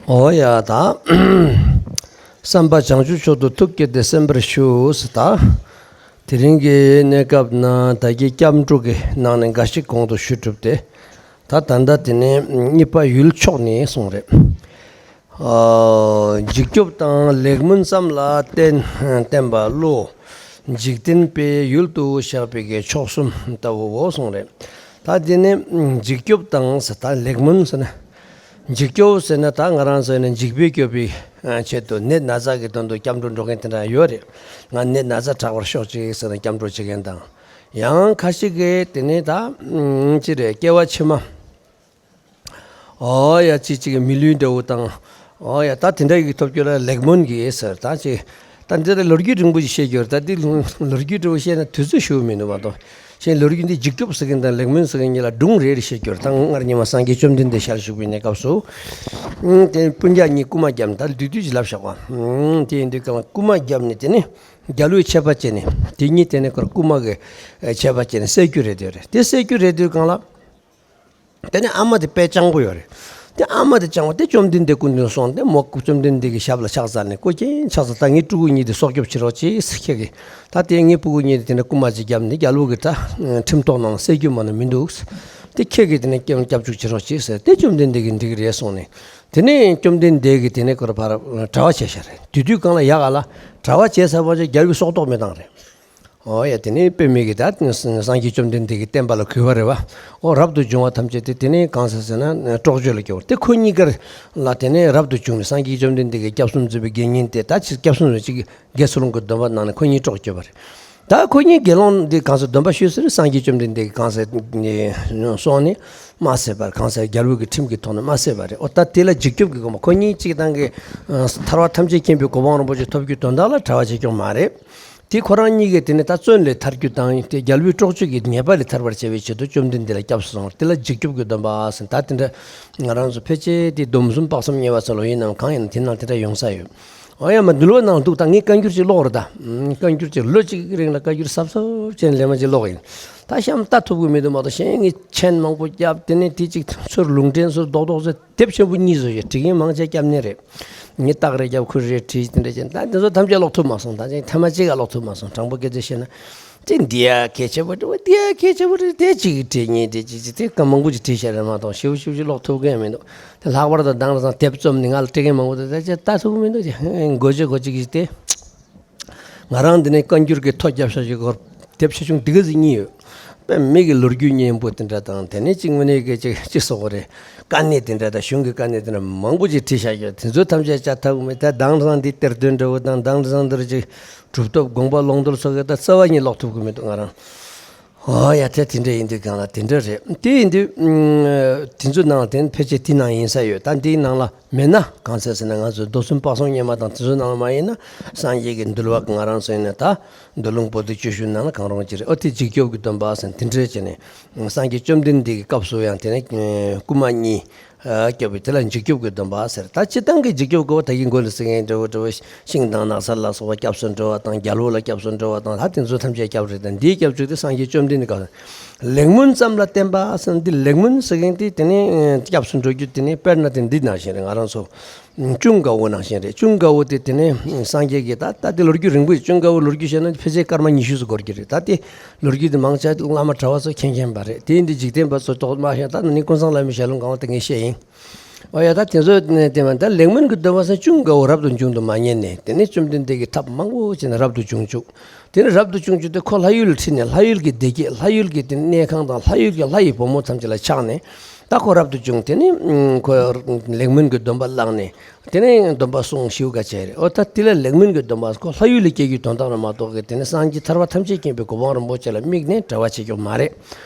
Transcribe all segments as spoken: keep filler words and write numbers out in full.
འོ་ཡ་ད། བསམ་པ་བྱང་ཆུབ་མཆོག་ཏུ་ཐུགས་བསྐྱེད་དེ་གསན་པར་ཞུ་ཟེར་ད། དེ་རིང་གི་གནས་སྐབས་ན་ད་གིན་སྐྱབས་འགྲོ་གི་ནང་ནས་འགའ་ཞིག་གོང་དུ་ཞུས་གྲུབ་སྟེ། ད་ད་ལྟ་དེ་ནས་གཉིས་པ་ཡུལ་ཕྱོགས་ནས་གསུངས་རེད། ཨ། འཇིགས་སྐྱོབ་དང་ལེགས་སྨོན་ཙམ་ལ་བརྟེན་བརྟེན་པ་བློ། འཇིག་རྟེན་པའི་ཡུལ་དུ་བཞག་པའི་གི་མཆོག་གསུམ་ལྟ་བུའོ་གསུངས་རེད། ད་དེ་ནས་འཇིགས་སྐྱོབ་དང་ཟེར་ད་ལེགས་སྨོན་ཟེར་ན། འཇིགས་སྐྱོབ་ཟེར་ན་ད་ང་རང་ཚོ་ནི་འཇིགས་པས་སྐྱོབ་པའི་ཆེད་དུ་ནད་ན་ཚ་གི་དོན་དུ་སྐྱབས་འགྲོ་འགྲོ་མཁན་དེ་འདྲ་ཡོད་རེད། ང་ནད་ན་ཚ་དྲག་པར་ཤོག་ཅིག་ཟེར་ནས་སྐྱབས་འགྲོ་བྱེད་མཁན་དང་། ཡང་ཁ་ཅིག་གིས་དེ་ནས་ད་ཅི་རེད། སྐྱེ་བ་ཕྱི་མ། ཨོ་ཡ་ཅིག་ཅིག་མི་ལུས་འདྲ་བོ་དང་། ཨོ་ཡ་ད་དེ་འདྲ་ཡི་ཐོབ་རྒྱུ་ལ་ལེགས་སྨོན་གྱིས་ཟེར་ད་ཅིག་ད་འདི་ལ་ལོ་རྒྱུས་རིང་པོ་ཞིག་བཤད་རྒྱུ་རེད། ད་འདི་ལོ་རྒྱུས་འདྲ་བོ་བཤད་ན་དུས་ཚོད་ཞུ་མི་འདུག་མ་གཏོགས། གཞན་ལོ་རྒྱུས་འདི་འཇིགས་སྐྱོབ་ཟེར་མཁན་དང་ལེགས་སྨོན་ཟེར་མཁན་གཉིས་ལ་སྒྲུང་རེ་རེ་བཤད་རྒྱུ་རེད། ད་སྔར་ཉི་མ་སངས་རྒྱས་བཅོམ་ལྡན་འདས་ཞལ་བཞུགས་པའི་གནས་སྐབས་སུ། ཨང་དེ་སྤུན་ཀྱག་གཉིས་རྐུ་མ་བརྒྱབ་ནས་ད་བསྡུས་བསྡུས་ཀྱིས་ལབ་བཞག་པ། ཨང་དེ་ཡིན་དུས་གང་ལ་རྐུ་མ་བརྒྱབ་ནས་དེ་ནས་རྒྱལ་པོས་ཆད་པ་བཅད་ནས་དེ་གཉིས་དེ་ནས་ཁོར་རྐུ་མ་གི་ཆད་པ་བཅད་ནས་བསད་རྒྱུ་རེད་དེ་རེད། དེ་བསད་རྒྱུ་རེད་དུས་གང་ལ། དེ་ནས་ཨ་མ་དེ་དཔེ་སྤྱང་པོ་ཡོད་རེད། དེ་ཨ་མ་དེ་སྤྱང་པོ་དེ་བཅོམ་ལྡན་འདས་སྐུ་མདུན་སོང་སྟེ་མོ་བཅོམ་ལྡན་འདས་ཀྱི་ཞབས་ལ་ཕྱག་འཚལ་ནས་སྐུ་མཁྱེན་ཕྱག་འཚལ། ད་ངའི་ཕྲུ་གུ་གཉིས་དེ་སྲོག་སྐྱོབ་བྱེད་རོགས་གྱིས་ཟེར། ཁྱེད་ཀྱིས་ད་དེ་ངའི་ཕྲུ་གུ་གཉིས་དེ་དེ་འདྲ་རྐུ་མ་ཅིག་བརྒྱབ་ནས་རྒྱལ་པོ་གི་ད་ཁྲིམས་ཐོག་ནང་ལ་བསད་རྒྱུ་མ་ནི་མི་འདུག་དེ་ཁྱེད་ཀྱིས་དེ་ནས་སྐྱབས་སྐྱབས་བཅོལ་བྱེད་རོགས་གྱིས་ཟེར་ཏེ་བཅོམ་ལྡན་འདས་ཀྱིས་འགྲིག་གི་རེད་གསུངས་ནས། དེ་ནས་བཅོམ་ལྡན་འདས་ཀྱིས་དེ་ནས་ཁོ་ར་ཕར་གྲྭ་པ་བྱས་བཞག་རེད། དེ་དུས་གང་ལ་ཡག་ག་ལ་གྲྭ་པ་བྱས་ཚར་བ་ཅིག་རྒྱལ་པོས་སྲོག་ཐོག་མེད་བཏང་རེད། ཨོ་ཡ་དེ་ནས་དཔེ་མེད་ཀྱི་ད་སངས་རྒྱས་བཅོམ་ལྡན་འདས་ཀྱི་བསྟན་པ་ལ་གུས་པ་རེད་བ། ཨོ་རབ་ཏུ་བྱུང་བ་ཐམས་ཅད་དེ་དེ་ནས་གང་ཟེར་ཟེར་ན་སྲོག་གཅོད་ལ་སྐྱེ་བ་དེ་ཁོ་གཉིས་ཀར་ལ་དེ་ནས་རབ་ཏུ་བྱུང་ནས་སངས་རྒྱས་བཅོམ་ལྡན་འདས་ཀྱི་སྐྱབས་སུ་འཛིན་པའི་དགེ་བསྙེན་དེ་ད་ཕྱིར་སྐྱབས་སུ་འཛིན་ཅིག་དགེ་ཚུལ་སློང་གི་སྡོམ་པ་གནང་ནས་ཁོ་གཉིས་སྲོག་གཅོད་པ་རེད། ད་ཁོ་གཉིས་དགེ་སློང་འདི་གང་ཟེར་སྡོམ་པ་ཞུས་ཟེར་སངས་རྒྱས་བཅོམ་ལྡན་འདས་ཀྱིས་གང་ཟེར་སོང་ནས་མ་བསད་པར་གང་ཟེར་རྒྱལ་པོ་གི་ཁྲིམས་ཀྱི་ཐོག་ནས་མ་བསད་པ་རེད། ཨོ་ད་དེ་ལ་འཇིགས་སྐྱོབ་ཀྱི་སྒོ་མ་ཁོ་གཉིས་གཅིག་ཐང་གི་ཐར་པ་ཐམས་ཅད་མཁྱེན་པའི་གོ་འཕང་རིན་པོ་ཆེ་ཐོབ་རྒྱུའི་དོན་དག་ལ་གྲྭ་པ་བྱེད་སྐྱོང་མ་རེད། དེ་ཁོ་རང་གཉིས་ཀས་དེ་ནས་ད་བཙོན་ལས་ཐར་རྒྱུ་དང་དེ་རྒྱལ་པོའི་སྲོག་གཅོད་ཀྱི་ཉེས་པ་ལས་ཐར་བར་བྱ་བའི་ཆེད་དུ་བཅོམ་ལྡན་འདས་ལ་སྐྱབས་སུ་སོང་བ་དེ་ལ་འཇིགས་སྐྱོབ་ཀྱི་སྡོམ་པ་ཟེར། ད་དེ་འདྲ་ང་རང་ཚོ་ཕལ་ཆེར་དེ་སྡོམ་གསུམ་དཔག་བསམ་དམྱལ་བ་ཚོ་ལ་ཡིན་ནམ་གང་ཡིན་ན་དེ་ནང་དེ་འདྲ་ཡོང་ས་ཡོད། ཨོ་ཡ་མ་འདུལ་བ་ནང་འདུག་ད་ངས་བཀའ་འགྱུར་ཅིག་ཀློག་རེད་ད། ཨུམ། བཀའ་འགྱུར་ཅིག་ལོ་གཅིག་གི་རིང་ལ་བཀའ་འགྱུར་གཟབ་གཟབ་བྱས་ནས་ལེན་མ་ཅིག་ཀློག་ཡིན། ད་གཤམ་ལྟ་ཐུབ་ཀྱི་མི་འདུག་མ་གཏོགས་གཞན་ངས་མཆན་མང་པོ་བརྒྱབ་དེ་ནས་དེ་གཅིག་ཚུར་ལུང་འདྲེན་ཚུར་རྡོག་རྡོག་ཚུར་དེབ་ཆེན་པོ་གཉིས་བཟོ་ཡོད། བྲིས་མཁན་མང་ཆེ་སྐྱབས་གནས་རེད། ངས་རྟགས་རེ་བརྒྱབ་ཁུ་རེ་བྲིས་དེ་འདྲ་བྱས། ད་དེ་ཚོ་ཐམས་ཅད་ཀློག་ཐུབ་མ་སོང་། ད་ཅིག་ཐེངས་མ་གཅིག་ག་ཀློག་ཐུབ་མ་སོང་། དྲང་པོ་སྐད་ཆ་བཤད་ན། དེ་འདི་ཡ་གལ་ཆེ་བོ་འདྲ་བོ་འདི་ཡ་གལ་ཆེ་བོ་འདྲ་བོ་དེ་གཅིག་གིས་བྲིས་གཉིས་བྲིས་གཅིག་གཅིག་དེ་སྐད་མང་པོ་ཅིག་བྲིས་བཞག་རེད་མ་གཏོགས་ཞེ་པོ་ཞེ་པོ་ཅིག་ཀློག་ཐུབ་ཀྱི་ཡང་མི་འདུག་དེ་ལྷག་པར་དུ་དེང་སང་དེབ་རྩོམ་ནི་ང་ལ་སྤྲད་མཁན་མང་པོ་འདུག་ད་ཅིག་ལྟ་ཐུབ་ཀྱི་མི་འདུག་ཅིག་མགོ་བརྗོད་མགོ་གཅིག་གིས་དེ། ང་རང་འདི་ནས་བཀའ་འགྱུར་གྱི་ཐོ་བརྒྱབ་ཤག་ཅིག་སྐོར་དེབ་ཆེ་ཆུང་འདི་ག་ཟིག་གཉིས་ཡོད། དཔེ་མི་གི་ལོ་རྒྱུས་སྙན་པོ་དེ་འདྲ་དང་དེ་ནས་གཅིག་དངོས་གནས་ཀྱི་ཅིག་ཅིག་སོགས་རེད། དཀའ་གནད་དེ་འདྲ་དང་གཞུང་གི་དཀའ་གནད་དེ་འདྲ་མང་པོ་ཅིག་བྲིས་བཞག་ཡོད། དེ་ཚོ་ཐམས་ཅད་བྱ་ཐབས་མེད། ད་དེང་སང་འདི་གཏེར་སྟོན་འདྲ་བོ་དང་དེང་སང་འདིར་ཅིག་གྲུབ་ཐོབ་དགོངས་པ་ཀློང་རྡོལ་སོགས་ཀྱི་ད་རྩ་བ་ཉིད་ཀློག་ཐུབ་ཀྱི་མི་འདུག་ང་རང་། ཨོ་ཡ་ད་དེ་འདྲ་ཡིན་དུས་གང་ལ་དེ་འདྲ་རེད། དེ་ཡིན་དུས་ཨུམ། དེ་ཚོའི་ནང་ལ་དེ་ཕལ་ཆེར་དེའི་ནང་ཡིན་ས་ཡོད། ད་འདིའི་ནང་ལ་མེད་ན་གང་ཟེར་ཟེར་ན་ང་ཚོའི་མདོ་གསུམ་དཔག་བསམ་དམྱལ་བ་དང་དེ་ཚོའི་ནང་ལ་མ་ཡིན་ན་སངས་རྒྱས་ཀྱི་འདུལ་བ་ང་རང་ཚོ་ཡིན་ན་ད་མདོ་ལུང་པོ་ཏི་བཅུ་བཞི་ནང་ལ་གང་རུང་ཅི་རེད། ཨོ་དེ་འཇིགས་སྐྱོབ་ཀྱི་སྡོམ་པ་ཟེར་དེ་འདྲ་བྱས་ནས་སངས་རྒྱས་བཅོམ་ལྡན་འདས་ཀྱི་སྐབས་སུ་ཡང་དེ་ནས་རྐུན་མ་གཉིས་སྐྱོབ་པའི་དེ་ལ་འཇིགས་སྐྱོབ་ཀྱི་སྡོམ་པ་ཟེར། ད་སྤྱིར་བཏང་གི་འཇིགས་སྐྱོབ་དགོས་པ་ད་གིན་མགོ་ལ་ཟེར་མཁན་འདྲ་བོ་འདྲ་བོ་ཤིང་དང་ནགས་ཚལ་ལ་སོགས་པ་སྐྱབས་སུ་འགྲོ་བ་དང་རྒྱལ་པོ་ལ་སྐྱབས་སུ་འགྲོ་བ་དང་ད་དེ་ཚོ་ཐམས་ཅད་སྐྱབས་རེད། དང་འདིའི་སྐྱབས་བཅོལ་དེ་སངས་རྒྱས་བཅོམ་ལྡན་འདས་ཀྱི་ལེགས་སྨོན་ཙམ་ལ་བརྟེན་པ་ཟེར་ན་འདི་ལེགས་སྨོན་ཟེར་མཁན་དེ་དེ་ནས་སྐྱབས་སུ་འགྲོ་རྒྱུ་དེ་ནས་དཔེར་ན་དེ་འདི་ནང་བཞིན་རེད། ང་རང་ཚོ་ཀུན་དགའ་བོ་ནང་བཞིན་རེད། ཀུན་དགའ་བོ་དེ་དེ་ནས་སངས་རྒྱས་ཀྱིས་ད་ད་དེ་ལོ་རྒྱུས་རིང་པོ་ཡིན། ཀུན་དགའ་བོ་ལོ་རྒྱུས་བཤད་ན་ཕལ་ཆེར་སྐར་མ་ཉི་ཤུ་ཙམ་འགོར་གྱི་རེད། ད་དེ་ལོ་རྒྱུས་དེ་མང་ཆེ་བླ་མ་གྲྭ་པ་ཚོ་མཁྱེན་མཁྱེན་པ་རེད། དེ་ཡིན་དུས་འཇིག་རྟེན་པ་ཚོ་ཏོག་མ་ཤེས། ད་ནི་ཀུན་བཟང་བླ་མའི་ཞལ་ལུང་གང་བ་དེ་ངས་བཤད་ཡིན། ཨོ་ཡ་ད་དེ་ཚོ་ནས་བསྟན་པ་ད་ལེགས་སྨོན་གྱི་སྡོམ་པ་ཟེར་ཀུན་དགའ་བོ་རབ་ཏུ་འབྱུང་དུ་མ་ཉན་ནས་དེ་ནས་བཅོམ་ལྡན་འདས་ཀྱིས་ཐབས་མང་པོ་བྱས་ནས་རབ་ཏུ་བྱུང་བཅུག་དེ་ནས་རབ་ཏུ་བྱུང་བཅུག་དེ་ཁོ་ལྷ་ཡུལ་ལ་ཁྲིད་ནས་ལྷ་ཡུལ་གྱི་བདེ་སྐྱིད་ལྷ་ཡུལ་གྱི་དེ་གནས་ཁང་དང་ལྷ་ཡུལ་གྱི་ལྷ་ཡི་བུ་མོ་ཐམས་ཅད་ལ་ཆགས་ནས་ད་ཁོ་རབ་ཏུ་བྱུང་། དེ་ནས་ཁོ་ལེགས་སྨོན་གྱི་སྡོམ་པ་བླངས་ནས་དེ་ནས་སྡོམ་པ་སྲུང་ཞེ་པོ་ག་བྱས་རེད། ཨོ་ད་དེ་ལ་ལེགས་སྨོན་གྱི་སྡོམ་པ་ཁོ་ལྷ་ཡུལ་ལ་སྐྱེ་རྒྱུའི་དོན་དག་ལ་མ་གཏོགས་ཀྱི་དེ་ནས་སངས་རྒྱས་ཐར་པ་ཐམས་ཅད་མཁྱེན་པའི་གོ་འཕང་རིན་པོ་ཆེ་ལ་དམིགས་ནས་གྲྭ་པ་བྱེད་རྒྱུ་མ་རེད།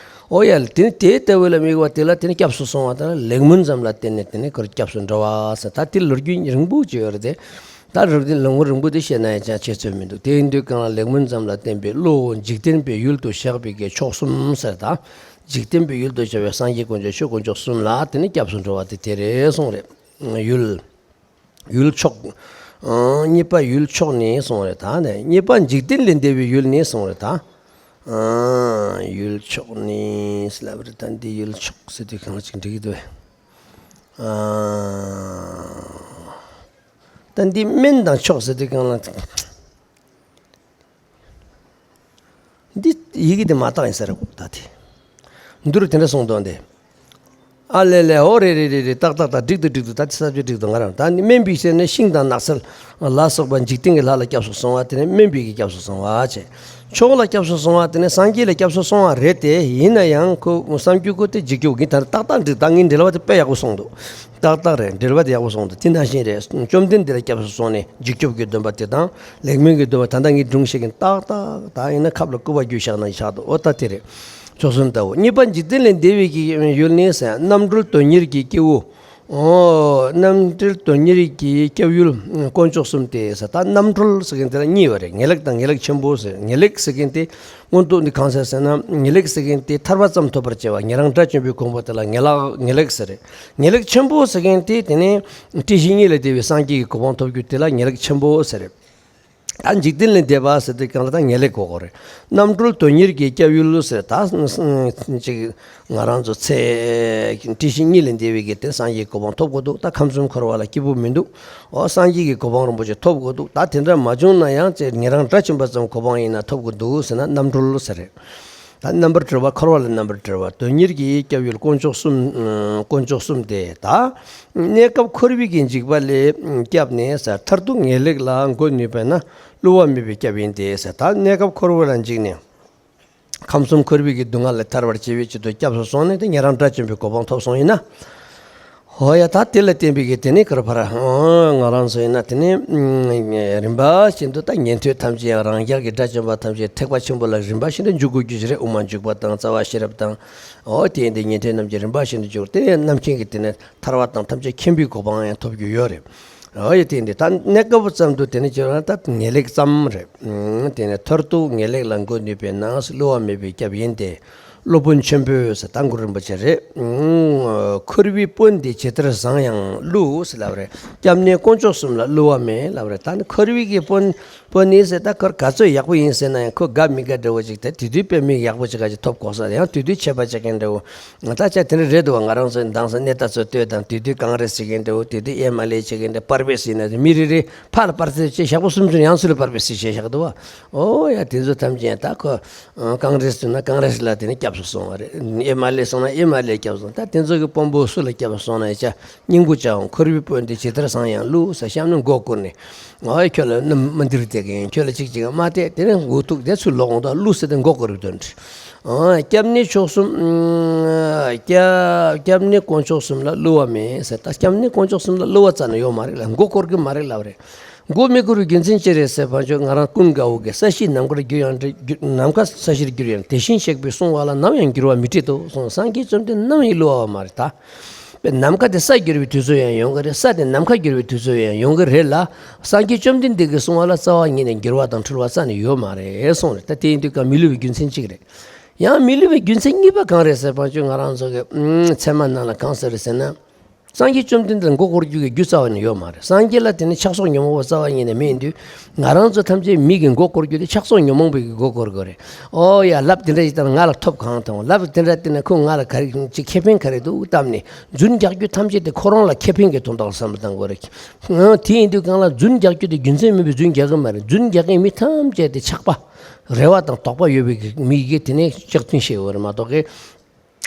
ཨོ་ཡ་དེ་ནི་དེའི་ལྟ་བ་ལ་དམིགས་པ་དེ་ལ་དེ་ནི་སྐྱབས་སུ་སོང་བ་དང་ལེགས་སྨོན་ཙམ་ལ་བརྟེན་ནས་དེ་ནི་ཁོར་སྐྱབས་སུ་འགྲོ་བ་ཟེར། ད་དེ་ལོ་རྒྱུས་རིང་པོ་ཅིག་ཡོད་རེད་དེ། ད་རབ་དེ་ལོ་ངོ་རིང་པོ་དེ་བཤད་ན་ཡང་ཅང་ཆེ་ཚོད་མི་འདུག་དེ་ཡིན་དུས་གང་ལ་ལེགས་སྨོན་ཙམ་ལ་བརྟེན་པའི་བློ་འཇིག་རྟེན་པའི་ཡུལ་དུ་བཞག་པའི་གི་མཆོག་གསུམ་ཟེར། ད་འཇིག་རྟེན་པའི་ཡུལ་དུ་བཞག་པའི་སངས་རྒྱས་དཀོན་མཆོག་ཆོས་དཀོན་མཆོག་གསུམ་ལ་དེ་ནི་སྐྱབས་སུ་འགྲོ་བ་དེ་དེ་རེད་གསུངས་རེད། ཡུལ། ཡུལ་ཕྱོགས། ཨང་། གཉིས་པ་ཡུལ་ཕྱོགས་ནས་གསུངས་རེད། ད་ནས་གཉིས་པ་འཇིག་རྟེན་ལས་འདས་པའི་ཡུལ་ནས་གསུངས་རེད། ད། ཨང་། ཡུལ་ཕྱོགས་ནས་ལབ་རེད། ད་འདི་ཡུལ་ཕྱོགས་ཟེར་དུས་གང་ལ་ཅིག་འགྲིག་གི་འདུག་ཨང་། ད་འདི་སྨན་དང་མཆོག་ཟེར་དུས་གང་ལ། འདི་ཡི་གེ་འདི་མ་བཏགས་ཡིན་ས་རེད་གོ། ད་དེ་འདི་རུ་དེ་འདྲ་གསུངས་འདུག་འདི། ཨ་ལེ་ལེ། ཨོ་རེད་རེད་རེད་རེད། ཏག་ཏག་ཏག་འགྲིག་འདུག་འགྲིག་འདུག་ད་དེ་ས་བཅད་འགྲིག་འདུག་ང་རང་ད་ནི་སྨན་པའི་ཞལ་ནས་ཤིང་དང་ནགས་ཚལ་ལ་སོགས་པ་འཇིག་རྟེན་གྱི་ལྷ་ལ་སྐྱབས་སུ་སོང་བ་དེ་ནི་སྨན་པའི་གི་སྐྱབས་སུ་སོང་བ་བྱས། མཆོག་ལ་སྐྱབས་སུ་སོང་བ་དེ་ནི་སངས་རྒྱས་ལ་སྐྱབས་སུ་སོང་བ་རེད་དེ། ཡིན་ན་ཡང་ཁོ་བསམ་རྒྱུ་ཁོ་དེ་འཇིགས་སྐྱོབ་ཀྱི་ད་ཏག་ཏག་འགྲིག་ད་ངའི་འགྲེལ་པ་དེ་དཔེ་ཡག་པོ་གསུངས་འདུག་ཏག་ཏག་རེད། འགྲེལ་པ་དེ་ཡག་པོ་གསུངས་འདུག་དེ་ནང་བཞིན་རེད། བཅོམ་ལྡན་འདས་ལ་སྐྱབས་སུ་སོང་ནས་འཇིགས་སྐྱོབ་ཀྱི་སྡོམ་པ་དེ་དང་ལེགས་སྨོན་གྱི་སྡོམ་པ་ད་ལྟ་ངས་སྒྲུང་བཤད་མཁན་ཏག་ཏག་ད་ཡིན་ན་ཁབ་ལ་སྐུད་པ་རྒྱུ་བཞག་ན་ཆགས་འདུག་ཨོ་ད་དེ་རེད། མཆོག་གསུམ་ལྟ་བུ། གཉིས་པ་འཇིག་རྟེན་ལས་འདས་པའི་གི་ཡུལ་ནི་ཟེར། རྣམ་གྲོལ་དོན་གཉེར་གྱི་སྐྱེ་བོ། ཨོ། རྣམ་གྲོལ་དོན་གཉེར་གྱི་སྐྱབས་ཡུལ་དཀོན་མཆོག་གསུམ་སྟེ་ཟེར། ད་རྣམ་གྲོལ་ཟེར་མཁན་དེ་ལ་གཉིས་ཡོད་རེད། ངེས་ལེགས་དང་ངེས་ལེགས་ཆེན་པོ་ཟེར། ངེས་ལེགས་ཟེར་མཁན་དེ་སྔོན་དུ་འདི་གང་ཟེར་ཟེར་ན། ངེས་ལེགས་ཟེར་མཁན་དེ་ཐར་པ་ཙམ་ཐོབ་པར་བྱ་བ་ཉན་རང་དགྲ་བཅོམ་པའི་གོ་འཕང་དེ་ལ་ངེས་ལེགས་ངེས་ལེགས་ཟེར་རེད། ངེས་ལེགས་ཆེན་པོ་ཟེར་མཁན་དེ་དེ་ནི་བཀྲ་ཤིས་གཉིས་ལས་འདས་པའི་སངས་རྒྱས་ཀྱི་གོ་འཕང་ཐོབ་རྒྱུ་དེ་ལ་ངེས་ལེགས་ཆེན་པོ་ཟེར་རེད། ད་འཇིག་རྟེན་ལས་འདས་པ་ཟེར་དུས་གང་ལ་ད་ངེས་ལེགས་གོ་དགོས་རེད། རྣམ་གྲོལ་དོན་གཉེར་གྱི་སྐྱབས་ཡུལ་ཟེར། ད་ཅིག་ང་རང་ཚོ་ཚེ་བཀྲ་ཤིས་གཉིས་ལས་འདས་པའི་གི་དེ་སངས་རྒྱས་གོ་འཕང་ཐོབ་དགོས་འདུག་ད་ཁམས་གསུམ་འཁོར་བ་ལ་སྐྱིད་པོ་མི་འདུག་ཨོ་སངས་རྒྱས་ཀྱི་གོ་འཕང་རིན་པོ་ཆེ་ཐོབ་དགོས་འདུག་ད་དེ་འདྲ་མ་བྱུང་ན་ཡང་ཅིག་ཉན་རང་དགྲ་བཅོམ་པ་ཙམ་གོ་འཕང་ཡིན་ན་ཐོབ་དགོས་འདུག་ཟེར་ན་རྣམ་གྲོལ་ཟེར་རེད། ད་རྣམ་པར་གྲོལ་བ། འཁོར་བ་ལས་རྣམ་པར་གྲོལ་བ། དོན་གཉེར་གྱི་སྐྱབས་ཡུལ་དཀོན་མཆོག་གསུམ། དཀོན་མཆོག་གསུམ་སྟེ། ད་གནས་སྐབས་འཁོར་བའི་གི་འཇིགས་པ་ལས་སྐྱབས་ནས་ཟེར། མཐར་ཐུག་ངེས་ལེགས་ལ་འགོད་ནུས་པས་ན་བསླུ་བ་མེད་པའི་སྐྱབས་ཡིན་ཏེ་ཟེར། ད་གནས་སྐབས་འཁོར་བ་ལ་འཇིགས་ནས་ཁམས་གསུམ་འཁོར་བའི་གི་སྡུག་བསྔལ་ལས་ཐར་བར་བྱེད་པའི་ཆེད་དུ་སྐྱབས་སུ་སོང་ནས་དེ་ཉན་རང་དགྲ་བཅོམ་པའི་གོ་འཕང་ཐོབ་སོང་ཡིན་ན། ཧོ་ཡ། ད་དེ་ལ་བརྟེན་པའི་གི་དེ་ནས་ཁར་ཕར་ང་རང་ཚོ་ཡིན་ན་དེ་ནས་རིམ་པ་བཞིན་དུ་ད་ཉན་ཐོས་ཐམས་ཅད་ཡང་རང་རྒྱལ་གྱི་དགྲ་བཅོམ་པ་ཐམས་ཅད་ཐེག་པ་ཆེན་པོ་ལ་རིམ་པ་བཞིན་དུ་འཇུག་དགོས་རྒྱུ་ཞིག་རེད། དབུ་མ་འཇུག་པ་དང་རྩ་བ་ཤེས་རབ་དང་། ཨོ་དེ་ཡིན་དུས་ཉན་ཐོས་རྣམས་ཀྱི་རིམ་པ་བཞིན་དུ་འཇུག་དེ་རྣམ་མཁྱེན་གྱི་དེ་ནས་ཐར་པ་དང་ཐམས་ཅད་མཁྱེན་པའི་གོ་འཕང་ཡང་ཐོབ་རྒྱུ་ཡོད་རེད། ཨོ་ཡ། དེ་ཡིན་དུས་ད་གནས་སྐབས་ཙམ་དུ་དེ་ནས་བྱས་ན་ད་ངེས་ལེགས་ཙམ་རེད། དེ་ནས་མཐར་ཐུག་ངེས་ལེགས་ལ་འགོད་ནུས་པས་ན་བསླུ་བ་མེད་པའི་སྐྱབས་ཡིན་ཏེ། སློབ་དཔོན་ཆེན་པོས་ཟེར། ད་གུ་རུ་རིན་པོ་ཆེ་རེད། འཁོར་བའི་དཔོན་དེ་ཇི་ལྟར་བཟང་ཡང་བསླུ་ཟེར་ལབ་རེད། སྐྱབས་གནས་དཀོན་མཆོག་གསུམ་ལ་བསླུ་བ་མེད་ལབ་རེད། ད་ནི་འཁོར་བའི་གི་དཔོན་དཔོན་ནི་ཟེར། ད་ཁོ་ག་ཚོད་ཡག་པོ་ཡིན་ཟེར་ན་ཡང་ཁོ་དགའ་མི་དགའ་འདྲ་བོ་ཅིག་ད་དེ་དུས་དཔེ་མི་ཡག་པོ་ཅིག་ག་ཅིག་ཐོབ་གོ་ས་ཡང་དེ་དུས་ཆད་པ་བཅད་མཁན་འདྲ་བོ། ད་ཆ་དེ་འདྲ་རེད་འདུག་བ། ང་རང་ཚོ་མདང་ས་གནས་ད་ཚོ་ལྟོས་དང་དེ་དུས་ཀོང་རེས་བྱེད་མཁན་འདྲ་བོ། དེ་དུས་ཨེམ་ཨལ་ཨེ་བྱེད་མཁན་འདྲ་བོ། དེ་དུས་པར་བེས་ཡིན་ན་མི་རེ་རེ་ཕར་པར་ཙེ་ཅེ་ཞག་པོ་གསུམ་ཚུན་ཡང་སུ་ལ་པར་བེས་སི་བྱས་བཞག་འདུག་བ། ཨོ་ཡ། དེ་ཚོ་ཐམས་ཅད་ད་ཁོ་ཀོང་རེས་སོང་ན་ཀོང་རེས་ལ་དེ་ནས་སྐྱབས་སུ་སོང་བ་རེད། ཨེམ་ཨལ་ཨེ་སོང་ན་ཨེམ་ཨལ་ཨེ་སྐྱབས་སུ་སོང་། ད་དེ་ཚོ་གི་དཔོན་པོ་སུ་ལ་སྐྱབས་སུ་སོང་ན་ཡ་ཆ་སྙིང་པོ་བཅའ་འོང་། འཁོར་བའི་དཔོན་དེ་ཇི་ལྟར་བཟང་ཡང་བསླུ་ཟེར་གཤམ་ནས་མགོ་བསྐོར་ནས། ཨོ་ཡ། ཁྱོད་ལ་མནའ་མ་འདིར་བསྡད་ཀྱི་ཡིན། ཁྱོད་ལ་གཅིག་གཅིག་མ་བལྟས། དེ་ནས་མགོ་ཐུག་དེ་ཚུར་ལོག་འོང་། ད་བསླུ་ཟེར་ཏེ་མགོ་བསྐོར་གི་དོན་རེད། ཨོ་ཡ། སྐྱབས་གནས་མཆོག་གསུམ། སྐྱབས་སྐྱབས་གནས་དཀོན་མཆོག་གསུམ་ལ་བསླུ་བ་མེད་ཟེར། ད་སྐྱབས་གནས་དཀོན་མཆོག་གསུམ་ལ་བསླུ་བ་རྩ་ནས་ཡོད་མ་རེད་ལ། མགོ་བསྐོར་གི་མ་རེད་ལབ་རེད། མགོ་མི་བསྐོར་བའི་རྒྱུ་མཚན་ཅི་རེད་ཟེར་བ་ཅོ། ང་རང་ཀུན་དགའ་བོ་གིས་ས་གཞི་ནམ་མཁར་གྱུར་ཡང་འདྲ། ནམ་མཁའ་ས་གཞིར་གྱུར་ཡང་དེ་བཞིན་གཤེགས་པས་གསུངས་པ་ལ་ནམ་ཡང་འགྱུར་བ་མི་སྲིད་དོ་གསུངས། སངས་རྒྱས་བཅོམ་ལྡན་ནམ་ཡང་བསླུ་བ་མ་རེད་ད། པས་ནམ་མཁའ་དེ་ས་འགྱུར་བའི་དུས་ཚོད་ཡང་ཡོང་གི་རེད། ས་དེ་ནམ་མཁའ་འགྱུར་བའི་དུས་ཚོད་ཡང་ཡོང་གི་རེད་ལ། སངས་རྒྱས་བཅོམ་ལྡན་འདས་ཀྱིས་གསུངས་པ་ལ་རྩ་བ་ཉིད་ནས་འགྱུར་བ་དང་འཁྲུལ་བ་རྩ་ནས་ཡོད་མ་རེད་གསུངས་རེད། ད་དེ་ཡིན་དུས་ཀ་མི་བསླུ་བའི་རྒྱུ་མཚན་གཅིག་རེད། ཡང་མི་བསླུ་བའི་རྒྱུ་མཚན་གཉིས་པ་གང་རེད་ཟེར་བ་ཅོ། ང་རང་ཚོ་གི་ཚད་མ་ནང་ལ་གང་ཟེར་རེད་ཟེར་ན། སངས་རྒྱས་བཅོམ་ལྡན་འདས་མགོ་སྐོར་རྒྱུ་གི་རྒྱུ་རྩ་བ་ནས་ཡོད་མ་རེད། སངས་རྒྱས་ལ་དེ་ནི་ཆགས་སོགས་ཉོན་མོངས་པ་རྩ་བ་ཉིད་ནས་མེད་དུས། ང་རང་ཚོ་ཐམས་ཅད་མི་གི་མགོ་སྐོར་རྒྱུ་དེ་ཆགས་སོགས་ཉོན་མོངས་པའི་གི་མགོ་སྐོར་དགོས་རེད། ཨོ་ཡ། ལབ་དེ་འདྲ་ཞིག་བཏང་ང་ལ་ཐོབ་གང་ཐོབ། ལབ་དེ་འདྲ་བཏང་ན་ཁོ་ང་ལ་ག་རེ་ཅིག་ཁེ་ཕན་ག་རེ་འདུག་བཏང་ནས་རྫུན་རྒྱག་རྒྱུ་ཐམས་ཅད་དེ་ཁོ་རང་ལ་ཁེ་ཕན་གྱི་དོན་དག་བསམ་བློ་བཏང་དགོས་རེད། ཨང་། དེ་ཡིན་དུས་གང་ལ་རྫུན་རྒྱག་རྒྱུ་དེ་རྒྱུ་མཚན་མེད་པའི་རྫུན་རྒྱག་གི་མ་རེད། རྫུན་རྒྱག་མཁན་མི་ཐམས་ཅད་དེ་ཆགས་པ། རེ་བ་དང་དོགས་པ་ཡོད་པའི་མི་གིས་དེ་ནས་ལྕགས་ཐུན་བཤད་ཡོད་རེད་མ་གཏོགས་གི།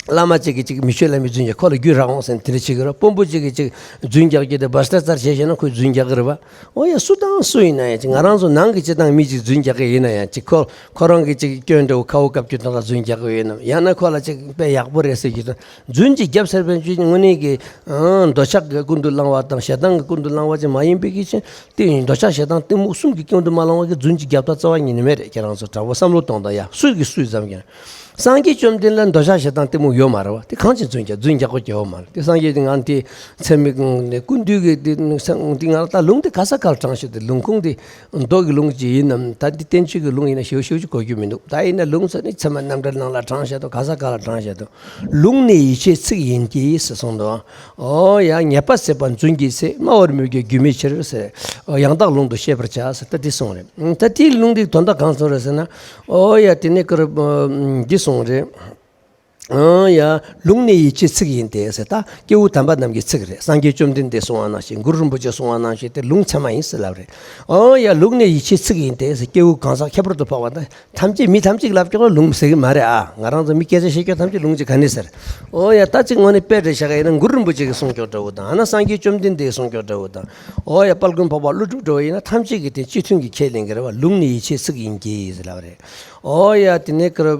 བླ་མ་གཅིག་གིས་གཅིག་མི་ཆོས་བླ་མའི་རྫུན་རྒྱག་ཁོ་ལ་རྒྱུས་རག་འོང་ཟེར་ནས་དེ་འདྲ་བྱེད་ཀྱི་རེད། དཔོན་པོ་གཅིག་གིས་གཅིག་རྫུན་རྒྱག་རྒྱུ་དེ་བྷ་སྟ་ཙར་བྱས་བྱས་ན་ཁོས་རྫུན་རྒྱག་གི་རེད་པ། ཨོ་ཡ། སུ་དང་སུ་ཡིན་ན་ཡང་གཅིག་ང་རང་ཚོ་ནང་གི་སྤྱི་བཏང་མི་གཅིག་རྫུན་རྒྱག་གི་ཡིན་ན་ཡང་གཅིག་ཁོ་ཁོ་རང་གིས་གཅིག་སྐྱོན་འདྲ་བོ་ཁ་བོ་བཀབ་རྒྱུ་དང་རྫུན་རྒྱག་གི་ཡོད་ནམ། ཡང་ན་ཁོ་ལ་གཅིག་དཔེ་ཡག་པོ་རེད་ཟེར་རྒྱུ་དང་། རྫུན་གྱི་རྒྱབ་སར་པན་ཅུས་དངོས་གནས་ཀྱི་འདོད་ཆགས་ཀྱི་ཀུན་ཏུ་བསླང་བ་དང་ཞེ་སྡང་གི་ཀུན་ཏུ་བསླང་བ་ཅིག་མ་ཡིན་པའི་གི་ཆེད་དེ་འདོད་ཆགས་ཞེ་སྡང་གཏི་མུག་གསུམ་གྱི་ཀུན་ཏུ་མ་བསླང་བ་གི་རྫུན་གྱི་རྒྱབ་ཐག་རྩ་བ་ཉིད་ནས་མེད་རེད། ཁྱེད་རང་ཚོ་དྲང་པོ་བསམ་བློ་གཏོང་དང་ཡ། སུས་ཀྱིས་སུས་ཙམ་ཀྱང་། སངས་རྒྱས་བཅོམ་ལྡན་འདས་ལ་འདོད་ཆགས་ཞེ་སྡང་གཏི་མུག་ཡོད་མ་རེད་བ། དེ་གང་ཅི་རྫུན་རྒྱག་རྫུན་རྒྱག་གོ་རྒྱལ་བ་མ་རེད། དེ་སངས་རྒྱས་དེ་ང་དེ་ཚད་མའི་ཀུན་འདུས་ཀྱི་དེ་དེ་ང་ལ་ད་ལུང་དེ་ག་ས་ག་ལ་དྲངས་ཤོག་དེ་ལུང་ཁུངས་དེ་མདོ་གི་ལུང་ཅིག་ཡིན་ནམ། ད་འདི་བསྟན་བཅོས་ཀྱི་ལུང་ཡིན་ན་ཞེ་པོ་ཞེ་པོ་ཅིག་གོ་རྒྱུ་མི་འདུག་ད་ཡིན་ན་ལུང་ཚོ་ནི་ཚད་མ་རྣམ་འགྲེལ་ནང་ལ་དྲངས་བཞག་འདུག་ག་ས་ག་ལ་དྲངས་བཞག་འདུག་ལུང་ནི་ཡིད་ཆེས་ཚིག་ཡིན་གྱི་ཟེར་གསུངས་འདུག་ཨོ་ཡ། ཉེས་པ་ཟད་པ་རྫུན་གྱི་ཚེ། སྨྲ་བར་མོས་གུས་སྒྱུ་མའི་ཕྱིར་ཟེར། ཨོ་ཡང་དག་ལུང་དུ་ཤེས་པར་བྱ་ཟེར་ད་འདི་གསུངས་རེད། ད་དེའི་ལུང་འདི་དོན་དག་གང་གསུངས་རེད་ཟེར་ན། ཨོ་ཡ། དེ་ནས་ཀར་འདི་གསུངས་རེད། ཨང་ཡ། ལུང་ནི་ཡིད་ཆེས་ཚིག་ཡིན་ཏེ་ཟེར། ད་སྐྱེས་བུ་དམ་པ་རྣམས་ཀྱི་ཚིག་རེད། སངས་རྒྱས་བཅོམ་ལྡན་འདས་གསུང་བ་ནང་བཞིན། གུ་རུ་རིན་པོ་ཆེ་གསུང་བ་ནང་བཞིན་དེ་ལུང་ཚད་མ་ཡིན་ཟེར་ལབ་རེད། ཨང་ཡ། ལུང་ནི་ཡིད་ཆེས་ཚིག་ཡིན་ཏེ་ཟེར། སྐྱེས་བུ་གང་ཟག་ཁྱད་པར་དུ་འཕགས་པ་དང་། ཐམས་ཅད་མི་ཐམས་ཅད་ལབ་ཀྱོག་ལ་ལུང་ཟེར་གི་མ་རེད་ཨ། ང་རང་ཚོ་མི་སྐད་ཆ་བཤད་ཀྱོག་ཐམས་ཅད་ལུང་ཅིག་ག་ནས་ཟེར། ཨོ་ཡ། ད་ཅིག་དངོས་གནས་དཔེ་འདྲ་བཞག་ག་ཡིན་ན། གུ་རུ་རིན་པོ་ཆེ་གིས་གསུངས་ཀྱོག་འདྲ་བོ་དང་། ཨ་ན་སངས་རྒྱས་བཅོམ་ལྡན་འདས་གསུངས་ཀྱོག་འདྲ་བོ་དང་། ཨོ་ཡ། དཔལ་མགོན་འཕགས་པ་ཀླུ་སྒྲུབ་འདྲ་བོ་ཡིན་ན། ཐམས་ཅད་ཀྱིས་དེ་སྤྱི་མཐུན་གྱི་ཁས་ལེན་གྱི་རེད་བ། ལུང་ནི་ཡིད་ཆེས་ཚིག་ཡིན་གྱི་ཟེར་ལབ་རེད། ཨོ་ཡ། དེ་ནས་ཀར།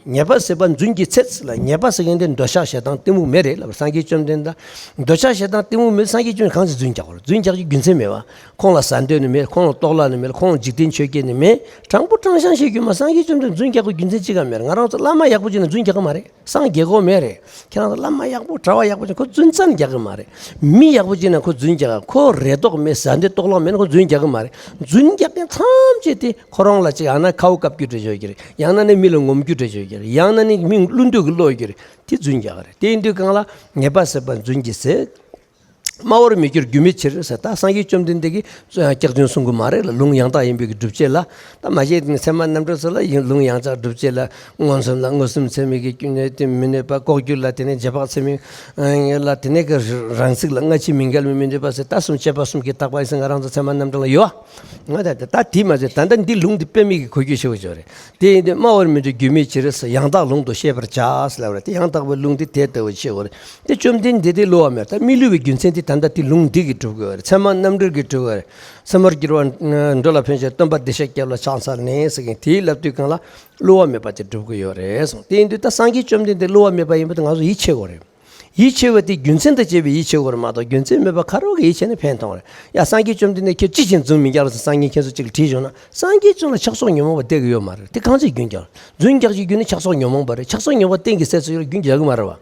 ཉེས་པ་ཟད་པ་རྫུན་གྱི་ཚད་ལ། ཉེས་པ་ཟེར་མཁན་དེ་འདོད་ཆགས་ཞེ་སྡང་གཏི་མུག་མེད་རེད་ལབ། སངས་རྒྱས་བཅོམ་ལྡན་འདས། འདོད་ཆགས་ཞེ་སྡང་གཏི་མུག་མེད། སངས་རྒྱས་བཅོམ་གང་ཚེ་རྫུན་རྒྱག་གོ། རྫུན་རྒྱག་རྒྱུ་རྒྱུ་མཚན་མེད་བ། ཁོང་ལ་ཟ་འདོད་ནི་མེད། ཁོང་ལ་ལྟོགས་ལ་ནི་མེད། ཁོང་ལ་འཇིག་རྟེན་ཆོས་བརྒྱད་ནི་མེད། དྲང་པོ་དྲང་བཞག་བཤད་རྒྱུ་མ། སངས་རྒྱས་བཅོམ་ལྡན་རྫུན་རྒྱག་གོ་རྒྱུ་མཚན་ཅི་ག་མེད། ང་རང་ཚོ་བླ་མ་ཡག་པོ་ཅིག་ན་རྫུན་རྒྱག་གི་མ་རེད། སངས་རྒྱས་གོ་མེད་རེད། ཁྱེད་རང་ཚོ་བླ་མ་ཡག་པོ་གྲྭ་པ་ཡག་པོ་ཅིག་ཁོ་རྫུན་རྩ་ནས་རྒྱག་གི་མ་རེད། མི་ཡག་པོ་ཅིག་ན་ཁོ་རྫུན་རྒྱག་ཁོ་རེ་དོགས་མེད། ཟ་འདོད་ལྟོགས་ལ་མེད་ན་ཁོ་རྫུན་རྒྱག་གི་མ་རེད། རྫུན་རྒྱག་མཁན་ཐམས་ཅད་དེ་ཁོ་རང་ལ་ཅིག་ཡང་ན་ཁའུ་བཀབ་རྒྱུ་འདྲ་བྱེད་ཀྱི་རེད། ཡང་ན་ནི་མི་ལ་ངོམ་རྒྱུ་འདྲ་བྱེད་ཀྱི་རེད། ཡང་ན་ནི་མི་བླུན་འདོད་ཀྱི་བློ་ཡོད་ཀྱི་རེད། དེ་རྫུན་རྒྱག་གི་རེད། དེ་ཡིན་དུས་གང་ལ་ཉེས་པ་ཟད་པ་རྫུན་གྱི་ཟད། སྨྲ་བར་མི་འགྱུར་རྒྱུ་མེད་ཕྱིར་ཟེར། ད་སངས་རྒྱས་བཅོམ་ལྡན་འདས་ཀྱིས་སྐྱག་རྫུན་གསུང་གི་མ་རེད་ལ། ལུང་ཡང་དག་ཡིན་པའི་གི་སྒྲུབ་བྱེད་ལ། ད་མ་བྱས་ནས་ཚད་མ་རྣམ་འགྲེལ་སོགས་ལ་ཡིན། ལུང་ཡང་དག་སྒྲུབ་བྱེད་ལ། མངོན་སུམ་ལ་མངོན་སུམ་ཚད་མའི་གི་རྒྱུ་ནི་དེ་མི་གནས་པ། ལྐོག་གྱུར་ལ་དེ་ནས་རྗེས་དཔག་ཚད་མའི་ལ་དེ་ནས་གི་རང་ཚིག་ལ་སྔ་ཕྱི་མི་འགལ་བའི་མི་འདོད་པ་ཟེར། ད་གསུམ་དཔྱད་པ་གསུམ་གྱིས་དག་པ་ཡིན་ཟེར་ང་རང་ཚོ་ཚད་མ་རྣམ་འགྲེལ་ལ་ཡོད། ང་ད་ད་དེ་མ་ཟད་ད་ལྟ་འདི་ལུང་འདི་དཔེ་མེད་ཀྱི་གོ་རྒྱུ་ཞེ་པོ་ཅིག་རེད། དེ་ཡིན་དུས་སྨྲ་བར་མི་འགྱུར་རྒྱུ་མེད་ཕྱིར་ཟེར། ཡང་དག་ལུང་དུ་ཤེས་པར་བྱ་ཟེར་ལབ་རེད། དེ་ཡང་དག་པའི་ལུང་འདི་དེ་ལྟ་བུ་ཆེ་བོ་རེད། དེ་བཅོམ་ལྡན་འདས་དེ་བསླུ་བ་མེད། ད་མི་བསླུ་བའི་རྒྱུ་མཚན་དེ་ད་ལྟ་དེ་ལུང་འདི་གིས་གྲུབ་དགོས་པ་རེད། ཚད་མ་རྣམ་འགྲེལ་གྱིས་གྲུབ་དགོས་པ་རེད། ཚད་མར་གྱུར་པ་འགྲོ་ལ་ཕན་ཕྱིར། སྟོན་པ་འདི་ཤ་སྐྱབས་ལ་ཕྱག་འཚལ་ནས་ཟེར་མཁན་དེའི་ལབ་དུས་གང་ལ་བསླུ་བ་མེད་པ་དེ་གྲུབ་ཀྱི་ཡོད་རེད་གསུངས། དེ་ཡིན་དུས་ད་སངས་རྒྱས་བཅོམ་ལྡན་འདས་བསླུ་བ་མེད་པ་ཡིན་པ་དེ་ང་ཚོ་ཡིད་ཆེས་དགོས་རེད། ཡིད་ཆེས་པ་དེ་རྒྱུ་མཚན་དང་བཅས་པའི་ཡིད་ཆེས་དགོས་རེད་མ་གཏོགས། རྒྱུ་མཚན་མེད་པ་ཁ་རོག་གིས་ཡིད་ཆེས་ནས་ཕན་ཐོགས་རེད། ཡ། སངས་རྒྱས་བཅོམ་ལྡན་འདས་ཁྱེད་ཅི་བྱས་རྫུན་མི་རྒྱག་ཟེར་སངས་རྒྱས་ཁྱེད་ཚོ་གཅིག་ལ་དྲིས་བྱུང་ན། སངས་རྒྱས་བཅོམ་ལ་ཆགས་སོགས་ཉོན་མོངས་པ་བསྡད་ཀྱི་ཡོད་མ་རེད། དེ་གང་ཚེ་རྒྱུན་རྒྱག་རྫུན་རྒྱག་བྱེད་རྒྱུ་ནི་ཆགས་སོགས་ཉོན་མོངས་པ་རེད། ཆགས་སོགས་ཉོན་མོངས་པ་གཏན་གྱི་ཟད་ཚུལ་ཡོད་རྒྱུན་རྒྱག་གི་མ་རེད་བ།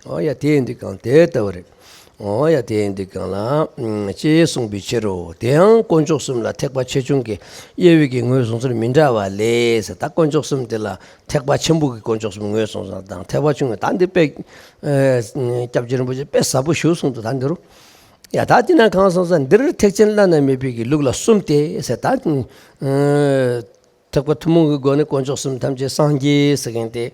ཨོ་ཡ། དེ་ཡིན་དུས་གང་དེ་ལྟ་བུ་རེད། ཨོ་ཡ། དེ་ཡིན་དུས་གང་ལ། ཅེས་གསུངས་པའི་ཕྱིར་རོ། དེ་ཡང་དཀོན་མཆོག་གསུམ་ལ་ཐེག་པ་ཆེ་ཆུང་གི་དབྱེ་བའི་གི་ངོས་བཟུང་ཚུལ་མི་འདྲ་བ་ལས་ཟེར། ད་དཀོན་མཆོག་གསུམ་དེ་ལ་ཐེག་པ་ཆེན་པོ་གི་དཀོན་མཆོག་གསུམ་ངོས་བཟུང་ས་དང་། ཐེག་པ་ཆུང་ངུ་ད་འདི་དཔེ་སྐྱབས་རྗེ་རིན་པོ་ཆེ་དཔེ་ཟབ་པོ་ཞིག་གསུངས་འདུག་ད་འདི་རུ། ཡ། ད་འདི་ན་གང་གསུངས་ས། འདིར་ཐེག་ཆེན་བླ་ན་མེད་པའི་གི་ལུགས་ལ་གསུམ་སྟེ་ཟེར། ད་ཐེག་པ་ཐུན་མོང་གི་སྒོ་ནས་དཀོན་མཆོག་གསུམ་ཐམས་ཅད་སངས་རྒྱས་ཟེར་མཁན་དེ།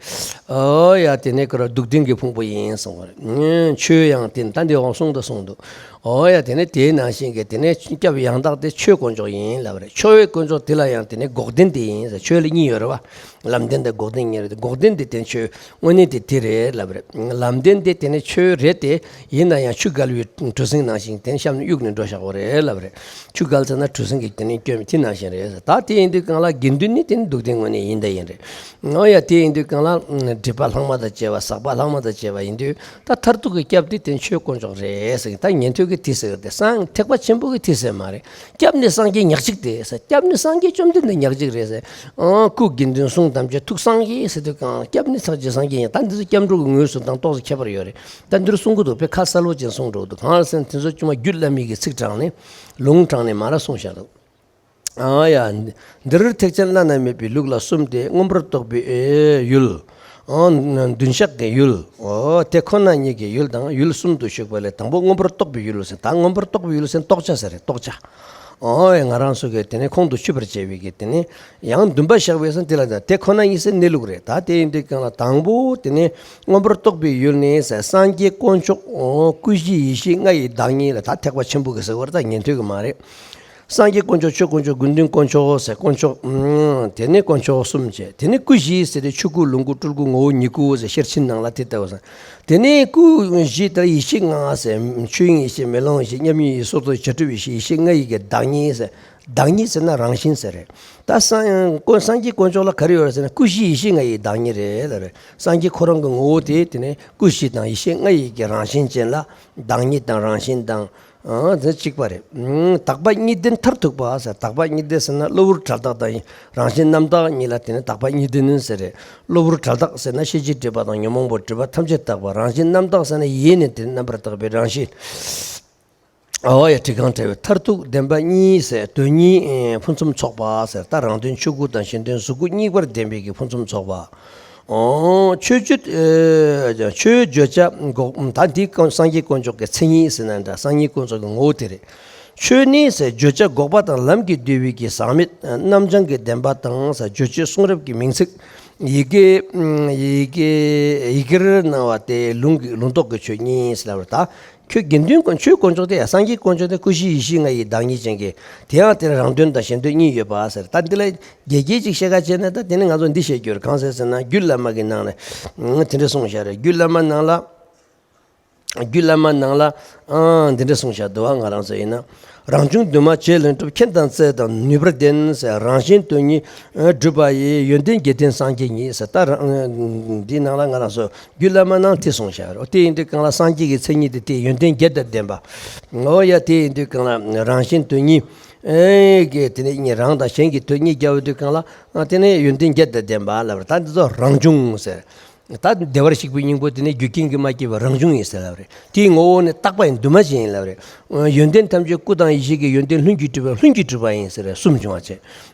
ཨོ་ཡ། དེ་ནས་ཁོ་ར་སྡུག་བདེན་གྱི་ཕུང་པོ་ཡིན་གསུངས་པ་རེད། ཆོས་ཡང་དེ་ད་འདི་འོང་གསུངས་ད་གསུངས་འདུག་ཨོ་ཡ། དེ་ནས་དེའི་ནང་བཞིན་གྱི་དེ་ནས་སྐྱབས་ཡང་དག་དེ་ཆོས་དཀོན་མཆོག་ཡིན་ལབ་རེད། ཆོས་དཀོན་མཆོག་དེ་ལ་ཡང་དེ་ནས་འགོག་བདེན་དེ་ཡིན་ཟེར། ཆོས་ལ་གཉིས་ཡོད་རེད་བ། ལམ་བདེན་དང་འགོག་བདེན་གཉིས་རེད། འགོག་བདེན་དེ་དེ་ཆོས་དངོས་གནས་དེ་དེ་རེད་ལབ་རེད། ལམ་བདེན་དེ་དེ་ནས་ཆོས་རེད་དེ། ཡིན་ན་ཡང་ཆུ་བརྒལ་བའི་གྲུ་གཟིངས་ནང་བཞིན་དེ་གཤམ་ནས་གཡུག་ནས་འགྲོ་བཞག་པ་རེད་ལབ་རེད། ཆུ་བརྒལ་ཚར་ན་གྲུ་གཟིངས་ཀྱི་དེ་ནས་སྐྱོན་མེད། དེ་ནང་བཞིན་རེད་ཟེར། ད་དེ་ཡིན་དུས་གང་ལ་དགེ་འདུན་ནི་དེ་ནི་སྡུག་བདེན་དངོས་གནས་ཡིན་ད་ཡིན་རེད། ཨོ་ཡ། དེ་ཡིན་དུས་གང་ལ་སྒྲིབ་པ་ལྷག་མ་དང་བཅས་པ། ཟག་པ་ལྷག་མ་དང་བཅས་པ་ཡིན་དུས། ད་མཐར་ཐུག་གི་སྐྱབས་དེ་དེ་ཆོས་དཀོན་མཆོག་རེད་ཟེར། ད་ཉན་ཐོས་ཀྱི་དེ་ཟེར་དེ་སངས་ཐེག་པ་ཆེན་པོ་གི་དེ་ཟེར་མ་རེད། སྐྱབས་ནི་སངས་རྒྱས་ཉག་གཅིག་སྟེ་ཟེར། སྐྱབས་ནི་སངས་རྒྱས་བཅོམ་ལྡན་འདས་ཉག་གཅིག་རེད་ཟེར། ཨང་། སྐུ་དགེ་འདུན་གསུམ་ཐམས་ཅད་ཐུགས་སངས་རྒྱས་ཟེར་དུས་གང་སྐྱབས་ནི་སངས་རྒྱས་སངས་རྒྱས་ཡིན། ད་འདི་ཚོ་སྐྱབས་འགྲོ་གི་ངོས་སུ་དང་ཏོག་ཙམ་ཁྱད་པར་ཡོད་རེད། ད་འདིར་གསུང་གི་འདུག་དཔེ་ཁ་གསལ་པོ་ཅན་གསུང་འགྲོ་གི་འདུག་གང་ལ་ཟེར་ན་དེ་ཚོ་ཅུང་མ་རྒྱུད་བླ་མའི་གི་ཚིག་དྲངས་ནས་ལུང་དྲངས་ནས་མར་གསུངས་བཞག་འདུག་ཨ་ཡ། འདིར་ཐེག་ཆེན་བླ་ན་མེད་པའི་ལུགས་ལ་གསུམ་སྟེ། མངོན་པར་རྟོགས་པའི་ཡུལ། ཨང་། མདུན་ཞག་གི་ཡུལ། ཨོ། དེ་ཁོ་ན་ཉིད་ཀྱི་ཡུལ་དང་ཡུལ་གསུམ་དུ་ཞུགས་པ་ལས། དང་པོ་མངོན་པར་རྟོགས་པའི་ཡུལ་ཟེར། ད་མངོན་པར་རྟོགས་པའི་ཡུལ་ཟེར་རྟོགས་བྱ་ཟེར་རེད། རྟོགས་བྱ། ཨོ་ཡ། ང་རང་ཚོ་གི་དེ་ནས་ཁོང་དུ་ཆུད་པར་བྱེད་པའི་གི་དེ་ནས་ཡང་འདུན་པ་བཞག་པའི་ས་དེ་ལ་ད་དེ་ཁོ་ན་ཉིད་ཟེར་གནས་ལུགས་རེད། ད་དེ་ཡིན་དུས་གང་ལ་དང་པོ་དེ་ནས་མངོན་པར་རྟོགས་པའི་ཡུལ་ནི་ཟེར། སངས་རྒྱས་དཀོན་མཆོག་ཨོ། སྐུ་བཞི་ཡེ་ཤེས་ལྔ་ཡི་བདག་ཉིད་ལ། ད་ཐེག་པ་ཆེན་པོ་གི་ཟེར་བར་ད་ཉན་ཐོས་གི་མ་རེད། སངས་རྒྱས་དཀོན་མཆོག་ཆོས་དཀོན་མཆོག་དགེ་འདུན་དཀོན་མཆོག་ཟེར། དཀོན་མཆོག་ཨང་། དེ་ནས་དཀོན་མཆོག་གསུམ་བྱས། དེ་ནས་སྐུ་བཞི་ཟེར་ཏེ་ཆོས་སྐུ་ལོངས་སྐུ་སྤྲུལ་སྐུ་ངོ་བོ་ཉིད་སྐུ་ཟེར། ཤེར་ཕྱིན་ནང་ལ་དེ་ལྟ་བུ་ཟེར། དེ་ནས་སྐུ་བཞི་ལྟར་ཡེ་ཤེས་ལྔ་ཟེར། ཆོས་དབྱིངས་ཡེ་ཤེས། མེ་ལོང་ཡེ་ཤེས། མཉམ་ཉིད་ཡེ་ཤེས། སོར་རྟོག་བྱ་གྲུབ་ཡེ་ཤེས། ཡེ་ཤེས་ལྔ་ཡི་གི་བདག་ཉིད་ཟེར། བདག་ཉིད་ཟེར་ན་རང་བཞིན་ཟེར་རེད། ད་སངས་དཀོན་སངས་རྒྱས་དཀོན་མཆོག་ལ་ག་རེ་ཡོད་རེད་ཟེར་ན་སྐུ་བཞི་ཡེ་ཤེས་ལྔ་ཡི་བདག་ཉིད་རེད་ལ་རེད། སངས་རྒྱས་ཁོ་རང་གི་ངོ་བོ་དེ་དེ་ནས་སྐུ་བཞི་དང་ཡེ་ཤེས་ལྔ་ཡི་གི་རང་བཞིན་ཅན་ལ་བདག་ཉིད་དང་རང་བཞིན་དང་། ཨང་། དེ་གཅིག་པ་རེད། ཨང་། དག་པ་གཉིས་ལྡན་མཐར་ཐུག་པ་ཟེར། དག་པ་གཉིས་ལྡན་ཟེར་ན་གློ་བུར་བྲལ་དག་དང་རང་བཞིན་རྣམ་དག་གཉིས་ལ་དེ་ནས་དག་པ་གཉིས་ལྡན་ཟེར་རེད། གློ་བུར་བྲལ་དག་ཟེར་ན་ཤེས་བྱའི་སྒྲིབ་པ་དང་ཉོན་མོངས་པའི་སྒྲིབ་པ་ཐམས་ཅད་དག་པ། རང་བཞིན་རྣམ་དག་ཟེར་ན་ཡེ་ནས་དེ་རྣམ་པར་དག་པའི་རང་བཞིན། ཨོ་ཡ། བྲི་གང་བྲལ་བའི་མཐར་ཐུག་བདེན་པ་གཉིས་ཟེར། དོན་གཉིས་ཕུན་སུམ་ཚོགས་པ་ཟེར། ད་རང་དོན་ཆོས་སྐུ་དང་གཞན་དོན་གཟུགས་སྐུ་གཉིས་པར་ལྡན་པའི་གི་ཕུན་སུམ་ཚོགས་པ། ཨོ། ཆོས་བརྗོད། ཨེ། ཆོས་བརྗོད་བྱ་འགོག་ད་འདི་སངས་རྒྱས་དཀོན་མཆོག་གི་མཚན་ཉིད་ཟེར་ན་འདྲ། སངས་རྒྱས་དཀོན་མཆོག་གི་ངོ་བོ་དེ་རེད། ཆོས་ནི་ཟེར་བརྗོད་བྱ་འགོག་པ་དང་ལམ་གྱིས་བསྡུས་པའི་གི་ཟག་མེད་རྣམ་བྱང་གི་བདེན་པ་དང་ཟེར། རྗོད་བྱེད་གསུང་རབ་ཀྱི་མིང་ཚིག་ཡི་གེ་ཡི་གེ་ཡི་གེར་སྣང་བ་སྟེ། ལུང་གི་ལུང་རྟོགས་ཀྱི་ཆོས་གཉིས་ཟེར་བ་ལ། ད་ཁྱོད་དགེ་འདུན་དཀོན་ཆོས་དཀོན་མཆོག་དེ་ཡང་སངས་རྒྱས་དཀོན་མཆོག་དེ་ཀུན་ཤེས་ཡེ་ཤེས་ལྔ་ཡི་བདག་ཉིད་ཅན་གྱི། དེ་ཡང་དེར་རང་དོན་དང་གཞན་དོན་གཉིས་ཡོད་པ་ཟེར། ད་འདི་ལ་རྒྱས་རྒྱས་ཅིག་བཤད་ཁ་བྱས་ན། ད་དེ་ནི་ང་ཚོ་འདི་བཤད་རྒྱུ་རེད། གང་ཟེར་ཟེར་ན། རྒྱུད་བླ་མ་གི་ནང་ལ་དེ་འདྲ་གསུངས་བཞག་རེད། རྒྱུད་བླ་མ་ནང་ལ། རྒྱུད་བླ་མ་ནང་ལ་ཨང་འདི་འདྲ་གསུངས་བཞག་འདུག་བ། ང་རང་ཚོ་ཡིན་ན། རང་བྱུང་འདུས་མ་བྱས་ལས་གྲུབ། མཁྱེན་དང་བརྩེ་དང་ནུས་པར་ལྡན་ཟེར། རང་གཞན་དོན་གཉིས་སྒྲུབ་པ་ཡི། ཡོན་ཏན་བརྒྱད་ལྡན་སངས་རྒྱས་ཉིད་ཟེར། ད་རང་འདི་ནང་ལ་ང་རང་ཚོ་རྒྱུད་བླ་མ་ནང་དེ་གསུངས་བཞག་རེད། དེ་ཡིན་དུས་གང་ལ་སངས་རྒྱས་ཀྱི་མཚན་ཉིད་དེ་དེ་ཡོན་ཏན་བརྒྱད་དང་ལྡན་པ། འོ་ཡ། དེ་ཡིན་དུས་གང་ལ་རང་གཞན་དོན་གཉིས་ཨེ་གི་དེ་ནས་རང་དང་གཞན་གྱི་དོན་གཉིས་རྒྱབ་དུས་གང་ལ་དེ་ནས་ཡོན་ཏན་བརྒྱད་དང་ལྡན་པ་ལབ་རེད། ད་འདི་ཚོ་རང་བྱུང་ཟེར། ད་བདེ་བར་གཤེགས་པའི་སྙིང་པོ་དེ་ནི་རྒྱུ་རྐྱེན་གྱིས་མ་སྐྱེས་པ་རང་བྱུང་ཡིན་ཟེར་ལབ་རེད། དེའི་ངོ་བོ་ནི་རྟག་པ་ཡིན། འདུས་མ་བྱས་ཡིན་ལབ་རེད། ཡོན་ཏན་ཐམས་ཅད་སྐུ་དང་ཡེ་ཤེས་ཀྱི་ཡོན་ཏན་ལྷུན་གྱིས་གྲུབ་པ། ལྷུན་གྱིས་གྲུབ་པ་ཡིན་ཟེར་རེད། གསུམ་བྱུང་བ་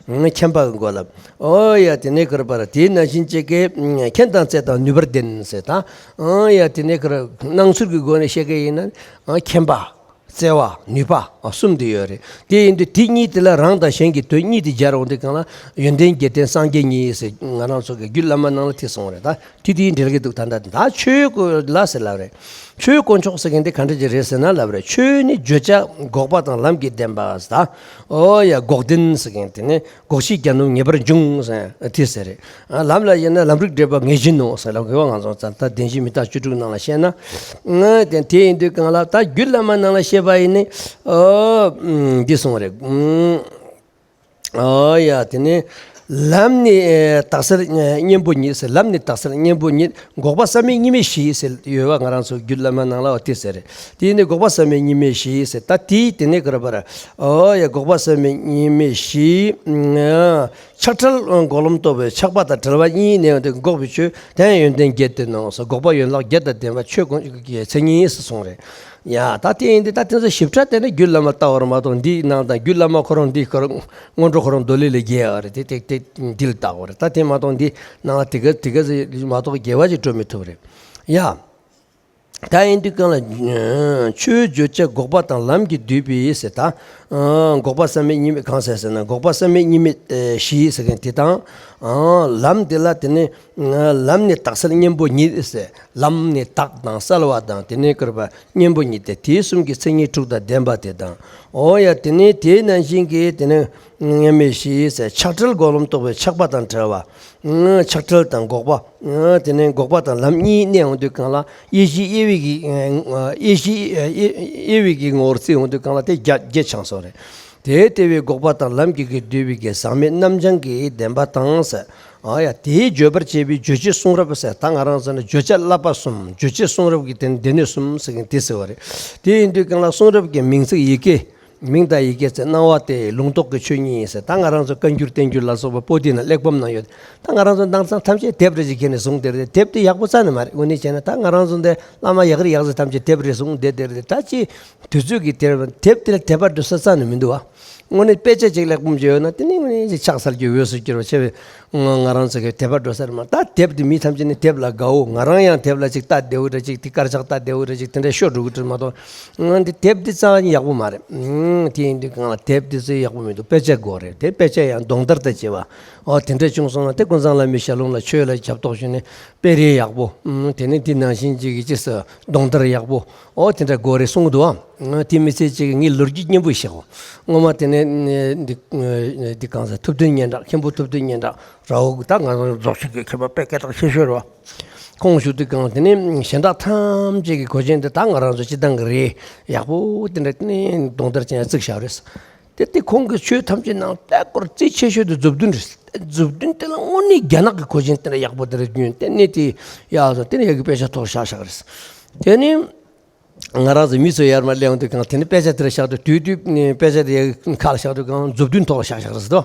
བྱས། མཁྱེན་པ་གི་སྒོ་ལ། ཨོ་ཡ། དེ་ནས་ཁར་པར་དེའི་ནང་བཞིན་གཅིག་གིས་མཁྱེན་དང་བརྩེ་དང་ནུས་པར་ལྡན་ཟེར། ད་ཨོ་ཡ། དེ་ནས་ཁར་སྣང་ཚུལ་གྱི་སྒོ་ནས་བཤད་མཁན་ཡིན་ན། མཁྱེན་པ། བརྩེ་བ། ནུས་པ། ཨ། གསུམ་དེ་ཡོད་རེད། དེ་ཡིན་དུས་དེ་གཉིས་དེ་ལ་རང་དང་གཞན་གྱི་དོན་གཉིས་དེ་སྦྱར་འོང་དུས་གང་ལ་ཡོན་ཏན་བརྒྱད་ལྡན་སངས་རྒྱས་ཉིད་ཟེར། ང་རང་ཚོ་གི་རྒྱུད་བླ་མ་ནང་ལ་དེ་གསུངས་རེད། ད་དེ་དེའི་འབྲེལ་གྱི་འདུག་ད་ད་ད་ཆོས་སྐོར་ལ་ཟེར་ལབ་རེད། ཆོས་དཀོན་མཆོག་ཟེར་མཁན་དེ་ག་འདྲ་ཅིག་རེད་ཟེར་ན་ལབ་རེད། ཆོས་ནི་བརྗོད་བྱ་འགོག་པ་དང་ལམ་གྱི་བདེན་པ་ཟེར། ད་ཨོ་ཡ། འགོག་བདེན་ཟེར་མཁན་དེ་ནི། འགོག་བྱེད་གྱ་ནོམ་ངེས་པར་འབྱུང་ཟེར་དེ་ཟེར་རེད། ཨ། ལམ་ལ་དབྱེ་ན་ལམ་རིགས་འགྲེལ་པ་ངེས་བཞིན་ནོ་ཟེར་ལབ་དགོས་པ། ང་ཚོ་ད་བདེན་བཞི་མི་རྟག་བཅུ་དྲུག་ནང་ལ་བཤད་ན། ཨ། དེ་དེ་ཡིན་དུས་གང་ལ་ད་རྒྱུད་བླ་མ་ནང་ལ་བཤད་པ་ཡིན་ནི། ཨོ། འདི་གསུངས་རེད། ཨོ་ཡ། དེ་ནི་ལམ་ནི་རྟགས་གསལ་གཉེན་པོ་ཉིད་ཟེར། ལམ་ནི་རྟགས་གསལ་གཉེན་པོ་ཉིད། འགོག་པ་བསམ་མེད་གཉིས་མེད་བཞི་ཟེར་ཡོད་པ། ང་རང་ཚོ་རྒྱུད་བླ་མ་ནང་ལ་འོ་དེ་ཟེར་རེད། དེ་ནི་འགོག་པ་བསམ་མེད་གཉིས་མེད་བཞི་ཟེར། ད་དེ་དེ་ནི་ཁར་པར། ཨོ་ཡ། འགོག་པ་བསམ་མེད་གཉིས་མེད་བཞི། ཆགས་བྲལ་འགོག་ལམ་རྟོགས་པའི་ཆགས་པ་དང་བྲལ་བ་གཉིས་གནས་པ་དེ་འགོག་པའི་ཆོས་དེ་ཡང་ཡོན་ཏན་བརྒྱད་ལྡན་ནོ་ཟེར། འགོག་པ་ཡན་ལག་བརྒྱད་དང་ལྡན་པ་ཆོས་དཀོན་མཆོག་གི་མཚན་ཉིད་ཟེར་གསུངས་རེད། ཡ། ད་དེ་ཡིན་དུས་ད་དེ་ཚོ་ཞིབ་ཕྲ་བལྟས་ན་རྒྱུད་བླ་མ་ལྟ་བར་མ་གཏོགས། འདིའི་ནང་དང་རྒྱུད་བླ་མ་ཁོ་རང་འདི་ཁོ་རང་སྔོན་འགྲོ་ཁོ་རང་མདོ་ལས་ལས་རྒྱས་པ་རེད། དེ་དེ་དེ་འདི་ལ་བལྟ་དགོས་རེད། ད་དེ་མ་གཏོགས་འདི་ནང་ལ་དེ་ག་དེ་ག་ཟེ་མ་གཏོགས་རྒྱས་པ་ཅིག་སྤྲོད་མི་ཐུབ་རེད། ཡ། ད་ཡིན་དུས་གང་ལ་ཆོས་བརྗོད་བྱ་འགོག་པ་དང་ལམ་གྱིས་བསྡུས་པའི་ཟེར། ད་འགོག་པ་བསམ་མེད་གཉིས་མེད་གང་ཟེར་ཟེར་ན། འགོག་པ་བསམ་མེད་གཉིས་མེད་བཞི་ཟེར་མཁན་དེ་དང་། ལམ་དེ་ལ་དེ་ནི། ལམ་ནི་རྟགས་གསལ་གཉེན་པོ་ཉིད་ཟེར། ལམ་ནི་རྟགས་དང་གསལ་བ་དང་དེ་ནས་ཁར་པར་གཉེན་པོ་ཉིད་དེ། དེ་གསུམ་གྱི་མཚན་ཉིད་དྲུག་དང་ལྡན་པ་དེ་དང་། འོ་ཡ། དེ་ནས་དེ་ནང་བཞིན་གྱི་དེ་ནས་གཉིས་མེད་བཞི་ཟེར། ཆགས་བྲལ་འགོག་ལམ་རྟོགས་པའི་ཆགས་པ་དང་བྲལ་བ། ཆགས་བྲལ་དང་འགོག་པ། དེ་ནས་འགོག་པ་དང་ལམ་གཉིས་གནས་འོང་དུས་གང་ལ་དབྱེ་གཞི་དབྱེ་བའི་གི་དབྱེ་གཞི་དབྱེ་བའི་གི་ངོ་བོར་བརྩི་འོང་དུས་གང་ལ་དེ་བརྒྱད་བརྒྱད་ཆགས་སོང་རེད། དེ་ལྟ་བུའི་འགོག་པ་དང་ལམ་གྱིས་བསྡུས་པའི་གི་ཟག་མེད་རྣམ་བྱང་གི་བདེན་པ་དང་ཟེར། ཨ་ཡ། དེའི་བརྗོད་པར་བྱེད་པའི་རྗོད་བྱེད་གསུང་རབ་ཟེར། ད་ང་རང་ཚོ་ནི་བརྗོད་བྱ་བསླབ་པ་གསུམ། རྗོད་བྱེད་གསུང་རབ་ཀྱི་དེ་ནི་སྡེ་སྣོད་གསུམ་ཟེར་མཁན་དེ་ཟེར་བ་རེད། དེ་ཡིན་དུས་གང་ལ་གསུང་རབ་ཀྱི་མིང་ཚིག་ཡི་གེ། མིང་དང་ཡི་གེ་ཟེར། སྣང་བ་སྟེ་ལུང་རྟོགས་ཀྱི་ཆོས་ཉིད་ཟེར། ད་ང་རང་ཚོ་བཀའ་འགྱུར་བསྟན་འགྱུར་ལ་སོགས་པ་པོ་ཏི་ན་གླེགས་བམ་ན་ཡོད། ད་ང་རང་ཚོ་དེང་སང་ཐམས་ཅད་དེབ་རེ་ཅིག་ཁྱེར་ནས་བཟུང་བསྡད་རེད། དེབ་དེ་ཡག་པོ་རྩ་ནས་མ་རེད། དངོས་གནས་བྱས་ན་ད་ང་རང་ཚོ་འདི་བླ་མ་ཡག་རེད་ཡག་ཟེར་ཐམས་ཅད་དེབ་རེ་བཟུང་བསྡད་བསྡད་རེད། ད་ཅི་དུས་ཚོད་ཀྱི་དེབ་དེབ་དེ་ལ་དད་པ་འགྲོ་ས་རྩ་ནས་མི་འདུག་བ། དངོས་གནས་དཔེ་ཆ་ཅིག་གླེགས་བམ་ཅིག་ཡོད་ན་དེ་ནི་དངོས་གནས་ཅིག་ཕྱག་འཚལ་རྒྱུ་འོས་སུ་གྱུར་བ་ཆེ་བས། ང་རང་ཚོ་གི་དད་པ་འགྲོ་ས་རེད་མ། ད་དེབ་དེ་མི་ཐམས་ཅད་ནི་དེབ་ལ་དགའ་བོ། ང་རང་ཡང་དེབ་ལ་ཅིག་ལྟ་བདེ་བོ་འདྲ་ཅིག་དེ་དཀར་ཆག་ལྟ་བདེ་བོ་འདྲ་ཅིག་དེ་འདྲ་ཤོར་འགྲོ་གི་འདྲ་མ་གཏོགས། ང་འདི་དེབ་འདི་རྩ་བ་ནས་ཡག་པོ་མ་རེད། ཨང་། དེ་ཡིན་དུས་གང་ལ་དེབ་འདི་ཚོ་ཡག་པོ་མི་འདུག་དཔེ་ཆ་དགོས་རེད། དེ་དཔེ་ཆ་ཡང་རྡུང་རྡེག་དང་བཅས་པ། ཨོ་དེ་འདྲ་བྱུང་སོང་ན་དེ་ཀུན་བཟང་བླ་མའི་ཞལ་ལུང་ལ་ཆོས་ལ་ཞབས་ཏོག་ཞུས་ནས་དཔེ་རིས་ཡག་པོ། ཨང་། དེ་ནས་འདི་ནང་བཞིན་ཅིག་གི་ཅི་ཟེར་རྡུང་རྡེག་ཡག་པོ། ཨོ་དེ་འདྲ་དགོས་རེད་གསུང་གི་འདུག་ཨང་། དེ་མི་ཚེ་གཅིག་གི་ངའི་ལོ་རྒྱུས་སྙན་པོ་བཤད་གོ། སྔོན་མ་དེ་ནས་འདི་འདི་གང་ཟེར་ཐུབ་བསྟན་སྙན་གྲགས། མཁན་པོ་ཐུབ་བསྟན་སྙན་གྲགས་ར་བོ་ད་ང་རང་རྫོགས་ཆེན་གྱི་མཁས་པ་དཔེ་སྐད་གྲགས་ཆེ་ཤོས་རེད་བ། ཁོང་བཞུགས་དུས་གང་དེ་ནས་གཞན་དག་ཐམས་ཅད་ཀྱི་གོས་ཆེན་དེ་ད་ང་རང་ཚོ་སྤྱི་བཏང་གི་རེད། ཡག་པོ་དེ་འདྲ་དེ་ནས་རྡུང་རྡེག་ཅན་བརྩིགས་བཞག་རེད། དེ་དེ་ཁོང་གི་ཆོས་ཐམས་ཅད་ནང་ལྟ་སྐོར་རྩིས་ཆེ་ཤོས་དེ་མཛུབ་སྟོན་རེད། མཛུབ་སྟོན་དེ་ལ་དངོས་གནས་རྒྱ་ནག་གི་གོས་ཆེན་དེ་འདྲ་ཡག་པོ་དེ་འདྲ་གྱོན། དེ་ནས་དེ་ཡག་སོང་དེ་ནས་ཡག་གི་དཔེ་ཆ་ཐོག་བཞག་བཞག་རེད། དེ་ནས། ང་རང་ཚོ་མི་ཚོ་ཡར་མར་སླེབས་ཡོང་དུས་གང་དེ་ནི་དཔེ་ཆ་དེར་བཞག་དུས་དུས་དུས་ནི་དཔེ་ཆ་དེ་ཡ་ཁ་ལ་བཞག་དུས་གང་མཛུབ་སྟོན་ཐོག་ལ་བཞག་བཞག་རེད་ཟེར་དོ།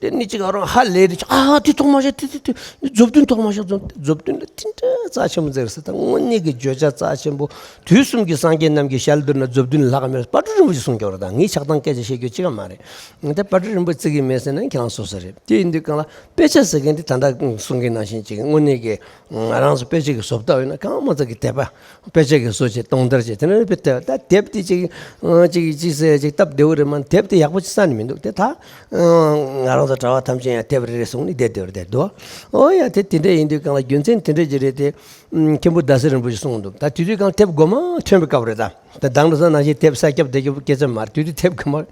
དེ་ནི་གཅིག་ཨ་རང་ཧ་ལས་དེ་ཨ་དེ་ཐོག་མ་བཞག་དེ་དེ་དེ་མཛུབ་སྟོན་ཐོག་མ་བཞག་མཛུབ་མཛུབ་སྟོན་ལ་དེ་འདྲ་རྩ་ཆེན་པོ་མཛད་རེད་ཟེར། ད་དངོས་གནས་ཀྱི་བརྗོད་བྱ་རྩ་ཆེན་པོ། དུས་གསུམ་གྱི་སངས་རྒྱས་རྣམས་ཀྱི་ཞལ་བསྡུར་ན་མཛུབ་སྟོན་ལྷག་མེད། དཔལ་སྤྲུལ་རིན་པོ་ཆེ་གསུང་སྐྱོར་དང་ངས་ཆགས་སྡང་སྐད་ཆ་བཤད་རྒྱུ་གཅིག་ཀྱང་མ་རེད། ང་ད་དཔལ་སྤྲུལ་རིན་པོ་ཆེ་གི་མེད་ཟེར་ན་ཁྱེད་རང་སོ་སོ་རེད། དེ་ཡིན་དུས་གང་ལ་དཔེ་ཆ་ཟེར་མཁན་དེ་ད་ལྟ་གསུང་མཁན་ནང་བཞིན་ཅིག་དངོས་གནས་ཀྱི་ང་རང་ཚོ་དཔེ་ཆ་གི་བཟོ་ལྟ་ཡོད་ན་གང་མང་ཙམ་གྱི་དད་པ། དཔེ་ཆ་གི་བཟོ་བྱེད་གཏོང་བསྡར་བྱེད་དེ་ནས་དཔེ་དེབ་ད་དེབ་དེ་ཅིག་ཅིག་ཅིག་ཟེར་ཅིག་སྟབས་བདེ་བོ་རེད་མ། དེབ་དེ་ཡག་པོ་ཅིག་རྩ་ནས་མི་འདུག་དེ་ད་ང་རང་ གྲྭ་པ་ཐམས་ཅད་ཡང་དེབ་རེ་རེ་བཟུང་ནས་བསྡད་བསྡད་པ་རེད་འདུག། ཨོ་ཡ། དེ་དེ་འདྲ་ཡིན་དུས་གང་ལ་རྒྱུ་མཚན་དེ་འདྲ་ཅིག་རེད་དེ། ཨུམ། མཁན་པོ་ཟླ་ཟེར་རིན་པོ་ཆེས་གསུངས་འདུག། ད་དེ་དུས་གང་དེབ་མགོ་མ་ཐོན་པའི་སྐབས་རེད་ད། ད་དེང་སང་ནང་བཞིན་དེབ་གསར་རྒྱབ་དེ་རྒྱབ་སྐད་ཆ་མ་རེད། དེ་དུས་དེབ་གང་མ།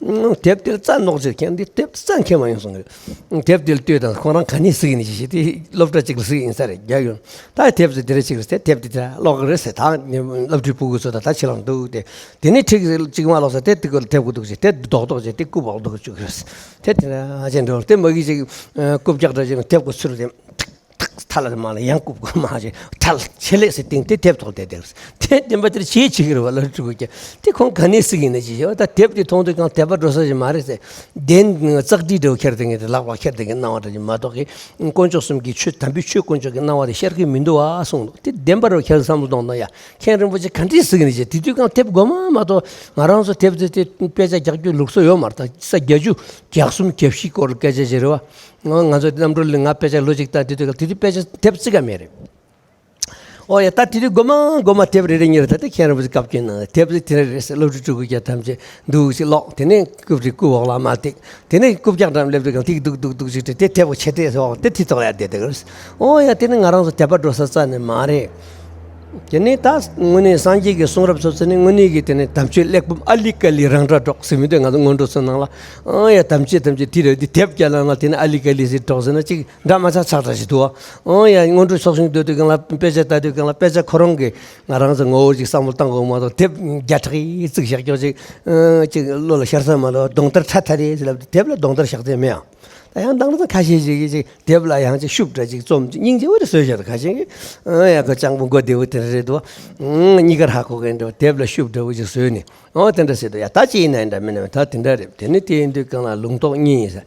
ཨུམ། དེབ་དེ་ལ་རྩ་ནོག་ཅིག་མཁན་འདི་དེབ་རྩ་མཁྱེན་མ་ཡོང་གསུངས་གི། དེབ་དེ་ལ་ལྟོས་དང་། ཁོང་རང་ག་ནས་གཟིགས་ཡིན་ཞེས་དེ་སློབ་གྲྭ་གཅིག་ལ་གཟིགས་ཡིན་ས་རེད། རྒྱག་ཡོང་། ད་དེབ་དེ་དེ་རེ་གཅིག་རེད་ཟེར། དེབ་དེ་དེ་ཀློག་གི་རེད་ཟེར། ད་ནི་སློབ་ཕྲུག་ཕྲུ་གུ་ཚོ་ད་ད་ཕྱི་ལོགས་འདུག་སྟེ། དེ་ནས་ཁྲིག་གཅིག་མ་ལོག་ས་དེ་དེ་ཀོ་ལ་དེབ་ཀོ་འདུག་ཅེས་དེ་རྡོག་རྡོག་ཅེས་དེ་རྐུབ་བག་འདུག་བཅུག་རེད། དེ་དེ་ན་ཅན་འགྲོ་དེ་མ་གི་ཅིག་རྐུབ་རྒྱག་འདྲ་ཅིག་དེབ་ཀོ་ཚུར་དེ་ཐག་ཐག་ལ་མ་ལ་ཡང་རྐུབ་ཀོ་མ་ཅིག་ཐལ་ཆེ་ལེགས་སེ་སྟེང་དེ་དེབ་ཐོག་དེ་དེ་དེ་བདེན་པ་དེར་ཆེས་ཆེ་གི་རེད་བ། ལ་ཕྲུ་གུ་ཀྱ་དེ་ཁོང་ག་ནས་གཟིགས་ཡིན་ན་ཅི་བྱེད་བ། ད་དེབ་དེ་མཐོང་དུས་གང་དད་པ་འགྲོ་ས་ཞིག་མ་རེད་ཟེར། བདེན་ཙག་སྒྲིལ་འདྲ་བོ་ཁྱེར་དེ་ངས་དེ་ལག་པ་ཁྱེར་དེ་ངས་གནང་བ་འདྲ་ཅིག་མ་གཏོགས་གི། དཀོན་མཆོག་གསུམ་གྱི་ཆོས། དམ་པའི་ཆོས་དཀོན་མཆོག་གི་གནང་བ་དེ་ཤར་གི་མི་འདུག་བ་གསུངས་འདུག། དེ་བདེན་པ་རེད་བ། ཁྱེད་བསམ་བློ་གཏོང་དང་ཡ། མཁན་རིན་པོ་ཆེ་ག་འདྲས་གཟིགས་ནས་བྱས། དེ་དུས་གང་དེབ་མགོ་མ་མ་གཏོགས་ང་རང་ཚོ་དེབ་དེ་དེ་དཔེ་ཆ་རྒྱག་རྒྱུ་ལུགས་སྲོལ་ཡོད་མ་རེད། ད་ས་བརྒྱད་ཅུ་གྱ་གསུམ་གྱ་བཞི་སྐོར་ལ་སྐད་ཆ་བཤད་རེད་བ། ང་ང་ཚོ་རྣམ་གྲོལ་ལ་ང་དཔེ་ཆ་ལོ་གཅིག་ལྟ་དེ་དུས་གང་དེ་དུས་དཔེ་ཆ་དེབ་རྩིས་ཀ་མེད་རེད། ཨོ་ཡ། ད་དེ་དུས་མགོ་མ་མགོ་མ་དེབ་རེ་རེ་གཉིས་རེ། ད་དེ་མཁན་རིན་པོ་ཆེ་བཀའ་བཀྱོན་གནང་། དེབ་རེ་དེ་རེ་རེ་ཟེར། སློབ་ཕྲུག་ཕྲུ་གུ་རྒྱ་ཐམས་ཅད་འདུག་ཅིག་ཀློག། དེ་ནས་རྐུབ་རེ་རྐུབ་འོག་ལ་མ་བཏེག། དེ་ནས་རྐུབ་བཀྱག་འགྲམ་སླེབས་དུས་གང་ཏིག་ཏུག་ཏུག་ཏུག་ཅིག་བྲིས་ཏེ་དེ་ཐེབ་ཆེ་ཏེ་སོགས་དེ་ཐིག་ཐོག་ལ་ཡར་བསྡད་དེ་གར། ཨོ་ཡ། དེ་ནི་ང་རང་ཚོ་དད་པ་འགྲོ་ས་རྩ་ནས་མ་རེད། དེ་ནས་ད་དངོས་གནས་སངས་རྒྱས་ཀྱི་གསུང་རབ་ཚོ་ཚོ་ནི་དངོས་གནས་ཀྱི་དེ་ནས་དམ་ཆོས་གླེགས་བམ་ཨ་ལི་ཀ་ལི་རང་སྒྲ་སྒྲོག་ཟེར་མི་འདུག། ང་ཚོ་སྔོན་འགྲོ་ཚོ་ནང་ལ། ཨོ་ཡ། དམ་ཆོས་དམ་ཆོས་དེ་རེད། དེ་དེབ་རྒྱ་ལ་ང་དེ་ནི་ཨ་ལི་ཀ་ལི་ཟེར་སྒྲོག་ཟེར་ན་ཅིག་འདྲ་མ་ཆགས་ཆགས་འདྲ་ཞིག་འདུག། ཨོ་ཡ། སྔོན་འགྲོ་ཚོགས་ཞིང་སྡོད་དུས་སྒང་ལ་དཔེ་ཆ་ལྟ་དུས་སྒང་ལ་དཔེ་ཆ་ཁོ་རང་གི་ང་རང་ཚོ་ངོ་བོ་ཅིག་བསམ་བློ་བཏང་དགོས་མ་གཏོགས། དེབ་བརྒྱ་ཕྲག་གིས་བརྩིགས་བཞག་ཀྱོག་ཅིག་ཨ། ཅིག་བློ་ལ་ཤར་ས་མ་གཏོགས། གདོང་ལྟར་ཁྲ་ཐ་རེད་ཟེར་ལབ་དུས་དེབ་ལ་གདོང་ལྟར་བཞག་ཚད་མེད་ཨ། ད་ཡང་དང་ཚང་ཁ་ཤས་ཤིག་གིས་ཅིག་དེབ་ལ་ཡང་ཅིག་ཤུབ་འདྲ་ཅིག་རྩོམ་ཅིག་སྙིང་རྗེ་བོ་རེ་བཟོས་བཞག་འདུག། ཁ་ཤས་ཀྱིས་ཨ་ཡ་ཁོ་སྤྱང་པོ་མགོ་བདེ་བོ་དེ་རེད་འདུག། ཨ། གཉིས་ཀ་ཧ་གོ་གི་འདུག། དེབ་ལ་ཤུབ་འདྲ་བོ་ཅིག་བཟོས་ནས། ཨོ་དེ་འདྲ་ཟེར་འདུག། ཡ། ད་ཅི་ཡིན་ན་ཡིན་འདྲ་མིན་ན་མིན། ད་དེ་འདྲ་རེད། དེ་ནི་དེ་ཡིན་དུས་སྒང་ལ་ལུང་རྟོགས་གཉིས་ཡིན་ཟེར།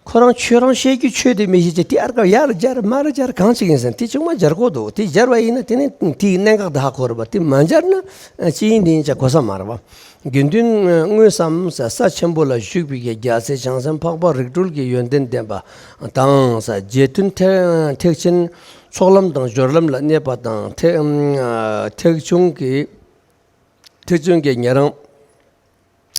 ཁོ་རང་ཁྱོད་རང་བཤད་རྒྱུ་ཆོས་དེ་མི་ཤེས་ཅེས་དེ་ཨར་ཀ་ཡར་སྦྱར་མར་སྦྱར་གང་ཅིག་ཡིན་ཟེར། དེ་ཅུང་མ་སྦྱར་གོ་འདུག། དེ་སྦྱར་བ་ཡིན་ན་དེ་ནི་དེའི་གནད་འགག་དེ་ཧ་གོ་རེད་པ། དེ་མ་སྦྱར་ན་ཅི་ཡིན་དེ་ཡིན་ཆ་གོ་ས་མ་རེད་པ། དགེ་འདུན་དངོས་སམ་ས་ས་ཆེན་པོ་ལ་བཞུགས་པའི་རྒྱལ་སྲས་བྱང་སེམས་འཕགས་པ་རིགས་གྲོལ་གྱི་ཡོན་ཏན་ལྡན་པ་དང་ས་རྗེ་བཙུན་ཐེག་ཐེག་ཆེན་ཚོགས་ལམ་དང་སྦྱོར་ལམ་ལ་གནས་པ་དང་། ཐེག་ཐེག་ཆུང་གི་ཐེག་ཆུང་གི་ཉན་རང་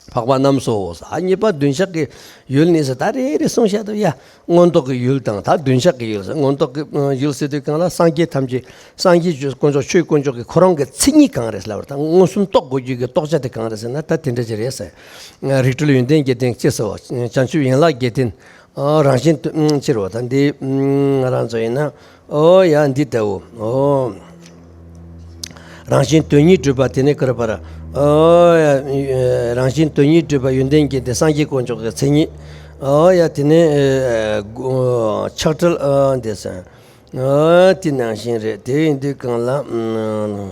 འཕགས་པ་རྣམས་སོ། ས་གཉིས་པ་མདུན་ཞག་གི་ཡུལ་ནི་ས་ད་རེ་རེ་གསུངས་བཞག་འདུག། ཡ། མངོན་རྟོགས་ཀྱི་ཡུལ་དང་ད་མདུན་ཞག་གི་ཡུལ་ཟེར། མངོན་རྟོགས་ཀྱི་ཡུལ་ཟེར་དུས་སྒང་ལ་སངས་རྒྱས་ཐམས་ཅད་སངས་རྒྱས་དཀོན་མཆོག་ཆོས་དཀོན་མཆོག་གི་ཁོ་རང་གི་མཚན་ཉིད་གང་རེད་ལབ་པ་དང་། མངོན་སུམ་རྟོགས་དགོས་རྒྱུ་གི་རྟོགས་བྱ་དེ་གང་རེད་ཟེར་ན་ད་དེ་འདྲ་ཅིག་རེད་ཟེར། རིགས་གྲོལ་ཡོན་ཏན་གྱི་སྟེང་ཅི་ཟེར་བ། བྱང་ཆུབ་ཡན་ལག་བརྒྱད་ལྡན། ཨོ། རང་བཞིན་དུ་ཨུམ་ཕྱིར་བ་དང་འདི་ཨུམ་ང་རང་ཚོ་ཡིན་ན། ཨོ་ཡ། འདི་ལྟ་བུ། ཨོ། རང་བཞིན་དོན་གཉིས་གྲུབ་པ་དེ་ནི་ཀར་པར། ཨོ་ཡ། རང་བཞིན་དོན་གཉིས་གྲུབ་པ་ཡོན་ཏན་གྱི་དེ་སངས་རྒྱས་དཀོན་མཆོག་གི་མཚན་ཉིད། ཨོ་ཡ། དེ་ནི་ཨེ་ཆགས་བྲལ། ཨོ་འདི་ས། ཨོ་དེ་ནང་བཞིན་རེད། དེ་ཡིན་དུས་སྒང་ལ་ཨུམ།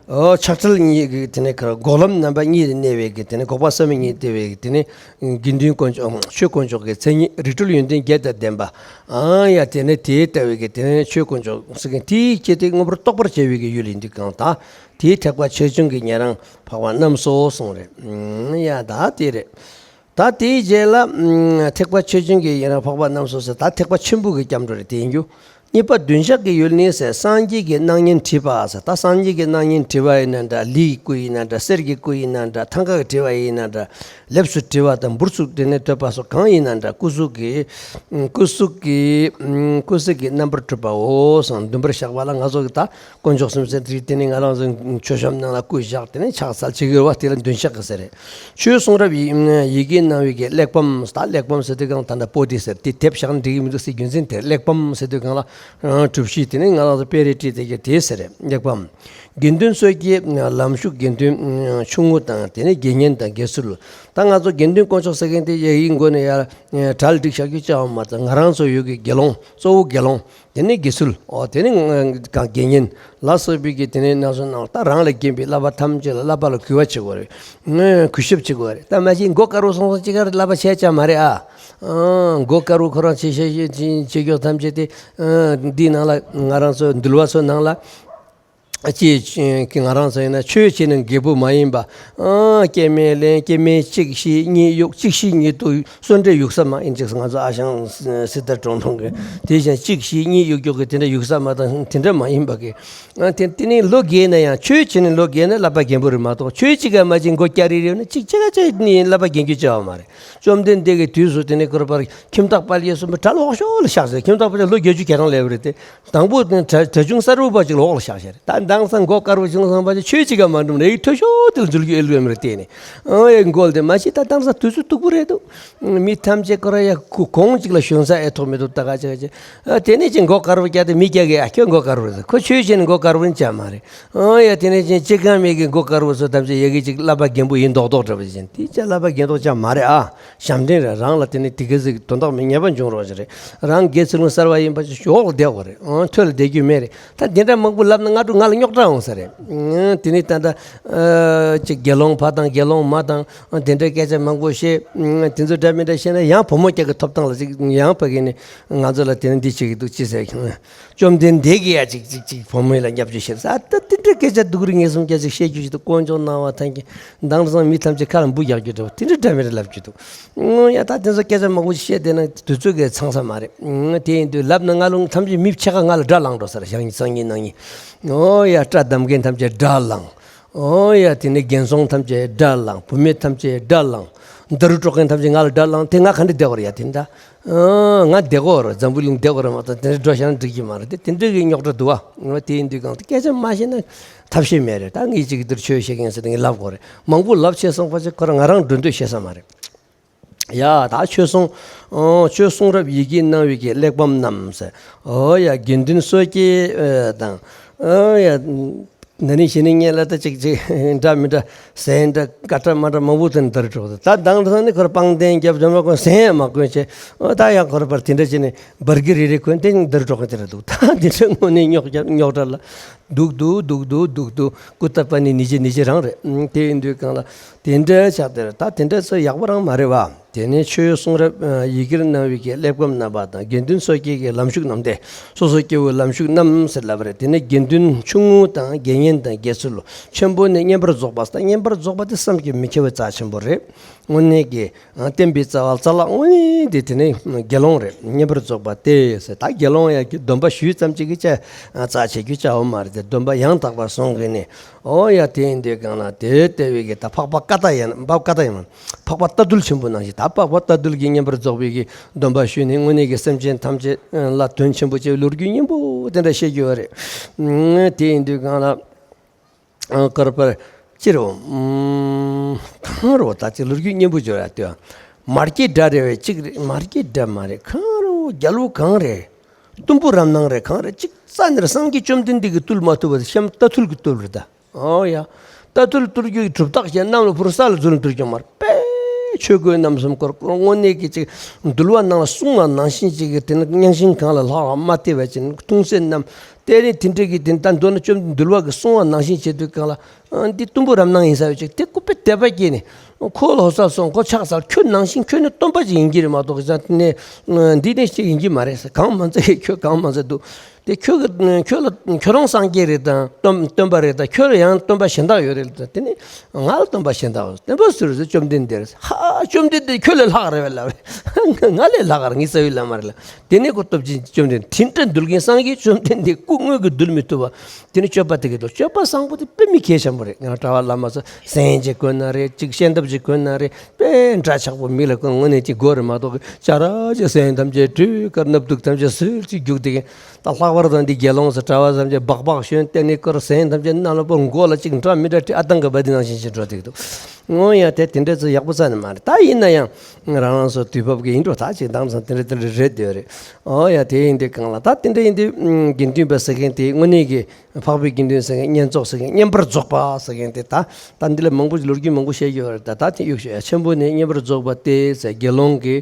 ཨོ། ཆགས་བྲལ་གཉིས་ཀྱི་དེ་ནས་ཁར་འགོག་ལམ་རྣམ་པ་གཉིས་ལ་གནས་པའི་གི་དེ་ནས་འགོག་པ་ཟད་མེད་གཉིས་ལྟེ་བའི་གི་དེ་ནས་དགེ་འདུན་དཀོན་མཆོག་ཆོས་དཀོན་མཆོག་གི་མཚན་ཉིད་རིགས་གྲོལ་ཡོན་ཏན་བརྒྱད་དང་ལྡན་པ། ཨ་ཡ། དེ་ནས་དེའི་ལྟ་བའི་གི་དེ་ནས་ཆོས་དཀོན་མཆོག་ཟེར་མཁན་དེའི་སྐྱེ་དེ་མངོན་པར་རྟོགས་པར་བྱ་བའི་གི་ཡུལ་ཡིན་དུས་གང་ལྟར། དེའི་ཐེག་པ་ཆེ་ཆུང་གི་ཉན་རང་འཕགས་པ་རྣམས་སོ་གསུངས་རེད། ཨ་ཡ། ད་དེ་རེད། ད་དེའི་རྗེས་ལ་ཨ་ཐེག་པ་ཆེ་ཆུང་གི་ཉན་རང་འཕགས་པ་རྣམས་སོ་ཟེར། ད་ཐེག་པ་ཆེན་པོ་གི་སྐྱབས་འགྲོ་རེད། དེ་ཡིན་རྒྱུ། གཉིས་པ་མདུན་ཞག་གི་ཡུལ་ནི་ཟེར། སངས་རྒྱས་ཀྱི་སྣང་བརྙན་བྲིས་པ་ཟེར། ད་སངས་རྒྱས་ཀྱི་སྣང་བརྙན་བྲིས་པ་ཡིན་ན་འདྲ། ལྷའི་སྐུ་ཡིན་ན་འདྲ། གསེར་གྱི་སྐུ་ཡིན་ན་འདྲ། ཐང་ག་གིས་བྲིས་པ་ཡིན་ན་འདྲ། ལེབ་སུ་བྲིས་པ་དང་འབུར་ཚུགས་དེ་ནས་བཏོད་པ་སོགས་གང་ཡིན་ན་འདྲ། སྐུ་གཟུགས་ཀྱི་སྐུ་གཟུགས་ཀྱི་སྐུ་གཟུགས་ཀྱི་རྣམ་པར་གྲུབ་པའོ་གསུངས། མདུན་པར་བཞག་པ་ལ་ང་ཚོ་གི་ད་དཀོན་མཆོག་གསུམ་ཟེར་དེ་དེ་ནས་ང་རང་ཚོ་མཆོད་བཤམས་ནང་ལ་སྐུ་བཞག་དེ་ནས་ཕྱག་འཚལ་བྱེད་ཀྱི་ཡོད་པ་དེ་ལ་མདུན་ཞག་གི་ཟེར་རེད། ཆོས་གསུང་རབ་ཡི་ཡི་གེ་སྣང་བའི་གི་གླེགས་བམ། ད་གླེགས་བམ་ཟེར་དུས་གང་ད་ལྟ་པོ་ཏི་ཟེར་དེ་དེབ་བཞག་ན་འགྲིག་གི་མི་འདུག་ཟེར་རྒྱུ་མཚན་དེར། གླེགས་བམ་ཟེར་དུས་གང་ལ་གྲུ་བཞི་དེ་ནི་ང་རང་ཚོ་དཔེ་རེ་བྲིས་དེ་གི་དེ་ཟེར་རེད། གླེགས་བམ། དགེ་འདུན་སོགས་ཀྱི་ལམ་ཞུགས་དགེ་འདུན་ཆུང་ངུ་དང་དེ་ནི་དགེ་བསྙེན་དང་དགེ་ཚུལ། ད་ང་ཚོ་དགེ་འདུན་དཀོན་མཆོག་ཟེར་མཁན་དེ་ཡ་ཡི་མགོ་ནས་ཡར་གྲལ་བསྒྲིགས་བཞག་རྒྱུ་ཅང་མ་ཚང་། ང་རང་ཚོ་ཡུལ་གྱི་དགེ་སློང་གཙོ་བོ་དགེ་སློང་། དེ་ནས་དགེ་ཚུལ། ཨོ་དེ་ནས་གང་དགེ་བསྙེན་ལ་སོགས་པའི་གི་དེ་ནས་སྣ་ཚོགས་སྣང་བ། ད་རང་ལས་རྒན་པའི་བསླབ་པ་ཐམས་ཅད་ལ་བསླབ་པ་ལ་གུས་པ་བྱེད་དགོས་རེད། ངས་གུས་ཞབས་བྱེད་དགོས་རེད། ད་མ་གཞི་མགོ་དཀར་པོ་སོང་སོང་ཅི་གར་བསླབ་པ་བྱས་ཀྱང་མ་རེད་ཨ། ཨང་། མགོ་དཀར་པོ་ཁོ་རང་བྱེད་བྱེད་བྱེད་བྱེད་ཀྱོག་ཐམས་ཅད་དེ། ཨང་། འདིའི་ནང་ལ་ང་རང་ཚོ་འདུལ་བ་ཚོའི་ནང་ལ། ཅེས་ང་རང་ཚོ་ཡིན་ན་ཆོས་བྱས་ནས་རྒད་པོ་མ་ཡིན་པ། ཨ། སྐྱེ་དམན་ལེན། སྐྱེ་དམན་གཅིག་བཞི་གཉིས་གཡུག་གཅིག་བཞི་གཉིས་གཏུག་གསོན་འདྲེ་གཡུག་ས་མ་ཡིན་ཅིག་ང་ཚོ་ཨ་ཞང་སྲི་ཐར་གྲོང་རོང་གི་དེ་བཞིན་གཅིག་བཞི་གཉིས་གཡུག་གཡུག་གི་དེ་འདྲ་གཡུག་ས་མ་དང་དེ་འདྲ་མ་ཡིན་པ་གི། ཨ། དེ་དེ་ནི་ལོ་རྒས་ན་ཡང་ཆོས་བྱས་ནས་ལོ་རྒས་ན་བསླབ་པ་རྒན་པོ་རེད་མ་གཏོགས། ཆོས་གཅིག་ག་མ་བྱས་མགོ་སྐྱ་རིལ་རིལ་ན་གཅིག་ཅི་ག་ཅི་ནི་བསླབ་པ་རྒན་རྒྱུ་ཅི་ཡང་མ་རེད། བཅོམ་ལྡན་འདས་ཀྱི་དུས་སུ་དེ་ནས་ཁོ་ར་པར་ཁྱིམ་བདག་དཔལ་ཡེ་གསུམ་པོ་གྲྭ་ལོག་ཤོག་ལ་བཞག་ཟེར། ཁྱིམ་བདག་དཔལ་ཡེ་ལོ་བརྒྱད་ཅུ་གྱ་གྲངས་སླེབས་པ་རེད་དེ། དང་པོ་དེ་གྲྭ་གྲྭ་ཆུང་གསར་བུ་པ་ཅིག་ལ་འོག་ལ་བཞག་ཤག་རེད། ད་དེང་སང་མགོ་དཀར་པོ་ཆུང་སང་པ་ཅིག་ཆོས་གཅིག་ག་མ་འགྲུབ་ནས་ཡིག་མཐོ་ཤོས་དེ་ལ་འཛུལ་རྒྱུ་ཨེ་ལུས་མ་རེད་དེ་ནི། ཨང་། ཡ་མགོ་ལ་དེ་མ་ཤི་ད་དེང་སང་དུས་ཚོད་སྡུག་པོ་རེད་འདུག་མི་ཐམས་ཅད་ཁོ་ར་ཡ་ཁུ་གོང་ཅིག་ལ་ཞོན་ས་ཨེ་ཐོག་མི་འདུག་ད་ག་ཅི་ག་ཅི། ཨ། དེ་ནས་ཅིག་མགོ་དཀར་པོ་བཀྱག་དེ་མི་བཀྱག་གི། ཨ། ཁྱོད་མགོ་དཀར་པོ་རེད། ཁོ་ཆོས་བྱས་ནས་མགོ་དཀར་པོ་ཡིན་ཅག་མ་རེད། ཨང་། ཡ་དེ་ནས་ཅིག་ཅི་གང་མེད་གི་མགོ་དཀར་པོ་ཚོ་ཐམས་ཅད་ཡ་གི་ཅིག་བསླབ་པ་རྒན་པོ་ཡིན་མདོག་མདོག་འདྲ་པོ་ཅིག་བྱས། དེ་ཅག་བསླབ་པ་རྒན་མདོག་ཅག་མ་རེད་ཨ། ཞབས་འདྲེན་རེད། རང་ལ་དེ་ནི་དེ་ག་ཟིག་དོན་དག་མེད་ཉེས་པ་འབྱུང་རོགས་ཞིག་རེད། རང་དགེ་ཚུལ་ཁྲིམས་གསར་པ་ཡིན་པ་ཞིག་འོག་ལ་བསྡད་དགོས་རེད། ཨང་། ཐོད་ལ་བསྡད་རྒྱུ་མེད་རེད། ད་དེ་འདྲ་མང་པོ་ལབ་ན་ང་འགྲོ་ང་ལ་རྙོག་དྲ་འོང་ས་རེད། ཨང་། དེ་ནི་ད་ལྟ་ཨ་ཅིག་དགེ་སློང་ཕ་དང་དགེ་སློང་མ་དང་། ཨང་། དེ་འདྲའི་སྐད་ཆ་མང་པོ་བཤད། ཨང་། དེ་ཚོ་འདྲ་མི་འདྲ་བཤད་ན་ཡང་བུ་མོ་སྐྱག་གི་ཐོབ་ཐང་ལ་ཅིག་ཡང་ཕ་གི་ནི་ང་ཚོ་ལ་དེ་ནི་འདི་བྱེད་ཀྱི་འདུག་ཅི་ཟེར་ཁྱོད། བཅོམ་ལྡན་འདས་ཀྱིས་ཡ་ཅིག་ཅིག་ཅིག་བུ་མོ་ལ་བརྙས་བཅོས་བྱེད་ས། ད་དེ་འདྲའི་སྐད་ཆ་སྡུག་རུས་ངན་གསུམ་སྐད་ཆ་བཤད་རྒྱུ་ཞིག་འདུག་དཀོན་མཆོག་གནང་བ་ཐང་གི། དེང་སང་མི་ཐམས་ཅད་ཁ་ལ་འབུ་རྒྱག་རྒྱུ་འདྲ་པོ་དེ་འདྲ་འདྲ་མི་འདྲ་ལབ་རྒྱུ་འདུག་ཨང་། ཡ་ད་དེ་ཚོ་སྐད་ཆ་མང་པོ་ཞིག་བཤད་བསྡད་ན་དུས་ཚོད་ཀྱིས་ཚང་ས་མ་རེད། ཨང་། དེ་ཡིན་དུས་ལབ་ན་ང་ལ་ཐམས་ཅད་མི་ཕྱེད་ཀ་ང་ལ་དགྲ་ལངས་འགྲོ་ས་རེད། ཞང་ཉིན་སང་ཉིན་གནངས་ཉིན། ཨོ་ཡ། བཀྲ་གདམས་མཁན་ཐམས་ཅད་དགྲ་ལངས། ཨོ་ཡ། དེ་ནས་རྒན་ཚོང་ཐམས་ཅད་དགྲ་ལངས། བུད་མེད་ཐམས་ཅད་དགྲ་ལངས། ད་རུ་དཀྲོག་མཁན་ཐམས་ཅད་ང་ལ་དགྲ་ལངས། དེ་ང་ག་འདྲ་བསྡད་དགོས་རེད་ཡ། དེ་འདྲ། ཨང་། ང་བསྡད་དགོས་རེད། འཛམ་བུ་གླིང་བསྡད་དགོས་རེད་མ་གཏོགས་དེ་འདྲ་འགྲོ་བཞག་ན་འགྲིག་གི་མ་རེད་དེ། དེ་འདྲ་གི་རྙོག་དྲ་འདུག་ཨ། ང་དེ་ཡིན་དུས་གང་དུ་སྐད་ཆ་མ་བཤད་ན་ཐབས་ཤེས་མེད་རེད། ད་ངས་ཅིག་འདིར་ཆོས་བཤད་མཁན་ཟེར་ནས་ངས་ལབ་དགོས་རེད། མང་པོ་ལབ་བྱས་སོང་པ་ཅིག་ཁོ་རང་ང་རང་འགྲོ་འདོད་བཤད་ས་མ་རེད། ཡ་ད་ཆོས་གསུང་། ཨོ། ཆོས་གསུང་རབ་ཡི་གེ་སྣང་བའི་གི་གླེགས་བམ་རྣམས་ཟེར། ཨོ་ཡ། དགེ་འདུན་བསོད་རྒྱལ་དང་། ཨོ་ཡ། ན་ནིང་གཞེས་ནིང་ངས་ལ་ད་ཅིག་ཅིག་འདྲ་མི་འདྲ་ཟན་འདྲ་ཀ་ཏྲ་མ་འདྲ་མང་པོ་དེ་འདིར་འགྲོ། ད་དང་ད་ནི་ཁོར་པང་གདན་རྒྱབ་འཇོམས་པ་ཁོ་ཟན་ཡང་མ་གོན་བྱས། ཨོ་ད་ཡང་ཁོར་པར་དེ་འདྲ་བྱས་ནས་འབར་གི་རེ་རེ་གོན་དེ་འདིར་འགྲོ་གི་དེ་ར་འདུག་ད་འདི་འདྲ་དངོས་གནས་རྙོག་རྙོག་དྲ་ལ་འདུག་འདུག་འདུག་འདུག་འདུག་འདུག་ཀུ་ཏ་པ་ནི་ནི་ཅི་ནི་ཅི་རང་རེད། དེ་ཡིན་དུས་གང་ལ་དེ་འདྲ་ཆགས་དེ་ར། ད་དེ་འདྲ་ཚོ་ཡག་པོ་རང་མ་རེད་བ། དེ་ནས་ཆོས་གསུང་རབ་ཡི་གེར་སྣང་བའི་གི་གླེགས་བམ་རྣམ་པ་དང་། དགེ་འདུན་སོ་སྐྱེ་གི་ལམ་ཞུགས་རྣམས་ཏེ། སོ་སོ་སྐྱེ་བོའི་ལམ་ཞུགས་རྣམས་ཟེར་ལབ་པ་རེད། དེ་ནས་དགེ་འདུན་ཆུང་ངུ་དང་དགེ་བསྙེན་དང་དགེ་ཚུལ་ལོ། ཆེན་པོ་ནི་བསྙེན་པར་རྫོགས་པ་ཟེར། བསྙེན་པར་རྫོགས་པ་དེ་བསམ་གྱིས་མི་ཁྱབ་པའི་རྩ་ཆེན་པོ་རེད། དངོས་གནས་ཀྱི་བསྟན་པའི་རྩ་བ་རྩ་བ་དངོས་གནས་དེ་དེ་ནས་དགེ་སློང་རེད། བསྙེན་པར་རྫོགས་པ་སྟེ་ཟེར། ད་དགེ་སློང་ཡ་གི་སྡོམ་པ་ཞུས་ཙམ་ཅིག་གིས་རྩ་ཆེ་རྒྱུ་ཅི་ཡང་མ་རེད་དེ། སྡོམ་པ་ཡང་དག་པར་སྲུང་གི་ནས། ཨོ་ཡ། དེ་ཡིན་དུས་གང་ལ་དེ་ལྟ་བུའི་གི་ད་འཕགས་པ་ཀ་ཏ་ཡ་ན་འཕགས་པ་ཀ་ཏ་ཡ་ན་འཕགས་པ་རྟ་ཐུལ་ཆེན་པོ་ནང་བཞིན། ད་འཕགས་པ་རྟ་ཐུལ་གྱིས་བསྙེན་པར་རྫོགས་པའི་གི་སྡོམ་པ་ཞུས་ནས་དངོས་གནས་ཀྱི་སེམས་ཅན་ཐམས་ཅད་ལ་དོན་ཆེན་པོ་བྱས་པའི་ལོ་རྒྱུས་སྙིང་པོ་དེ་འདྲ་བཤད་རྒྱུ་ཡོད་རེད། དེ་ཡིན་དུས་གང་ལ་ཨ་ཀར་པར་ཅི་རེད། ཨམ། གང་རེད། ད་ཅིག་ལོ་རྒྱུས་སྙིང་པོ་བརྗོད་ཡ་ལྟོས། མར་གྱི་སྒྲ་རེད་བས་གཅིག་རེད། མར་གྱི་སྒྲ་མ་རེད། གང་རེད། རྒྱལ་པོ་གང་རེད། གཏུམ་པོ་རབ་སྣང་རེད། གང་རེད། གཅིག་རྩ་ནས་སངས་རྒྱས་བཅོམ་ལྡན་འདས་ཀྱིས་བཏུལ་མ་ཐུབ་པ་དེ་གཤམ་རྟ་ཐུལ་གྱིས་བཏུལ་རེད་ད། ཨོ་ཡ། རྟ་ཐུལ་བཏུལ་རྒྱུ་གི་གྲུབ་རྟགས་ཀྱི་གནམ་ལ་འཕུར་ས་ལ་འཛུལ་འདུག་ཀྱང་མར་པས་ཆོས་གོས་རྣམ་གསུམ་བསྐོར། དངོས་གནས་ཀྱི་ཅིག་འདུལ་བ་ནང་ལ་གསུངས་པ་ནང་བཞིན་ཅིག་གི་དེ་ནི་རྙིང་ཞེན་གང་ལ་ལྷག་པ་མ་བལྟས་པ་ཅིག་ཐུགས་སེམས་རྣམས་དེ་ནི་དེ་འདྲ་གི་དེ་ད་མདོར་ན་བཅོམ་འདུལ་བ་གི་གསུངས་པ་ནང་བཞིན་བྱེད་དུས་གང་ལ། ཨ། འདི་གཏུམ་པོ་རབ་སྣང་ཡིན་ས་ཡོད་ཅིག་དེ་སྐུ་པས་དད་པ་སྐྱེས་ནས་ཁོ་ལ་ཧོ་ས་སོང་། ཁོ་ཆགས་ས། ཁྱོད་ནང་བཞིན་ཁྱོད་ནི་སྟོན་པ་ཅིག་ཡིན་གྱི་རེད་མ་གཏོགས་ཀྱི་ས་ནས་འདི་ནས་ཅིག་ཡིན་གྱི་མ་རེད་ཟེར། གང་མ་ཚད་ཁྱོད་གང་མ་ཚད་འདུག་དེ་ཁྱོད་ཀྱི་ཁྱོད་ལ་ཁྱོད་རང་སངས་རྒྱས་རེད་དང་སྟོན་སྟོན་པ་རེད་དང་། ཁྱོད་ལ་ཡང་སྟོན་པ་གཞན་དག་ཡོད་རེད་དང་། དེ་ནི་ང་ལ་སྟོན་པ་གཞན་དག་ཡོད། སྟོན་པ་སུ་རེད་ཟེར། བཅོམ་ལྡན་འདས་རེད། ཧ། བཅོམ་ལྡན་འདས་ཁྱོད་ལས་ལྷག་རེད་བས་ལབ་རེད། ང་ལས་ལྷག་རེད། ངའི་རྩ་བའི་བླ་མ་རེད་ལ། དེ་ནས་ཁོ་སྟོབས་ཆེན་བཅོམ་ལྡན་དེ་འདྲ་འདུལ་མཁན་སངས་རྒྱས་བཅོམ་ལྡན་འདས་སྐུ་དངོས་ཀྱིས་འདུལ་མི་ཐུབ་པ། དེ་ནི་སྤྱོད་པ་དེ་གི་འདུག་སྤྱོད་པ་བཟང་པོ་དེ་དཔེ་མི་གལ་ཆེན་པོ་རེད། ང་གྲྭ་བ་བླ་མ་ཚོ་ཟན་ཅིག་གོན་ན་རེད། ཅིག་ཤེས་ཐབས་ཅིག་གོན་ན་རེད། དཔེ་འདྲ་ཆགས་པོ་མི་ལ་གོན་དངོས་གནས་ཅིག་དགོས་རེད་མ་གཏོགས་ཅ་ར་ཅིག་ཟན་ཐམས་ཅད་བཀྲུས་ཀར་སྣབས་དུག་ཐམས་ཅད་སིལ་ཅིག་རྒྱུག་དེ་གི། ད་ལྷག་པར་དུ་འདི་དགེ་སློང་ཚོ་གྲྭ་བ་ཐམས་ཅད་སྦག་སྦག་ཞོན་ཏེ་ནི་ཀར་ཟན་ཐམས་ཅད་སྣ་ལ་པོ་མགོ་ལ་ཅིག་འདྲ་མི་འདྲ་བཀྲུས། ཨ་ཏང་ག་བ་དེ་ནང་བཞིན་ཅིག་འགྲོ་དེ་གི་འདུག་དངོས་ཡ་དེ་དེ་འདྲ་ཚོ་ཡག་པོ་རྩ་ནས་མ་རེད། ད་ཡིན་ན་ཡང་རང་རང་ཚོ་དུས་བབ་ཀྱི་ཡིན་འགྲོ། ད་ཅིག་དེང་སང་དེ་འདྲ་དེ་འདྲ་རེད་དེ་རེད། ཨོ་ཡ། དེ་ཡིན་དུས་གང་ལ་ད་དེ་འདྲ་ཡིན་དུས་དགེ་འདུན་པ་ཟེར་མཁན་དེ་དངོས་གནས་ཀྱི་འཕགས་པའི་དགེ་འདུན་ཟེར་མཁན། བསྙེན་རྫོགས་ཟེར་མཁན། བསྙེན་པར་རྫོགས་པ་ཟེར་མཁན་དེ་ད་ད་འདི་ལ་མང་པོ་ལོ་རྒྱུས་མང་པོ་བཤད་ཀྱི་ཡོད་རེད། ད་ད་དེ་གཡུག་ཞོག་ཡ། ཆེན་པོ་ནི་བསྙེན་པར་རྫོགས་པ་སྟེ་ཟེར། དགེ་སློང་གི་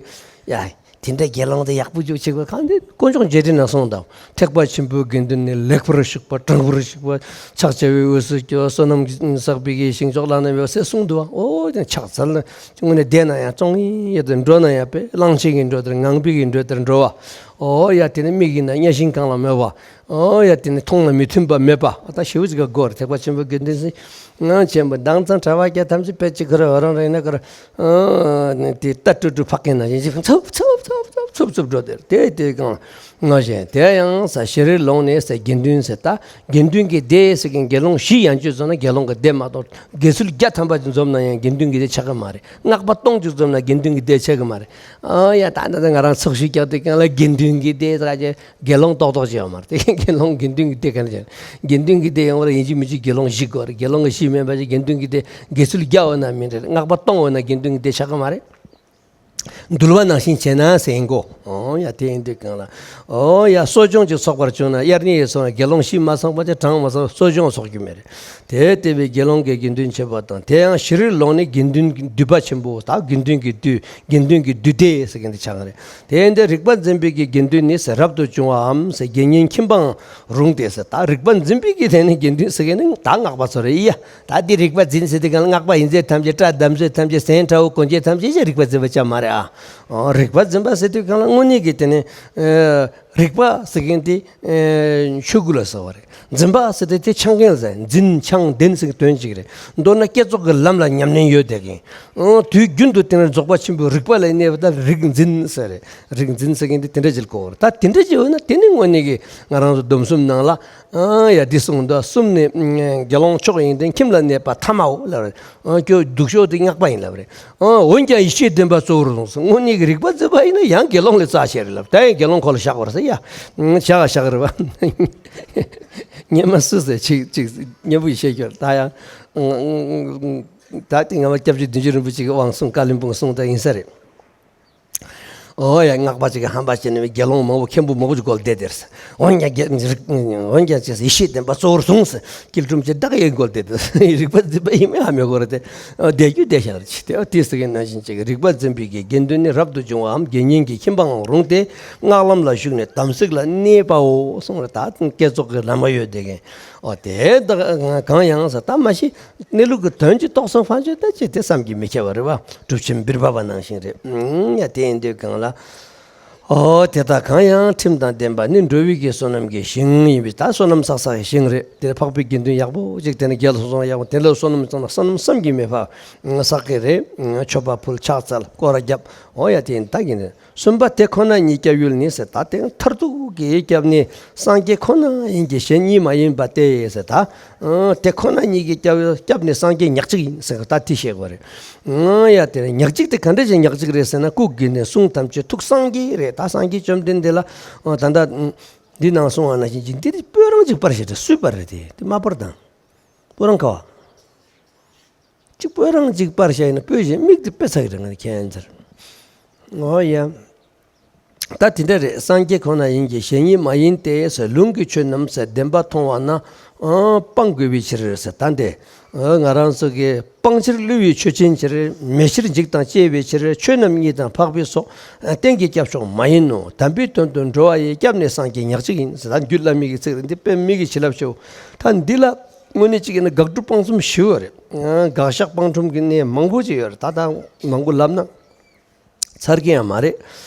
ཡ། དེ་འདྲ་དགེ་སློང་དེ་ཡག་པོ་ཅིག་བྱེད་དགོས། གང་དེ་དཀོན་མཆོག་རྗེས་དྲན་ན་གསུངས་དང་། ཐེག་པ་ཆེན་པོའི་དགེ་འདུན་ནི། ལེགས་པར་ཞུགས་པ་དྲང་པོར་ཞུགས་པ། ཕྱག་བྱ་བའི་འོས་སུ་སྐྱེ་བ། བསོད་ནམས་བསགས་པའི་གི་ཞིང་མཆོག་ལག་ན་ཡོད་ཟེར་གསུངས་འདུག་བ། ཨོ་དེ་ཕྱག་འཚལ་ན་དངོས་གནས་བསྡད་ན་ཡང་བཙོང་ཡིན་ཡོད་དེ། འགྲོ་ན་ཡང་དཔེ་གླང་ཆེན་གྱི་འགྲོས་དེར། ངང་པའི་གི་འགྲོས་དེར་འགྲོ་བ། ཨོ་ཡ་དེ་ནི་མིག་ཡིན་ན་གཉའ་ཤིང་གང་ལ་མོས་པ། ཨོ་ཡ་དེ་ནི་མཐོང་ལ་མི་མཐུན་པ་མེད་པ། ད་ཞེ་པོ་ཅིག་ག་དགོས་རེད། ཐེག་པ་ཆེན་པོའི་དགེ་འདུན་སྲིད། ང་ཆེན་པོ་མདང་ཚང་གྲྭ་པ་སྐྱ་ཐམས་ཅད་དཔེ་ཅིག་ཁོ་རང་རང་རེད་ན་ཁོ་རང་དེ་རྟ་ཀྲུ་ཀྲུ་ཕག་གི་ནང་བཞིན་ཅིག་འཚུབ་འཚུབ་འཚུབ་འཚུབ་འཚུབ་འཚུབ་འགྲོ་དེར་དེ་དེ་གང་ང་བཞིན་དེ་ཡང་ས་ཤི་རི་ལོང་ནས་ས་དགེ་འདུན་ཟེར། ད་དགེ་འདུན་གྱི་སྡེ་ཟེར་གིན་དགེ་སློང་བཞི་ཡན་ཆོད་བཟོ་ན་དགེ་སློང་གི་སྡེ་མ་གཏོགས་དགེ་ཚུལ་བརྒྱ་ཐམ་པ་ཅིག་འཛོམས་ན་ཡང་དགེ་འདུན་གྱི་སྡེ་ཆགས་ཀྱི་མ་རེད། སྔགས་པ་སྟོང་ཅིག་འཛོམས་ན་དགེ་འདུན་གྱི་སྡེ་ཆགས་ཀྱི་མ་རེད། ཨ་ཡ་ད་ད་ད་ང་རང་ཚོགས་ཞུགས་རྒྱག་དུས་གང་ལ་དགེ་འདུན་གྱི་སྡེ་ཟེར་གྱི། དགེ་སློང་ཏོག་ཏོག་ཅིག་ཡོད་མ་རེད། དེ་དགེ་སློང་དགེ་འདུན་གྱི་སྡེ་ག་ནས་བྱས། དགེ་འདུན་གྱི་སྡེ་ཡོང་བར་ཡིན་གཅིག་མིན་གཅིག་དགེ་སློང་བཞི་དགོས་རེད། དགེ་སློང་གི་བཞི་མིན་པ་ཅིག་དགེ་འདུན་གྱི་སྡེ་དགེ་ཚུལ་བརྒྱ་འོ་ན་མིན་རེད། སྔགས་པ་སྟོང་འོ་ན་དགེ་འདུན་གྱི་སྡེ་ཆགས་ཀྱི་མ་རེད། འདུལ་བ་ནང་བཞིན་བྱས་ན་ཟེར་ཡིན་གོ། ཨོ་ཡ་དེ་ཡིན་དུས་གང་ལ། ཨོ་ཡ་གསོ་སྦྱོང་ཅིག་ཚོགས་པར་བྱུང་ན་དབྱར་གནས་ཡིན་སོང་ན་དགེ་སློང་བཞི་མ་ཚང་པ་ཅིག་གྲངས་མ་ཚང་གསོ་སྦྱོང་ཚོགས་རྒྱུ་མེད་རེད། དེ་ལྟ་བུའི་དགེ་སློང་གི་དགེ་འདུན་བྱེད་པ་དང་། དེ་ཡང་ཤི་རི་ལོང་ནི་དགེ་འདུན་གྱི་འདུས་པ་ཆེན་པོ། ད་དགེ་འདུན་གྱི་འདུས་དགེ་འདུན་གྱི་འདུས་སྡེ་ཟེར་མཁན་དེ་ཆགས་ཀྱི་རེད། དེ་ཡིན་དུས་རིག་པ་འཛིན་པའི་གི་དགེ་འདུན་ནི་ཟེར་རབ་ཏུ་བྱུང་བའམ་ཟེར་དགེ་བསྙེན་ཁྱིམ་པའང་རུང་སྟེ་ཟེར། ད་རིག་པ་འཛིན་པའི་གི་དེ་ནི་དགེ་འདུན་ཟེར་མཁན་ནི་ད་སྔགས་པ་ཚོ་རེད་ཡ། ད་འདི་རིག་པ་འཛིན་ཟེར་དུས་གང་ལ་སྔགས་པ་ཡིན་ཚད་ཐམས་ཅད། སྐྲ་བདམས་ཚད་ཐམས་ཅད། ཟན་ཁྲ་བོ་གོན་ཚད་ཐམས་ཅད་ཀྱང་རིག་པ་འཛིན་པ་ཅང་མ་རེད་ཨ། ཨོ་རིག་པ་འཛིན་པ་ཟེར་དུས་གང་ལ་དངོས་གནས་ཀྱི་དེ་ནི་ཨ་རིག་པ་ཟེར་མཁན་དེ་ཨ་ཆོས་སྐུ་ལ་ཟེར་བ་རེད། འཛིན་པ་ཟེར་དུས་དེ་ཕྱག་འགན་ཟེར། འཛིན་ཕྱག་འདིན་ཟེར་དོན་གཅིག་རེད། མདོར་ན་བསྐྱེད་རྫོགས་ཀྱི་ལམ་ལ་ཉམས་ལེན་ཡོད་བསྡད་མཁན། ཨོ་དུས་རྒྱུན་དུ་དེ་ནི་རྫོགས་པ་ཆེན་པོའི་རིག་པ་ལ་གནས་པ་ད་རིག་འཛིན་ཟེར་རེད། རིག་འཛིན་ཟེར་མཁན་དེ་དེ་འདྲ་ཅིག་གོ་བར། ད་དེ་འདྲ་ཅིག་ཡོད་ན་དེ་ནི་དངོས་གནས་ཀྱི་ང་རང་ཚོ་སྡོམ་གསུམ་ནང་ལ། ཨ་ཡ་འདི་གསུངས་འདུག་གསུམ་ནི་དགེ་སློང་མཆོག་ཡིན་ཏེ། ཁྱིམ་ལ་གནས་པ་ཐ་མའོ་ལབ་རེད། ཨ་ཁྱོད་སྡུག་ཤོས་དེ་སྔགས་པ་ཡིན་ལབ་རེད། ཨ་འོན་ཀྱང་ཡེ་ཤེས་ལྡན་པ་གཙོ་བོར་བཟུང་སོང་། དངོས་གནས་ཀྱི་རིག་པ་འཛིན་པ་ཡིན་ན་ཡང་དགེ་སློང་ལས་རྩ་ཆེ་རེད་ལབ། ད་ཡང་དགེ་སློང་ཁོ་ལ་བཞག་པར་ཟེར་ཡ། ཨ་བཞག་བཞག་རེད་བ། སྙན་མ་སུ་ཟེར་ཅིག་ཅིག་སྙན་པོ་ཡིས་བཤད་རྒྱུར་ད་ཡང་། ད་དེ་སྔ་མ་སྐྱབས་རྗེ་བདུད་འཇོམས་རིན་པོ་ཆེ་གི་དབང་གསུང་བཀའ་ལན་སྤུངས་གསུངས་ད་ཡིན་ས་རེད། ཨོ་ཡ་སྔགས་པ་ཅིག་གིས་ཧམ་པ་བྱས་ནས་དགེ་སློང་མང་པོ་མཁན་པོ་མང་པོ་ཅིག་བཀོལ་བསྡད་དེར། འོན་ཀྱང་དགེ་རིག་འོན་ཀྱང་ཅེས་ཡེ་ཤེས་ལྡན་པ་གཙོ་བོར་བཟུང་ཟེར། སྐྱིལ་ཀྲུང་ཅེས་བདག་ཡིན་བཀོལ་བསྡད་དེ། རིག་པ་འཛིན་པ་ཡིན་མིན་ཧ་མི་གོ་རེད་དེ། བསྡད་རྒྱུ་བསྡད་བཞག་རེད་ཅེས་དེ་དེ་ཟེར་མཁན་ནང་བཞིན་ཅིག་རིག་པ་འཛིན་པའི་གི་དགེ་འདུན་ནི་རབ་ཏུ་བྱུང་བའམ་དགེ་བསྙེན་གྱི་ཁྱིམ་པའང་རུང་སྟེ། སྔགས་ལམ་ལ་ཞུགས་ནས་དམ་ཚིག་ལ་གནས་པའོ་གསུངས་རེད། ད་བསྐྱེད་རྫོགས་ཀྱི་ལམ་མ་ཡོད་བསྡད་མཁན། ཨོ་དེ་ད་གང་ཡང་ཟེར་ད་མ་གཞི། གནས་ལུགས་ཀྱི་དོན་གྱི་རྟོགས་སོང་ཕན་ཆོད་ད་ཅི་དེ་བསམ་གྱིས་མི་ཁྱབ་པ་རེད་བ། སྒྲུབ་ཆེན་བིར་བ་པ་ནང་བཞིན་རེད། ཨང་ཡ་དེ་ཡིན་དུས་གང་ལ། ཨོ་དེ་དག་གང་ཡང་ཁྲིམས་དང་ལྡན་པ་ནི་འགྲོ་བའི་གི་བསོད་ནམས་ཀྱི་ཞིང་ཡིན་པས། ད་བསོད་ནམས་བསགས་བསགས་ཀྱི་ཞིང་རེད། དེ་འཕགས་པའི་དགེ་འདུན་ཡག་པོ་ཅིག་དེ་ནི་རྒྱལ་སོང་སོང་ཡག་པོ་དེ་ལ་བསོད་ནམས་བསགས་ན་བསོད་ནམས་བསམ་གྱིས་མི་ཁྱབ་པ་བསགས་ཀྱི་རེད། མཆོད་པ་ཕུལ་ཕྱག་འཚལ་སྐོར་ར་བརྒྱབ། ཨོ་ཡ་དེ་ཡིན་ད་གིན་རེད། གསུམ་པ་དེ་ཁོ་ན་ཉིད་སྐྱབས་ཡུལ་ནི་ཟེར། ད་དེ་མཐར་ཐུག་གི་སྐྱབས་ནི་སངས་རྒྱས་ཁོ་ན་ཡིན་གྱི་གཞན་གཉིས་མ་ཡིན་པ་སྟེ་ཟེར། ད་དེ་ཁོ་ན་ཉིད་ཀྱི་སྐྱབས་སྐྱབས་ནི་སངས་རྒྱས་ཉག་གཅིག་ཡིན་ཟེར། ད་དེ་བཤད་དགོས་རེད། ཨང་ཡ་དེ་རེད། ཉག་གཅིག་དེ་ག་འདྲ་ཞིག་ཉག་གཅིག་རེད་ཟེར་ན། སྐུ་དགེ་འདུན་གསུང་ཐམས་ཅད་ཐུགས་སངས་རྒྱས་རེད། ད་སངས་རྒྱས་བཅོམ་ལྡན་འདས་ལ་ད་ལྟ་འདི་ནང་གསུང་བ་ནང་བཞིན་གྱི་འདི་དེ་སྤོས་རང་གཅིག་སྤར་བྱས་ཏེ་སུས་སྤར་རེད། དེ་དེ་མ་སྤར་དང་། སྤོས་རང་ག་བ། གཅིག་སྤོས་རང་གཅིག་སྤར་བྱས་ཡིན་ན་སྤོས་བྱས་མིག་དེ་དཔེ་ཚ་གི་རེད། ང་ཁྱེད་ཚར། ཨོ་ཡ། ད་དེ་འདྲ་རེད། སངས་རྒྱས་ཁོ་ན་ཡིན་གྱི་གཞན་ཉིད་མ་ཡིན་ཏེ་ཟེར། ལུང་གི་ཆོས་རྣམས་ཟེར་བདེན་པ་མཐོང་བ་ན། ཨ་སྤང་དགོས་པའི་ཕྱིར་ཟེར། ད་འདི་ཨ་ང་རང་ཚོ་གི་སྤང་ཕྱིར་བསླུ་བའི་ཆོས་ཅན་ཕྱིར། མེད་ཕྱིར་འཇིག་དང་བཅས་པའི་ཕྱིར། ཆོས་རྣམས་ཉིད་དང་འཕགས་པའི་ཚོགས། ཨ་གཏན་གྱི་སྐྱབས་མཆོག་མ་ཡིན་ནོ། དམ་པའི་དོན་དུ་འགྲོ་བ་ཡི། སྐྱབས་ནི་སངས་རྒྱས་ཉག་གཅིག་ཡིན་ཟེར། ད་རྒྱུད་བླ་མའི་གི་ཚིག་རེད། འདི་དཔེ་མི་གི་བྱིན་རླབས་ཆེའོ། ད་འདི་ལ་དངོས་གནས་གཅིག་ཡིན་ན་དགག་སྒྲུབ་སྤང་གསུམ་ཞེ་པོ་རེད། ཨ་དགག་བཞག་སྤང་གྲུབ་ཀྱི་གནས་མང་པོ་ཅིག་ཡོད་རེད། ད་ད་མང་པོ་ལབ་ན་ཚར་གི་ཡང་མ་རེད།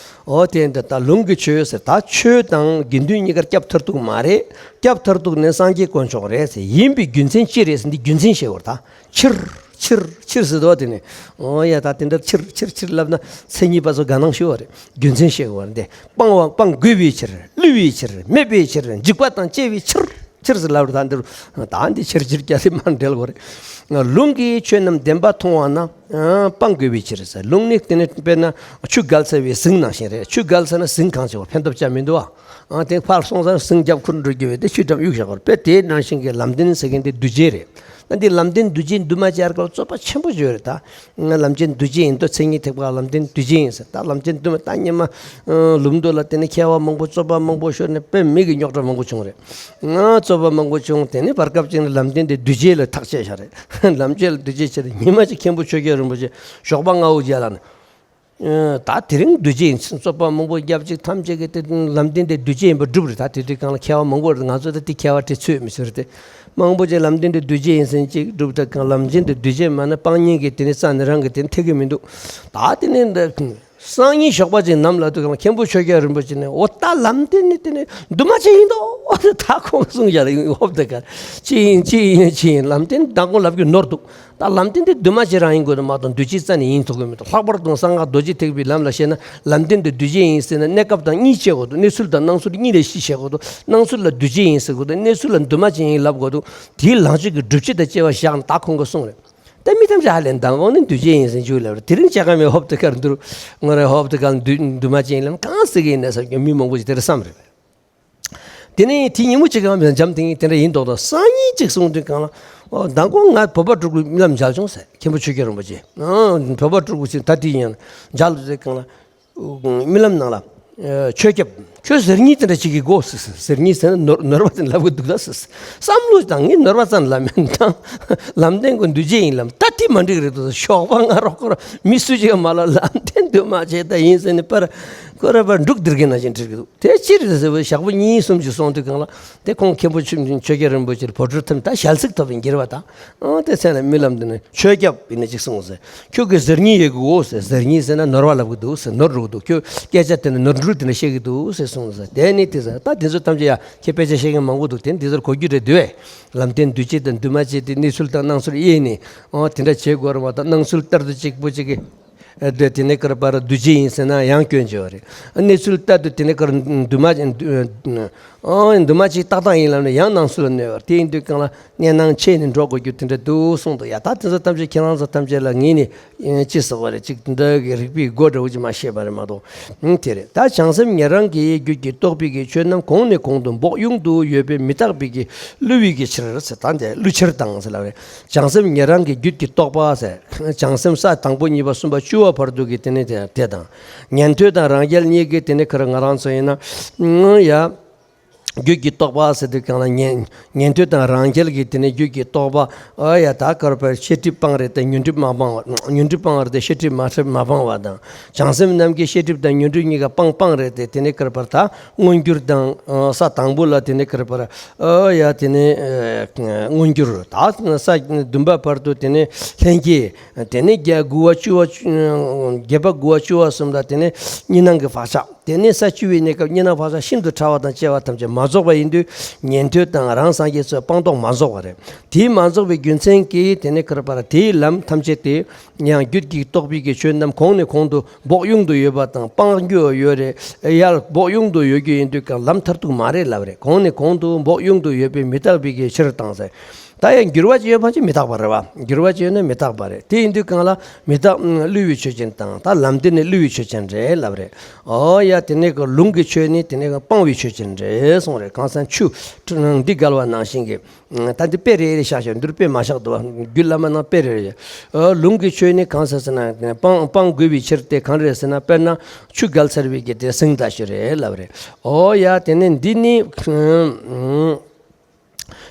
ཨོ་དེ་འདི་ད་ལུང་གི་ཆོས་ཟེར། ད་ཆོས་དང་དགེ་འདུན་གཉིས་ཀར་སྐྱབས་མཐར་ཐུག་མ་རེད། སྐྱབས་མཐར་ཐུག་ནི་སངས་རྒྱས་དཀོན་མཆོག་རེད་ཟེར། ཡིན་པའི་རྒྱུ་མཚན་ཅི་རེད་ཟེར། འདི་རྒྱུ་མཚན་བཤད་དགོས་རེད། ད་ཕྱིར་ཕྱིར་ཕྱིར་ཟེར་དོ། དེ་ནི་ཨོ་ཡ་ད་དེ་འདྲ་ཕྱིར་ཕྱིར་ཕྱིར་ལབ་ན་མཚན་ཉིད་པ་ཚོ་དགའ་སྣང་ཞུ་བ་རེད། རྒྱུ་མཚན་བཤད་དགོས་རེད། འདི་སྤང་བ་སྤང་དགོས་པའི་ཕྱིར། བསླུ་བའི་ཕྱིར། མེད་པའི་ཕྱིར། འཇིག་པ་དང་བཅས་པའི་ཕྱིར། ཕྱིར་ཟེར་ལབ་རེད། ད་འདིར་ད་འདི་ཕྱིར་ཕྱིར་རྒྱག་དེ་མར་འབྲེལ་དགོས་རེད། ལུང་གི་ཆོས་རྣམས་བདེན་པ་མཐོང་བ་ན། ཨ་སྤང་དགོས་པའི་ཕྱིར་ཟེར། ལུང་ནི་དེ་ནི་དཔེར་ན་ཆུ་བརྒལ་ཚར་བའི་ཟིང་ནང་བཞིན་རེད། ཆུ་བརྒལ་ཚར་ན་ཟིང་གང་བྱེད་པ་ཕན་ཐོགས་ཅང་མི་འདུག་ཨ། ཨ་དེ་ཕར་སོང་ཙང་ཟིང་རྒྱབ་ཁུར་འགྲོ་རྒྱུ་བས་དེ་ཆུ་འགྲམ་གཡུག་བཞག་པར་དཔེ་དེའི་ནང་བཞིན་གྱི་ལམ་བདེན་ཟེར་མཁན་དེ་འདུ་བྱེད་རེད། ད་འདི་ལམ་བདེན་འདུ་བྱེད་འདུས་མ་བྱས་སྐབས་རྩོད་པ་ཆེན་པོ་བརྗོད་རེད་ད། ང་ལམ་བྱེད་འདུ་བྱེད་ཡིན་དོ། མཚན་ཉིད་ཐེག་པ་ལམ་བདེན་འདུ་བྱེད་ཡིན་ཟེར། ད་ལམ་བྱེད་འདུས་མ་ད་སྙེ་མ་ལུམ་མདོ་ལ་དེ་ནས་མཁས་པ་མང་པོ་རྩོད་པ་མང་པོ་ཤོར་ནས་དཔེ་མི་གི་རྙོག་དྲ་མང་པོ་བྱུང་རེད། ང་རྩོད་པ་མང་པོ་བྱུང་། དེ་ནས་བར་སྐབས་ཅིག་ནས་ལམ་བདེན་དེ་འདུ་བྱེད་ལ་ཐག་བཅད་བཞག་རེད། ལམ་བྱེད་ལ་འདུ་བྱེད་བྱས་ཏེ་ཉི་མ་གཅིག་མཁན་པོ་ཆོས་རྒྱལ་རིན་པོ་ཆེ་ཞོགས་པ་སྔ་པོ་རྒྱལ་ལ་ནས། ད་དེ་རིང་འདུས་བྱས་ཡིན་ཟེར་རྩོད་པ་མང་པོ་རྒྱབ་ཅིག་ཐམས་ཅད་ཀྱིས་དེ་ལམ་བདེན་དེ་འདུས་བྱས་ཡིན་པ་སྒྲུབ་རེད། ད་དེ་དུས་གང་ལ་མཁས་པ་མང་པོ་རེད། ང་ཚོ་ད་དེ་མཁས་པ་དེ་ཚོད་མི་ཚོད་རེད་དེ། མང་པོ་ཅིག་ལམ་བདེན་དེ་འདུས་བྱས་ཡིན་ཟེར་ཅིག་སྒྲུབ། ད་གང་ལམ་བདེན་དེ་འདུས་བྱས་མ་ན་སྤང་གཉེན་གྱི་དེ་ནི་རྩ་ནི་རང་གི་དེ་ནི་ཐེག་གི་མི་འདུག་ད་དེ་ནི་འདི་སང་ཉིན་ཞོགས་པ་ཅིག་ནམ་ལ་དུས་གང་ལ་མཁན་པོ་ཆོས་རྒྱལ་རིན་པོ་ཆེ་ནས་འོ་ད་ལམ་བདེན་ནི་དེ་ནི་འདུས་མ་བྱས་ཡིན་དོ། ད་ཁོང་གསུང་བཞག་ལ་ཧོབ་དེ་ག་ཅི་ཡིན་ཅི་ཡིན་ཅི་ཡིན་ལམ་བདེན་མདང་དགོང་ལབ་རྒྱུ་ནོར་འདུག་ད་ལམ་བདེན་དེ་འདུས་མ་བྱས་རང་ཡིན་དགོས་དོ་མ་གཏོགས་འདུས་བྱས་རྩ་ནས་ཡིན་ཐུབ་ཀྱི་མི་འདུག་ལྷག་པར་དུ་གསང་སྔགས་རྡོ་རྗེ་ཐེག་པའི་ལམ་ལ་བཤད་ན་ལམ་བདེན་དེ་འདུས་བྱས་ཡིན་ཟེར་ན་གནས་སྐབས་དང་གཉིས་བྱེད་དགོས་འདུག་གནས་ཚུལ་དང་སྣང་ཚུལ་གཉིས་ལས་གཞི་བྱེད་དགོས་འདུག་སྣང་ཚུལ་ལ་འདུས་བྱས་ཡིན་ཟེར་དགོས་འདུག་གནས་ཚུལ་ལ་འདུས་མ་བྱས་ཡིན་ལབ་དགོས་འདུག་དེའི་ལངས་སྤྱོད་ཀྱི་སྒྲུབ་བྱེད་དང་བཅས་པ་བཞག་ན་ད་ཁོང་གིས་གསུངས་རེད། ད་མི་ཐམས་ཅད་ཧ་ལས་མདང་དགོང་ནས་འདུས་བྱས་ཡིན་ཟེར་འཇུག་ལབ་རེད། དེ་རིང་བྱ་དགའ་མེད་ཧོབ་ཏེ་ཁར་འདུར་ངོ་རེ་ཧོབ་ཏེ་ཁར་འདུས་འདུས་མ་བྱས་ཡིན་ལབ་གང་ཟེར་གི་ཡིན་ན་བསམ་རྒྱུ་མི་མང་པོ་ཞིག་དེ་རེད་བསམ་རེད། དེ་ནས་དེ་ཉིན་མོ་གཅིག་གམ་འཇམ་ཐིང་དེ་འདྲ་ཡིན་མདོག་དང་སང་ཉིན་གཅིག་གསུངས་དུས་གང་ལ། ཨོ་མདང་དགོང་ང་བོད་པ་སྤྲུལ་སྐུ་རྨི་ལམ་མཇལ་བྱུང་ཟེར། མཁན་པོ་ཆོས་རྒྱལ་རིན་པོ་ཆེ། ཨང་། བོད་པ་སྤྲུལ་སྐུ་ཞིག་ད་དེ་ཡིན་མཇལ་དུས་གང་ལ། རྨི་ལམ་ནང་ལ། ཨ་ཆོས་སྐྱབས། ཁྱོད་ཟེར་སྙིང་དེ་འདྲ་ཅིག་གི་དགོས་ཟེར་ཟེར། ཟེར་སྙིང་ཟེར་ན་ནོར་ནོར་བ་ཙམ་ལབ་གི་འདུག་ད་ཟེར། བསམ་བློ་དང་ངས་ནོར་བ་ཙམ་ལབ་མིན་དང་། ལམ་བདེན་གྱི་འདུས་བྱས་ཡིན་ལབ་ད་དེ་མ་འགྲིག་རེད་འདུག་ཞོགས་པ་ང་རོགས་ཁོ་ར་མི་སུ་ཅིག་མ་ལ་ལམ་བདེན་འདུས་མ་བྱས་ད་ཡིན་ཟེར་ནས་པར་ཁོ་ར་པར་འབྲུག་ལྡིར་གི་ན་བཞིན་འཁྲིལ་གི་འདུག་དེ་ཅི་རེད་ཟེར་བའི་ཞག་པོ་གཉིས་གསུམ་ཅིག་སོང་དུས་གང་ལ་དེ་ཁོང་མཁན་པོ་ཆོས་ཆོས་རྒྱལ་རིན་པོ་ཆེར་བོད་ཕྲུག་ཐམས་ད་ཞལ་གཟིགས་ཐོབ་པའི་འགྱུར་བ་དང་། ཨང་། དེ་ཚེ་ན་རྨི་ལམ་འདི་ནི་ཆོས་སྐྱབས་ཡིན་ན་ཅིག་གསུངས་ཟེར། ཁྱོད་ཀྱིས་ཟེར་སྙིང་ཡོད་གི་འོ་ཟེར། ཟེར་སྙིང་ཟེར་ན་ནོར་བ་ལབ་གི་འདུག་ཟེར། ནོར་འགྲོ་གི་འདུག་ཁྱོད་སྐད་ཆ་དེ་ནི་ནོར་འཁྲུལ་དེ་འདྲ་བཤད་གི་འདུག་ཟེར་གསུངས་ཟེར། དེ་ནི་དེ་ཟེར་ད་དེ་ཚོ་ཐམས་ཅད་ཡ་ཁྱེད་དཔེ་ཆ་བཤད་མཁན་མང་པོ་འདུག་དེ་ནི་དེ་ཚོར་གོ་རྒྱུ་རེད་འདུག་བས། ལམ་བདེན་འདུས་བྱས་དང་འདུས་མ་བྱས་དེ་གནས་ཚུལ་དང་སྣང་ཚུལ་དབྱེ་ནས། ཨོ་དེ་འདྲ་བྱེད་དགོས་རེད་བ། ད་སྣང་ཚུལ་ལྟར་དུ་གཅིག་པུ་གཅིག་གི་ཨ་དེ་དེ་ནས་ཀར་པར་འདུས་བྱས་ཡིན་ཟེར་ན་ཡང་སྐྱོན་བརྗོད་པ་རེད། གནས་ཚུལ་ལྟར་དུ་དེ་ནས་ཀར་འདུས་མ་འདུས་མ་བྱས་ཏག་ཏག་ཡིན་ལབ་ནས་ཡང་སྣང་ཚུལ་ལ་གནོད་པ་རེད། དེ་ཡིན་དུས་གང་ལ་གནས་སྣང་ཕྱེ་ནས་འགྲོ་དགོས་རྒྱུ་དེ་འདྲ་འདུག་གསུངས་འདུག་ཡ། ད་དེ་ཚོ་ཐམས་ཅད་ཁྱེད་རང་ཚོ་ཐམས་ཅད་ལ་ངས་ནི་ཅི་ཟེར་བ་རེད། ཅིག་འདི་གི་རིགས་པའི་སྒོ་འདྲ་བོ་ཅིག་མ་ཤེས་པ་རེད་མ་གཏོགས། ཨང་། དེ་རེད། ད་བྱང་སེམས་ཉན་རང་གི་རྒྱུད་ཀྱི་རྟོགས་པའི་གི་ཆོས་རྣམས་གོང་ནས་གོང་དུ་བོགས་དབྱུང་དུ་ཡོད་པས་མི་རྟག་པའི་གི་བསླུ་བའི་གི་ཕྱིར་ཟེར། ད་འདི་བསླུ་ཕྱིར་དང་ཟེར་ལབ་རེད། བྱང་སེམས་ཉན་རང་གི་རྒྱུད་ཀྱི་རྟོགས་པ་ཟེར། བྱང་སེམས་ས་དང་པོ་གཉིས་པ་གསུམ་པ་བཅུ་པ་བར་དུ་གི་དེ་ནི་དེ་དེ་དང་། ཉན་ཐོས་དང་རང་རྒྱལ་གཉིས་ཀྱི་དེ་ནི་ཁར་ང་རང་ཚོ་ཡིན་ན། ཡ། རྒྱུད་ཀྱི་རྟོགས་པ་ཟེར་དུས་གང་ལ་ཉན་ཉན་ཐོས་དང་རང་རྒྱལ་གྱི་དེ་ནི་རྒྱུད་ཀྱི་རྟོགས་པ། ཨ་ཡ། ད་ཀར་པར་ཤེས་སྒྲིབ་སྤངས་རེད་དེ་ཉོན་སྒྲིབ་མ་སྤངས་པ། ཉོན་སྒྲིབ་སྤངས་པ་རེད་དེ་ཤེས་སྒྲིབ་མ་མ་སྤངས་པ་དང་། བྱང་སེམས་རྣམས་ཀྱི་ཤེས་སྒྲིབ་དང་ཉོན་སྒྲིབ་གཉིས་ཀ་སྤངས་སྤངས་རེད་དེ་དེ་ནི་ཀར་པར་ད་མངོན་གྱུར་དང་། ས་དང་པོ་ལ་དེ་ནི་ཀར་པར། ཨ་ཡ། དེ་ནི་མངོན་གྱུར། ད་ས་བདུན་པ་བར་དུ་དེ་ནི་ལྷན་སྐྱེས། དེ་ནས་བརྒྱད་དགུ་པ་བཅུ་པ་བཅུ་བརྒྱད་པ་དགུ་པ་བཅུ་པ་གསུམ་ལ་དེ་ནས་གཉིས་སྣང་གི་བག་ཆགས། དེ་ནས་ས་བཅུ་པའི་གནས་སྐབས་གཉིས་སྣང་བག་ཆགས་ཤིན་ཏུ་ཕྲ་བ་དང་བཅས་པ་ཐམས་ཅད་མ་རྫོགས་པ་ཡིན་དུས་ཉན་ཐོས་དང་རང་སངས་རྒྱས་ཚོས་སྤངས་རྟོགས་མ་རྫོགས་པ་རེད། དེའི་མ་རྫོགས་པའི་རྒྱུ་མཚན་གྱིས་དེ་ནས་ཀར་པར་དེའི་ལམ་ཐམས་ཅད་དེ་ཡང་རྒྱུད་ཀྱི་རྟོགས་པའི་གི་ཆོས་རྣམས་གོང་ནས་གོང་དུ་བོགས་དབྱུང་དུ་ཡོད་པ་དང་སྤང་རྒྱུ་ཡོད་རེད། ཡར་བོགས་དབྱུང་དུ་ཡོད་རྒྱུ་ཡིན་དུས་ཀྱང་ལམ་མཐར་ཐུག་མ་རེད་ལབ་རེད། གོང་ནས་གོང་དུ་བོགས་དབྱུང་དུ་ཡོད་པས་མི་རྟག་པའི་གི་ཕྱིར་དང་ཟེར། ད་ཡང་འགྱུར་བ་ཅིག་ཡོད་པ་ཅིག་མི་རྟག་པ་རེད་བ། འགྱུར་བ་ཅིག་ཡོད་ན་མི་རྟག་པ་རེད། དེ་ཡིན་དུས་གང་ལ་མི་རྟག་བསླུ་བའི་ཆོས་ཅན་དང་ད་ལམ་བདེན་ནི་བསླུ་བའི་ཆོས་ཅན་རེད་ལབ་རེད། ཨོ་ཡ། དེ་ནས་ཀྱི་ལུང་གི་ཆོས་ནི་དེ་ནས་ཀྱི་སྤང་བའི་ཆོས་ཅན་རེད་གསུངས་རེད། གང་ཟེར་ན་ཆུ་འདི་བརྒལ་བ་ནང་བཞིན་གྱི། ད་འདི་དཔེ་རེ་རེ་བཞག་བཞག་འདིར་དཔེ་མ་བཞག་འདུག་བ། རྒྱུད་བླ་མ་ནང་དཔེ་རེ་རེ། ཨོ་ལུང་གི་ཆོས་ནི་གང་ཟེར་ཟེར་ན་སྤང་སྤང་དགོས་པའི་ཕྱིར་ཏེ་གང་རེད་ཟེར་ན་དཔེར་ན་ཆུ་བརྒལ་ཚར་བའི་གི་དེ་ཟིང་ད་ཞུ་རེད་ལབ་རེད། ཨོ་ཡ། དེ་ནས་འདི་ནི།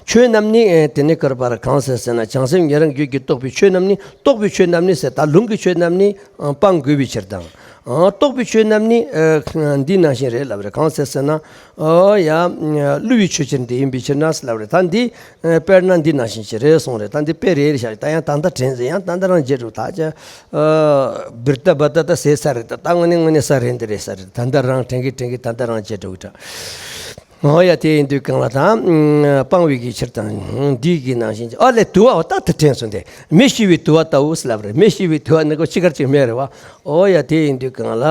ཆོས་རྣམས་ནི་དེ་ནི་ཀར་པར་གང་ཟེར་ཟེར་ན་བྱང་སེམས་ཉན་རང་རྒྱུད་ཀྱི་རྟོགས་པའི་ཆོས་རྣམས་ནི་རྟོགས་པའི་ཆོས་རྣམས་ནི་ཟེར་ད་ལུང་གི་ཆོས་རྣམས་ནི་སྤང་དགོས་པའི་ཕྱིར་དང་། རྟོགས་པའི་ཆོས་རྣམས་ནི་འདི་ནང་བཞིན་རེད་ལབ་རེད། གང་ཟེར་ཟེར་ན། ཨོ་ཡ། བསླུ་བའི་ཆོས་ཅན་དེ་ཡིན་པའི་ཕྱིར་ན་ལབ་རེད། ད་འདི་དཔེར་ན་འདི་ནང་བཞིན་ཞིག་རེད་གསུངས་རེད། ད་འདི་དཔེ་རེ་རེ་བཞག་ད་ཡང་ད་ལྟ་དྲན་ཟེར་ཡང་ད་ལྟ་རང་བརྗེད་འགྲོ་ད་ཅི། བིར་ཏ་བ་ཏ་ད་ཟེར་ས་རེད། ད་ད་དངོས་གནས་དངོས་གནས་ས་རེད་འདི་རེད་ས་རེད། ད་ལྟ་རང་དྲན་གི་དྲན་གི་ད་ལྟ་རང་བརྗེད་འགྲོ་གི་ད། ཨོ་ཡ། དེ་ཡིན་དུས་གང་ལ་དང་། སྤང་བའི་གི་ཕྱིར་དང་འདི་གི་ནང་བཞིན་ཨ་ལས་དུ་བ་ད་ད་དྲན་སོང་སྟེ་མེ་ཤི་བའི་དུ་བ་ལྟ་བུ་ལབ་རེད། མེ་ཤི་བའི་དུ་བ་ནི་ཁོ་ཅི་གར་ཅིག་མེད་རེད་བ། ཨོ་ཡ། དེ་ཡིན་དུས་གང་ལ་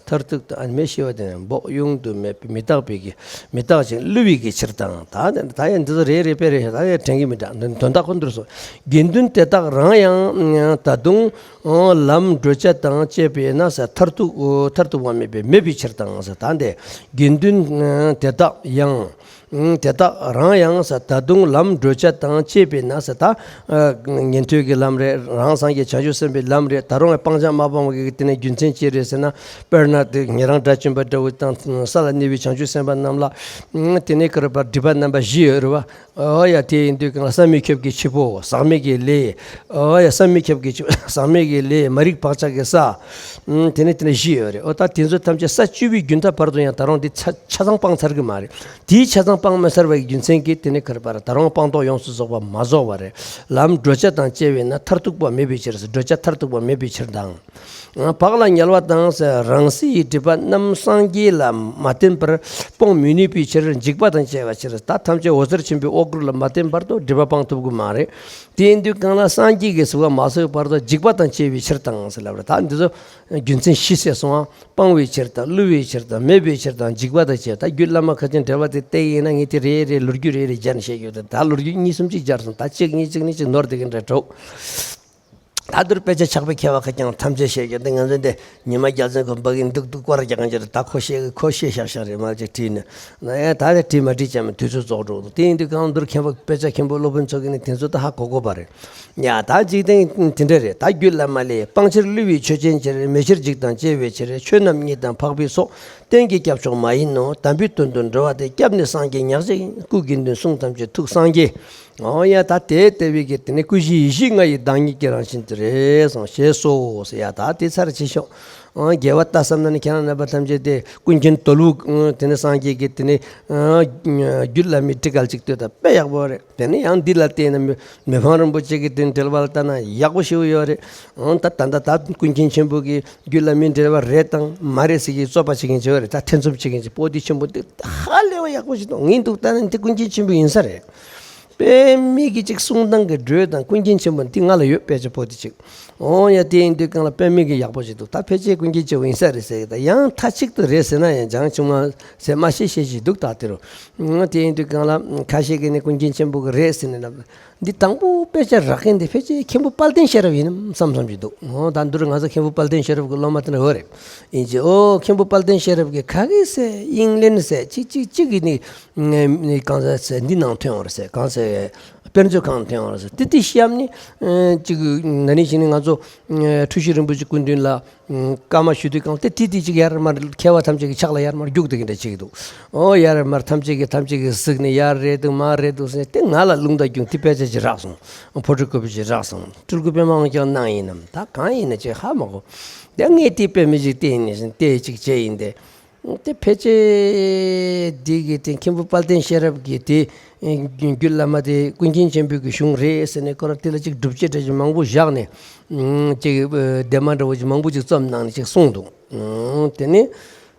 མཐར་ཐུག་ཏུ་ཨ་མེ་ཤི་བ་དེ་ནི་བོགས་དབྱུང་དུ་མེད་པའི་མི་རྟག་པའི་གི་མི་རྟག་ཅིང་བསླུ་བའི་གི་ཕྱིར་དང་ད་ད་ཡང་འདི་ཚོ་རེ་རེ་དཔེ་རེ་ད་ཡང་དྲན་གི་མི་འདྲ་དོན་དག་ཁོ་འདུར་སོང་། དགེ་འདུན་དེ་དག་རང་ཡང་ད་དུང་། ལམ་བགྲོད་བྱ་དང་བཅས་པས་ན་ཟེར་མཐར་ཐུག་མཐར་ཐུག་པ་མེད་པས་མེད་པའི་ཕྱིར་དང་ཟེར་ད་འདི། དགེ་འདུན་དེ་དག་ཡང་། དེ་དག་རང་ཡང་ཟེར། ད་དུང་ལམ་བགྲོད་བྱ་དང་བཅས་པས་ན་ཟེར། ད་ཉན་ཐོས་ཀྱི་ལམ་རེད། རང་སངས་རྒྱས་བྱང་ཆུབ་སེམས་དཔའི་ལམ་རེད། ད་རུང་སྤང་བྱ་མ་སྤངས་པ་གི་དེ་ནས་རྒྱུ་མཚན་ཅི་རེད་ཟེར་ན། དཔེར་ན་དེ་ཉན་རང་སྒྲ་གཅན་པ་འདྲ་བོ་དང་ས་ལ་གནས་པའི་བྱང་ཆུབ་སེམས་དཔའ་རྣམས་ལ་དེ་ནས་ཀར་པ་སྒྲིབ་པ་རྣམ་པ་བཞི་ཡོད་རེད་བ། ཨོ་ཡ། དེ་ཡིན་དུས་གང་ལ་བསམ་མི་ཁྱབ་ཀྱི་འཆི་འཕོ། ཟག་མེད་ཀྱི་ལས། ཨོ་ཡ། བསམ་མི་ཁྱབ་ཀྱི་འཆི་ཟག་མེད་ཀྱི་ལས། མ་རིག་བག་ཆགས་ཀྱི་ས། ཨུམ། དེ་ནས་དེ་ནས་བཞི་ཡོད་རེད། ཨོ་ད་དེ་ཚོ་ཐམས་ཅད་ས་བཅུ་པའི་རྒྱུན་མཐའ་བར་དུ་ཡང་ད་རུང་འདི་ཆ་ཆ་ཚང་སྤངས་ཚར་གི་མ་རེད། དེའི་ཆ་ཚང་སྤངས་མ་ཚར་བའི་རྒྱུ་མཚན་གྱིས་དེ་ནས་ཀར་པ་ར་ད་རུང་སྤངས་རྟོགས་ཡོངས་སུ་རྫོགས་པ་མ་རྫོགས་པ་རེད། ལམ་བགྲོད་བྱ་དང་བཅས་པས་ན་མཐར་ཐུག་པ་མེད་པའི་ཕྱིར། བགྲོད་བྱ་མཐར་ཐུག་པ་མེད་པའི་ཕྱིར་དང་། བག་ལ་ཉལ་བ་དང་ཟེར། རང་སའི་སྒྲིབ་པ་རྣམས་སངས་རྒྱས་ལ་མ་བརྟེན་པར་སྤོང་མི་ནུས་པའི་ཕྱིར། འཇིགས་པ་དང་བཅས་པའི་ཕྱིར། ད་ཐམས་ཅད་འོད་གསལ་ཆེན་པོའི་འོད་སྐུ་ལ་མ་བརྟེན་བར་དུ་སྒྲིབ་པ་སྤང་ཐུབ་ཀྱི་མ་རེད། དེ་ཡིན་དུས་གང་ལ་སངས་རྒྱས་ཀྱི་གཟུགས་པོ་མ་གསོས་བར་དུ་འཇིགས་པ་དང་བཅས་པའི་ཕྱིར་དང་ཟེར་ལབ་རེད། ད་འདི་ཚོ་རྒྱུ་མཚན་བཞི་ཟེར་སོང་ང་། སྤང་བའི་ཕྱིར་དང་། བསླུ་བའི་ཕྱིར་དང་། མེད་པའི་ཕྱིར་དང་། འཇིགས་པ་དང་བཅས། ད་རྒྱུད་བླ་མ་ཁ་ཅན་འགྲེལ་པ་དེ་བལྟས་ཡིན་ན་ངས་དེ་རེ་རེ་ལོ་རྒྱུས་རེ་རེ་སྦྱར་ནས་བཤད་རྒྱུ་དེ། ད་ལོ་རྒྱུས་གཉིས་གསུམ་ཅིག་སྦྱར་སོང་། ད་གཅིག་གཉིས་གཅིག་ནི་གཅིག་ནོར་བསྡད་མཁན་འདྲ་འགྲོ། ད་འདིར་དཔེ་ཆ་ཕྱག་དཔེ་མཁས་པ་ཁ་ཅན་ཐམས་ཅད་བཤད་རྒྱུ་དེ། ང་ཚོ་འདི་ཉི་མ་རྒྱལ་མཚན་ཁོ་འབག་གིན་འདུག་འདུག་སྐོར་རྒྱག་མཁན་ཅིག་རེད། ད་ཁོ་བཤད་ཁོ་བཤད་བཞག་བཞག་རེད། མ་ཅིག་བྲིས་ནས་ན་ཡ། ད་དེ་བྲིས་མ་བྲིས་ཅང་མེད། དུས་ཚོད་རྫོགས་འགྲོ་འདུག་དེ་ཡིན་དུས་གང་འདིར་མཁན་པོ་དཔེ་ཆ་མཁན་པོ་སློབ་དཔོན་ཚོ་གིས་ནི་དེ་ཚོ་ད་ཧ་གོ་དགོས་པ་རེད། ཡ། ད་འཇིག་རྟེན་དེ་འདྲ་རེད། ད་རྒྱུད་བླ་མ་ལས། སྤང་ཕྱིར་བསླུ་བའི་ཆོས་ཅན་ཕྱིར། མེ་ཕྱིར་འཇིགས་དང་བཅས་པའི་ཕྱིར། ཆོས་རྣམས་ཉིད་དང་འཕགས་པའི་ཚོགས། རྟེན་གྱི་སྐྱབས་མཆོག་མ་ཡིན་ནོ། དམ་པའི་དོན་དུ་འགྲོ་བ་སྟེ། སྐྱབས་ནི་སངས་རྒྱས་ཉག་གཅིག་ཡིན། སྐུ་དགེ་འདུན་གསུང་ཐམས་ཅད་ཐུགས་སངས་རྒྱས། ཨོ་ཡ། ད་དེ་ལྟ་བུའི་གི་དེ་ནི་ཀུན་གཞི་ཡེ་ཤེས་ལྔ་ཡི་བདག་ཉིད་ཀྱི་རང་བཞིན་དེ་རེད་གསུངས། ཞེས་སོ་ཟེར་ཡ། ད་དེ་ཚར་ཆེ་ཤོས། ཨོ། རྒྱལ་བ་ལྟ་བསམ་ན་ནི་ཁྱེད་རང་རྣམ་པ་ཐམས་ཅད་དེ་ཀུན་མཁྱེན་དོལ་པོ་དེ་ནི་སངས་རྒྱས་ཀྱི་དེ་ནི་རྒྱུད་བླ་མའི་ཁྲིད་སྐལ་ཅིག་ལྟོས་དང་། དཔེ་ཡག་པོ་རེད། དེ་ནི་ཡང་འདི་ལ་བལྟས་ན་མི་མི་ཕམ་རིན་པོ་ཆེ་གི་དེ་འགྲེལ་པ་ལ་ལྟ་ན་ཡག་པོ་ཞེ་པོ་ཡོད་རེད། ཨང་། ད་ད་ད་ད་ཀུན་མཁྱེན་ཆེན་པོ་གི་རྒྱུད་བླ་མའི་འགྲེལ་པ་རེད་དང་མ་རེད་ཟེར་གྱི་རྩོད་པ་བྱེད་མཁན་ཅིག་ཡོད་རེད། ད་ཐེ་ཚོམ་བྱེད་མཁན་ཅིག་པོ་ཏི་ཆེན་པོ་དེ་ཧ་ལས་པ་ཡག་པོ་ཞིག་འདུག་ངས་འདུག་ལྟ་ན་འདི་ཀུན་མཁྱེན་ཆེན་པོ་ཡིན་ས་རེད། དཔེ་མེད་ཀྱི་ཅིག་གསུང་སྟངས་ཀྱི་འགྲོས་དང་། ཀུན་མཁྱེན་ཆེན་པོ་འདི་ང་ལ་ཡོད། དཔེ་ཆ་པོ་ཏི་ཅིག་ཨོ་ཡ། དེ་ཡིན་དུས་གང་ལ་དཔེ་མེད་ཀྱི་ཡག་པོ་ཞིག་འདུག་ད་ཕལ་ཆེར་ཀུན་མཁྱེན་ཆེན་པོ་ཡིན་ས་རེད་ཟེར་གི། ད་ཡང་མཐའ་གཅིག་ཏུ་རེད་ཟེར་ན་ཡང་ཅང་ཆུང་མ་ཟེར་མ་ཤེས་ཤེས་ཞིག་འདུག་ད་དེ་རུ། ཨང་། དེ་ཡིན་དུས་གང་ལ་ཁ་ཤས་ཀྱིས་ནི་ཀུན་མཁྱེན་ཆེན་པོ་གི་རེད་ཟེར་ནས་ལབ། འདི་དང་པོ་དཔེ་ཆ་རག་མཁན་འདི་ཕལ་ཆེར་མཁན་པོ་དཔལ་ལྡན་ཤེས་རབ་ཡིན་ནམ་བསམ་བསམ་ཞིག་འདུག་ཨོ། ད་འདིར་ང་ཚོ་མཁན་པོ་དཔལ་ལྡན་ཤེས་རབ་ཀྱི་སློབ་མ་དེ་འདྲ་ཡོད་རེད། ཡིན་གྱི། ཨོ། མཁན་པོ་དཔལ་ལྡན་ཤེས་རབ་ཀྱིས་ག་གི་ཟེར། དབྱིན་ལན་ཟེར། གཅིག་གཅིག་གཅིག་གིས་ནི་གང་ཟེར་ཟེར། འདི་ནང་ཐོན་ཡོང་རེད་ཟེར། གང་ཟེར། དཔེར་མཛོད་ཁང་ཐོན་ཡོང་རེད་ཟེར། དེ་དེ་བཤམས་ནི་གཅིག་ན་ནིང་ཞིག་ནི་ང་ཚོ་འཁྲུལ་ཞིག་རིན་པོ་ཆེ་སྐུ་མདུན་ལ་བཀའ་མ་ཞུ་དུས་གང་དེ་དེ་དེ་གཅིག་ཡར་མར་མཁས་པ་ཐམས་ཅད་ཀྱི་ཕྱག་ལ་ཡར་མར་རྒྱུག་དེ་གི་འདྲ་གཅིག་འདུག་ཨོ། ཡར་མར་ཐམས་ཅད་ཀྱིས་ཐམས་ཅད་ཀྱིས་གཟིགས་ནས་ཡར་རེད་འདུག་མར་རེད་འདུག་ཟེར་ནས་དེ་ང་ལ་རླུང་རྟ་རྒྱུག་དེ་དཔེ་ཆ་ཅིག་རག་སོང་། ཕོ་ཊོ་ཀོ་པི་ཅིག་རག་སོང་། སྤྲུལ་སྐུ་པད་མ་དབང་རྒྱལ་གནང་ཡིན་ནམ། ད་གང་ཡིན་ན་ཅིག་ཧ་མ་གོ། དེ་ངས་དེ་དཔེ་མི་ཅིག་བལྟས་ནས་བལྟས་ཅིག་བྱས་ཡིན་ཏེ། དེ་ཕལ་ཆེར་འདི་གི་དེ་མཁན་པོ་དཔལ་ལྡན་ཤེས་རབ་ཀྱི་དེ་རྒྱུད་བླ་མ་དེ་ཀུན་མཁྱེན་ཆེན་པོའི་གི་གཞུང་རེད་ཟེར་ནས་ཁོ་རང་དེ་ལ་ཅིག་སྒྲུབ་བྱེད་འདྲ་ཅིག་མང་པོ་བཞག་ནས་ཅིག་ལྡེབ་མ་འདྲ་བོ་ཅིག་མང་པོ་ཅིག་རྩོམ་གནང་ནས་ཅིག་གསུངས་འདུག་དེ་ནི་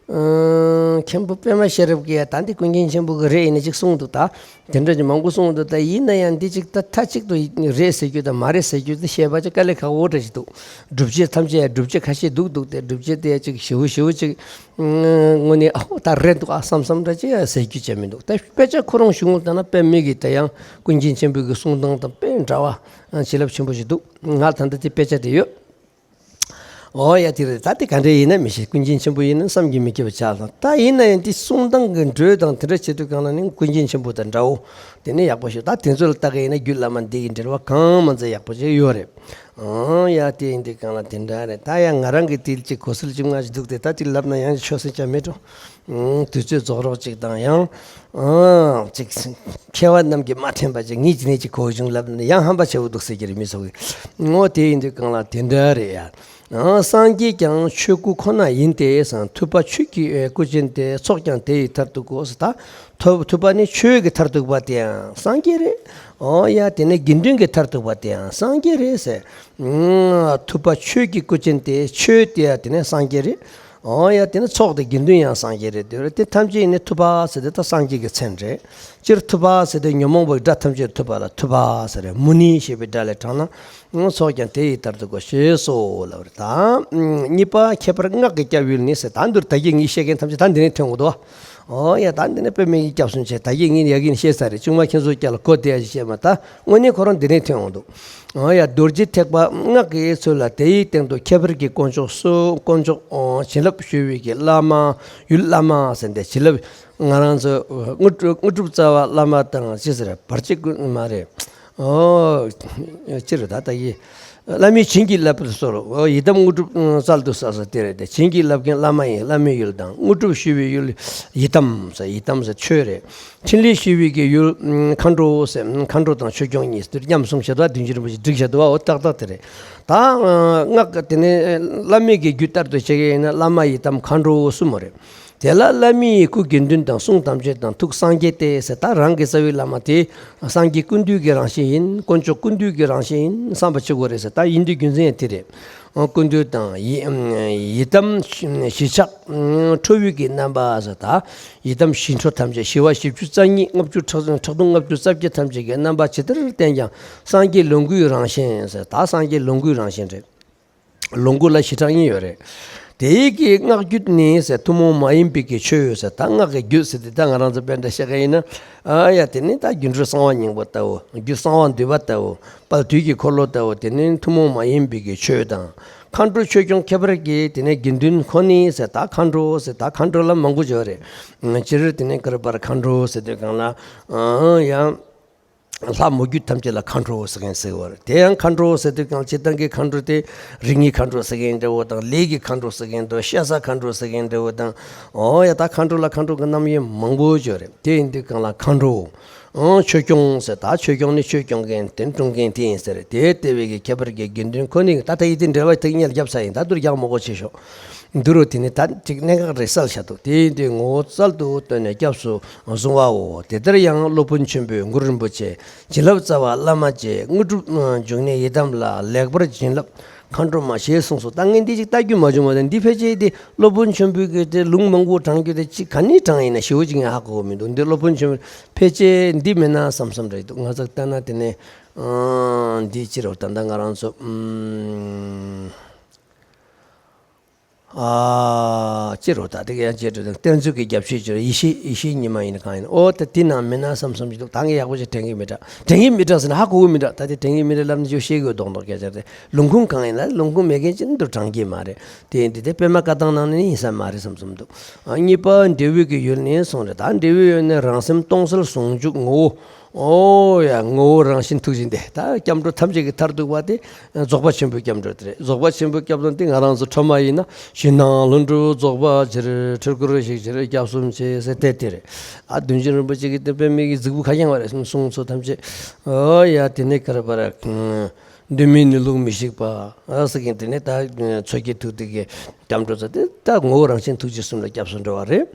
མཁན་པོ་པད་མ་ཤེས་རབ་ཀྱིས་ད་འདི་ཀུན་མཁྱེན་ཆེན་པོ་གི་རེད་ཡིན་ན་ཅིག་གསུངས་འདུག་ད་དེ་འདྲ་ཅིག་མང་པོ་གསུངས་འདུག་ད་ཡིན་ན་ཡང་འདི་ཅིག་ད་མཐའ་གཅིག་ཏུ་རེད་ཟེར་རྒྱུ་དང་མ་རེད་ཟེར་རྒྱུ་དེ་བཤད་པ་ཅིག་དཀའ་ལས་ཁག་པོ་འདྲ་ཅིག་འདུག་སྒྲུབ་བྱེད་ཐམས་ཅད་སྒྲུབ་བྱེད་ཁ་ཤས་འདུག་འདུག་སྟེ། སྒྲུབ་བྱེད་དེ་ཅིག་ཞེ་པོ་ཞེ་པོ་ཅིག་དངོས་གནས་ཨ་ཧོ་ད་རེད་འདུག་ཨ་བསམ་བསམ་འདྲ་ཅིག་ཟེར་རྒྱུ་ཅིག་མི་འདུག་ད་དཔེ་ཆ་ཁོ་རང་གཞུང་ལ་ལྟ་ན་དཔེ་མེད་ཀྱི་དེ་ཡང་ཀུན་མཁྱེན་ཆེན་པོའི་གི་གསུང་སྟངས་དང་དཔེ་འདྲ་བ་བྱིན་རླབས་ཆེན་པོ་ཞིག་འདུག་ང་ད་ལྟ་དེ་དཔེ་ཆ་དེ་ཡོད། ཨོ་ཡ། དེ་རེད། ད་དེ་ག་འདྲ་ཡིན་ན་མི་ཤེས། ཀུན་མཁྱེན་ཆེན་པོ་ཡིན་ན་བསམ་གྱིས་མི་ཁྱབ་པ་ཆགས་སོང་། ད་ཡིན་ན་ཡང་དེ་གསུང་སྟངས་ཀྱི་འགྲོས་དང་དེ་འདྲ་བྱེད་དུས་གང་ལ་ནི་ཀུན་མཁྱེན་ཆེན་པོ་དང་འདྲ་བོ་དེ་ནི་ཡག་པོ་ཞིག་ད་དེ་ཚོ་ལ་ལྟ་གི་ཡིན་ན་རྒྱུད་བླ་མ་འདི་གི་འགྲེལ་པ་གང་མ་ཚད་ཡག་པོ་ཞིག་ཡོད་རེད། ཨང་། ཡ། དེ་ཡིན་དུས་གང་ལ་དེ་འདྲ་རེད། ད་ཡང་ང་རང་གི་དེ་ཅིག་གོ་སྲོལ་ཅིག་མངའ་ཞིག་འདུག་སྟེ། ད་ཅིག་ལབ་ན་ཡང་ཆོག་སྲིད་ཀྱང་མེད་འགྲོ། ཨང་། དུས་ཚོད་རྫོགས་རོགས་ཅིག་དང་ཡང་། ཨང་། ཅིག་མཁས་པ་རྣམས་ཀྱིས་མ་འཐེན་པ་ཅིག་ངས་ཅི་ནས་ཅིག་གོ་བྱུང་ལབ་ན་ཡང་ཧམ་པ་ཆེ་བོ་འདུག་ཟེར་གྱི་རེད་མི་ཚོ་གིས། ངོ་། དེ་ཡིན་དུས་གང་ལ་དེ་འདྲ་རེད་ཡ། ཨང་། སངས་རྒྱས་ཀྱང་ཆོས་སྐུ་ཁོ་ན་ཡིན་ཏེ་ཟེར། ཐུབ་པ་ཆོས་ཀྱི་སྐུ་ཅན་ཏེ། ཚོགས་ཀྱང་དེ་ཡི་མཐར་ཐུག་གོ་ཟེར། ད་ཐུབ་ཐུབ་པ་ནི་ཆོས་ཀྱི་མཐར་ཐུག་པ་དེ་ཡང་སངས་རྒྱས་རེད། ཨོ་ཡ། དེ་ནས་དགེ་འདུན་གྱི་མཐར་ཐུག་པ་དེ་ཡང་སངས་རྒྱས་རེད་ཟེར། ཨང་། ཐུབ་པ་ཆོས་ཀྱི་སྐུ་ཅན་ཏེ། ཆོས་དེ་ཡང་དེ་ནས་སངས་རྒྱས་རེད། ཨོ་ཡ། དེ་ནས་ཚོགས་དེ་དགེ་འདུན་ཡང་སངས་རྒྱས་རེད། དེ་རེད། དེ་ཐམས་ཅད་ནི་ཐུབ་པ་ཟེར་དེ་ད་སངས་རྒྱས་ཀྱི་མཚན་རེད། སྤྱིར་ཐུབ་པ་ཟེར་དེ་ཉོན་མོངས་པའི་དགྲ་ཐམས་ཅད་ཐུབ་པ་ལ་ཐུབ་པ་ཟེར་རེད། མུ་ནི་ཞེས་པའི་སྒྲ་ལས་དྲངས་ན། ཚོགས་ཀྱང་དེ་ཡི་ལྟར་དུ་གོ། ཞེས་སོ་ལབ་རེད། ད་གཉིས་པ་ཁྱད་པར་སྔགས་ཀྱི་སྐྱབས་ཡུལ་ནི་ཟེར། ད་འདིར་ད་གིན་ངས་བཤད་མཁན་ཐམས་ཅད་ད་འདི་ནས་ཐོན་འོང་དོ། ཨོ་ཡ། ད་འདི་ནས་པདྨའི་སྐྱབས་སུ་མཆི། ད་གིན་ངས་ཡ་གིན་བཤད་ཚར་རེད། ཆུང་མ་ཁྱེད་ཚོ་སྐྱབས་ལ་གོ་བདེ་ཡ་ཞིག་བཤད་མ། ད་དངོས་གནས་ཁོ་རང་འདི་ནས་ཐོན་འོང་དོ། ཨོ་ཡ། རྡོ་རྗེ་ཐེག་པ་སྔགས་ཀྱི་ཚུལ་ལ་དེ་ཡི་སྟེང་དུ་ཁྱད་པར་གྱི་དཀོན་མཆོག་གསུམ། དཀོན་མཆོག་ཨོ་བྱིན་རླབས་ཞུ་བའི་གི་བླ་མ། ཡུལ་བླ་མ་ཟེར་ཏེ་བྱིན་རླབས། ང་རང་ཚོ་དངོས་གྲུབ། དངོས་གྲུབ་རྩ་བ་བླ་མ་དང་ཅི་ཟེར། བར་ཆད་ཀུན་མ་རེད། ཨོ། ཅི་རེད་ད། ད་ཡི་བླ་མའི་བྱིན་གྱིས་བརླབས་པའི་སོར། ཨོ། ཡི་དམ་དངོས་གྲུབ་སྩལ་དུ་གསོལ་ཟེར་དེ་རེད་དེ། བྱིན་གྱིས་བརླབས་མཁན་བླ་མ་ཡིན། བླ་མའི་ཡུལ་དང་། དངོས་གྲུབ་ཞུ་བའི་ཡུལ་ཡི་དམ་ཟེར། ཡི་དམ་ཟེར་ཆོས་རེད། འཕྲིན་ལས་ཞུ་བའི་གི་ཡུལ་མཁའ་འགྲོ་ཟེར། མཁའ་འགྲོ་དང་ཆོས་སྐྱོང་གཉིས་དེར་མཉམ་གསུངས་བྱས་ཏོ། བདུན་ཅུ་རིན་པོ་ཆེས་བསྒྲིགས་བྱས་ཏོ། ཨོ་ཏག་ཏག་དེ་རེད། ད་སྔགས་དེ་ནས་བླ་མའི་གི་རྒྱུད་ལྟར་དུ་བྱེད་མཁན་ཡིན་ན་བླ་མ་ཡི་དམ་མཁའ་འགྲོ་གསུམ་མོ་རེད། དེ་ལ་བླ་མའི་སྐུ་དགེ་འདུན་དང་། གསུང་ཐམས་ཅད་དང་། ཐུགས་སངས་རྒྱས་ཏེ་ཟེར། ད་རང་གི་རྩ་བའི་བླ་མ་དེ་སངས་རྒྱས་ཀུན་འདུས་ཀྱི་རང་བཞིན་ཡིན། དཀོན་མཆོག་ཀུན་འདུས་ཀྱི་རང་བཞིན་ཡིན། བསམ་པ་བྱེད་དགོས་རེད་ཟེར། ད་ཡིན་དུས་རྒྱུ་མཚན་ཡང་དེ་རེད། ཀུན་འདུས་དང་། ཡི་ཡི་དམ་ཞི་ཆགས་ཁྲོ་བོའི་གི་རྣམ་པ་ཟེར། ད་ཡི་དམ་ཞི་ཁྲོ་ཐམས་ཅད། ཞི་བ་བཞི་བཅུ་རྩ་གཉིས། ལྔ་བཅུ་ཕྲག་ཕྲག་དོན་ལྔ་བཅུ་རྩ་བརྒྱད་ཐམས་ཅད་ཀྱི་རྣམ་པ་ཇི་ལྟར་བསྟན་ཀྱང་སངས་རྒྱས་ལོངས་སྐུའི་རང་བཞིན་ཟེར། ད་སངས་རྒྱས་ལོངས་སྐུའི་རང་བཞིན་རེད། ལོངས་སྐུ་ལ་ཞི་ཁྲོ་གཉིས་ཡོད་རེད། དེའི་གི་སྔགས་རྒྱུད་ནི་ཟེར། ཐུན་མོང་མ་ཡིན་པའི་གི་ཆོས་ཟེར། ད་སྔགས་ཀྱི་རྒྱུད་ཟེར་དེ་ད་ང་རང་ཚོ་དཔེ་འདྲ་བཤད་མཁན་ཡིན་ན། ཨ་ཡ། དེ་ནི་ད་སྒྱུ་འཕྲུལ་གསང་བ་སྙིང་པོ་ལྟ་བུ། རྒྱུད་གསང་བ་འདུས་པ་ལྟ་བུ། དཔལ་དུས་ཀྱི་འཁོར་ལོ་ལྟ་བུ། དེ་ནི་ཐུན་མོང་མ་ཡིན་པའི་གི་ཆོས་དང་། མཁའ་འགྲོ་ཆོས་སྐྱོང་ཁྱད་པར་གྱི་དེ་ནི་དགེ་འདུན་ཁོ་ནི་ཟེར། ད་མཁའ་འགྲོ་ཟེར། ད་མཁའ་འགྲོ་ལ་མང་པོ་ཡོད་རེད། སྤྱིར་དེ་ནི་ཀར་པར་མཁའ་འགྲོ་ཟེར་དུས་སྒང་ལ། ཨ་ཡ། ལྷ་མོ་རྒྱུད་ཐམས་ཅད་ལ་མཁའ་འགྲོ་ཟེར་མཁན་ཟེར་བ་རེད། དེ་ཡང་མཁའ་འགྲོ་ཟེར་དུས་སྒང་ལ་སྤྱིར་བཏང་གི་མཁའ་འགྲོ་དེ་རིགས་ལྔའི་མཁའ་འགྲོ་ཟེར་མཁན་འདྲ་བོ་དང་། ལས་ཀྱི་མཁའ་འགྲོ་ཟེར་མཁན་འདྲ་བོ། ཤ་ཟ་མཁའ་འགྲོ་ཟེར་མཁན་འདྲ་བོ་དང་། ཨོ་ཡ། ད་མཁའ་འགྲོ་ལ་མཁའ་འགྲོ་གི་རྣམ་དབྱེ་མང་པོ་ཡོད་རེད། དེ་ཡིན་དུས་སྒང་ལ་མཁའ་འགྲོ། ཨོ་ཆོས་སྐྱོང་ཟེར། ད་ཆོས་སྐྱོང་ནི་ཆོས་སྐྱོང་མཁན་དེ་སྐྱོང་མཁན་དེ་ཡིན་ཟེར། དེ་ལྟ་བུའི་གི་ཁྱད་པར་གྱི་དགེ་འདུན་ཁོ་ནི། ད་ལྟ་ཡི་དེ་འགྲེལ་པ་དེ་ཉལ་རྒྱབ་ས་ཡིན། ད་དུར་རྒྱག་མོ་གོ་ཆེ་ཤོག་འདི་རུ་དེ་ནི་ད་ཅིག་གནད་འགག་རེད་གསལ་བྱ་འདུག་དེ་ཡིན་དུས་ངོ་བོ་གསལ་དུ་སྟོན་ནས་སྐྱབས་སུ་བཟུང་བའོ། དེ་ལྟར་ཡང་སློབ་དཔོན་ཆེན་པོས་གུ་རུ་རིན་པོ་ཆེ། བྱིན་རླབས་རྩ་བ་བླ་མ་བཅས། དངོས་གྲུབ་འབྱུང་གནས་ཡི་དམ་ལ། ལེགས་པར་བྱིན་རླབས་མཁའ་འགྲོ་མ། ཞེས་གསུངས་སོ། ད་ངས་འདི་ཅིག་ལྟ་རྒྱུ་མ་བྱུང་བ་དང་། འདི་ཕལ་ཆེར་དེ་སློབ་དཔོན་ཆེན་པོའི་གི་དེ་ལུང་མང་པོ་དྲངས་རྒྱུ་དེ་ཅིག་ག་ནས་དྲངས་ཡིན་ན་ཞེ་པོ་ཅིག་ངས་ཧ་གོ་གི་མི་འདུག་འདི་སློབ་དཔོན་ཆེན་པོ་ཕལ་ཆེར་འདི་མིན་ན་བསམ་བསམ་རེད་འདུག་ང་ཚོ་ལྟ་ན་དེ་ནས་འདི་ཅི་རེད། ད་ལྟ་ང་རང་ཚོ། ཨ། ཅི་རུ་ད་དེ་ག་ཡང་བྱེད་འགྲོ་དང་། གཏེར་མཛོད་ཀྱི་རྒྱབ་ཤོད་ཅིག་ཡེ་ཤེས། ཡེ་ཤེས་ཉི་མ་ཡིན་གང་ཡིན། ཨོ་ད་དེ་ནང་མིན་ན་བསམ་བསམ་ཞིག་འདུག་ད་ངས་ཡག་པོ་ཞིག་དྲན་གྱི་མི་འདྲ། དྲན་གྱི་མི་འདྲ་ཟེར་ན་ཧ་གོ་གི་མི་འདྲ། ད་དེ་དྲན་གྱི་མི་འདྲ་ལབ་ན་ཅིག་ཤེས་དགོས་མདོག་མདོག་སྐད་ཆ་རེད། ལུང་ཁུངས་གང་ཡིན་ན་ལུང་ཁུངས་མེད་མཁན་ཅིག་འདུག་དྲང་གི་མ་རེད། དེ་ཡིན་དུས་དེ་པད་མ་བཀའ་ཐང་ནང་ནས་ཡིན་ས་མ་རེད་བསམ་བསམ་འདུག་ཨ། གཉིས་པ་འབྲས་བུའི་གི་ཡུལ་ནི་གསུངས་རེད། ད་འབྲས་བུའི་ཡུལ་ནི་རང་སེམས་སྟོང་གསལ་ཟུང་འཇུག་ངོ་བོ། ཨོ་ཡ། ངོ་བོ་རང་བཞིན་ཐུགས་རྗེ་འདི། ད་སྐྱབས་འགྲོ་ཐམས་ཅད་ཀྱི་མཐར་ཐུག་པ་དེ་རྫོགས་པ་ཆེན་པོའི་སྐྱབས་འགྲོ་དེ་རེད། རྫོགས་པ་ཆེན་པོའི་སྐྱབས་འགྲོ་དེ་ང་རང་ཚོ་ཁྲོ་མ་ཡིན་ན་ཕྱི་ནང་ལྷུན་གྲུབ་རྫོགས་པ་ཕྱིར། འཁྲུལ་འཁོར་ཞིག་ཕྱིར་སྐྱབས་སུ་མཆི་ཟེར་དེ་དེ་རེད། ཨ། བདུན་ཅན་རིན་པོ་ཆེ་གི་དེ་པད་མའི་གི་གཟིགས་བུ་ཁ་རྐྱང་བ་རེད། གསུང་ཚོ་ཐམས་ཅད། ཨོ་ཡ། དེ་ནས་ག་རེ་བ་རེད། འདུན་མའི་གནས་ལུགས་མི་ཤིགས་པ། ཨ། ཟེར་མཁན་དེ་ནས་ད་མཚོ་སྐྱེས་ཐུགས་ཐིག་གི་སྐྱབས་འགྲོ་ཚོ་དེ་ད་ངོ་བོ་རང་བཞིན་ཐུགས་རྗེ་གསུམ་ལ་སྐྱབས་སུ་འགྲོ་བ་རེད།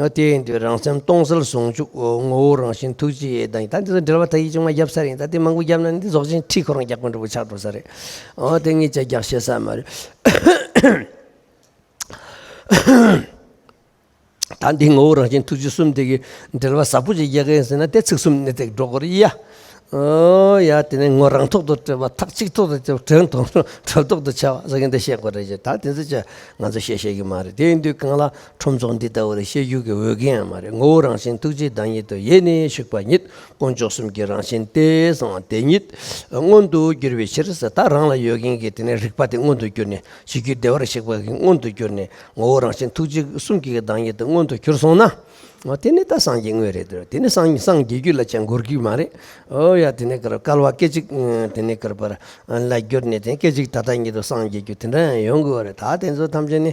དེ་ཡིན་དུས་རང་སེམས་སྟོང་གསལ་ཟུང་འཇུག་ངོ་བོ་རང་བཞིན་ཐུགས་རྗེ་ཡི་དང་། ད་འདི་ཚོ་འགྲེལ་པ་ད་ཡིག་ཆུང་མ་བརྒྱབ་ཚར་ཡིན། ད་དེ་མང་པོ་བརྒྱབ་ན་ནི་འདི་རྫོགས་ཆེན་ཁྲིད་ཁོ་རང་རྒྱག་དགོས་འདྲ་པོ་ཆགས་འགྲོ་ས་རེད། ཨོ་དེ་ངས་ཅ་རྒྱག་ཤེས་ས་མ་རེད། ད་འདི་ངོ་བོ་རང་བཞིན་ཐུགས་རྗེ་གསུམ་དེ་གི་འགྲེལ་པ་ཟབ་པོ་ཅིག་རྒྱག་གི་ཡིན་ཟེར་ན་དེ་ཚིག་གསུམ་ནས་དེ་འགྲོ་དགོས་རེད་ཡ། ཨོ་ཡ། དེ་ནས་ངོ་རང་ཐོག་ཏུ་བྲལ་བ། ཐག་གཅིག་ཐོག་ཏུ་བྲལ་བ། དྲན་ཐོག་ཏུ་བྲལ་ཐོག་ཏུ་བྱ་བ་ཟེར་མཁན་དེ་བཤད་དགོས་རེད་ཅེས། ད་དེ་ཚོ་ཅི་ང་ཚོ་བཤད་ཤེས་ཀྱི་མ་རེད། དེ་ཡིན་དུས་གང་ལ་ཁྲོམ་ཚོགས་འདི་ལྟ་བུ་རེད་བཤད་རྒྱུ་གི་འོས་འགན་ཡང་མ་རེད། ངོ་བོ་རང་བཞིན་ཐུགས་རྗེའི་བདག་ཉིད་དུ། ཡེ་ནས་ཞུགས་པ་ཉིད་དཀོན་མཆོག་གསུམ་གྱི་རང་བཞིན་ཏེ་གསུངས་པ་དེ་ཉིད་མངོན་དུ་གྱུར་པའི་ཕྱིར་ཟེར། ད་རང་ལ་ཡོད་མཁན་གྱི་དེ་ནས་རིག་པ་དེ་མངོན་དུ་གྱུར་ནས། གཞི་རྒྱུད་བདེ་བར་གཤེགས་པ་གི་མངོན་དུ་གྱུར་ནས། ངོ་བོ་རང་བཞིན་ཐུགས་རྗེ་གསུམ་གྱི་བདག་ཉིད་དུ་མངོན་དུ་གྱུར་སོང་ན། འོ་དེ་ནི་ད་སངས་རྒྱས་དངོས་རེད་དེ། དེ་ནི་སངས་སངས་རྒྱས་རྒྱུ་ལ་ཅང་འགོར་གྱི་མ་རེད། ཨོ་ཡ། དེ་ནི་ག་རེ་སྐལ་བ་སྐད་ཅིག་དེ་ནི་ག་རེ་བར་ལ་གྱུར་ནས་དེ་སྐད་ཅིག་ད་ལྟ་ཉིད་དུ་སངས་རྒྱས་རྒྱུ་དེ་འདྲ་ཡང་ཡོང་གི་ཡོད་རེད། ད་དེ་ཚོ་ཐམས་ཅད་ནི་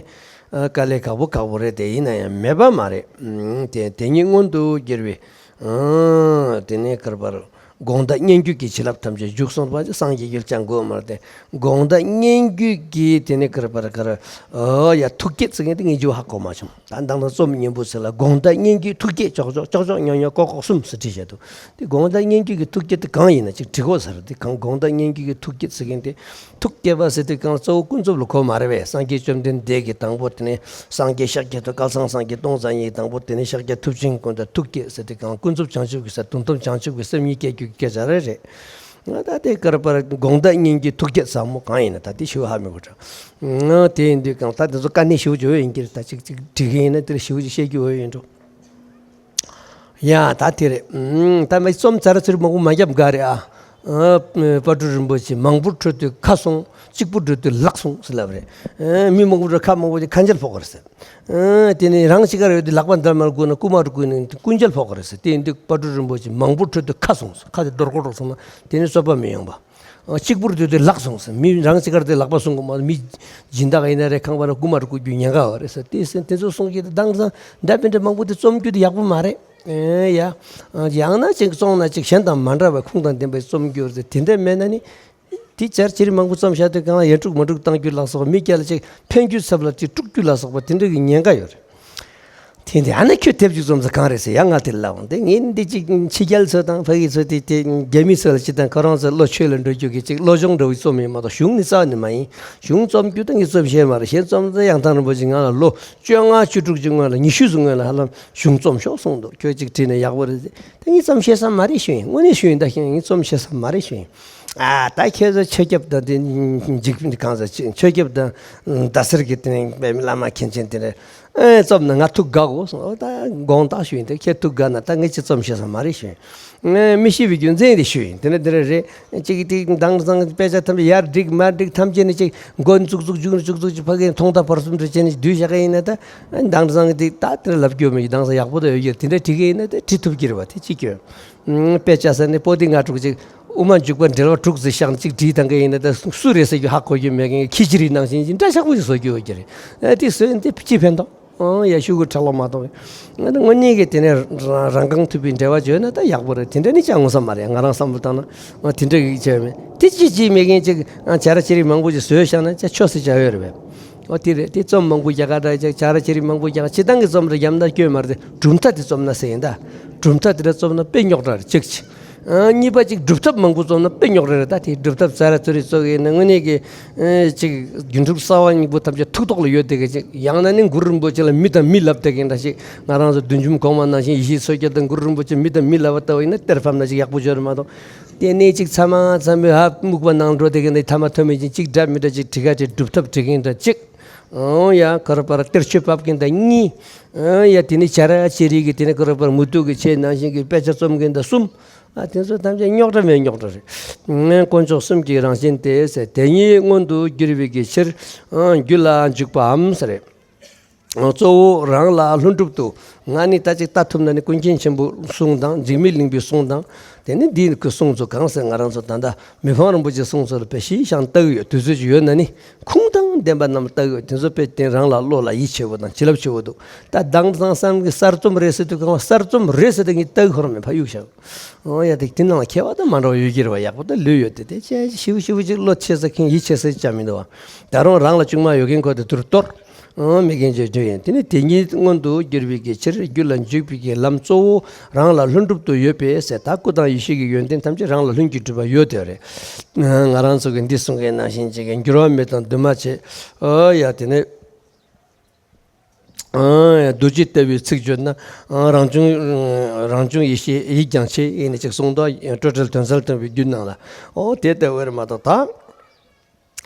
དཀའ་ལས་ཁག་པོ་ཁག་པོ་རེད་དེ། ཡིན་ན་ཡང་མེད་པ་མ་རེད། དེ་དེ་ཉིད་མངོན་དུ་གྱུར་པའི། ཨང་། དེ་ནས་ག་རེ་བར་དགོངས་དག་སྙན་བརྒྱུད་ཀྱི་བྱིན་རླབས་ཐམས་ཅད་བཞུགས་སོང་བ། སངས་རྒྱས་རྒྱུ་ལ་ཅང་དགོས་མ་རེད་དེ། དགོངས་དག་སྙན་བརྒྱུད་ཀྱི་དེ་ནས་ག་རེ་བར་ག་རེ། ཨོ་ཡ། ཐུགས་བསྐྱེད་ཟེར་མཁན་དེ་ངས་རྒྱུ་ཧ་གོ་མ་བྱུང་། ད་མདང་དང་རྩོམ་སྙིང་པོ་ཟེར་ལ་དགོངས་དག་སྙན་བརྒྱུད་ཐུགས་བསྐྱེད་ཅོག་ཅོག་ཅོག་ཅོག་ཉོག་ཉོག་ཀོག་ཀོག་གསུམ་ཟེར་བྲིས་བཞག་འདུག་དེ་དགོངས་དག་སྙན་བརྒྱུད་ཀྱི་ཐུགས་བསྐྱེད་དེ་གང་ཡིན་ན་ཅིག་བྲིས་དགོས་ས་རེད། དེ་གང་དགོངས་དག་སྙན་བརྒྱུད་ཀྱི་ཐུགས་བསྐྱེད་ཟེར་མཁན་དེ། ཐུགས་བསྐྱེད་པ་ཟེར་དུས་གང་གཙོ་བོ་ཀུན་རྫོབ་ལ་གོ་མ་རེད་པས། སངས་རྒྱས་བཅོམ་ལྡན་འདས་ཀྱིས་དང་པོ་དེ་ནས་སངས་རྒྱས་ཤཱཀྱ་ཐུབ། སྐལ་བཟང་སངས་རྒྱས་སྟོང་རྩ་གཉིས་དང་པོ་དེ་ནས་ཤཱཀྱ་ཐུབ་ཆེན་ཀུན་ཏུ་ཐུགས་བསྐྱེད་ཟེར་དུས་གང་ཀུན་རྫོབ་བྱང་ཆུབ་ཀྱི་སེམས། དོན་དམ་བྱང་ཆུབ་ཀྱི་སེམས་གཉིས་སྐྱེ་རྒྱུ་གི་སྐད་ཆ་རེད་རེད། ང་ད་དེ་ཀར་པར་དགོངས་དག་སྙན་བརྒྱུད་ཐུགས་བསྐྱེད་ཟབ་མོ་གང་ཡིན་ན་ད་དེ་ཞུ་ཧ་མི་གོ་དྲ། ང་དེ་ཡིན་དུས་གང་ད་དེ་ཚོ་དཀའ་གནད་ཞུ་བརྗོད་ཡིན་གྱི་རེད། ད་ཅིག་ཅིག་འགྲིག་གི་ཡིན་ན་དེར་ཞུ་བརྗོད་བཤད་རྒྱུ་འོས་ཡིན་འགྲོ། ཡ་ད་དེ་རེད། ད་མི་རྩོམ་ཙ་ར་ཙིར་མང་པོ་མ་བརྒྱབ་དགའ་རེད་ཨ། དཔལ་སྤྲུལ་རིན་པོ་ཆེ་མང་པོ་འཕྲོད་དུས་ཁ་སོང་། གཅིག་པུ་འཕྲོད་དུས་ལག་སོང་ཟེར་ལབ་རེད། མི་མང་པོ་འཕྲོད་ཁ་མང་པོ་དེ་ཁ་མཇལ་ཕོག་གི་རེད་ཟེར། དེ་ནས་རང་གཅིག་གར་ཡོད་དུས་ལག་པ་འདར་མར་བསྐུར་ན་རྐུ་མ་རུ་བསྐུར་ནས་རྐུ་མཇལ་ཕོག་གི་རེད་ཟེར། དེ་ཡིན་དུས་དཔལ་སྤྲུལ་རིན་པོ་ཆེ་མང་པོ་འཕྲོད་དུས་ཁ་སོང་ཟེར། ཁ་དེ་རྡོ་སྐོར་རོགས་སོང་ན་དེ་ནི་རྩོད་པ་མི་ཡོང་བ། གཅིག་པུར་སྡོད་དུས་ལག་སོང་ཟེར། མི་རང་གཅིག་གར་དེ་ལག་པ་སོང་གི་མ་མི་སྦྱིན་བདག་ཡིན་ན་རེད། ཁང་པ་ན་རྐུ་མ་རུ་རྐུ་རྒྱུ་ཉེན་ཁ་བ་རེད་ཟེར། དེ་ཟེར་དེ་ཚོ་གསུང་གི་དང་སང་འདྲ་མི་འདྲ་མང་པོ་དེ་རྩོམ་རྒྱུ་དེ་ཡག་པོ་མ་རེད། ཨེ་ཡ། ཡང་ན་ཅིག་སོང་ན་ཅིག་གཞན་དང་མ་འདྲ་བའི་ཁུངས་དང་ལྡན་པའི་རྩོམ་རྒྱུ་རེད་ཟེར། དེ་འདྲ་མེད་ན་ནི། དེ་ཅར་ཅི་རིགས་མང་པོ་རྩོམ་བཞག་དུས་གང་ལ་ཡར་དཀྲུག་མར་དཀྲུག་བཏང་རྒྱུ་ལ་སོགས་མི་སྐྱ་ལ་ཅིག་ཕན་རྒྱུ་ཚབ་ལ་ཅིག་དཀྲུག་རྒྱུ་ལ་སོགས་པ་དེ་འདྲ་གི་ཉེན་ཁ་ཡོད་རེད། དེ་འདི་ཨ་ནི་ཁྱོད་དེབ་ཅིག་རྩོམ་ས་གང་རེད་ཟེར་ཡང་ང་དེ་ལབ་འོང་། དེ་ངས་འདི་ཅིག་ཕྱི་རྒྱལ་ཚོ་དང་ཕ་གི་ཚོ་དེ་དེ་རྒྱ་མི་ཚོ་ལ་ཅི་དང་ཁོ་རང་ཚོ་བློ་ཆོས་ལ་འགྲོ་རྒྱུ་གི་ཅིག་བློ་སྦྱོང་འདྲ་བོ་རྩོམ་ཡིན་མ་གཏོགས་གཞུང་ནི་རྩ་བ་ནས་མ་ཡིན། གཞུང་རྩོམ་རྒྱུ་ད་ངས་རྩོམ་ཤེས་མ་རེད། གཞན་རྩོམ་ས་ཡང་ཐང་རིན་པོ་ཆེ་ང་ལ་ལོ་བཅོ་ལྔ་བཅུ་དྲུག་ཅིག་སྔོན་ལ་ཉི་ཤུ་ཙམ་སྔོན་ལ་ཧ་ལམ་གཞུང་རྩོམ་ཤོག་གསུངས་འདུག་ཁྱོད་ཅིག་བྲིས་ན་ཡག་པོ་རེད་ཟེར། ད་ངས་རྩོམ་ཤེས་ས་མ་རེད་ཞུ་ཡིན། དངོས་གནས་ཞུ་ཡིན། ད་ཤེས་ངས་རྩོམ་ཤེས་ས་མ་རེད་ཞུ་ཡིན། ཨ་ད་ཁྱེད་ཚོ་ཆོས་སྐྱབས་དང་དེ་འཇིགས་གང་ཟེར་ཆོས་སྐྱབས་དང་ཟླ་ཟེར་གྱི་དེ་ནས་བླ་མ་མཁན་ཆེན་དེ་འདྲ་རྩོམ་ན་ང་ཐུགས་དགའ་གོ་སོང་། ཨོ་ད་དགོངས་དག་ཞུ་ཡིན། དེ་ཁྱེད་ཐུགས་དགའ་ན་ད་ངས་ཅི་རྩོམ་ཤེས་ས་མ་རེད་ཞུ་ཡིན། ངས་མི་ཤེས་པའི་རྒྱུ་མཚན་དེ་ཞུ་ཡིན། དེ་འདྲ་དེ་འདྲ་རེད། གཅིག་དེ་དྭངས་གཙང་དཔེ་ཆ་ཐམས་ཅད་ཡར་བསྒྲིགས་མར་བསྒྲིགས་ཐམས་ཅད་ནས་གཅིག་མགོ་བཙུགས་བཙུགས་མཇུག་ནས་བཙུགས་བཙུགས་ཀྱི་ཕ་གིའི་མཐོང་ཐག་བར་གསུམ་དུ་བྱས་ནས་བསྡུས་བཞག་གི་ཡིན་ན་ད་དྭངས་གཙང་གི་དེ་ད་དེ་འདྲ་ལབ་རྒྱུ་མེད་ཀྱི་དྭངས་གཙང་ཡག་པོ་དང་ཡོད་རྒྱུ་དེ་འདྲ་བྲིས་ཀྱི་ཡིན་ན་ད་བྲིས་ཐུབ་ཀྱི་རེད་བ། དེ་གཅིག་སྐྱོན། དཔེ་ཆ་ཟེར་ནས་པོ་ཏི་ལྔ་དྲུག་ཅིག་དབུ་མ་འཇུག་པ་འགྲེལ་པ་དྲུག་ཟེར་བཞག་ནས་ཅིག་བྲིས་བཏང་གི་ཡིན་ན་ད་སུ་རེད་ཟེར་རྒྱུ་ཧ་གོ་རྒྱུ་མེད་མཁན་ཁྱི་ཅི་རིགས་ནང་བཞིན་ཅིག་འདྲ་ཆགས་པོ་ཅིག་བཟོ་རྒྱུ་ཡོད་ཀྱི་རེད། ཨ་དེ་བཟོས་ནས་དེ་ཅི་ཕན་ཐོགས། ཨང་ཡ་ཤུ་གུ་ཁྲ་ལོ་མ་གཏོགས་ང་ད་དངོས་གནས་ཀྱི་དེ་ནས་རང་རང་རྐང་ཐུབ་པའི་འབྲེལ་བ་བརྗོད་ན་ད་ཡག་པོ་རེད། དེ་འདྲ་ནི་ཅང་ངོ་ས་མ་རེད། ང་རང་བསམ་བློ་བཏང་ན་ཨ་དེ་འདྲ་གི་བྱས་མེད། དེ་ཅི་ཅི་མེད་མཁན་ཅིག་ཨ་བྱ་ར་ཅི་རིགས་མང་པོ་ཅིག་བཟོས་བཞག་ན་ཅ་ཆོག་སེ་བྱ་ཡོད་རེད་པས། ཨོ་དེ་རེད། དེ་རྩོམ་མང་པོ་རྒྱག་ག་འདྲ་ཅིག་བྱ་ར་ཅི་རིགས་མང་པོ་རྒྱག་སྤྱི་བཏང་གི་རྩོམ་རེ་རྒྱབ་ན་སྐྱོན་མ་རེད། དེ་གྲུབ་མཐའ་དེ་རྩོམ་ན་ཟེར་ཡིན་ད། གྲུབ་མཐའ་དེ་འདྲ་རྩོམ་ན་དཔེ་རྙོག་དྲ་རེད་གཅིག་བྱས། ཨ་གཉིས་པ་གཅིག་སྒྲུབ་ཐབས་མང་པོ་རྩོམ་ན་དཔེ་རྙོག་དྲ་རེད། ད་དེ་སྒྲུབ་ཐབས་ཙ་ར་ཙུ་རི་ཚོ་གི་ནི་དངོས་གནས་ཀྱི་ཨ་གཅིག་རྒྱུན་དྲུག་གསང་བ་སྙིང་པོ་ཐམས་ཅད་ཐུགས་ཐོག་ལ་ཡོད་བསྡད་མཁན་ཅིག་ཡང་ན་ནི་གུ་རུ་རིན་པོ་ཆེ་ལ་མི་དང་མི་ལབ་བསྡད་མཁན་འདྲ་ཞིག་ང་རང་ཚོ་བདུད་འཇོམས་གོང་མ་ནང་བཞིན་ཡེ་ཤེས་མཚོ་རྒྱལ་དང་གུ་རུ་རིན་པོ་ཆེ་མི་དང་མི་ལབ་པ་ལྟ་བུ་ཡིན་ན་གཏེར་ཕབ་ན་ཅིག་ཡག་པོ་ཡོད་རེད་མ་གཏོགས། དེ་ནས་ཅིག་ཚང་མ་ཚང་མས་ཧ་སྨུག་པ་ནང་འགྲོ་བསྡད་མཁན་འདི་ཐ་མ་ཐོན་མི་ཅིག་ཅིག་འདྲ་མི་འདྲ་ཅིག་བྲིས་ཀ་ཅིག་སྒྲུབ་ཐབས་བྲིས་མཁན་འདྲ་གཅིག་ཨང་ཡ་ཁ་ར་པ་ར་གཏེར་ཆོས་ཕབ་མཁན་འདྲ་གཉིས། ཨང་ཡ་དེ་ནས་བྱ་ར་ཅི་རིགས་ཀྱི་དེ་ནས་ཁ་ར་པ་ར་མུ་ཏུག་གི་ཆེད་ནང་བཞིན་གྱི་དཔེ་ཆ་རྩོམ་མཁན་འདྲ་གསུམ། ཨ་དེ་ཚོ་ཐམས་ཅད་རྙོག་དྲ་མེད་རྙོག་དྲ་རེད། ངས་དཀོན་མཆོག་གསུམ་གྱི་རང་བཞིན་ཏེ་ཟེར། དེ་ཉིད་མངོན་དུ་གྱུར་པའི་གི་ཕྱིར། ཨང་རྒྱུད་ལ་འཇུག་པའམ་ཟེར་རེད། གཙོ་བོ་རང་ལ་ལྷུན་གྲུབ་ཏུ། ང་ནི་ད་ཅིག་ལྟ་ཐུབ་ན་ནི་ཀུན་མཁྱེན་ཆེན་པོའི་གསུང་དང་འཇིགས་མེད་གླིང་པའི་གསུང་དང་། དེ་ནི་འདིའི་གི་གསུང་ཚོ་གང་ཟེར་ང་རང་ཚོ་ད་ལྟ་མི་ཕམ་རིན་པོ་ཆེའི་གསུང་ཚོ་ལ་དཔེ་ཞིབ་ཅིང་ལྟ་གི་ཡོད། དུས་ཚོད་ཅིག་ཡོད་ན་ནི་ཁུངས་དང་ལྡན་པ་རྣམས་ལྟ་གི་ཡོད། དེ་ཚོ་དཔེ་དེ་རང་ལ་བློ་ལ་ཡིད་ཆེས་པོ་དང་བྱིན་རླབས་ཆེ་བོ་འདུག་ད་དྭངས་གཙང་བསམ་གྱི་གསར་རྩོམ་རེད་ཟེར་དུས་གང་ལ་གསར་རྩོམ་རེད་ཟེར་དུས་ངས་ལྟ་གི་ཧོར་མེད་ཕ་གཡུག་བཞག་ཨོ་ཡ་དེ་དེ་ནང་ལ་མཁས་པ་དང་མ་འདྲ་བ་ཡོད་ཀྱི་རེད་བ། ཡག་པོ་ད་ལོས་ཡོད་དེ་དེ་ཅན་ཞིབ་ཞིབ་ཅིག་བློ་ཆེ་ས་མཁན་ཡིད་ཆེས་ས་ཅང་མི་འདུག་བ། ད་རུང་རང་ལ་ཅུང་མ་ཡོད་མཁན་ཁོ་དེ་དུར་གཏོར། ཨང་མེད་མཁན་ཅིག་བརྗོད་ཡིན། དེ་ནི་དེ་ཉིད་མངོན་དུ་གྱུར་པའི་གི་ཕྱིར་རྒྱུད་ལ་འཇུག་པའི་གི་ལམ་གཙོ་བོ་རང་ལ་ལྷུན་གྲུབ་ཏུ་ཡོད་པས་ཟེར། ད་སྐུ་དང་ཡེ་ཤེས་ཀྱི་ཡོན་ཏན་ཐམས་ཅད་རང་ལ་ལྷུན་གྱིས་གྲུབ་པ་ཡོད་དེ་རེད། ང་རང་ཚོ་གི་འདི་གསུང་མཁན་ནང་བཞིན་ཅིག་གི་འགྱུར་བ་མེད་དང་འདུས་མ་བྱས། ཨོ་ཡ་དེ་ནི། ཨང་རྡོ་རྗེ་ལྟ་བུའི་ཚིག་བརྗོད་ན། ཨང་རང་བྱུང་། རང་བྱུང་ཡེ་ཤེས་ཡིད་ཀྱང་ཆེས་ཡིན་ནི་ཅིག་གསུངས་འདུག་སྤྲོས་བྲལ་དོན་གསལ་སྟོན་པའི་རྒྱུད་ནང་ལ། ཨོ་དེ་ལྟ་བུ་རེད་མ་གཏོགས་ད།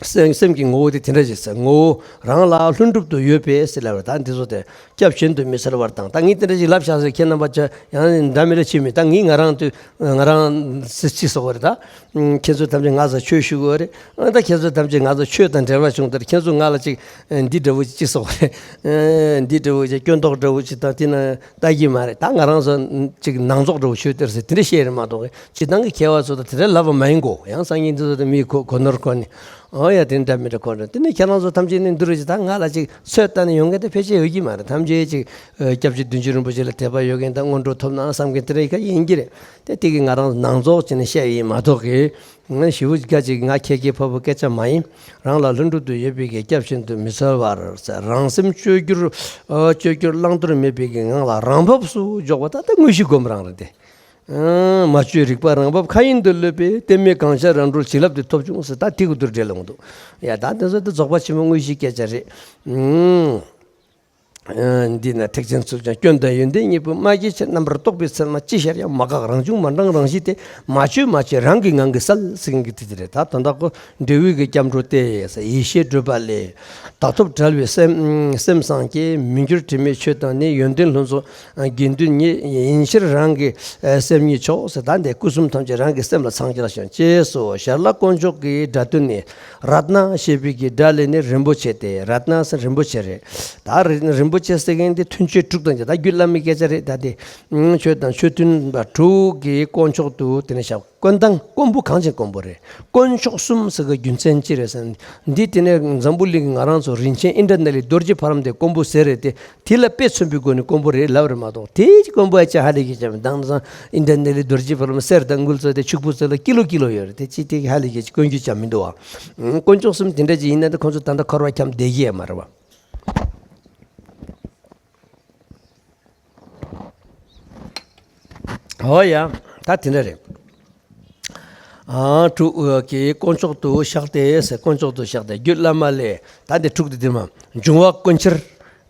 སེམས་སེམས་ཀྱི་ངོ་བོ་དེ་དེ་འདྲ་ཞིག་ཟེར། ངོ་བོ་རང་ལ་ལྷུན་གྲུབ་ཏུ་ཡོད་པས་ཟེར་ལབ་པ་ད་འདི་ཚོ་དེ་སྐྱབས་གཞན་དུ་མི་འཚོལ་བར་དང་། ད་ངས་དེ་འདྲ་ཞིག་ལབ་བཞག་ཟེར་ཁྱེད་རྣམ་པ་ཚོ་ཡང་འདྲ་མི་འདྲ་བྱེད་མི་ད་ངས་ང་རང་དུ་ང་རང་ཟེར་ཅི་སོགས་པ་རེད་ད། ཁྱེད་ཚོ་ཐམས་ཅད་ང་ཚོ་ཆོས་ཞུ་དགོས་རེད། ད་ཁྱེད་ཚོ་ཐམས་ཅད་ང་ཚོ་ཆོས་དང་འབྲེལ་བ་བྱུང་དེར་ཁྱེད་ཚོ་ང་ལ་ཅིག་འདི་འདྲ་བོ་ཅི་སོགས་རེད། འདི་འདྲ་བོ་ཅིག་སྐྱོན་འདོགས་འདྲ་བོ་ཅིག་དང་དེ་ན་ལྟ་གི་མ་རེད། ད་ང་རང་ཚོ་ཅིག་ནང་རྫོགས་འདྲ་བོ་ཆོས་དེར་ཟེར་དེ་འདྲ་བཤད་རེད་མ་གཏོགས་སྤྱི་བཏང་གི་མཁས་པ་ཚོ་དང་དེ་འདྲ་ལབ་པ་མ་ཡིན་གོ་ཡང་སང་ཉིན་འདི་ཚོ་དང་མི་གོ་གོ་ནོར་གོ་ནི། ཨོ་ཡ་དེ་འདྲ་མི་འདྲ་ཁོ་འདྲ་དེ་ནས་ཁྱེད་རང་ཚོ་ཐམས་ཅད་ནི་འདུ་རུ་ཅིག་ད་ང་ལ་ཅིག་ཚོད་ལྟ་ནས་ཡོང་མཁན་དེ་ཕལ་ཆེར་ཡོད་ཀྱི་མ་རེད། ཐམས་ཅད་ཅིག་སྐྱབས་རྗེ་བདུད་འཇོམས་རིན་པོ་ཆེ་ལ་དད་པ་ཡོད་མཁན་དང་སྔོན་འགྲོ་ཐོབ་ན་བསམ་མཁན་དེ་འདྲ་ཡི་ག་ཡིན་གྱི་རེད། དེ་དེ་གི་ང་རང་ནང་རྫོགས་བྱས་ནས་བཤད་ཡིན་མ་གཏོགས་གི་ང་ཞེ་པོ་འགའ་ཅིག་ང་ཁྱེད་ཀྱི་ཕ་བུ་སྐད་ཆ་མ་ཡིན། རང་ལ་ལྷུན་གྲུབ་ཏུ་ཡོད་པའི་གི་སྐྱབས་གཞན་དུ་མི་འཚོལ་བར་ཟེར། རང་སེམས་བཅོས་བསྒྱུར་ཨ་བཅོས་བསྒྱུར་བླང་དོར་མེད་པའི་གི་ངང་ལ་རང་བབས་སུ་འཇོག་པ་ད་ལྟ་དངོས་གཞི་སྒོམ་རང་རེད་དེ། ཨ་མ་བཅོས་རིག་པ་རང་བབས་མཁའ་དབྱིངས་དུ་ལྷོད་པས། གཏད་མེད་གང་ཤར་རང་གྲོལ་བྱིན་རླབས་དེ་ཐོབ་བྱུང་ཟེར། ད་དེ་གི་དུར་འགྲེལ་ལོང་འདུག་ཡ་ད་དེ་ཚོ་དེ་རྫོགས་པ་ཆེན་པོ་དངོས་གཞིའི་སྐད་ཆ་རེད། ཨང་། འདི་ན་ཐེག་ཆེན་ཚུལ་ཀྱང་སྐྱོན་དང་ཡོན་ཏན་གཉིས་པོ། སྨྲ་བརྒྱའི་ཕྱིར་རྣམ་པར་རྟོག་པའི་ཚད་མ། ཅི་ཤར་ཡང་མ་འགགས་རང་བྱུང་མ་འབྲང་རང་བཞིན་ཏེ། མ་བཅོས་མ་བཅོས་རང་གི་ངང་གིས་གསལ་ཟེར་མཁན་གྱི་དེ་དེ་རེད། ད་དོན་དག་གོ་འབྲས་བུའི་གི་སྐྱབས་འགྲོ་སྟེ། ཡེ་ཤེས་སྤྲོས་པ་ལས། ད་ཐོབ་བྲལ་བའི་སེམས་སེམས་སངས་རྒྱས། མི་འགྱུར་དྲི་མེད་ཆོས་དང་ནི། ཡོན་ཏན་ལྷུན་རྫོགས་དགེ་འདུན་ཉིད། ཡིན་ཕྱིར་རང་གི་སེམས་ཉིད་མཆོག་ཟེར། ད་འདི་སྐུ་གསུམ་ཐམས་ཅད་རང་གི་སེམས་ལ་འཚང་རྒྱ་ཞིང་སྐྱེས་སོ། ཞར་ལ་དཀོན་མཆོག་གི་སྒྲ་དོན་ནི། རཏྣ་ཞེས་པའི་གི་སྒྲ་ལས་ནི་རིན་པོ་ཆེ་སྟེ། རཏྣ་ཟེར་རིན་པོ་ཆེ་རེད། ད་རི་རིན་པོ་ཆེ་ཟེར་མཁན་འདི་མཐུན་ཆོས་དྲུག་དང་བཅས། ད་རྒྱུད་བླ་མའི་སྐད་ཆ་རེད། ད་དེ་ཆོས་དང་ཆོས་མཐུན་པ་དྲུག་གི་དཀོན་མཆོག་ཏུ་དེ་ནས་བཞག་དཀོན་དང་དཀོན་པོ་གང་ཅིའི་དཀོན་པོ་རེད། དཀོན་མཆོག་གསུམ་ཟེར་གི་རྒྱུ་མཚན་ཅི་རེད་ཟེར་ན། འདི་དེ་ནས་འཛམ་བུ་གླིང་གི་ང་རང་ཚོ་རིན་ཆེན་ཨིནྡྲ་ནཱི་ལའི་རྡོ་རྗེ་ཕ་རོལ་ཏུ་དཀོན་པོ་ཟེར་རེད་དེ། དེ་ལ་དཔེ་མཚོན་པའི་སྒོ་ནས་དཀོན་པོ་རེད་ལབ་རེད་མ་གཏོགས། དེ་ཅི་དཀོན་པོ་ཡ་ཅི་ཧ་ལས་ཀྱི་ཅི་མི་དང་ནི་སང་ཨིནྡྲ་ནཱི་ལའི་རྡོ་རྗེ་ཕ་རོལ་གསེར་དང་དངུལ་ཚོ་དེ་ཕྱུག་པོ་ཚོ་ལ་ཀི་ལོ་ཀི་ལོ་ཡོད་རེད། དེ་ཅི་དེ་ཧ་ལས་ཀྱི་ཅི་དཀོན་རྒྱུ་ཅང་མི་འདུག་བ། དཀོན་མཆོག་གསུམ་དེ་འདྲ་ཅིག་ཡིན་ན་དེ་ཁོང་ཚོ་ད་ལྟ་འཁོར་བ་འཁྱམས་བསྡད་ཀྱི་ཡ་མ་རེད་བ། ཨོ་ཡ། ད་དེ་འདྲ་རེད། ཨ་དྲུག་གི་དཀོན་མཆོག་ཏུ་བཞག་སྟེ་ཟེར། དཀོན་མཆོག་ཏུ་བཞག་སྟེ་རྒྱུད་བླ་མ་ལས། ད་འདི་དྲུག་དེ་དེ་མ་འབྱུང་བ་དཀོན་ཕྱིར།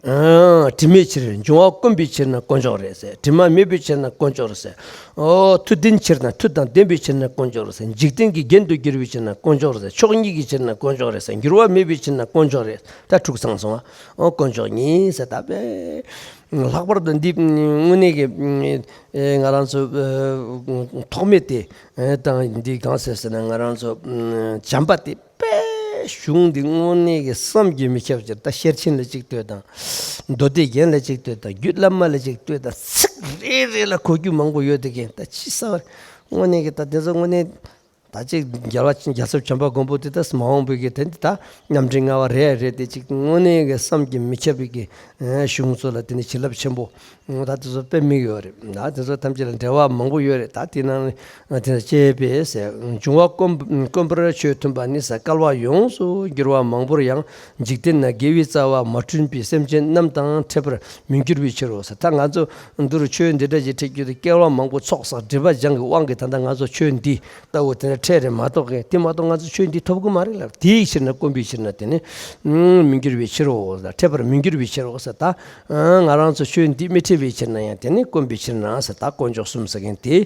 ཨ་དྲི་མེད་ཕྱིར། འབྱུང་བ་དཀོན་པའི་ཕྱིར་ན་དཀོན་མཆོག་རེད་ཟེར། དྲི་མ་མེད་པའི་ཕྱིར་ན་དཀོན་མཆོག་རེད་ཟེར། ཨོ་མཐུ་ལྡན་ཕྱིར་ན། མཐུ་དང་ལྡན་པའི་ཕྱིར་ན་དཀོན་མཆོག་རེད་ཟེར། འཇིག་རྟེན་གྱི་རྒྱན་དུ་གྱུར་པའི་ཕྱིར་ན་དཀོན་མཆོག་རེད་ཟེར། མཆོག་གཉིས་ཀྱི་ཕྱིར་ན་དཀོན་མཆོག་རེད་ཟེར། འགྱུར་བ་མེད་པའི་ཕྱིར་ན་དཀོན་མཆོག་རེད། ད་དྲུག་ཚང་སོང་བ། ཨོ་དཀོན་མཆོག་གཉིས་ཟེར། ད་དཔེ་ལྷག་པར་དུ་འདི་དངོས་གནས་ཀྱི་ཨེ་ང་རང་ཚོ་ཨེ་ཐོགས་མེད་དེ་ཨེ་དང་འདི་གང་ཟེར་ཟེར་ན། ང་རང་ཚོ་ཨེ་བྱམས་པ་དེ་དཔེ་གཞུང་འདི་དངོས་གནས་ཀྱི་བསམ་གྱིས་མི་ཁྱབ་ཅིག་ད་ཤེར་ཕྱིན་ལ་གཅིག་ལྟོས་དང་། མདོ་སྡེ་རྒྱན་ལ་གཅིག་ལྟོས་དང་། རྒྱུད་བླ་མ་ལ་གཅིག་ལྟོས་དང་། ཚིག་རེ་རེ་ལ་གོ་རྒྱུ་མང་པོ་ཡོད་དེ་གན་ད་ཅི་ཟེར་བ་རེད། དངོས་གནས་ཀྱི་ད་དེ་ཚོ་དངོས་གནས། ད་ཅིག་རྒྱལ་བ་རྒྱལ་ཚབ་བྱམས་པ་མགོན་པོ་དེ་ད་མ་འོངས་པའི་གི་དེ་འདི་ད་རྣམ་འདྲེན་ལྔ་པ་རེད་རེད་དེ། ཅིག་དངོས་གནས་ཀྱི་བསམ་གྱིས་མི་ཁྱབ་པའི་གི་གཞུང་ཚོ་ལ་དེ་ནི་བྱིན་རླབས་ཆེན་པོ་ད་དེ་ཚོ་དཔེ་མི་ཡོད་རེད། ད་དེ་ཚོ་ཐམས་ཅད་ལ་འགྲེལ་བ་མང་པོ་ཡོད་རེད། ད་དེ་ནང་དེ་ལ་དཔྱད་པས་ཟེར། འབྱུང་བ་དཀོན་དཀོན་པར་ཆོས་མཐུན་པ་ནི་ཟེར། བསྐལ་པ་ཡོངས་སུ་འགྱུར་བ་མང་པོར་ཡང་། འཇིག་རྟེན་ན་དགེ་བའི་རྩ་བ་མ་བསྐྲུན་པའི། སེམས་ཅན་རྣམས་དང་འཕྲད་པར་མི་འགྱུར་བའི་ཕྱིར་རོ་ཟེར། ད་ང་ཚོ་འདི་རུ་ཆོས་འདི་འདྲ་ཞིག་འཕྲད་རྒྱུ་དེ་བསྐལ་པ་མང་པོ་ཚོགས་བསགས་སྒྲིབ་པ་སྦྱང་གི་དབང་གིས་ད་ལྟ་ང་ཚོ་ཆོས་འདི་ལྟ་བུ་དེ་འདྲ་འཕྲད་རེད་མ་གཏོགས་གི། དེ་མ་གཏོགས་ང་ཚོ་ཆོས་འདི་ཐོབ་གི་མ་རེད་ལབ། དེའི་ཕྱིར་ན་དཀོན་པའི་ཕྱིར་ན་དེ་ནི་མི་འགྱུར་བའི་ཕྱིར་རོ་ཟེར། འཕྲད་པར་མི་འགྱུར་བའི་ཕྱིར་རོ་ཟེར། ད་ང་རང་ཚོ་ཆོས་འདི་མི་འཕྲད་པའི་ཕྱིར་ན་ཡང་དེ་ནི་དཀོན་པའི་ཕྱིར་ན་ཟེར། ད་དཀོན་མཆོག་གསུམ་ཟེར་མཁན་དེ།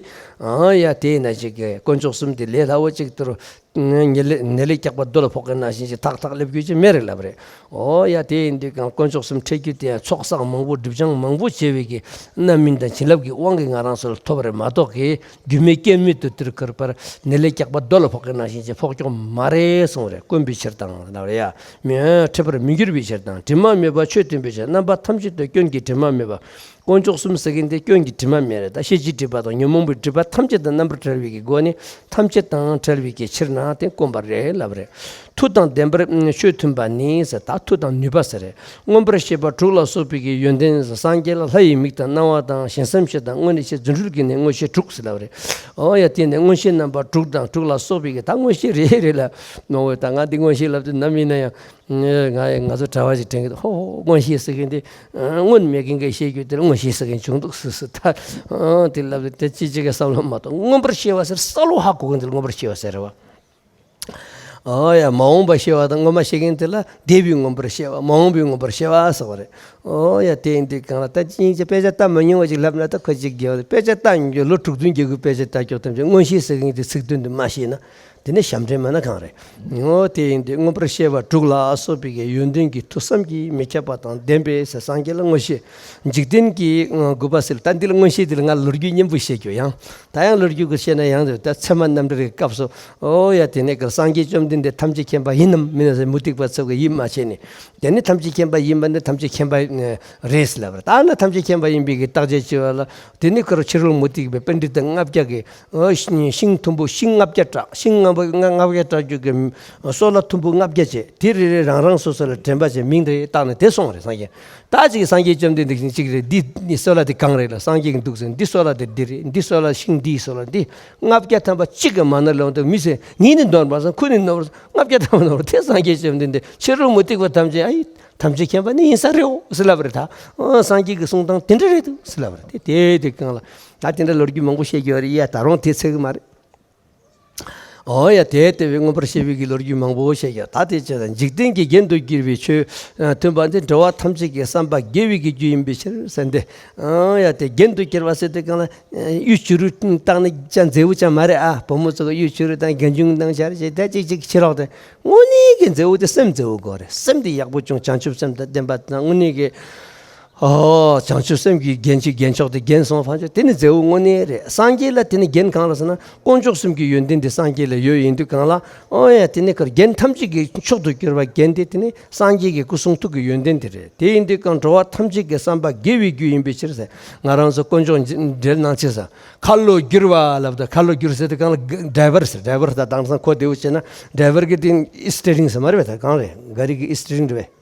ཡ་དེ་ཡིན་ན་ཅིག་གི་དཀོན་མཆོག་གསུམ་དེ་ལས་སླ་བོ་ཅིག་ཏུ་ནི་ལས་ནི་ལས་སྐྱག་པ་རྡོ་ལ་ཕོག་མཁན་ནང་བཞིན་ཅིག་ཐག་ཐག་སླེབས་རྒྱུ་ཅིག་མེད་རེད་ལབ་རེད། ཨོ་ཡ་དེ་ཡིན་དུས་ཀྱང་དཀོན་མཆོག་གསུམ་འཕྲད་རྒྱུ་དེ་ཡང་ཚོགས་བསགས་མང་པོ་སྒྲིབ་སྦྱང་མང་པོ་བྱས་པའི་གི་རྣམ་སྨིན་དང་བྱིན་རླབས་ཀྱི་དབང་གིས་ང་རང་ཚོ་ལ་ཐོབ་པ་རེད་མ་གཏོགས་གི། རྒྱུ་མེད་རྐྱེན་མེད་དུ་དུར་ཁུར་པར་ནི་ལས་སྐྱག་པ་རྡོ་ལ་ཕོག་མཁན་ནང་བཞིན་ཅིག་ཕོག་ཀྱོག་མ་རེད་གསུངས་རེད། དཀོན་པའི་ཕྱིར་དང་ལབ་རེད་ཡ། མི་འཕྲད་པར་མི་འགྱུར་བའི་ཕྱིར་དང་། དྲི་མ་མེད་པ་ཆོས་སྟོན་པའི་ཕྱིར། རྣམ་པ་ཐམས་ཅད་དུ་སྐྱོན་གྱི་དྲི་མ་མེད་པ། དཀོན་མཆོག་གསུམ་ཟེར་མཁན་དེ་སྐྱོན་གྱི་དྲི་མ་མེད་རེད། ད་ཤེས་བྱའི་སྒྲིབ་པ་དང་ཉོན་མོངས་པའི་སྒྲིབ་པ་ཐམས་ཅད་དང་རྣམ་པར་བྲལ་བའི་གི་སྒོ་ནས་ཐམས་ཅད་དང་བྲལ་བའི་གི་ཕྱིར་ན་དེ་དཀོན་པ་རེད་ལབ་རེད། མཐུ་དང་ལྡན་པར་ཆོས་མཐུན་པ་ནི་ཟེར། ད་མཐུ་དང་ནུས་པ་ཟེར་རེད། མངོན་པར་ཤེས་པ་དྲུག་ལ་སོགས་པའི་གི་ཡོན་ཏན་ཟེར། སངས་རྒྱས་ལ་ལྷ་ཡི་མིག་དང་རྣ་བ་དང་ཞིང་བསམ་ཤེས་དང་མངོན་ཤེས་རྫུ་འཕྲུལ་གྱི་ནི་མངོན་ཤེས་དྲུག་ཟེར་ལབ་རེད། ཨོ་ཡ་དེ་ནས་མངོན་ཤེས་རྣམ་པ་དྲུག་དང་དྲུག་ལ་སོགས་པའི་གི་ད་མངོན་ཤེས་རེ་རེ་ལ་ནོ་བོ། ད་ང་འདི་མངོན་ཤེས་ལབ་དུས་ནམ་ཡིན་ན་ཡང་། ང་ང་ཚོ་གྲྭ་བ་ཞིག་དྲན་གི་འདུག་ཧོ་ཧོ་མངོན་ཤེས་ཟེར་མཁན་དེ་སྔོན་མེད་མཁན་གྱིས་བཤད་རྒྱུ་དེ་ལ་མངོན་ཤེས་ཟེར་མཁན་བྱུང་འདུག་ཟེར་ཟེར། ད་དེ་ལབ་དེ་ཅི་ཅི་གི་བསམ་བློ་མ་གཏོང་། མངོན་པར་ཤེས་པ་ཟེར་ས་ལོ་ཧ་གོ་མཁན་དེ་ལ་མངོན་པར་ཤེས་པ་ཟེར་རེད་བ། ཨོ་ཡ་མ་འོངས་པ་ཤེས་པ་དང་སྔོན་མ་ཤེས་མཁན་དེ་ལ་འདས་པའི་མངོན་པར་ཤེས་པ། མ་འོངས་པའི་མངོན་པར་ཤེས་པ་ཟེར་བ་རེད། ཨོ་ཡ་དེ་ཡིན་དུས་གང་ལ་ད་ཅི་ཡིན་ཅི་དཔེ་ཆ་ལྟ་མ་མྱོང་བ་ཅིག་ལབ་ན་ད་ཁོ་ཅིག་དགེ་བ་རེད། དཔེ་ཆ་ལྟ་མྱོང་རྒྱུ་ལོ་དྲུག་བདུན་བརྒྱད་དགུ་དཔེ་ཆ་ལྟ་ཀྱོག་ཐམས་ཅད་མངོན་ཤེས་ཟེར་མཁན་དེ་ཚིག་དོན་དུ་མ་ཤེས་ན། དེ་ནི་ཞབས་འདྲེན་མ་ན་གང་རེད། ངོ་། དེ་ཡིན་དུས་མངོན་པར་ཤེས་པ་དྲུག་ལ་སོགས་པའི་གི་ཡོན་ཏན་གྱི་མཐུ་བསམ་གྱིས་མི་ཁྱབ་པ་དང་ལྡན་པས་ཟེར། སངས་རྒྱས་ལ་མངོན་ཤེས། འཇིག་རྟེན་གྱི་དགུ་པ་ཟེར། ད་འདི་ལ་མངོན་ཤེས་འདི་ལ་ང་ལོ་རྒྱུས་སྙན་པོ་བཤད་རྒྱུ་ཡང་ད་ཡང་ལོ་རྒྱུས་ཀྱི་བཤད་ན་ཡང་ད་ཚད་མ་རྣམ་འགྲེལ་གྱི་སྐབས་སུ་ཨོ་ཡ་དེ་ནས་གི་སངས་རྒྱས་བཅོམ་ལྡན་འདས་ཐམས་ཅད་མཁྱེན་པ་ཡིན་ནམ་མིན་ནམ་ཟེར་མུ་སྟེགས་པ་ཚོ་གིས་ཡིད་མ་ཆེས་ནས། དེ་ནི་ཐམས་ཅད་མཁྱེན་པ་ཡིན་པ་ནི་ཐམས་ཅད་མཁྱེན་པ་རེད་ཟེར་ལབ་པ་རེད། ད་ནི་ཐམས་ཅད་མཁྱེན་པ་ཡིན་པའི་གི་བརྟག་དཔྱད་བྱས་པ་ལ་དེ་ནི་ཁོ་རང་ཕྱི་རོལ་མུ་སྟེགས་པའི་པཎྜི་ཏ་ལྔ་བརྒྱ་གི་ཨོ་ཤིང་ཤིང་མཐོན་པོ་ཤིང་ལྔ་བརྒྱ་བྲག་ཤིང་ལྔ་པོ་ལྔ་ལྔ་བརྒྱ་བྲག་རྒྱུད་ཀྱི་སོལ་བ་མཐོན་པོ་ལྔ་བརྒྱ་བྱས། དེ་རེ་རེ་རང་རང་སོ་སོ་ལ་དྲན་པ་བྱས་མིང་དེ་བཏགས་ནས་དེ་སོང་བ་རེད་སངས་རྒྱས། ད་ཅིག་སངས་རྒྱས་བཅོམ་ལྡན་འདས་ཀྱིས་ཅིག་རེད། འདི་ནི་སོལ་བ་དེ་གང་རེད་ལ་སངས་རྒྱས་ཀྱིས་འདུག་ཟེར། འདི་སོལ་བ་དེ་འདི་རེད། འདི་སོལ་བ་ཤིང་འདིའི་སོལ་བ་འདི་ལྔ་བརྒྱ་ཐམ་པ་གཅིག་གི་མ་ན་ལོང་དུ་མི་ཟེར། ཉིད་ནི་འདོར་མ་སོང་། ཁུ་ནི་ནོར་སོང་། ལྔ་བརྒྱ་ཐམ་པ་ནོར་དེ་སངས་རྒྱས་བཅོམ་ལྡན་འདས་ཕྱི་རོལ་མུ་སྟེགས་པ་ཐམས་ཅད་ཨ་ཡི་ཐམས་ཅད་མཁྱེན་པ་ནི་ཡིན་ས་རེད་འོ་ཟེར་ལབ་པ་རེད། ད་ཨོ་སངས་རྒྱས་ཀྱི་གསུང་སྟངས་དེ་འདྲ་རེད་འདུག་ཟེར་ལབ་པ་རེད། དེ་དེ་དེ་གང་ལ་ད་དེ་འདྲ་ལོ་རྒྱུས་མང་པོ་བཤད་རྒྱུ་ཡོད་རེད་ཡ། ད་རུང་དེ་ཚད་གི་མ་རེད། ཨོ་ཡ། དེ་ལྟ་བུའི་མངོན་པར་ཤེས་པའི་གི་ལོ་རྒྱུས་མང་པོ་བཤད་ཀྱང་། ད་དེ་བྱས་ན་འཇིག་རྟེན་གྱི་རྒྱན་དུ་གྱུར་པའི་ཆོས་མཐུན་པ་འདི། འགྲོ་བ་ཐམས་ཅད་ཀྱི་བསམ་པ་དགེ་བའི་གི་རྒྱུ་ཡིན་པའི་ཕྱིར་ཟེར་ཏེ། ཨོ་ཡ། དེ་རྒྱན་དུ་གྱུར་པ་ཟེར་དུས་གང་ལ། གཡུ་བྱུ་རུ་བཏགས་ནི་ཅང་མཛེས་པོ་ཅང་མ་རེད་ཨ། བུ་མོ་ཚོ་གི་གཡུ་བྱུ་རུ་དང་རྒྱན་ཆུང་བཏགས་བྱ་རེད་ཅེས་དེ་ཅིག་ཅིག་ཕྱིར་ལོག་སྟེ། དངོས་གནས་ཀྱི་མཛེས་པོ་དེ་སེམས་མཛེས་པོ་དགོས་རེད། སེམས་དེ་ཡག་པོ་བྱུང་། བྱང་ཆུབ་སེམས་དང་ལྡན་པ་དང་། དངོས་གནས་ཀྱི། ཨོ། བྱང་ཆུབ་སེམས་ཀྱི་རྒྱན་གྱི་རྒྱན་མཆོག་དེ་རྒྱན་སོང་བ་ཅོ། དེ་ནི་མཛེས་པོ་དངོས་གནས་རེད། སངས་རྒྱས་ལ་དེ་ནི་རྒྱན་གང་ལ་ཟེར་ན། དཀོན་མཆོག་གསུམ་གྱི་ཡོན་ཏན་དེ་སངས་རྒྱས་ལ་ཡོད་ཡིན་དུས་གང་ལ། ཨོ་ཡ། དེ་ནི་ཁར་རྒྱན་ཐམས་ཅད་ཀྱི་མཆོག་ཏུ་གྱུར་པ་རྒྱན་དེ་དེ་ནི་སངས་རྒྱས་ཀྱི་སྐུ་གསུང་ཐུགས་ཀྱི་ཡོན་ཏན་དེ་རེད། དེ་ཡིན་དུས་གང་འགྲོ་བ་ཐམས་ཅད་ཀྱི་བསམ་པ་དགེ་བའི་རྒྱུ་ཡིན་པའི་ཕྱིར་ཟེར། ང་རང་ཚོ་དཀོན་མཆོག་འགྲེལ་ནང་ཆེ་ས། ཁ་ལོ་བསྒྱུར་བ་ལབ་ད། ཁ་ལོ་བསྒྱུར་ཟེར་དུས་གང་ལ། ཌ་རའི་ཝར་ཟེར། ཌ་རའི་ཝར་ད་དེང་སང་ཁོ་བདེ་བོ་བྱས་ན་ཌ་རའི་ཝར་གི་དེ་སི་ཊི་ཡ་རིང་ཟེར་མ་རེད་པས། ད་གང་རེད། ག་རེ་གི་སི་ཊི་ཡ་རིང་རེད་པས།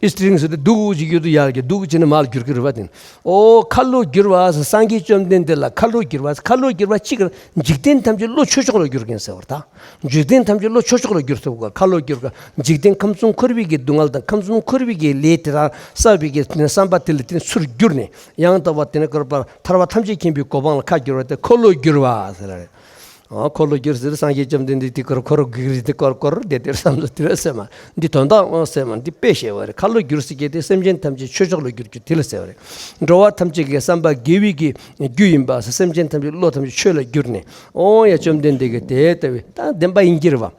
ཨིས་ཊི་རིང་ཟེར་ཏེ་སྡུག་ཅིག་ཡོད་དུ་ཡར་གྱི་སྡུག་ཅིག་ནི་མར་བསྒྱུར་གྱི་རེད་པ་དེ། ཨོ། ཁ་ལོ་བསྒྱུར་བ་ཟེར། སངས་རྒྱས་བཅོམ་ལྡན་འདས་ལ་ཁ་ལོ་བསྒྱུར་བ་ཟེར། ཁ་ལོ་བསྒྱུར་བ་གཅིག་གིས་འཇིག་རྟེན་ཐམས་ཅད་བློ་ཆོས་མཆོག་ལ་བསྒྱུར་མཁན་ཟེར་བ་རེད་ད། འཇིག་རྟེན་ཐམས་ཅད་བློ་ཆོས་མཆོག་ལ་བསྒྱུར་ཐུབ་པ། ཁ་ལོ་བསྒྱུར་བ། འཇིག་རྟེན་ཁམས་གསུམ་འཁོར་བའི་གི་སྡུག་བསྔལ་དང་ཁམས་གསུམ་འཁོར་བའི་གི་ལས་དེ་དག་བསགས་པའི་གི་བསམ་པ་དེ་ལ་དེ་ཚུར་བསྒྱུར་ནས། ཡང་དག་པ་དེ་ནི་བསྐལ་པ་ཐར་པ་ཐམས་ཅད་མཁྱེན་པའི་གོ་འཕང་ལ་ཁ་བསྒྱུར་བ་དེ་ཁ་ལོ་བསྒྱུར་བ་ཟེར་བ་རེད། ཨ། ཁ་ལོ་བསྒྱུར་ཟེར། སངས་རྒྱས་བཅོམ་ལྡན་འདས་དེ་ཁོ་རང་ཁོ་རང་གི་རིགས་དེ་ཀོར་ཀོར་བསྡད་དེ་བསམ་བློ་དེ་བས་སེམས་མ་འདི་དོན་དག་འོང་སེམས་མ་འདི་དཔེ་བཤད་པ་རེད། ཁ་ལོ་བསྒྱུར་ཟེར་གྱི་དེ་སེམས་ཅན་ཐམས་ཅད་ཆོས་མཆོག་ལ་བསྒྱུར་རྒྱུ་དེ་ལ་ཟེར་བ་རེད། འགྲོ་བ་ཐམས་ཅད་ཀྱི་བསམ་པ་དགེ་བའི་གི་རྒྱུ་ཡིན་པ་ཟེར། སེམས་ཅན་ཐམས་ཅད་བློ་ཐམས་ཅད་ཆོས་ལ་བསྒྱུར་ནས། ཨོ་ཡ། བཅོམ་ལྡན་འདས་ཀྱིས་དེ་ལྟ་བུའི་ད་བདེན་པ་ཡིན་གྱི་རེད་བ།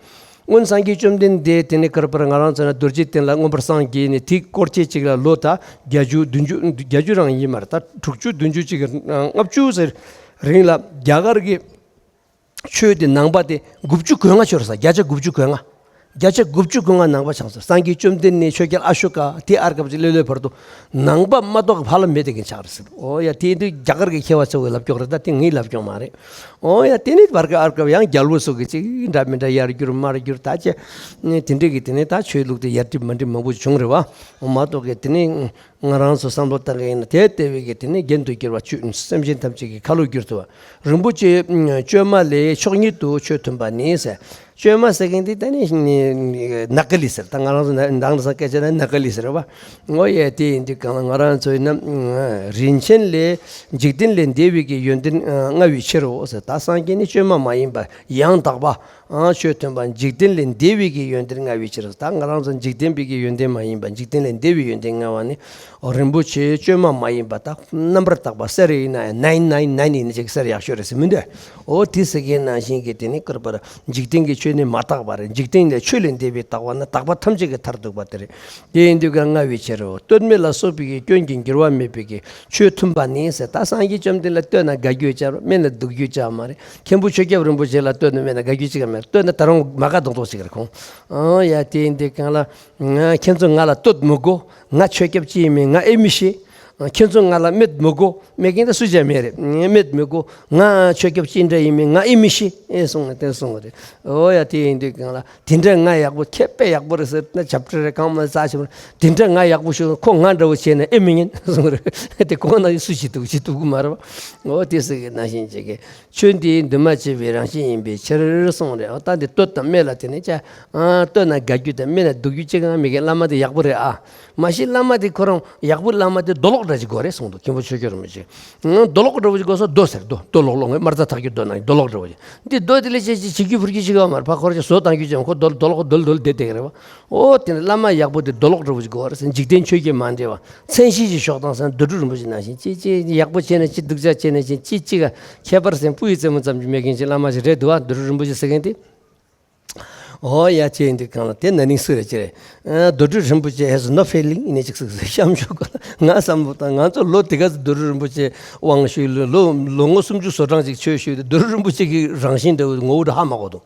སྔོན་སངས་རྒྱས་བཅོམ་ལྡན་འདས་དེ་ནས་བསྐལ་པར་ང་རང་ཚོ་ན་རྡོ་རྗེ་གདན་ལ་མངོན་པར་སངས་རྒྱས་ནས་དེ་སྐོར་ཅེས་ཅིག་ལ་ལོ་ད་བརྒྱད་ཅུ་བདུན་ཅུ། བརྒྱད་ཅུ་རང་ཡིན་མ་རེད། ད་དྲུག་ཅུ་བདུན་ཅུ་ཅིག་གི་ལྔ་བཅུ་ཟེར་རིང་ལ་རྒྱ་གར་གྱི་ཆོས་དེ་ནང་པ་དེ་དགུ་བཅུ་གོ་ལྔ་ཆོས་རེད་ས། བརྒྱ་ཆ་དགུ་བཅུ་གོ་ལྔ། བརྒྱ་ཆ་དགུ་བཅུ་གོ་ལྔ་ནང་པ་ཆགས་སོང་། སངས་རྒྱས་བཅོམ་ལྡན་འདས་ཆོས་རྒྱལ་ཨ་ཤོ་ཀ་དེ་ཨར་སྐབས་ཀྱི་ལོ་ལོའི་བར་དུ་ནང་པ་མ་གཏོགས་ཕ་ལ་མེད་དེ་གིན་ཆགས་རེད་ཟེར། ཨོ་ཡ། དེ་དུས་རྒྱ་གར་གྱི་མཁས་པ་ཚོ་གིས་ལབ་ཀྱོག་རེད། ད་དེ་ངས་ལབ་ཀྱོག་མ་རེད། ཨོ་ཡ། དེ་ནི་བར་ག་ཨར་སྐབས་ཡང་རྒྱལ་པོ་ཚོ་གིས་ཅིག་འདྲ་མི་འདྲ་ཡར་བསྒྱུར་མར་བསྒྱུར་ད་ཅེ་དེ་འདྲས་ཀྱི་དེ་ནས་ད་ཆོས་ལུགས་དེ་ཡར་འགྲིབ་མར་འགྲིབ་མང་པོ་བྱུང་རེད་བ། མ་གཏོགས་ཀྱི་དེ་ནས། ང་རང་ཚོ་བསམ་བློ་བཏང་གི་ཡིན་ན་དེ་ལྟ་བུའི་གི་དེ་ནི་རྒྱན་དུ་གྱུར་པ་ཆོས་སེམས་ཅན་ཐམས་ཅད་ཀྱི་ཁ་ལོ་བསྒྱུར་ཐུབ་པ། རིན་པོ་ཆེ་བཅོས་མ་ལས་མཆོག་ཉིད་དུ་ཆོས་མཐུན་པ་ནི་ཟེར། བཅོས་མ་ཟེར་མཁན་དེ་ད་ནི་ནག་ལི་ཟེར། ད་ང་རང་ཚོ་ནང་ལ་སྐད་ཆ་ནི་ནག་ལི་ཟེར་བ། ངོ་ཡ། དེ་ཡིན་དུས་གང་ལ་ང་རང་ཚོ་ཡིན་ན་རིན་ཆེན་ལས་འཇིག་རྟེན་ལས་འདས་པའི་གི་ཡོན་ཏན་མངའ་བའི་ཕྱིར་རོ་ཟེར། ད་སངས་རྒྱས་ནི་བཅོས་མ་མ་ཡིན་པ་ཡང་དག་པ། ཨང་། ཆོས་མཐུན་པ། འཇིག་རྟེན་ལས་འདས་པའི་གི་ཡོན་ཏན་མངའ་བའི་ཕྱིར། ད་ང་རང་ཚོ་འཇིག་རྟེན་པའི་གི་ཡོན་ཏན་མ་ཡིན་པ་འཇིག་རྟེན་ལས་འདས་པའི་ཡོན་ཏན་མངའ་བ་ནི། རིན་པོ་ཆེ་བཅོས་མ་མ་ཡིན་པ་དག་རྣམ་པར་དག་པ་གསེར་ཡིན་ན་ཡང་ནན་ནན་ནན་ཡིན་ན་ཅིག་གསེར་ཡག་ཤོས་རེད་ཟེར་མི་འདོད། འོ་དེ་ཟེར་མཁན་ནང་བཞིན་གྱི་དེ་ནི་བསྐལ་པར་འཇིག་རྟེན་གྱི་ཆོས་ནི་མ་དག་པ་རེད། འཇིག་རྟེན་ལས་ཆོས་ལས་འདས་པའི་དག་པ་ནི་དག་པ་ཐམས་ཅད་ཀྱི་མཐར་ཐུག་པ་དེ་རེད། དེ་ཡིན་དུས་ཀ་མངའ་བའི་ཕྱིར་རོ། སྟོད་སྨད་ལ་སོགས་པའི་གི་སྐྱོན་གྱིས་འགྱུར་བ་མེད་པའི་གི་ཆོས་མཐུན་པ་ནི་ཟེར། ད་སངས་རྒྱས་བཅོམ་ལྡན་ལ་སྟོད་ན་དགའ་རྒྱུ་ཅིག་ཡོད་རེད། སྨད་ན་སྡུག་རྒྱུ་ཅིག་ཡོད་མ་རེད། མཁན་པོ་ཆོས་སྐྱབས་རིན་པོ་ཆེ་ལ་སྟོད་ན་སྨད་ན་དགའ་རྒྱུ་ཅིག་ཡང་མེད། སྟོད་ན་ད་རུང་མ་དགའ་མདོག་མདོག་ཅིག་རེད་ཁོང་། ཨང་། ཡ། དེ་ཡིན་དུས་གང་ལ། ང་ཁྱེད་ཚོ་ང་ལ་སྟོད་མི་དགོས། ང་ཆོས་སྐྱབས་ཅིག་ཡིན་མིན་ང་ཨེ་མི་ཤེས། ཁྱེད་ཚོ་ང་ལ་སྨད་མི་དགོས། སྨད་མཁན་ད་སུ་ཅིག་ཡང་མེད་རེད། སྨད་མི་དགོས། ང་ཆོས་སྐྱབས་ཅི་འདྲ་ཡིན་མིན་ང་ཨེ་མི་ཤེས། ཨེ་གསུངས་ནས་དེ་གསུངས་པ་རེད། ཨོ་ཡ། དེ་ཡིན་དུས་གང་ལ་དེ་འདྲ་ང་ཡག་པོ་ཁྱད་དཔེ་ཡག་པོ་རེད་ཟེར་ན་ཆབ་ཁྲ་རེད། གང་མ་རྩ་ཆེན་པོ་རེད། དེ་འདྲ་ང་ཡག་པོ་ཤོད་ཁོ་ང་འདྲ་བོ་བྱས་ན་ཨེ་མི་ཉན་གསུངས་རེད། དེ་ཁོང་ན་སུ་ཞིག་འདུག་ཅིག་འདུག་གི་མ་རེད་བ། ཨོ་དེ་ཟེར་གི་ནང་བཞིན་བྱེད་གི། ཆོས་འདི་འདུས་མ་བྱས་པའི་རང་བཞིན་ཡིན་པའི་ཕྱིར་གསུངས་རེད། ཨོ་ད་འདི་སྟོད་དང་སྨད་ལ་དེ་ནས་ཅ། ཨ། སྟོད་ན་དགའ་རྒྱུ་དང་སྨད་ན་སྡུག་རྒྱུ་ཅི་གང་མེད་མཁན་བླ་མ་དེ་ཡག་པོ་རེད་ཨ། མ་གཞི་བླ་མ་དེ་ཁོ་རང་ཡག་པོ་བླ་མ་དེ་རྡོ་ལོག་འདྲ་ཅིག་དགོས་རེད་གསུངས་འདུག་མཁན་པོ་ཆོས་སྐྱོབ་རིན་པོ་ཆེ། ཨང་། རྡོ་ལོག་འདྲ་བོ་ཅིག་དགོས་ས། རྡོ་ཟེར། རྡོ་རྡོ་ལོག་ལོག་ངས་དམར་རྩྭ་འཐག་རྒྱུ་རྡོ་ནང་རྡོ་ལོག་འདྲ་བོ་ཅིག་འདི་རྡོ་དེ་ལས་ཅི་ཅི་བྱེད་རྒྱུ་འཕུར་རྒྱུ་ཅི་གང་མ་རེད། ཕ་ཁོ་རང་ཅིག་བཟོ་བཏང་རྒྱུ་ཅི་ཁོ་རྡོ་རྡོ་ལོག་རྡོལ་རྡོལ་བསྡད་བསྡད་ཀྱི་རེད་བ། ཨོ་དེ་ནས་བླ་མ་ཡག་པོ་དེ་རྡོ་ལོག་འདྲ་བོ་ཅིག་དགོས་རེད་ཟེར། འཇིག་རྟེན་ཆོས་ཀྱིས་མ་འདྲེས་པ། མཚན་གཞི་ཞིག་ཞོག་དང་ཟེར། རྡོ་གྲུབ་རིན་པོ་ཆེ་ནང་བཞིན་ཅི་ཅི་ཡག་པོ་བྱས་ན་ཅི་སྡུག་ཅག་བྱས་ན་ཅི་ཅི་ཅི་ག་ཁྱད་པར་ཟེར་སྤུ་ཡི་རྩེ་མོ་ཙམ་གྱི་མེད་མཁན་ཅིག་བླ་མ་ཞིག་རེད་འདུག་བ། རྡོ་གྲུབ་རིན་པོ་ཆེ་ཟེར་མཁན་དེ། ཨོ་ཡ། ཅེས་འདི་གང་ལ་དེ་ན་ནིང་སུ་རེད་ཅེ་རེད། ཨ། རྡོ་གྲུབ་རིན་པོ་ཆེ་has no feeling ཡིན་ནས་ཅིག་ཟེར་ཟེར་གཤམ་ཤོག་ག་ལ་ང་བསམ་བློ་བཏང་། ང་ཚོ་ལོ་དེ་ག་ཚོད་རྡོ་གྲུབ་རིན་པོ་ཆེ་དབང་ཞུས་ལོ་ལོ་ལོ་ངོ་སུམ་ཅུ་སོ་གྲངས་ཅིག་ཆོས་ཞུས་ཏེ་རྡོ་གྲུབ་རིན་པོ་ཆེ་གི་རང་བཞིན་འདྲ་བོ་ངོ་བོ་འདྲ་ཧ་མ་གོ་འདུག་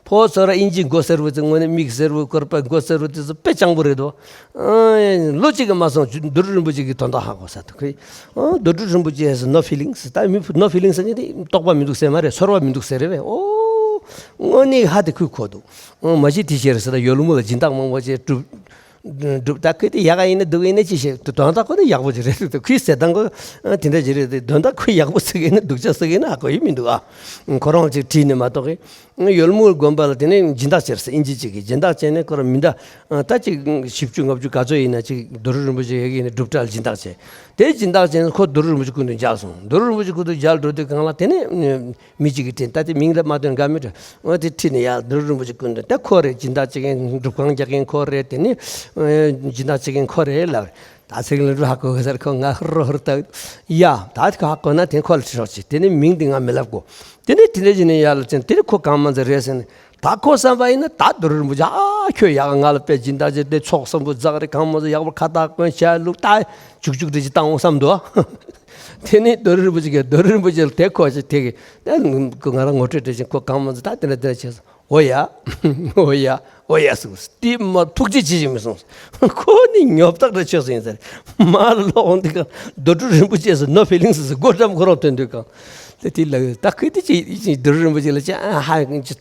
ཕོ་ཚོ་ར་ཨིན་ཇི་མགོ་སེར་བོ་ཚོ་དངོས་གནས་མིག་སེར་བོ་སྐོར་པ་མགོ་སེར་བོ་དེ་ཚོ་དཔེ་སྤྱང་པོ་རེད་དོ། ཨ། ལོ་གཅིག་གི་མ་སོང་རྡོ་གྲུབ་རིན་པོ་ཆེ་གི་དོན་དག་ཧ་གོ་ས་འདུག་གི། ཨ། རྡོ་གྲུབ་རིན་པོ་ཆེ་has no feelings ད་མི་no feelings ཟེར་མཁན་དེ་རྟོག་པ་མི་འདུག་ཟེར་མ་རེད། ཚོར་བ་མི་འདུག་ཟེར་རེད་པས། ཨོ། དངོས་གནས་ཧ་དེ་ཁོས་གོ་འདུག་ཨ། མ་གཞི་དེ་ཤེས་རེད་ཟེར་ད་ཡོལ་མོ་ལ་སྦྱིན་བདག་མང་པོ་ཅིག་སྒྲུབ། སྒྲུབ་ད་ཁོས་དེ་ཡག་ག་ཡིན་ན་སྡུག་ཡིན་ན་ཅི་ཤེས། དོན་དག་ཁོ་ནི་ཡག་པོ་ཅིག་རེད་འདུག་ཁོས་ཟེར་སྟངས་ཁོ་དེ་འདྲ་ཅིག་རེད་དེ། དོན་དག་ཁོས་ཡག་པོ་ཟེར་གི་ཡིན་ན་སྡུག་ཅག་ཟེར་གི་ཡིན་ན་ཧ་གོ་ཡི་མི་འདུག་ཨ། ཁོ་རང་ཅིག་བྲིས་ནས་མ་གཏོགས་གི། ཡོལ་མོའི་དགོན་པ་ལ་དེ་ནས་སྦྱིན་བདག་བྱས་ཟེར། ཨིན་ཇི་གཅིག་གིས་སྦྱིན་བདག་བྱས་ནས་ཁོ་རང་མི་འདྲ་ད་ཅིག་བཞི་བཅུ་ལྔ་བཅུ་ག་ཚོད་ཡིན་ན་ཅིག་རྡོ་རུ་རིན་པོ་ཆེ་ཡ་གི་ནས་སྒྲུབ་གྲྭ་ལ་སྦྱིན་བདག་བྱས། དེ་སྦྱིན་བདག་བྱས་ནས་ཁོ་རྡོ་རུ་རིན་པོ་ཆེ་སྐུ་མདུན་མཇལ་སོང་། རྡོ་རུ་རིན་པོ་ཆེ་སྐུ་མདུན་མཇལ་འགྲོ་དུས་སྒང་ལ་དེ་ནས་མི་གཅིག་གིས་དྲིས། ད་དེ་མིང་ལ་མ་ཐོན་ག་མི་དྲན། འོ་དེ་ཁྲིད་ནས་ཡར་རྡོ་རུ་རིན་པོ་ཆེ་སྐུ་མདུན་དེ་ཁོ་རེད། སྦྱིན་བདག་བྱེད་མཁན་སྒྲུབ་ཁང་རྒྱག་མཁན་ཁོ་རེད། དེ་ནས་སྦྱིན་བདག་བྱེད་མཁན་ཁོ་རེད་ལབ། ད་ཚིག་ལ་འགྲོ་ཧ་གོ་གི་ཟེར། ཁོ་ང་ཧུར་ཧུར་ལྟ། ཡ་ད་ཁོ་ཧ་གོ་ན་དེ་ཁོ་ལ་དྲི་རོགས་བྱེད། དེ་ནས་མིང་དེ་ང་མི་ལབ་གོ། དེ་ནས་དེ་འདྲ་བྱས་ནས་ཡར་ལ་ཅན་དེ་ནས་ཁོ་གང་མ་ཚད་རེད་ཟེར་ནས། ད་ཁོ་བསམ་པ་ཡིན་ན་ད་རྡོ་རུ་རིན་པོ་ཆེ་ཨ་ཁྱོད་ཡག་ང་ལ་དཔེ་སྦྱིན་བདག་བྱས་དེ་ཚོགས་བཟང་པོ་རྫག་རེད། གང་མ་ཚད་ཡག་པོ་ཁ་བཏགས་གོན་ཞལ་ལུགས་ད་ཅུག་ཅུག་དེ་ཅིག་བཏང་འོང་བསམ་འདུག། དེ་ནས་རྡོ་རུ་རིན་པོ་ཆེ་གིས་རྡོ་རུ་རིན་པོ་ཆེ་ལ་དེ་ཁོ་ཞིག་དེ་གི་ང་རང་ངོ་སྤྲོད་བྱེད་ཅིང་ཁོ་གང་མ་ཚད་ད་དེ་འདྲ་དེ་འདྲ་བྱས་སོང་། འོ་ཡ། འོ་ཡ། འོ་ཡ་ཟེར། དེ་མ་ཐུགས་རྗེ་ཆེ་ཞིག་མི་སོང་། ཁོ་ནི་ཉོབ་ཐག་རེ་ཆོད་སོང་ཡིན་ཟེར། མར་ལོག་འོང་དུས་སྒང་རྡོ་གྲུབ་རིན་པོ་ཆེ་ཟེར་ནོ་ཕི་ལིང་ཟེར་སྒོ་འགྲམ་ཁོ་རང་ཐོན་དུས་སྒང་། དེ་དེ་ལ་ད་ཁོས་དེ་ཅི་ཅི་རྡོ་གྲུབ་རིན་པོ་ཆེ་ལ་ཅི་ཧ་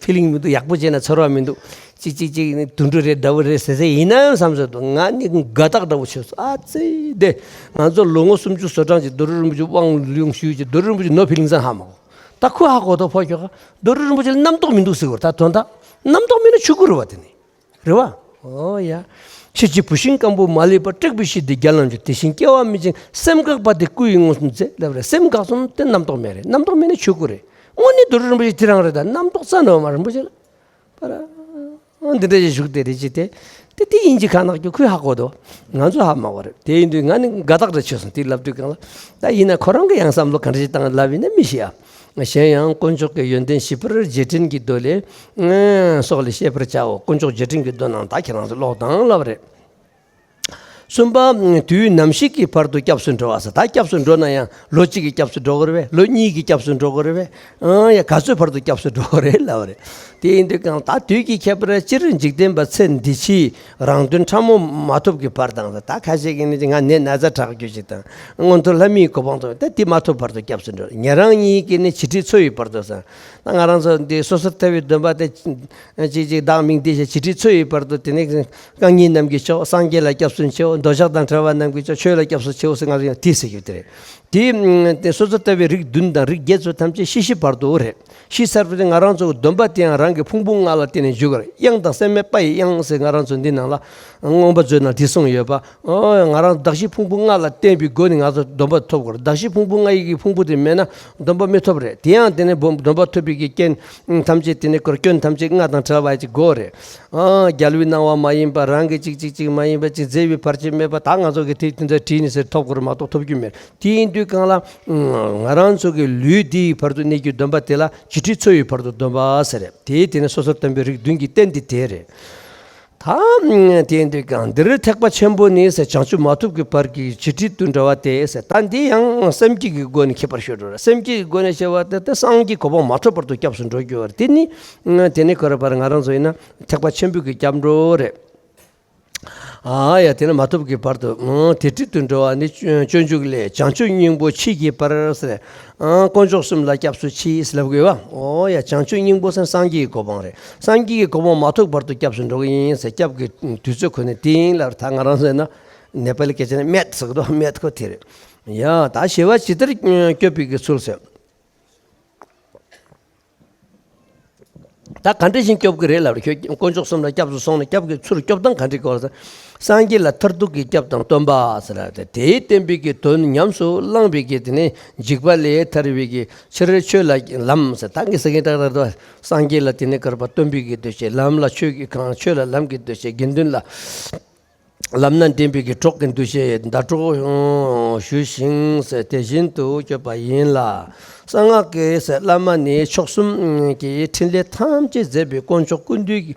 ཕི་ལིང་མི་འདུག། ཡག་པོ་བྱས་ན་ཚོར་བ་མི་འདུག། ཅིག་ཅིག་ཅིག་ནི་དུད་འགྲོ་རེད་འདྲ་བོ་རེད་ཟེར་ཟེར་ཡིན་ནའང་བསམ་ཟེར་འདུག། ང་ནི་དགའ་རྟགས་འདྲ་བོ་ཆོད་སོང་། ཨ་ཙི་དེ་ང་ཚོ་ལོ་ངོ་སུམ་ཅུ་སོ་གྲངས་ཀྱི་རྡོ་གྲུབ་རིན་པོ་ཆེ་དབང་ལུང་ཞུས་ཀྱི་རྡོ་གྲུབ་རིན་པོ་ཆེ་ནོ་ཕི་ལིང་ཟེར་ཧ་མ་གོ། ད་ཁོ་ཧ་གོ་ཐོག་ཕོ་ཁྱོ་ག་རྡོ་གྲུབ་རིན་པོ་ཆེ་ལ་རྣམ་རྟོག་མི་འདུག་ཟེར་བར། ད་དོན་དག་རྣམ་རྟོག་མེད་ན་ཆོས་སྐུ་རེད་བ། དེ་ནི་རེད་བ། ཨོ་ཡ། ཤེས་བྱའི་བུད་ཤིང་སྐམ་པོ་མ་ལུས་པ། དྲེགས་པའི་གཤིས་དེ་རྒྱ་ལམ་གྱི། དེ་བཞིན་སྐྱེ་བ་མི་འཆིང་སེམས་འགག་པ་དེ། སྐུ་ཡི་མངོན་སུམ་མཛད་ལབ་རེད། སེམས་འགག་སོང་དེ་རྣམ་རྟོག་མེད་རེད། རྣམ་རྟོག་མེད་ན་ཆོས་སྐུ་རེད། དངོས་གནས་རྡོ་གྲུབ་རིན་པོ་ཆེ་དེ་རང་རེད། ད་རྣམ་རྟོག་རྩ་ནས་མ་རིན་པོ་ཆེ་ལ། པ་ར། འདི་འདྲ་ཞིག་བཞུགས་དེ་རེད་ཅི་སྟེ། དེ་དེ་ཡིན་གྱི་ཁ་ནག་རྒྱུ་ཁོས་ཧ་གོ་དོ། ང་ཚོ་ཧ་མ་གོ་རེད། དེ་ཡིན་དུས་ང་ནི་དགའ་རྟགས་རེ་ཆོད་སོང་། དེ་ལབ་དུས་སྒང་ལ། ད་ཡིན་ན་ཁོ་རང་གི་ཡང་བསམ་བློ་ག་འདྲ་ཞིག་བཏང་ལབ་ཡིན་ན་མི་ཤེས་ཨ། གཞན་ཡང་དཀོན་མཆོག་གི་ཡོན་ཏན་ཞིབ་པར་རྗེས་དྲན་གྱི་མདོ་ལས། སོགས་ལས་ཤེས་པར་བྱའོ། དཀོན་མཆོག་རྗེས་དྲན་གྱི་མདོ་ནང་ད་ཁྱེད་རང་ཚོ་ཀློག་དང་ལབ་རེད། གསུམ་པ། དུས་ནམ་ཞིག་གི་བར་དུ་སྐྱབས་སུ་འགྲོ་བ་ཟེར། ད་སྐྱབས་སུ་འགྲོ་ན་ཡང་ལོ་གཅིག་གི་སྐྱབས་སུ་འགྲོ་གི་རེད་པས། ལོ་གཉིས་ཀྱི་སྐྱབས་སུ་འགྲོ་གི་རེད་པས། ཨང་ཡ་ག་ཚོད་བར་དུ་སྐྱབས་སུ་འགྲོ་གི་རེད་ལབ་རེད། དེ་ཡིན་དུས་སྒང་ད་དུས་ཀྱི་ཁྱད་པར་སྤྱིར་འཇིག་རྟེན་པ་ཚེ་འདི་ཕྱིའི་རང་དོན་ཕྲ་མོ་མ་ཐོབ་ཀྱི་བར་དང་། ད་ཁ་ཤས་ཀྱིས་ནི་ང་ནད་ན་ཚ་དྲག་རྒྱུ་ཞིག་དང་མངོན་མཐོ་ལྷ་མིའི་གོ་འཕང་ཐོབ། ད་དེ་མ་ཐོབ་བར་དུ་སྐྱབས་སུ་འགྲོ། ཉན་རང་གཉིས་ཀྱིས་ནི་འཆི་ཁྲི་འཚོ་བའི་བར་དུ་ཟེར། ད་ང་རང་ཚོ་འདི་སོ་སོར་ཐར་པའི་སྡོམ་པ་དེ་ཅིག་ཅིག་བདག་མིང་འདི་བྱས། འཆི་ཁྲི་འཚོ་བའི་བར་དུ་དེ་ནས་རྐང་གཉིས་རྣམས་ཀྱི་མཆོག་སངས་རྒྱས་ལ་སྐྱབས་སུ་མཆིའོ། འདོད་ཆགས་དང་བྲལ་བ་རྣམས་ཀྱི་མཆོག་ཆོས་ལ་སྐྱབས་སུ་མཆིའོ་ཟེར་ང་ཚོ་ཡང་དེ་ཟེར་རྒྱུ་དེ་རེད། དེ་དེ་སོ་སོར་ཐར་པའི་རིགས་བདུན་དང་རིགས་བརྒྱད་ཚོ་ཐམས་ཅད་ཤི་ཤི་བར་དུ་རེད། ཤི་ཚར་བ་དེ་ང་རང་ཚོ་གི་སྡོམ་པ་དེ་ཡང་རང་གི་ཕུང་པོ་ལྔ་ལ་བརྟེན་ནས་འཇུག་གི་རེད། གཡང་དང་སྲན་མའི་པ་ཡི་གཡང་ཟེར་ང་རང་ཚོ་འདི་ནང་ལ་མངོན་པ་མཛོད་ནང་དེ་གསུངས་ཡོད་པ། ཨོ་ང་རང་གདགས་གཞི་ཕུང་པོ་ལྔ་ལ་བརྟེན་པའི་སྒོ་ནས་ང་ཚོ་སྡོམ་པ་ཐོབ་དགོས་རེད། གདགས་གཞི་ཕུང་པོ་ལྔ་ཡི་གི་ཕུང་པོ་དེ་མེད་ན་སྡོམ་པ་མི་ཐོབ་རེད། དེ་ཡང་དེ་ནས་སྡོམ་པ་ཐོབ་པའི་གི་རྐྱེན་ཐམས་ཅད་དེ་ནས་སྐོར་སྐྱོན་ཐམས་ཅད་ལྔ་དང་བྲལ་བ་ཅིག་དགོས་རེད། ཨ་རྒྱལ་བའི་གནང་བ་མ་ཡིན་པ། རང་གི་ཅིག་ཅིག་ཅིག་མ་ཡིན་པ་ཅིག་མཛད་པའི་བར་ཆད་མེད་པ། ད་ང་ཚོ་གི་དེ་དེ་ཚོ་བྲིས་ནས་ཟེར་ཐོབ་དགོས་རེད་མ་གཏོགས་ཐོབ་རྒྱུ་མེད། དེ་ཡིན་དུས་སྒང་ལ་ང་རང་ཚོ་གི་ལུས་འདིའི་བར་དུ་གནས་རྒྱུའི་སྡོམ་པ་དེ་ལ་འཆི་ཁྲི་འཚོ་བའི་བར་དུ་སྡོམ་པ་ཟེར་རེད། དེ་དེ་ནས་སོ་སོར་ཐར་པའི་རིགས་བདུན་གྱི་རྟེན་འདི་དེ་རེད། ད་དེ་ཡིན་དུས་སྒང་འདིར་ཐེག་པ་ཆེན་པོ་ནི་ཟེར། བྱང་ཆུབ་མ་ཐོབ་ཀྱི་བར་གྱི་འཆི་ཁྲི་དུ་འགྲོ་བ་སྟེ་ཟེར། ད་འདི་ཡང་སེམས་བསྐྱེད་ཀྱི་སྒོ་ནས་ཁྱད་པར་ཤོད་འགྲོ་རེད། སེམས་བསྐྱེད་ཀྱི་སྒོ་ནས་ཤེས་པ་དེ་དེ་སངས་རྒྱས་གོ་འཕང་མ་ཐོབ་བར་དུ་སྐྱབས་སུ་འགྲོ་རྒྱུ་བར་དེ་ནི་དེ་ནི་ག་རེ་བར་ང་རང་ཚོ་ཡིན་ན་ཐེག་པ་ཆེན་པོའི་གི་སྐྱབས་འགྲོ་རེད། ཨ་ཡ་དེ་ནི་མ་ཐོབ་ཀྱི་བར་དུ་དེ་འཁྲིད་དུ་འགྲོ་བ་ནི་སྤྱོད་འཇུག་ལས། བྱང་ཆུབ་སྙིང་པོ་མཆིས་ཀྱི་བར་ཟེར། དཀོན་མཆོག་གསུམ་ལ་སྐྱབས་སུ་མཆི་ཟེར་ལབ་དགོས་པ། ཨོ་ཡ་བྱང་ཆུབ་སྙིང་པོ་ཟེར་སངས་རྒྱས་ཀྱི་གོ་འཕང་རེད། སངས་རྒྱས་ཀྱི་གོ་འཕང་མ་ཐོབ་བར་དུ་སྐྱབས་སུ་འགྲོ་གི་ཡིན་ཟེར། སྐྱབས་ཀྱི་དུས་ཚོད་ཁོ་ནས་དེ་ཡིན་ལ། ད་ང་རང་ཚོ་ན་ནེ་པ་ལི་སྐད་ཆ་ནས་སྨད་ཟེར་གི་འདུག། སྨད་ཁོ་དེ་རེད། ཡ་ད་ཞི་བ་ཇི་ལྟར་སྐྱོབ་པའི་གི་ཚུལ་ཟེར། ད་ག་འདྲ་བཞིན་སྐྱོབ་ཀྱི་རེད་ལབ་རེད། ཁྱོད་དཀོན་མཆོག་གསུམ་ལ་སྐྱབས་སུ་སོང་ནས་སྐྱབས་ཀྱི་ཚུལ་སྐྱོབ་སྟངས་ག་འདྲ་སྐྱོབ་ཟེར། སངས་རྒྱས་ལ་མཐར་ཐུག་གི་སྐྱབས་དང་སྟོན་པ་ཟེར་ར། དེའི་བསྟན་པའི་གི་དོན་ཉམས་སུ་བླངས་པའི་གི་དེ་ནས་འཇིགས་པ་ལས་ཐར་བའི་གི་ཕྱིར་ཆོས་ལ་ལམ་ཟེར། ད་ངས་ཟེར་མཁན་ཏག་ཏག་རེད། སངས་རྒྱས་ལ་དེ་ནས་ག་རེ་བར་སྟོན་པའི་གི་འདུ་ཤེས། ལམ་ལ་ཆོས་ཀྱི་གང་ཆོས་ལ་ལམ་གྱི་འདུ་ཤེས། དགེ་འདུན་ལ་ལམ་སྣ་འདྲེན་པའི་གི་གྲོགས་ཀྱི་འདུ་ཤེས་ཟླ་གྲོགས་ཞུ་ཞིང་ཟེར། དེ་བཞིན་དུ་སྤྱོད་པ་ཡིན་ལ། གསང་སྔགས་ཀྱི་ཟེར་བླ་མ་ནི་མཆོག་གསུམ་གྱི་ཕྲིན་ལས་ཐམས་ཅད་མཛད་པའི་དཀོན་མཆོག་ཀུན་འདུས་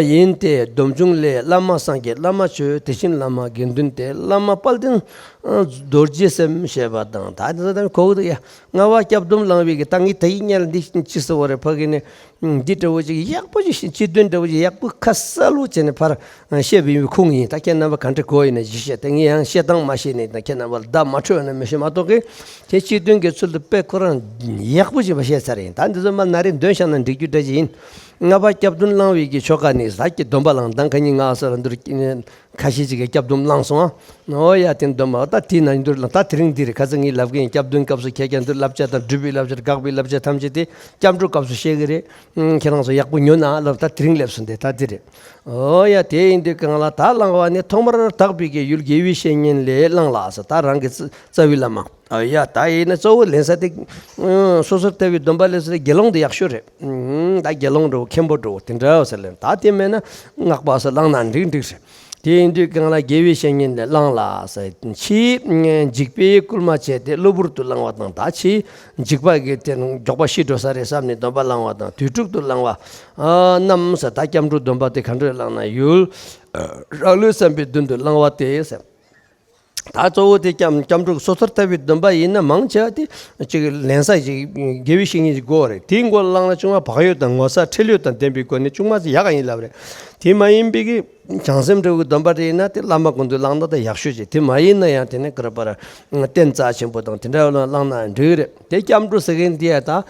ཡིན་ཏེ། སྡོམ་འབྱུང་ལས། བླ་མ་སངས་རྒྱས། བླ་མ་ཆོས། དེ་བཞིན་བླ་མ་དགེ་འདུན་ཏེ། བླ་མ་དཔལ་ལྡན་རྡོ་རྗེ་སེམས་ཞེས་པ་དང་། ད་དེ་ཚོ་ད་གོ་གི་འདུག་ཡ། ལྔ་པ་སྐྱབས་སྡོམ་བླང་བའི་གི་ད་ངས་ད་ཡིག་ཉལ་འདི་ཅི་ཟེར་བ་རེད། ཕ་གི་ནས། འདི་འདྲ་བོ་ཅིག་ཡག་པོ་ཅིག་སྤྱི་དོན་འདྲ་བོ་ཅིག་ཡག་པོ་ཁ་གསལ་བོ་བྱས་ནས་ཕར་བཤད་པ་ཡིན་པའི་ཁུངས་ཡིན། ད་ཁྱེད་རྣམ་པ་ག་འདྲ་གོ་ཡིན་ན་ཅིག་བཤད། ད་ངས་ཡང་བཤད་སྟངས་མ་ཤེས་ནས་ད་ཁྱེད་རྣམ་པ་ལ་བརྡ་མ་འཕྲོད་ན་མི་ཤེས་མ་གཏོགས་གི། དེ་སྤྱི་དོན་གྱི་ཚུལ་དུ་དཔེ་ཁོ་རང་ཡག་པོ་ཅིག་བཤད་ཚར་ཡིན། ད་འདི་ཚོ་མ་ན་རེ་འདོན་བཞག་ན་འགྲིག་རྒྱུ་འདྲ་ཅིག་ཡིན། ལྔ་པ་སྐྱབས་སྡོམ་བླང་བའི་གི་ཆོ་ག་ནི་ཟ་གི་སྡོམ་པ་བླང་དང་ཁ་ཉིན་ང་ས་ར་འདུར། ཁ་ཤས་ཅིག་གིས་སྐྱབས་སྡོམ་བླངས་སོང་ཨ། ཨོ་ཡ་དེ་སྡོམ་པ་ད་དེ་ན་འདུར་ལ་ད་དེ་རིང་འདིར་ཁ་ཚ་ངས་ལབ་གིན་སྐྱབས་སྡོམ་སྐབས་སུ་ཁྱེད་ཀྱང་འདུར་བསླབ་བྱ་དང་སྒྲུབ་པའི་བསླབ་བྱ་དགག་པའི་བསླབ་བྱ་ཐམས་ཅད་དེ་སྐྱབས་འགྲོ་སྐབས་སུ་བཤད་གི་རེད། ཁྱེད་རང་ཚོ་ཡག་པོ་ཉོན་ཨ་ལབ་ད་དེ་རིང་སླེབས་སོང་དེ་ད་དེ་རེད། ཨོ་ཡ་དེ་ཡིན་དུས་གང་ལ་ད་བླང་བ་ནི་ཐོག་མར་དག་པའི་གི་ཡུལ་དགེ་བའི་བཤེས་གཉེན་ལས་བླང་ལ་ཟེར་ད་རང་གི་རྩ་བའི་བླ་མ། ཨ་ཡ་ད་ཡིན་ན་གཙོ་བོ་ལེན་ས་དེ། སོ་སོར་ལྟ་བའི་སྡོམ་པ་ལས་སུ་དགེ་སློང་དེ་ཡག་ཤོས་རེད། ད་དགེ་སློང་འགྲོ་མཁན་པོ་འགྲོ་དེ་འདྲ་ཟེར་ལེན་ད་དེ་མེད་ན་སྔགས་པ་སུ་བླངས་ན་འགྲིག་འགྲིག་རེད། དེ་ཡིན་དུས་གང་ལ་དགེ་བའི་བཤེས་གཉེན་ལས་བླང་ལ་ཟེར་ཕྱིས་འཇིགས་པས་སྐུལ་མ་བྱས་ཏེ་གློ་བུར་དུ་བླང་བ་དང་ད་ཕྱིས་འཇིགས་པ་གི་དེ་མགྱོགས་པ་ཤི་འགྲོ་ས་རེད་བསམ་ནས་སྡོམ་པ་བླང་བ་དང་དུས་དྲུག་ཏུ་བླང་བ་རྣམས་ཟེར་ད་སྐྱབས་འགྲོ་སྡོམ་པ་དེ་ག་འདྲ་བླངས་ན་ཡུལ་རང་ལུས་བསམ་པའི་མདུན་དུ་བླང་བ་སྟེ་ཟེར། ད་གཙོ་བོ་དེ་སྐྱབས་སྐྱབས་འགྲོ་གི་སོ་ཐར་ལྟ་བའི་སྡོམ་པ་ཡིན་ན་མང་ཆེ་བ་དེ་ཅིག་ལེན་ས་ཅིག་དགེ་བའི་བཤེས་གཉེན་གྱི་སྒོ་རེད། དེའི་སྒོ་བླངས་ན་ཅུང་མ་བག་ཡོད་དང་ངོ་ཚ་ཁྲེལ་ཡོད་དང་ལྡན་པའི་སྒོ་ནས་ཅུང་མ་ཟད་ཡག་ག་ཡིན་ལབ་རེད། དེ་མ་ཡིན་པའི་གི་བྱང་སེམས་འགྲོ་གི་སྡོམ་པ་དེ་ཡིན་ན་དེ་བླ་མ་ཀུན་ཏུ་བླངས་ན་ད་ཡག་ཤོས་ཅིག་དེ་མ་ཡིན་ན་ཡང་དེ་ནས་ག་རེ་བར་རྟེན་རྩ་ཆེན་པོ་དང་དེ་འདྲ་བ་བླངས་ན་འགྲིག་རེད། དེ་སྐྱབས་འགྲོ་ཟེར་མཁན་དེ་ཡ་ད།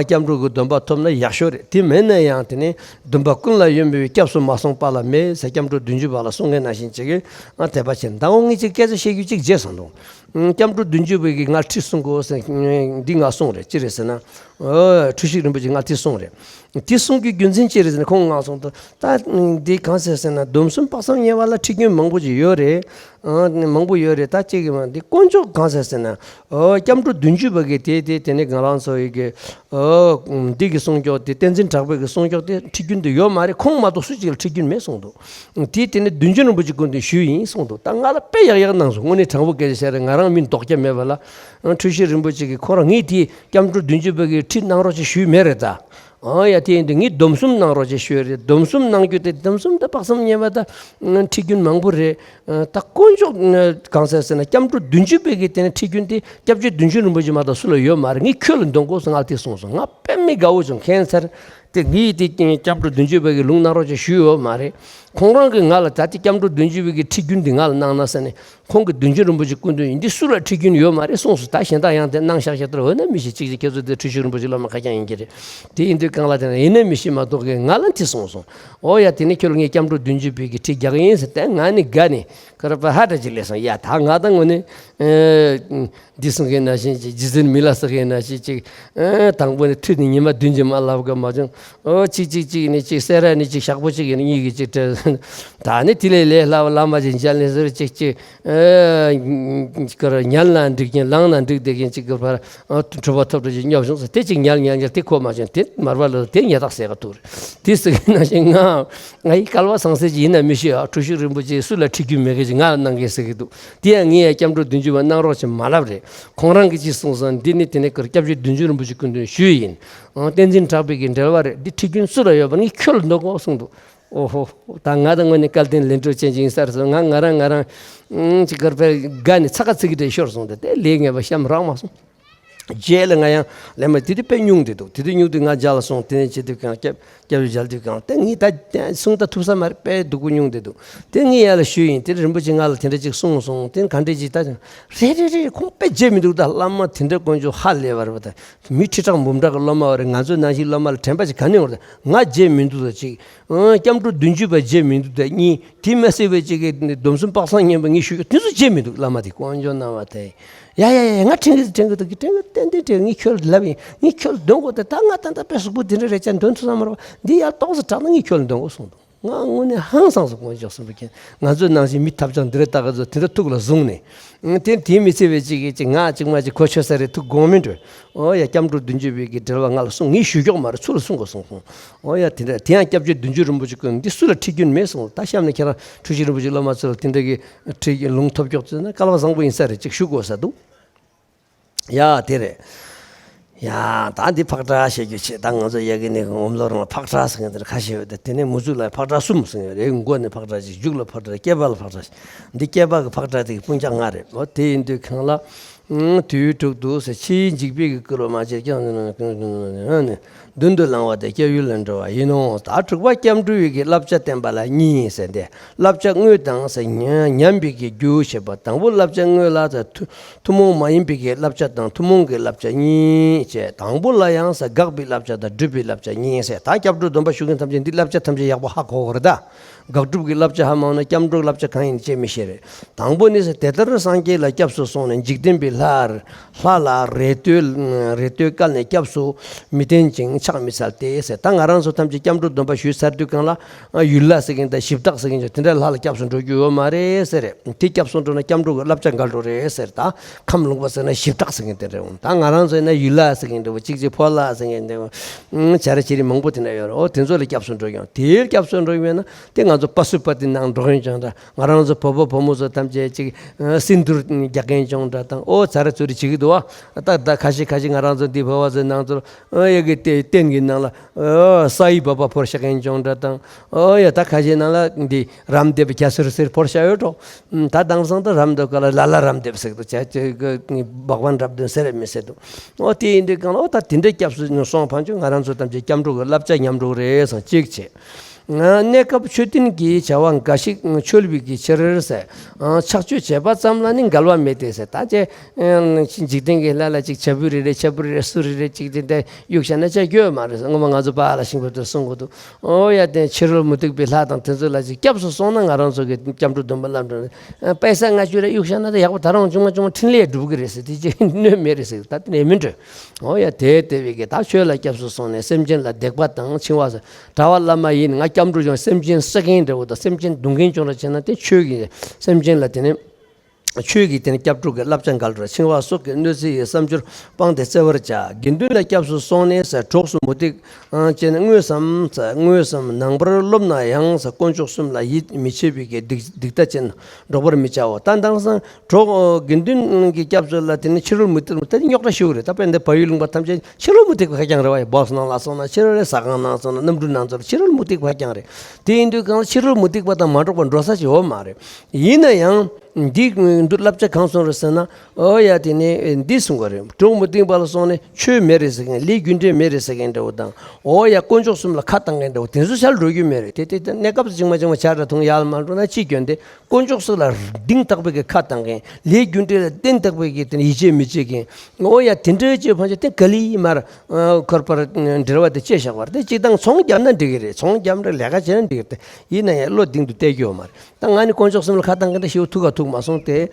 སྐྱབས་འགྲོ་གི་སྡོམ་པ་ཐོབ་ན་ཡག་ཤོས་རེད། དེ་མེད་ན་ཡང་དེ་ནི་སྡོམ་པ་ཀུན་ལ་ཡོད་མི་བའི་སྐྱབས་སུ་མ་སོང་པ་ལ་མེད་ཟེར་སྐྱབས་འགྲོ་བདུན་ཅུ་པ་ལ་གསུང་མཁན་ནང་བཞིན་བྱེད་ཀྱི་དད་པ་ཆེ་ན་ད་འོ་ངས་ཅིག་སྐད་ཆ་བཤད་རྒྱུ་ཅིག་བརྗེད་སོང་འདུག་སྐྱབས་འགྲོ་བདུན་ཅུ་པའི་གི་སྔར་ཁྲིད་གསུང་དགོས་ཟེར་འདི་ང་གསུང་རེད་ཅི་རེད་ཟེར་ན། འཁྲུལ་ཞིག་རིན་པོ་ཆེ་སྔར་དེ་གསུང་རེད། དེ་གསུང་རྒྱུའི་རྒྱུ་མཚན་ཅི་རེད་ཟེར་ན་ཁོང་ང་གསུང་དུ་ད་འདི་གང་ཟེར་ཟེར་ན་སྡོམ་གསུམ་དཔག་བསམ་དམྱལ་བ་ལ་ཁྲིད་རྒྱུན་མང་པོ་ཅིག་ཡོད་རེད། ཨ་ནི་མང་པོ་ཡོད་རེད། ད་གཅིག་གི་མ་འདི་དཀོན་མཆོག་གང་ཟེར་ཟེར་ན། ཨོ་སྐྱབས་འགྲོ་བདུན་ཅུ་པ་གི་དེ་དེ་དེ་ནི་གང་རང་ཚོ་ཡི་གི་ཨོ་འདི་གི་སྲུང་སྐྱོབ་དེ་བསྟན་འཛིན་གྲགས་པའི་གི་སྲུང་སྐྱོབ་དེ་ཁྲིད་རྒྱུན་དུ་ཡོད་མ་རེད། ཁོང་མ་གཏོགས་སུ་གཅིག་ལ་ཁྲིད་རྒྱུན་མེད་གསུངས་འདུག་དེ་དེ་ནི་བདུད་འཇོམས་རིན་པོ་ཆེ་སྐུ་མདུན་ཞུས་ཡིན་གསུངས་འདུག་ད་ང་ལ་དཔེ་ཡག་ཡག་གནང་སོང་། དངོས་གནས་དྲང་པོ་སྐད་ཆ་བཤད་རེད། ང་རང་མི་ལྡོག་རྒྱ་མེད་པ་ལ་འཁྲུལ་ཞིག་རིན་པོ་ཆེ་གི་ཁོ་རང་ངས་དེ་སྐྱབས་འགྲོ་བདུན་ཅུ་པ་གི་ཁྲིད་གནང་རོགས་ཅེས་ཞུས་མེད་རེད་ད། ཨོ་ཡ་དེ་ཡིན་དུས་ངས་སྡོམ་གསུམ་གནང་རོགས་ཅེས་ཞུས་རེད། སྡོམ་གསུམ་གནང་རྒྱུ་དེ་སྡོམ་གསུམ་དེ་དཔག་བསམ་དམྱལ་བ་ད་ཁྲིད་རྒྱུན་མང་པོ་རེད། ད་དཀོན་མཆོག་གང་ཟེར་ཟེར་ན་སྐྱབས་འགྲོ་བདུན་ཅུ་པའི་གི་དེ་ནས་ཁྲིད་རྒྱུན་དེ་སྐྱབས་རྗེ་བདུད་འཇོམས་རིན་པོ་ཆེ་མ་གཏོགས་སུ་ལ་ཡོད་མ་རེད། ངས་ཁྱོད་ལ་འདོན་དགོས་སོང་ང་དེ་གསུངས་སོང་། ང་དཔེ་མི་དགའ་བོ་བྱུང་ཁྱད་མཚར། དེ་ངས་དེ་སྐྱབས་འགྲོ་བདུན་ཅུ་པའི་གི་ལུང་གནང་རོགས་ཅེས་ཞུས་ཡོད་མ་རེད། ཁོང་རང་གིས་ང་ལ་ད་ལྟ་སྐྱབས་འགྲོ་བདུན་ཅུ་པའི་གི་ཁྲིད་རྒྱུན་འདི་ང་ལ་གནང་ན་ཟེར་ནས་ཁོང་གིས་བདུད་འཇོམས་རིན་པོ་ཆེ་སྐུ་མདུན་ཡིན་འདི་སུ་ལ་ཁྲིད་རྒྱུན་ཡོད་མ་རེད་གསུངས་སོང་། ད་གཞན་དག་ཡང་དེ་གནང་བཞག་བཞག་དེར་འོ་ན་མི་ཤེས། གཅིག་གཅིག་ཁྱེད་ཚོ་དེ་འཁྲུལ་ཞིག་རིན་པོ་ཆེ་བླ་མ་ཁ་རྐྱང་ཡིན་གྱི་རེད། དེ་ཡིན་དུས་གང་ལ་དེ་ན་ཡིན་ན་མི་ཤེས་མ་གཏོགས་གི་ང་ལ་འདི་གསུངས་སོང་། འོ་ཡ་དེ་ནི་ཁྱོད་ལ་ངས་སྐྱབས་འགྲོ་བདུན་ཅུ་པའི་གི་ཁྲིད་རྒྱག་གི་ཡིན་ཟེར་ཏེ་ང་ནི་དགའ་ནས་ཁ་ར་པ་ཧ་ཏྲ་ཅིག་སླེབས་སོང་། ཡ་ད་ང་ད་དངོས་གནས། འདི་གསུང་མཁན་ནང་བཞིན་ཅིག་རྗེ་བཙུན་མི་ལ་གསོལ་མཁན་ནང་བཞིན་ཅིག་ཨ་དང་པོ་ནས་ཐུག་ནས་ཉི་མ་བདུན་གྱི་མ་ལབ་ག་མ་བྱུང་། ཨོ་ཅིག་ཅིག་ཅིག་ནས་ཅིག་སེ་ར་ནས་ཅིག་ཞག་པོ་ཅིག་ཡིན་གཉིས་ཀྱི་ཅིག་བྲལ། ད་ནི་དེ་ལས་ལས་སླ་བ་བླ་མ་ཅིག་མཇལ་ནས་ཟེར་ཅིག་ཅིག་ཨ་ཁོ་ར་ཉལ་ན་འགྲིག་མཁན་ལངས་ན་འགྲིག་བསྡད་མཁན་ཅིག་གི་བར་གྲུབ་པ་ཐོབ་གྲོལ་ཅིག་སྙོབ་བྱུང་ཟེར་དེ་ཅིག་ཉལ་ཉལ་ཉལ་དེ་ཁོ་མ་བྱུང་དེ་མར་པ་ལ་དེ་ཉལ་ཐག་ཟེར་ག་ཐུག་རེད། དེ་ཟེར་མཁན་ནང་བཞིན་ང་ང་ཡི་སྐལ་བ་བཟང་ཟེར་གྱི་ཡིན་ན་མི་ཤེས་ཨ། འཁྲུལ་ཞིག་རིན་པོ་ཆེ་སུ་ལ་ཁྲིད་རྒྱུ་མེད་མཁན་ཅིག་ང་ལ་གནང་མཁན་ཟེར་གི་འདུག་དེ་ཡང་ངས་ཡང་སྐྱབས་འགྲོ་བདུན་ཅུ་པ་གནང་རོགས་ཅེས་མ་ལབ་རེད། ཁོང་རང་གིས་ཅིག་གསུངས་སོང་། འདི་ནི་དེ་ནས་ཀར་སྐྱབས་རྗེ་བདུད་འཇོམས་རིན་པོ་ཆེ་སྐུ་མདུན་ཞུས་ཡིན། ཨང་བསྟན་འཛིན་གྲགས་པའི་གི་འགྲེལ་པ་རེད། འདི་ཁྲིད་རྒྱུན་སུ་ལ་ཡོད་པ་ངས་ཁྱོད་ལ་འདོན་དགོས་གསུངས་འདུག་ཨོ་ཧོ། ད་ང་ད་དངོས་གནས་སྐལ་ལྡན་ལས་འགྲོ་ཅན་ཅིག་ཡིན་ས་རེད་ཟེར། ང་ང་རང་ང་རང་ཨང་ཅིག་གར་པའི་དགའ་ནས་ཚ་ཁ་ཚིག་གི་འདྲ་ཤོར་སོང་། དེ་དེ་ལས་ངེས་པ་བཤམས་རག་མ་སོང་། རྗེས་ལ་ང་ཡང་ལས་མ་དེ་དུས་དཔེ་སྙུང་བསྡད་འདུག་དེ་དུས་སྙུང་དུས་ང་རྒྱ་ལ་སོང་། དེ་ནས་བྱེད་དུས་གང་སྐྱབས་སྐྱབས་རྗེ་མཇལ་དུས་གང་དེ་ངས་ད་གསུང་ད་ཐུབ་ས་མ་རེད། དཔེ་སྡུག་པོ་སྙུང་བསྡད་འདུག་དེ་ངས་ཡ་ལ་ཞུས་ཡིན། དེ་རིན་པོ་ཆེ་ང་ལ་དེ་འདྲ་ཅིག་གསུངས་སོང་། དེ་ག་འདྲ་ཅིག་ད་རེད་རེད་རེད། ཁོང་དཔེ་བརྗེད་མི་འདུག་ད་བླ་མ་དེ་འདྲ་དཀོན་མཆོག་ཧ་ལས་པ་རེད་པ། ད་མི་ཁྲི་ཕྲག་འབུམ་ཕྲག་གི་སློབ་མ་བ་རེད། ང་ཚོའི་ནང་བཞིན་སློབ་མ་ལ་དྲན་པ་ཅིག་ག་ནས་འོང་རེད། ང་བརྗེད་མི་འདུག་ད་ཅིག་ཨང་སྐྱབས་འགྲོ་བདུན་ཅུ་པ་བརྗེད་མི་འདུག་ད་གཉིས། དེ་མ་ཟད་པའི་ཅིག་གི་སྡོམ་གསུམ་དཔག་བསམ་ཉན་པ་ངས་ཞུས་ཀྱི་དེ་ཚོ་བརྗེད་མི་འདུག་བླ་མ་དེ་དཀོན་མཆོག་གནང་བ་དེ། ཡ་ཡ་ཡ་ང་དྲན་གི་དྲན་གི་འདུག་གི་དྲན་གི་ཏན་ཏན་དྲན། ངས་ཁྱོད་ལ་ལབ་ཡིན། ངས་ཁྱོད་ལ་འདོན་དགོས་ཏེ། ད་ང་ད་ལྟ་དཔེ་གཟུགས་པོ་འདི་འདྲ་རེད་ཅག་འདོན་ཐུབ་ས་མ་རེད་པ། འདི་ཡར་ཏོག་ཙམ་དྲག་ན་ངས་ཁྱོད་ལ་འདོན་དགོས་གསུངས་འདུག་ང་དངོས་གནས་ཧང་སངས་སོང་། དཀོན་མཆོག་གསུམ་པོ་མཁྱེན། ང་ཚོའི་ནང་བཞིན་མི་ཐབས་ཆག་འདི་འདྲ་ལྟ་གི་ཚོ་དེ་འདྲ་ཐུགས་ལ་བཟུང་ནས། ཨང་དེ་དེ་མི་ཚེ་བའི་ཅིག་གི་ཅིག་ང་ཅིག་མ་ཅིག་གོ་ཆོད་ས་རེད། ཐུགས་དགོངས་མི་འགྲོ། ཨོ་ཡ་སྐྱབས་འགྲོ་བདུན་ཅུ་པའི་གི་འགྲེལ་པ་ང་ལ་གསུང་། ངས་ཞུ་ཀྱོག་མ་རེད། ཚུར་ལ་གསུང་དགོས་གསུངས་སོང་། ཨོ་ཡ་དེ་འདྲ་དེ་ཡང་སྐྱབས་རྗེ་བདུད་འཇོམས་རིན་པོ་ཆེ་ཀུན་འདི་སུ་ལ་ཁྲིད་རྒྱུན་མེད་གསུངས། ད་གཤམ་ནས་ཁྱེད་རང་འཁྲུལ་ཞིག་རིན་པོ་ཆེ་སློབ་མ་ཚོ་ལ་དེ་འདྲ་གི་ཁྲིད་ཀྱི་ལུང་ཐོབ་ཀྱོག་ཚོད་ན་སྐལ་བ་བཟང་པོ་ཡིན་ས་རེད། ཅིག་ཞུ་དགོས་ས་འདུག་ཡ་དེ་རེད། ཡ་ད་འདི་ཕག་བྲག་བཤད་རྒྱུ་ཆེ། ད་ང་ཚོ་ཡ་གི་ནི་ངོམ་ལོ་རང་ལ་ཕག་བྲག་ཟེར་མཁན་དེ་ཁ་ཤས་ཡོད་དེ། དེ་ནས་མུ་ཟུག་ལ་ཕག་བྲག་གསུམ་ཟེར་ཡོད་རེད། མགོ་ནས་ཕག་བྲག་ཅིག་མཇུག་ལ་ཕག་བྲག་སྐེད་པ་ལ་ཕག་བྲག་འདི་སྐེད་པ་གི་ཕག་བྲག་དེ་གི་སྤུན་ཀྱག་ང་རེད། ཨོ་དེ་ཡིན་དུས་གང་ལ། དུས་དྲུག་ཏུ་ཟེར། ཕྱིའི་འཇིགས་པའི་གི་བསྐུལ་བ་མ་བྱེད་ཀྱང་། མདུན་དུ་ལང་བ་དེ་སྐྱབས་ཡུལ་ལ་འགྲོ་བ་ཡིན་ནོ། ད་དྲུག་པ་སྐྱབས་འགྲོའི་གི་བསླབ་བྱ་བསྟན་པ་ལ་གཉིས་ཟེར་ཏེ། བསླབ་བྱ་དངོས་དང་ཟེར། ཉམས་པའི་གི་རྒྱུ་བྱེད་པ། དང་པོ་བསླབ་བྱ་དངོས་ལ་ཟེར། ཐུན་མོང་མ་ཡིན་པའི་གི་བསླབ་བྱ་དང་ཐུན་མོང་གི་བསླབ་བྱ་གཉིས་བྱས། དང་པོ་ལ་ཡང་ཟེར། དགག་པའི་བསླབ་བྱ་དང་སྒྲུབ་པའི་བསླབ་བྱ་གཉིས་ཟེར། ད་སྐྱབས་འགྲོ་སྡོམ་པ་ཞུ་མཁན་ཐམས་ཅད་འདི་བསླབ་བྱ་ཐམས་ཅད་ཡག་པོ་ཧ་གོ་དགོས་རེད་ད། དགག་སྒྲུབ་ཀྱི་བསླབ་བྱ་ཧ་མ་གོ་ན་སྐྱབས་འགྲོ་བསླབ་བྱ་གང་ཡིན་ཅེས་མི་ཤེས་རེད། དང་པོ་ནི་ཟེར། དེ་ལྟར་སངས་རྒྱས་ལ་སྐྱབས་སུ་སོང་ནས། འཇིག་རྟེན་པའི་ལྷ་ལྷ་ལ་རེ་ལྟོས་རེ་ལྟོས་བསྐུལ་ནས་སྐྱབས་སུ་མི་བསྟེན་ཅིང་ཕྱག་མི་འཚལ་ཏེ་ཟེར། ད་ང་རང་ཚོ་ཐམས་ཅད་སྐྱབས་འགྲོ་སྡོམ་པ་ཞུས་ཚར་དུས་སྒང་ལ། ཡུལ་ལྷ་ཟེར་མཁན་དང་གཞི་བདག་ཟེར་མཁན་ཅིག་དེ་འདྲའི་ལྷ་ལ་སྐྱབས་སུ་འགྲོ་རྒྱུ་ཡོད་མ་རེད་ཟེར། དེ་སྐྱབས་སུ་འགྲོ་ན་སྐྱབས་འགྲོ་གི་བསླབ་བྱ་འགལ་འགྲོ་རེད་ཟེར། ད་ཁམས་ལུང་པ་ཟེར་ན་གཞི་བདག་ཟེར་མཁན་དེ་རེད། འོང་ད་ང་རང་ཚོ་ཡིན་ན་ཡུལ་ལྷ་ཟེར་མཁན་འདྲ་བོ། གཅིག་གཅིག་ཕོ་ལྷ་ཟེར་མཁན་འདྲ་བོ། བྱ་ར་བྱེད་རིགས་མང་པོ་དེ་འདྲ་ཡོད་རེད། འོ་དེ་ཚོ་ལ་སྐྱབས་སུ་འགྲོ་ཡོང་། དེར་སྐྱབས་སུ་འགྲོ་ཡོང་ན་དེ་ང་ཚོ་པ་སུ་པ་ཏི་ནང་འགྲོ་མཁན་ཅིག་འདྲ། ང་རང་ཚོ་བོད་པ་བོད་མོ་ཚོ་ཐམས་ཅད་ཅིག་ཨ་སིནྡྷུར་རྒྱག་མཁན་ཅིག་འདྲ་དང་། ཨོ་ཚ་ར་ཚུ་རི་བྱེད་ཀྱི་འདུག་བ། ད་ད་ཁ་ཤས་ཁ་ཤས་ང་རང་ཚོ་འདི་བོད་པ་ཚོའི་ནང་ཚོ་ཨ་ཡ་གི་སྟེ་སྟེང་གི་ནང་ལ་ཨོ་ས་ཡི་བ་བ་ཕོར་བཞག་མཁན་ཅིག་འདྲ་དང་། ཨོ་ཡ་ད་ཁ་ཤས་ནང་ལ་འདི་རམ་དེབ་རྒྱ་སེར་སེར་ཕོར་བཞག་ཡོད་འགྲོ། ད་དེང་སང་ད་རམ་དེབ་ག་ལ་ལ་ལ་རམ་དེབ་ཟེར་འདུག་བྱ་བྱ་གི་བག་བན་རབ་དོན་ཟེར་རེད་མི་ཟེར་འདུག་ཨོ་དེ་ཡིན་དུས་སྒང་ལ་ཨོ་ད་དེ་འདྲའི་སྐྱབས་སུ་སོང་བ་ཅིག་ང་རང་ཚོ་ཐམས་ཅད་སྐྱབས་འགྲོ་གི་བསླབ་བྱ་ཉམས་འགྲོ་གི་རེད་བསམ་གཅིག་བྱས། གནས་སྐབས་མཆོད་རྟེན་གྱི་བྱ་བ་འགའ་ཞིག་འཆོལ་བའི་གི་ཕྱིར་ཟེར། ཆག་སྤྱོད་བྱས་པ་ཙམ་ལ་ནི་འགལ་བ་མེད་དེ་ཟེར། ད་ཅེ་འཇིག་རྟེན་གྱི་ལྷ་ལ་ཅིག་བྱ་སྤུ་རེ་རེ་བྱ་སྤུ་རེ་རེ་སུ་རེ་རེ་ཅིག་དེ་འདྲ་གཡུག་བཞག་ན་ཅེ་སྐྱོ་མ་རེད་ཟེར། སྔོན་མ་ང་ཚོ་པཱ་ལགས་ཤིང་ཕོ་དེ་གསུང་གི་འདུག་ཨོ་ཡ་དེ་ཕྱི་རོལ་མུ་སྟེགས་པའི་ལྷ་དང་དེ་ཚོ་ལ་ཅིག་སྐྱབས་སུ་སོང་ན་ང་རང་ཚོ་གི་སྐྱབས་འགྲོ་སྡོམ་པ་བསླབ་འགྲོ་པེ་ས་ལྔ་བཅུ་རེ་གཡུག་བཞག་ན་ད་ཡག་པོ་ད་རུང་ཆུང་མ་ཆུང་མ་འཕྲིན་ལས་འགྲུབ་གི་རེད་ཟེར། དེ་ཅེ་གནོད་མེད་རེད་ཟེར། ད་དེ་ནས་མི་འགྲོ། འོ་ཡ་དེ་ལྟ་བུའི་གི་ད་ཆོས་ལ་སྐྱབས་སུ་སོང་ནས་སེམས་ཅན་ལ་སྡིག་པ་དང་འཆིང་བ་ཟེར། གྲྭ་པ་བླ་མ་ཡིན་ང་སྐྱབས་འགྲོ་བྱུང་སེམས་ཅན་བསད་མཁན་འདྲ་བོ་དང་སེམས་ཅན་རྡུང་མཁན་བྱུང་ར་བྱས་ན་དེ་ཆོས་ཀྱི་སེམས་ཅན་ལ་དེ་ནི་ཆོས་ཀྱི་དེ་ནི་སྐྱབས་འགྲོ་གི་བསླབ་བྱ་འགལ་འགྲོ། འཆིང་བ་སོགས་ཀྱི་གནོད་འཚེ་ཡི་བསམ་སྦྱོར་སྤངས་ཏེ་བརྩེ་བར་བྱ། དགེ་འདུན་ལ་སྐྱབས་སུ་སོང་ནས་ཟེར་གྲོགས་སུ་མུ་སྟེགས་ཅན་དངོས་སམ་ཟེར་དངོས་སམ་ནང་པར་སློབ་ན་ཡང་ཟེར་དཀོན་མཆོག་གསུམ་ལ་ཡིད་མི་ཆེས་པའི་གི་སྡིག་སྡིག་ལྟ་ཅན་འགྲོགས་པར་མི་བྱའོ། ད་དེང་སང་གྲོགས་དགེ་འདུན་གྱི་སྐྱབས་སུ་ལ་དེ་ནི་ཕྱི་རོལ་མུ་སྟེགས་ད་རྙོག་དྲ་ཞུ་གི་རེད། ད་དཔེ་འདི་བལ་ཡུལ་ལུང་པ་ཐམས་ཅད་ཕྱི་རོལ་མུ་སྟེགས་པ་ཁ་རྐྱང་རེད་བ། ཡ་བོགས་ནང་ལ་སོང་ན་ཕྱི་རོལ་རེད། ཟ་ཁང་ནང་སོང་ན་གནམ་གྲུ་ནང་ཚོ་ཕྱི་རོལ་མུ་སྟེགས་པ་ཁ་རྐྱང་རེད། དེ་ཡིན་དུས་གང་ལ་ཕྱི་རོལ་མུ་སྟེགས་པ་དང་མ་འགྲོགས་པར་འགྲོ་ས་ཅིག་ཡོད་མ་རེད། ཡིན་ན་ཡང་འདི་འདི་བསླབ་བྱ་གང་གསུངས་རེད་ཟེར་ན། ཨོ་ཡ་དེ་ནི་འདི་གསུང་གི་རེད། གྲོགས་མུ་སྟེགས་པ་ལ་སོང་ནས་ཆོས་མེད་རེད་ཟེར་མཁན་ལས་རྒྱུ་འབྲས་མེད་རེད་ཟེར་མཁན་འདྲ་བོ་དང་། ཨོ་ཡ་དཀོན་མཆོག་གསུམ་ལ་ཁ་བཏང་མཁན་འདྲ་བོ་དེ་ཚོ་ཤར་འགྲོ་རྒྱུ་མེད་རེད། དེ་དེ་དེ་གནས་སྐབས་སུ་ཅིག་མ་ཅིག་མ་ཆར་འདྲ་འཐུང་ཡར་མར་འགྲོ་ན་ཅི་སྐྱོན་ཏེ། དཀོན་མཆོག་གསུམ་ལ་གདེང་དག་པའི་གི་ཁ་བཏང་མཁན། ལས་རྒྱུ་འབྲས་ལ་གདེང་དག་པའི་གི་དེ་ནི་ཡིད་ཆེས་མི་བྱེད་མཁན། ཨོ་ཡ་དེ་འདྲའི་ཅིག་ཕན་ཆད་དེ་ག་ལེ་མར་འཁོར་བར་འབྲེལ་བ་དེ་བཅད་བཞག་པ་རེད། དེ་སྤྱིར་བཏང་ཚོང་བརྒྱབ་ན་འགྲིག་གི་རེད། ཚོང་བརྒྱབ་ན་ལས་ཀ་བྱས་ན་འགྲིག་གི་རེད། ཡིན་ན་ཡང་བློ་གདེང་དུ་གཏད་རྒྱུ་ཡོད་མ་རེད། ད་ང་ནི་དཀོན་མཆོག་གསུམ་ལ་ཁ་བཏང་གི་འདྲ་ཞིག་ཐུག་ག་ཐུག་མ་སོང་སྟེ།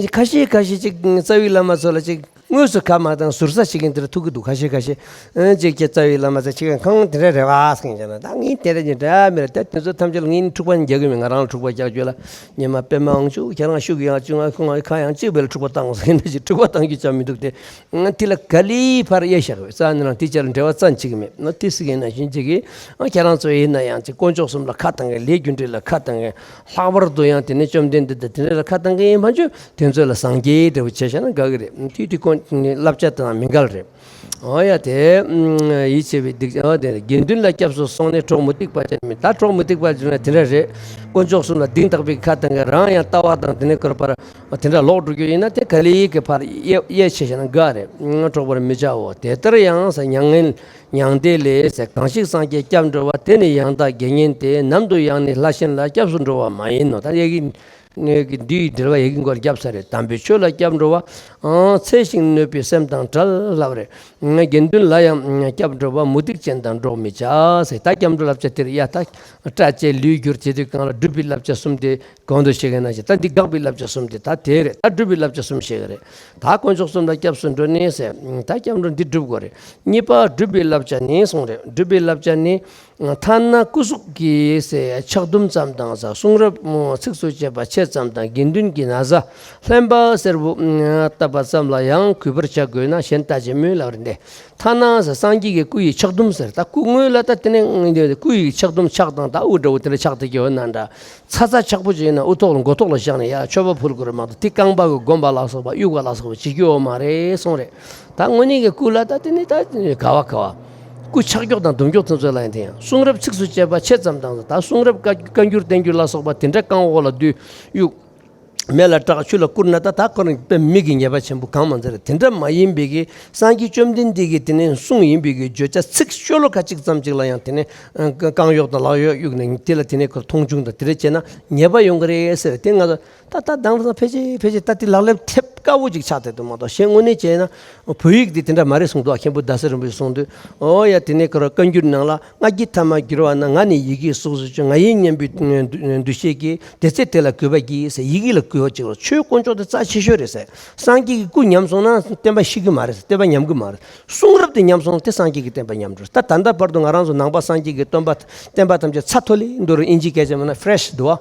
ཁ་ཤས་ཁ་ཤས་ཅིག་རྩ་བའི་བླ་མ་ཚོ་ལ་ཅིག་དངོས་སུ་ཁ་མ་བཏང་ཟུར་ཟ་བྱེད་མཁན་དེ་འདྲ་ཐུག་གི་འདུག་ཁ་ཤས་ཁ་ཤས་ཅིག་ཅིག་རྩ་བའི་བླ་མ་ཚོ་ཅིག་གང་དེ་འདྲ་རེད་བ་ཟེར་མཁན་ཅིག་ན། ད་ངས་དེ་འདྲ་ཅིག་འདྲ་མི་རེད། ད་དེ་ཚོ་ཐམས་ཅད་ལ་ངས་ནི་འཁྲུག་པ་རྒྱག་གི་མེད། ང་རང་ལ་འཁྲུག་པ་རྒྱག་རྒྱུ་ལ་ཉི་མ་པད་མ་དབང་ཕྱུག་ཁྱེད་རང་ཤུགས་ཡག་བཅུག་ང་ཁོང་ང་ཁ་ཡང་གཅིག་བས་ལ་འཁྲུག་པ་བཏང་ཟེར་མཁན་ཅིག་འཁྲུག་པ་བཏང་རྒྱུ་ཅང་མི་འདུག་སྟེ། དེ་ལ་ག་ལེ་ཕར་གཡས་བཞག་པའི་རྩ་ནས་རང་དེ་ཅར་འབྲེལ་བ་རྩ་ནས་བྱེད་ཀྱི་མེད། ང་དེ་སྲིད་ཀྱི་ན་བཞིན་ཅིག་གིས་ཁྱེད་རང་ཚོ་ཡིན་ན་ཡང་ཅིག་དཀོན་མཆོག་གསུམ་ལ་ཁ་བཏང་མཁན། ལས་རྒྱུ་འབྲས་ལ་ཁ་བཏང་མཁན། ལྷག་པར་དུ་ཡང་དེ་ནས་བཅོམ་ལྡན་འདས་དང་དེ་འདྲ་ལ་ཁ་བཏང་མཁན་ཡིན་ཕན་ཆོད་དེ་ཚོ་ལ་སངས་རྒྱས་འདྲ་བོ་བྱས་བཞག་ན་དགའ་གི་རེད། དེ་དེ་ཀུན་བསླབ་བྱ་དང་མི་འགལ་རེད། འོ་ཡ་དེ་ཡིད་ཆེས་པའི་སྡིག་འོ་དེ་དགེ་འདུན་ལ་སྐྱབས་སུ་སོང་ནས་གྲོགས་མུ་སྟེགས་པ་ཅན་མིན། ད་གྲོགས་མུ་སྟེགས་པ་ཅན་ན་དེ་འདྲ་རེད། དཀོན་མཆོག་གསུམ་ལ་གདེང་དག་པའི་ཁ་བཏང་མཁན། རང་ཡང་ལྟ་བ་དང་དེ་ནས་བསྐོར་པར་དེ་འདྲ་ལོག་འགྲོ་རྒྱུ་ཡིན་ན་དེ་ག་ལེ་གི་ཕར་གཡས་གཡས་བྱས་བཞག་ན་དགའ་རེད། འགྲོགས་པར་མི་བྱའོ། དེ་ལྟར་ཡང་ཟེར་མྱ་ངན་མྱང་འདས་ལས་ཟེར། གང་ཞིག་སངས་རྒྱས་སྐྱབས་འགྲོ་བ། དེ་ནི་ཡང་དག་དགེ་བསྙེན་ཏེ། ནམ་དུ་ཡང་ནི་ལྷ་གཞན་ལ་སྐྱབས་སུ་འགྲོ་བ་མ་ཡིན་ནོ། ད་ཡ་གི་ནས་ཀྱི་འདིའི་འགྲེལ་བ་ཡ་གི་མགོར་བརྒྱབ་ས་རེད། དམ་པའི་ཆོས་ལ་སྐྱབས་འགྲོ་བ། ཨང་། འཚེ་ཞིང་གནོད་པའི་སེམས་དང་བྲལ་ལབ་རེད། དགེ་འདུན་ལ་ཡང་སྐྱབས་འགྲོ་བ། མུ་སྟེགས་ཅན་དང་འགྲོགས་མི་བྱ་ཟེར། ད་སྐྱབས་འགྲོ་བསླབ་བྱ་དེར་ཡ་ད་སྐྲ་བཅད་ལུས་བསྒྱུར་བྱེད་དུས་གང་ལ་སྒྲུབ་པའི་བསླབ་བྱ་གསུམ་དེ་གོང་དུ་བཤད་མཁན་ནང་བཞིན། ད་འདི་དགག་པའི་བསླབ་བྱ་གསུམ་དེ་ད་དེ་རེད། ད་སྒྲུབ་པའི་བསླབ་བྱ་གསུམ་བཤད་གི་རེད། ད་དཀོན་མཆོག་གསུམ་ལ་སྐྱབས་སུ་འགྲོ་ནས་ཟེར། ད་སྐྱབས་འགྲོ་འདི་སྒྲུབ་དགོས་རེད། གཉིས་པ་སྒྲུབ་པའི་བསླབ་བྱ་ནི་གསུངས་རེད། སྒྲུབ་པའི་བསླབ་བྱ་ནི། ཐ་ན་སྐུ་གཟུགས་ཀྱི་ཟེར་ཆག་དུམ་ཙམ་དང་ཟེར། གསུང་རབ་ཚིགས་སུ་བཅད་པ་ཆེ་ཙམ་དང་། དགེ་འདུན་གྱི་ན་བཟའ་ལྷན་པ་སེར་པོ་བཏབ་པ་ཙམ་ལ་ཡང་གུས་པར་བྱ་དགོས་ན་གཞན་ལྟ་ཅི་སྨོས་ལབ་རེད་དེ། ཐ་ན་ཟེར་སངས་རྒྱས་ཀྱི་སྐུ་ཡི་ཆག་དུམ་ཟེར། ད་སྐུ་དངོས་ལ་ད་དེ་ནས་སྐུ་ཡི་ཆག་དུམ་ཆག་དང་ད་དབུ་འདྲ་བོ་དེ་འདྲ་ཆག་བསྡད་ཀྱི་ཡོད་ན་འདྲ། ཚ་ཚ་ཆག་པོ་ཅིག་ཡིན་ན་དབུ་ཐོག་ལ་མགོ་ཐོག་ལ་བཞག་ནས་ཡ་མཆོད་པ་ཕུལ་དགོས་རེད་མ་གཏོགས། དེ་རྐང་པ་གི་སྒོམ་པ་ལ་སོགས་པ་གཡུག་པ་ལ་སོགས་པ་བྱེད་རྒྱུ་ཡོད་མ་རེད་གསུངས་རེད། ད་དངོས་གནས་ཀྱི་སྐུ་ལ་ད་དེ་ནི་ད་ག་བ་ག་བ། སྐུ་ཆག་མགྱོགས་དང་རྡུམ་མགྱོགས་དེ་ཚོ་ལ་ཡང་དེ་ཡང་གསུང་རབ་ཚིགས་སུ་བཅད་པ་ཆེ་ཙམ་དང་། ད་གསུང་རབ་བཀའ་བཀའ་འགྱུར་བསྟན་འགྱུར་ལ་སོགས་པ་དེ་འདྲ་རྐང་འོག་ལ་བསྡུས་གཡུག་མེ་ལ་བསྲེགས་ཆུ་ལ་བསྐུར་ན་ད་ད་ཁོ་རང་དཔེ་མི་གི་ཉེས་པ་ཆེན་པོ་གང་མ་མཛད་རེད། དེ་འདྲ་མ་ཡིན་པའི་གི་སངས་རྒྱས་བཅོམ་ལྡན་འདས་ཀྱི་དེ་ནས་གསུངས་ཡིན་པའི་གི་བརྗོད་བྱ་ཚིག་ཤོ་ལོ་ཀ་གཅིག་ཙམ་ཅིག་ལ་ཡང་དེ་ནས་ཨ་རྐང་གཡོག་དང་ལག་གཡོག་གཡུགས་ནས་དེ་ལ་དེ་ནས་ཁོ་མཐོང་ཆུང་དང་དེ་འདྲ་བྱས་ན་ཉེས་པ་ཡོང་གི་རེད་ཟེར། དེ་ང་ཚོ་ད་ད་དེང་སང་ཕལ་ཆེར་ཕལ་ཆེར་ད་དེ་ལག་ལེན་ཐེབས་དཀའ་བོ་ཅིག་ཆགས་བསྡད་འདུག་མ་གཏོགས། གཞན་དངོས་གནས་བྱས་ན་བོད་ཡིག་དེ་དེ་འདྲ་མ་རེད་གསུངས་འདུག་མཁན་པོ་ཟླ་ཟེར་རིན་པོ་ཆེས་གསུངས་དུས། ཨོ་ཡ། དེ་ནས་ཁོ་རང་བཀའ་འགྱུར་ནང་ལ། སྔ་འགྱུར་ཐ་མར་བསྒྱུར་བ་ན། ང་ནི་ཡི་གེའི་གཟུགས་སུ་བྱོན། ང་ཡིས་མཉན་པའི་འདུ་ཤེས་ཀྱིས། དེ་ཚེ་དེ་ལ་གུས་པ་བགྱིས་ཟེར། ཡི་གེ་ལ་གུས་པ་བགྱིས་རོགས། ཆོས་དཀོན་མཆོག་དེ་རྩ་ཆེ་ཤོས་རེད་ཟེར། སངས་རྒྱས་ཀྱི་སྐུ་ཉམས་སོང་ན་བསྟན་པ་ཤི་གི་མ་རེད་ཟེར། བསྟན་པ་ཉམས་གི་མ་རེད། གསུང་རབ་དེ་ཉམས་སོང་ན་དེ་སངས་རྒྱས་ཀྱི་བསྟན་པ་ཉམས་འགྲོ། ད་ད་ལྟ་བར་དུ་ང་རང་ཚོ་ནང་པ་སངས་རྒྱས་ཀྱི་སྟོན་པ་བསྟན་པ་ཐམས་ཅད་ཚ་ཐོ་ལེ་འདུག་རེད། ཨིན་ཇི་སྐད་ཆ་མིན་ན་ཕེ་རེ་ཤི་འདུག་བ།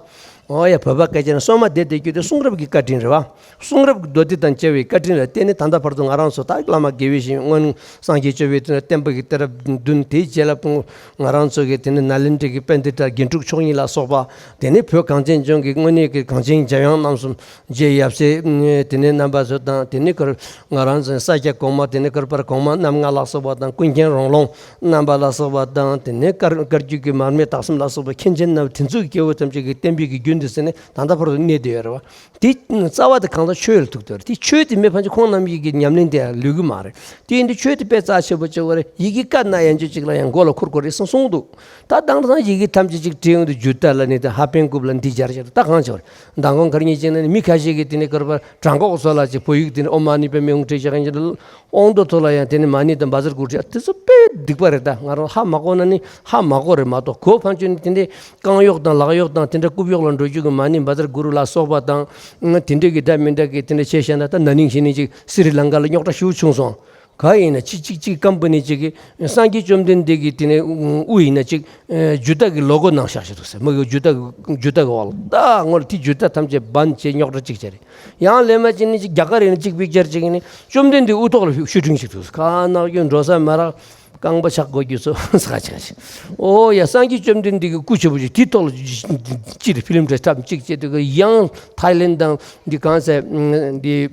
ཨོ་ཡ། བོད་པ་སྐད་ཆ་ནི་སོ་མ་བདེ་བདེ་རྒྱུ་དེ་གསུང་རབ་ཀྱི་བཀའ་དྲིན་རེད་བ། གསུང་རབ་ཀྱི་མདོ་སྡེ་དང་བཅས་པའི་བཀའ་དྲིན་རེད། དེ་ནི་ད་ལྟ་བར་དུ་ང་རང་ཚོ་ད་བླ་མ་དགེ་བའི་བཤེས་གཉེན་སངས་རྒྱས་བཅོམ་པའི་བསྟན་པ་གི་གཏད་རབས་བདུན། དེའི་རྗེས་ལ་ང་རང་ཚོ་གི་དེ་ནི་ནཱ་ལེནྡྲ་གི་པཎྜི་ཏ་རྒྱན་དྲུག་མཆོག་གཉིས་ལ་སོགས་པ། དེ་ནི་བོད་གངས་ཅན་ལྗོངས་ཀྱི་དངོས་གནས་ཀྱི་གངས་ཅན་འཇམ་དབྱངས་རྣམ་གསུམ། རྗེ་ཡབ་སྲས་དེ་ནི་རྣམ་པ་ཚོ་དང་། དེ་ནི་ཁོ་ང་རང་ཚོ་ས་སྐྱ་གོང་མ། དེ་ནི་ཁོ་རང་གོང་མ་རྣམ་ལྔ་ལ་སོགས་པ་དང་། ཀུན་མཁྱེན་རོང་ལུང་རྣམ་པ་ལ་སོགས་པ་དང་། དེ་ནས་བཀའ་བཀའ་བརྒྱུད་ཀྱི་མར་མེ་སྟག་གསུམ་ལ་སོགས་པའི་མཁན་ཆེན་རྣམས། དེ་ཚོ་གི་སྐྱེ་བོ་ཐམས་ཅད་ཀྱི་བསྟན་པའི་གི་རྒྱུན་དེ་ཟེར་ནས་ད་ལྟ་བར་དུ་གནས་བསྡད་ཡོད་རེད་བ། དེ་རྩ་བ་དེ་གང་ལྟར་ཆོས་ལ་ཐུག་བསྡད་ཡོད་རེད། དེ་ཆོས་དེ་མི་ཕན་ཚུན་ཁོང་རྣམ་གཉིས་ཀྱི་ཉམས་ལེན་དེ་ལུས་ཀྱི་མ་རེད། དེ་ཡིན་དུས་ཆོས་དེ་དཔེ་རྩ་ཆེ་པོ་བྱེད་དགོས་རེད། ཡི་གེ་བཀའ་གནང་ཡན་ཆོད་ཅིག་ལ་ཡང་མགོ་ལ་འཁོར་དགོས་རེད་གསུངས་གསུངས་འདུག་ད་དེང་སང་ཡི་གེ་ཐམས་ཅད་ཅིག་བྲིས་ཡོང་དུས་སྒྱུ་རྟགས་ལ་ནི་དེ་ཧ་པན་རྐུབ་ལ་འདི་སྦྱར་བྱས། ད་གང་བྱེད་པ་རེད། མདང་དགོང་ག་རེ་ཡིན་ཟེར་ན་ནི་མི་ཁ་ཤས་ཀྱིས་དེ་ནས་ཀར་པར་བྲང་ཁོག་སོགས་ལ་ཅིག་བོད་ཡིག་དེ་ནས་ཨོཾ་མ་ཎི་པདྨེ་ཧཱུྃ་བྲིས་བཞག་ཡིན་ཅིག་དབང་མདོ་ཐོག་ལ་ཡང་དེ་ནས་མ་ཎི་དང་བཛྲ་གུ་རུ་བྲིས། དེ་ཚོ་དཔེ་སྡིག་པ་རེད། ད་ང་རང་ཧ་མ་གོ་ན་ནི་ཧ་མ་གོ་རེད་མ་གཏོགས། གོ་འཕང་ཁྱོན་ནས་དེ་འདྲའི་རྐང་གཡོག་དང་ལག་གཡོག་དང་། དེ་འདྲ་རྐུབ་གཡོག་ལ་འགྲོ་རྒྱུ་གི་མ་ཎི་བཛྲ་གུ་རུ་ལ་སོགས་པ་དང་། དེ་འདྲའི་གི་འདྲ་མི་འདྲ་གི་དེ་འདྲ་བྱས་བཞག་ན། ད་ན་ནིང་གཞེས་ནིང་ཅིག་སི་རི་ལང་ཀ་ལ་རྙོག་དྲ་ཞེ་པོ་བྱུང་སོང་། ག་ཡིན་ན་ཅིག་ཅིག་ཅིག་ཀམ་པ་ནི་ཅིག་གིས་སངས་རྒྱས་བཅོམ་ལྡན་འདས་ཀྱི་དེ་ནས་དབུ་ཡིན་ན་ཅིག་སྒྱུ་རྟགས་ཀྱི་ལོ་གོ་ནང་བཞག་བཞག་འདུག་ཟེར། མི་གི་སྒྱུ་རྟགས་ཀྱི་སྒྱུ་རྟགས་ཀྱི་འོག་ལ། ད་ངོ་ལ་དེ་སྒྱུ་རྟགས་ཐམས་ཅད་བན་བྱས་རྙོག་དྲ་གཅིག་བྱས་རེད། ཡང་ལེན་མ་བྱས་ནི་ཅིག་རྒྱ་གར་ཡིན་ན་ཅིག་པིག་ཅར་ཅིག་ཡིན་ནི་བཅོམ་ལྡན་འདས་དབུ་ཐོག་ལ་ཤུ་ཤུ་ཊིང་ཞིག་འདུག་ཟེར། ཁ་ནག་རྒྱུ་འགྲོ་ས་མ་རག་རྐང་པ་ཆག་དགོས་རྒྱུ་ཚོ་ས་ཆག་ཞིག་ཨོ་ཡ། སངས་རྒྱས་བཅོམ་ལྡན་འདས་ཀྱི་སྐུ་ཆེན་པོ་ཞིག་དེའི་ཐོག་ལ་ཅིག་ཕི་ལིམ་འདྲ་འཁྲབ་ཅིག་བྱས་དུས། ཡང་ཐའི་ལེན་དང་འདི་གང་ཟེར་འདི།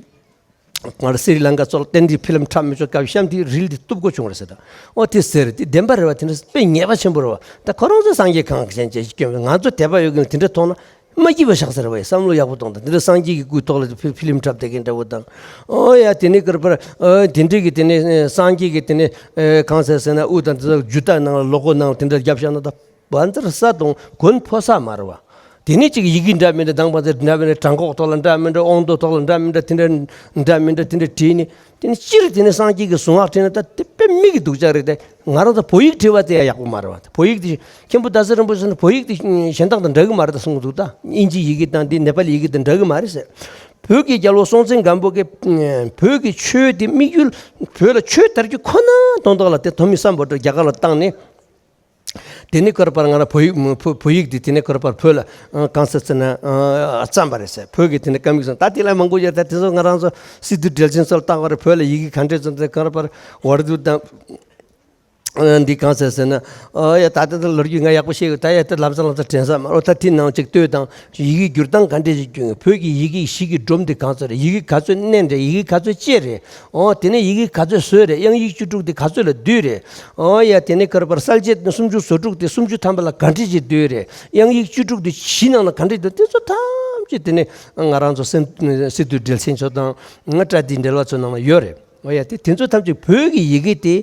ང་ལ་སི་རི་ལང་ཀ་ཚོ་ལ་བསྟན་འདི་ཕི་ལིམ་འཁྲབ་མི་ཆོག་སྐབས་གཤམ་དེའི་རིལ་འདི་གཏུབ་དགོས་བྱུང་རེད་ཟེར། ད་ཨོ་དེ་ཟེར། དེ་བདེན་པ་རེད་བ། དེ་འདྲ་དཔེ་ཉེས་པ་ཆེན་པོ་རེད་བ། ད་ཁོ་རང་ཚོ་སངས་རྒྱས་གང་གི་ཞེན་ཆེ་སྐྱོན་མེད། ང་ཚོ་དད་པ་ཡོད་མཁན་ལ་དེ་འདྲ་མཐོང་ན་མ་སྐྱིད་པ་བཞག་ཟེར་བ་ཡི་བསམ་བློ་ཡག་པོ་གཏོང་དང་། དེ་འདྲ་སངས་རྒྱས་ཀྱི་སྐུའི་ཐོག་ལ་ཕི་ཕི་ལིམ་འཁྲབ་བསྡད་མཁན་འདྲ་བོ་དང་། ཨོ་ཡ། དེ་ནས་ཀར་པར་ཨོ་དེ་འདྲ་གི་དེ་ནས་སངས་རྒྱས་ཀྱི་དེ་ནས་གང་ཟེར་ཟེར་ན་དབུ་དང་དེ་ཚོ་སྒྱུ་རྟགས་ནང་ལ་ལོ་གོ་ནང་ལ་དེ་འདྲ་རྒྱབ་བཞག་ན། ད་བན་ཚར་ས་དང་གོན་ཕོ་ས་མ་རེད་བ། དེ་ནས་ཅིག་ཡི་གེ་འདྲ་མི་འདྲ་དང་བ་ཚེ་འདྲ་མི་འདྲ་བྲང་ཁོག་ཐོག་ལ་འདྲ་མི་འདྲ་དབང་མདོ་ཐོག་ལ་འདྲ་མི་འདྲ་དེ་འདྲ་འདྲ་མི་འདྲ་དེ་འདྲ་བྲིས་ནས། དེ་ནས་སྤྱིར་དེ་ནས་སངས་རྒྱས་ཀྱི་གཟུངས་སྔགས་བྲིས་ན་ད་དེ་དཔེ་མི་གི་སྡུག་ཅག་རེད་དེ། ང་རང་ཚོ་བོད་ཡིག་བྲིས་པ་དེ་ཡང་ཡག་པོ་མ་རེད་བ། བོད་ཡིག་དེ་མཁན་པོ་ཟླ་ཟེར་རིན་པོ་ཆེ་ནས་བོད་ཡིག་དེ་གཞན་དག་དང་འདྲ་གི་མ་རེད་ད་གསུང་གི་འདུག་ད་ཨིན་ཇི་ཡི་གེ་དང་དེ་ནེ་པ་ལི་ཡི་གེ་དང་འདྲ་གི་མ་རེད་ཟེར། བོད་ཀྱི་རྒྱལ་པོ་སྲོང་བཙན་སྒམ་པོ་གིས་བོད་ཀྱི་ཆོས་དེ་དམིགས་ཡུལ་བོད་ལ་ཆོས་དར་རྒྱུ་ཁོ་ན་དོན་དག་ལ་དེ་དོ་མི་སམ་བྷོ་ཊ་རྒྱ་གར་ལ་བཏང་ནས། དེ་ནི་ཁོ་ར་པར་ང་རང་བོད་ཡིག་བོད་བོད་ཡིག་འདི་དེ་ནི་ཁོ་ར་པར་བོད་ལ་གང་ཟེར་ཟེར་ན་བརྩམས་པ་རེད་ཟེར། བོད་ཀྱི་དེ་ནི་ཀ་མིག་སོང་ད་དེ་ལ་མང་པོ་ཡོད། ད་དེ་ཚོ་ང་རང་ཚོ་སི་ཏུ་འགྲེལ་ཆེན་ཚོ་ལ་བལྟ་བ་རེད། བོད་ལ་ཡི་གེ་ག་འདྲས་ཚོ་འདི་ཁོ་ར་པར་ཝར་དུ་དང་འདི་གང་ཟེར་ཟེར་ན། ཨོ་ཡ། ད་ལྟ་ད་ལོ་རྒྱུས་ང་ཡག་པོ་ཤེས་ཡོད། ད་ཡ་ད་ལམ་སང་ལམ་སང་དྲན་ས་མ་རེད། ད་དེ་ནང་ཅིག་ལྟོས་དང་། ཡི་གེ་བསྒྱུར་སྟངས་ག་འདྲས་ཞིག་བསྒྱུར། བོད་ཀྱི་ཡི་གེ་ཞིག་གི་སྒྲོམ་དེ་གང་ཚོད་རེད། ཡི་གེ་ག་ཚོད་བསྣན་རེད། ཡི་གེ་ག་ཚོད་བཅད་རེད། ཨོ་དེ་ནས་ཡི་གེ་ག་ཚོད་བཟོས་རེད། དབྱངས་ཡིག་བཅུ་དྲུག་དེ་ག་ཚོད་ལ་བསྡུས་རེད། ཨོ་ཡ། དེ་ནས་ཁོ་ར་པར་གསལ་བྱེད་སུམ་ཅུ་སོ་དྲུག་དེ་སུམ་ཅུ་ཐམ་པ་ལ་ག་འདྲས་ཅིག་བསྡུས་རེད། དབྱངས་ཡིག་བཅུ་དྲུག་དེ་བཞི་ནང་ལ་ག་འདྲས་བསྡུས། དེ་ཚོ་ཐམས་ཅད་དེ་ནས་ང་རང་ཚོ་སི་སི་ཏུ་འགྲེལ་ཆེན་ཚོ་དང་ང་པྲ་ཏི་འགྲེལ་པ་ཚོ་ནང་ལ་ཡོད་རེད། ཨོ་ཡ། དེ་དེ་ཚོ་ཐམས་ཅད་བོད་ཀྱི་ཡི་གེ་དེ་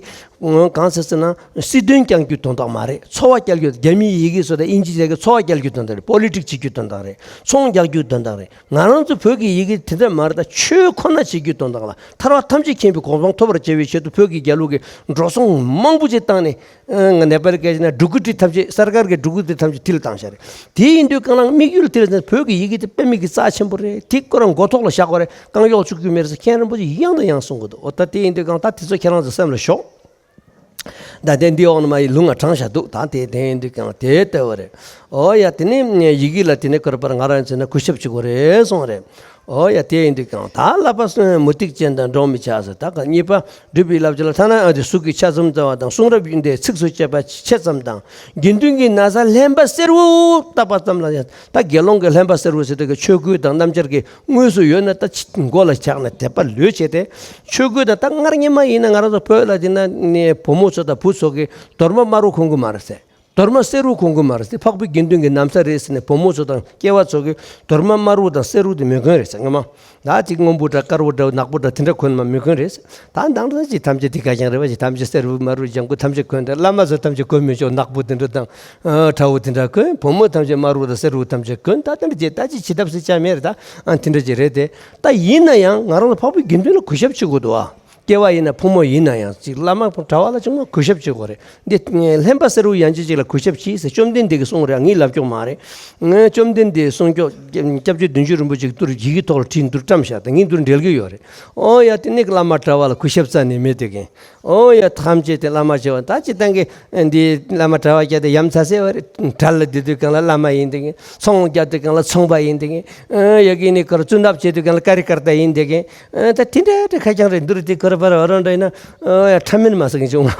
གང་ཟེར་ཟེར་ན་སྲིད་དོན་སྐྱོང་རྒྱུའི་དོན་དག་མ་རེད། འཚོ་བ་སྐྱེལ་རྒྱུ། རྒྱ་མིའི་ཡི་གེ་བཟོ་དང་ཨིན་ཇི་ཡི་གེ་འཚོ་བ་སྐྱེལ་རྒྱུའི་དོན་དག་རེད། པོ་ལི་ཊིག་བྱེད་རྒྱུའི་དོན་དག་རེད། ཚོང་རྒྱག་རྒྱུའི་དོན་དག་རེད། ང་རང་ཚོ་བོད་ཀྱི་ཡི་གེ་དེ་འདྲ་མ་རེད། ད་ཆོས་ཁོ་ན་བྱེད་རྒྱུའི་དོན་དག་ལ་ཐར་པ་ཐམས་ཅད་མཁྱེན་པའི་གོ་འཕང་ཐོབ་པར་བྱ་བའི་ཆེད་དུ་བོད་ཀྱི་རྒྱལ་པོ་གིས་འགྲོ་སོང་མང་པོ་ཅིག་བཏང་ནས། ཨ་ནེ་པ་ལི་སྐད་ཆ་ན་འབྲུ་གུ་ཏི་ཐམས་ཅད་སར་ཀར་གྱི་འབྲུ་གུ་ཏི་ཐམས་ཅད་དེ་ལ་བཏང་བཞག་རེད། དེ་ཡིན་དུས་གང་ལ་དམིགས་ཡུལ་དེ་ལ་བོད་ཀྱི་ཡི་གེ་དེ་དཔེ་མི་གི་རྩ་ཆེན་པོ་རེད། དེ་ཁོ་རང་མགོ་ཐོག་ལ་བཞག་དགོས་རེད། རྐང་གཡོག་བཅུག་རྒྱུ་མེད་ཟེར་མཁན་རིན་པོ་ཆེ་ཡང་དང་ཡང་གསུང་གི་འདུག་ཨོ་ད་དེ་ཡིན་དུས་གང་ད་དེ་ཚོ་ཁྱེད་རང་ཚོ་སེམས་ལ་ཞོག་ད་དེ་འདི་འོག་ནས་མ་ཡི་ལུང་ང་དྲངས་བཞག་འདུག་ད་དེ་དེ་ཡིན་དུས་གང་དེ་ལྟ་བུ་རེད། ཨོ་ཡ། དེ་ནས་ཡི་གེ་ལ་དེ་ནས་ཁོ་ར་པར་ང་རང་ཚོ་ནས་གུས་ཞབས་བྱེད་དགོས་རེད་གསུངས་རེད། ཨོ་ཡ། དེ་ཡིན་དུས་གང་ད་བསླབ་པ་མུ་སྟེགས་ཅན་དང་འགྲོགས་མི་བྱ་ཟེར། ད་ག་གཉིས་པ་སྒྲུབ་པའི་བསླབ་བྱ་ལ་ཐ་ན་ཨ་དེ་གཟུགས་ཀྱི་ཆ་ཙམ་བཙལ་བ་དང་། གསུང་རབ་ཡོན་ཏན་ཚིགས་སུ་བཅད་པ་ཆེ་ཙམ་དང་། དགེ་འདུན་གྱི་ན་བཟའ་ལྷན་པ་སེར་པོ་བཏབ་པ་ཙམ་ལ་ཡང་། ད་དགེ་སློང་གི་ལྷན་པ་སེར་པོ་ཟེར་དུས་ཀྱི་ཆོས་གོས་དང་སྣམ་སྦྱར་གྱི་དངོས་སུ་ཡོད་ན་ད་ཕྱི་མགོ་ལ་བཞག་ནས་དད་པ་ལོས་བྱས་ཏེ། ཆོས་གོས་དང་ད་སྔར་ཉི་མ་ཡིན་ན་ང་རང་ཚོ་བོད་ལ་དེ་ན་ནི་བུ་མོ་ཚོ་དང་བུ་ཚོ་གི་དོར་མ་དམར་པོ་གོན་གི་མ་རེད་ཟེར། དོར་མ་བསེ་རུ་གོན་གི་མ་རེད་ཟེར། འཕགས་པའི་དགེ་འདུན་གྱི་ན་བཟའ་རེད་ཟེར་ནས་བུ་མོ་ཚོ་དང་སྐྱེ་བ་ཚོ་གིས་དོར་མ་དམར་པོ་དང་བསེ་རུ་དེ་མི་གོན་རེད་ཟེར། ངོ་མ་ད་ཅིག་སྔོན་པོ་འདྲ་དཀར་པོ་འདྲ་ནག་པོ་འདྲ་དེ་འདྲ་གོན་མ་མི་གོན་རེད་ཟེར། ད་འདང་འདང་ཅིག་ཐམས་ཅད་དེ་ག་རྐྱང་རེད་པ། ཅིག་ཐམས་ཅད་བསེ་རུ་དམར་པོ་ལྗང་གུ་ཐམས་ཅད་གོན། ད་བླ་མ་ཚོ་ཐམས་ཅད་གོན་མི་ཆོག། ནག་པོ་དེ་འདྲ་དང་ཁྲ་བོ་དེ་འདྲ་གོན། བུ་མོ་ཐམས་ཅད་དམར་པོ་དང་བསེ་རུ་ཐམས་ཅད་གོན། ད་དེ་འདྲ་ཅིག་ད་ཅིག་བྱེད་ཐབས་ཟེར་ཅང་མེད་རེད། ད་ཨ་དེ་འདྲ་ཅིག་རེད་དེ། ད་ཡིན་ན་ཡང་ང་རང་ཚོ་འཕགས་པའི་དགེ་འདུན་ལ་གུས་ཞབས་བྱེད་དགོས་འདུག་ཨ། སྐྱེ་བ་ཡིན་ན་ཕོ་མོ་ཡིན་ན་ཡང་ཅིག་བླ་མ་གྲྭ་པ་ལ་ཅུང་མ་གུས་ཞབས་བྱེད་དགོས་རེད། འདི་ལྷན་པ་བསེ་རུ་ཡན་ཆད་ཅིག་ལ་གུས་ཞབས་གྱིས་ཟེར་བཅོམ་ལྡན་འདས་ཀྱིས་གསུངས་རེད། ངས་ལབ་ཀྱོག་མ་རེད། ངས་བཅོམ་ལྡན་འདས་གསུངས་ཀྱོག་སྐྱབས་རྗེ་བདུད་འཇོམས་རིན་པོ་ཆེ་གིས་ཏུར་ཡི་གེ་ཐོག་ལ་བྲིས་འདུག་བཀྲམ་བཞག་ད་ངས་འདིར་འགྲེལ་གྱི་ཡོད་རེད། ཨོ་ཡ་དེ་ནི་བླ་མ་གྲྭ་པ་ལ་གུས་ཞབས་རྩ་ནས་མེད་དེ་གིན། ཨོ་ཡ་ཐམས་ཅད་དེ་བླ་མ་བྱེད་པ་ད་སྤྱིར་བཏང་གི་འདི་བླ་མ་གྲྭ་པ་བརྒྱབ་དེ་ཡ་མཚན་ཟེར་བ་རེད། གྲལ་ལ་བསྡད་དུས་སྒང་ལ་བླ་མ་ཡིན་དེ་གིན། ཚོང་རྒྱག་དུས་སྒང་ལ་ཚོང་པ་ཡིན་དེ་གིན། ཨོ་ཡ་གི་ནི་ཁོར་བཙུན་ཐབས་བྱེད་དུས་སྒང་ལ་ཀ་རི་ཀར་ཏ་ཡིན་དེ་གིན། ཨ་ད་དེ་འདྲ་འདྲ་ཁ་རྐྱང་རེད། འདི་རུ་དེ་ག་རེ་པར་འོ་རང་འདྲ་ཡིན་ན། ཨ་ཡ་ཕྲ་མེན་མ་ཟ་གིན་བྱུང་།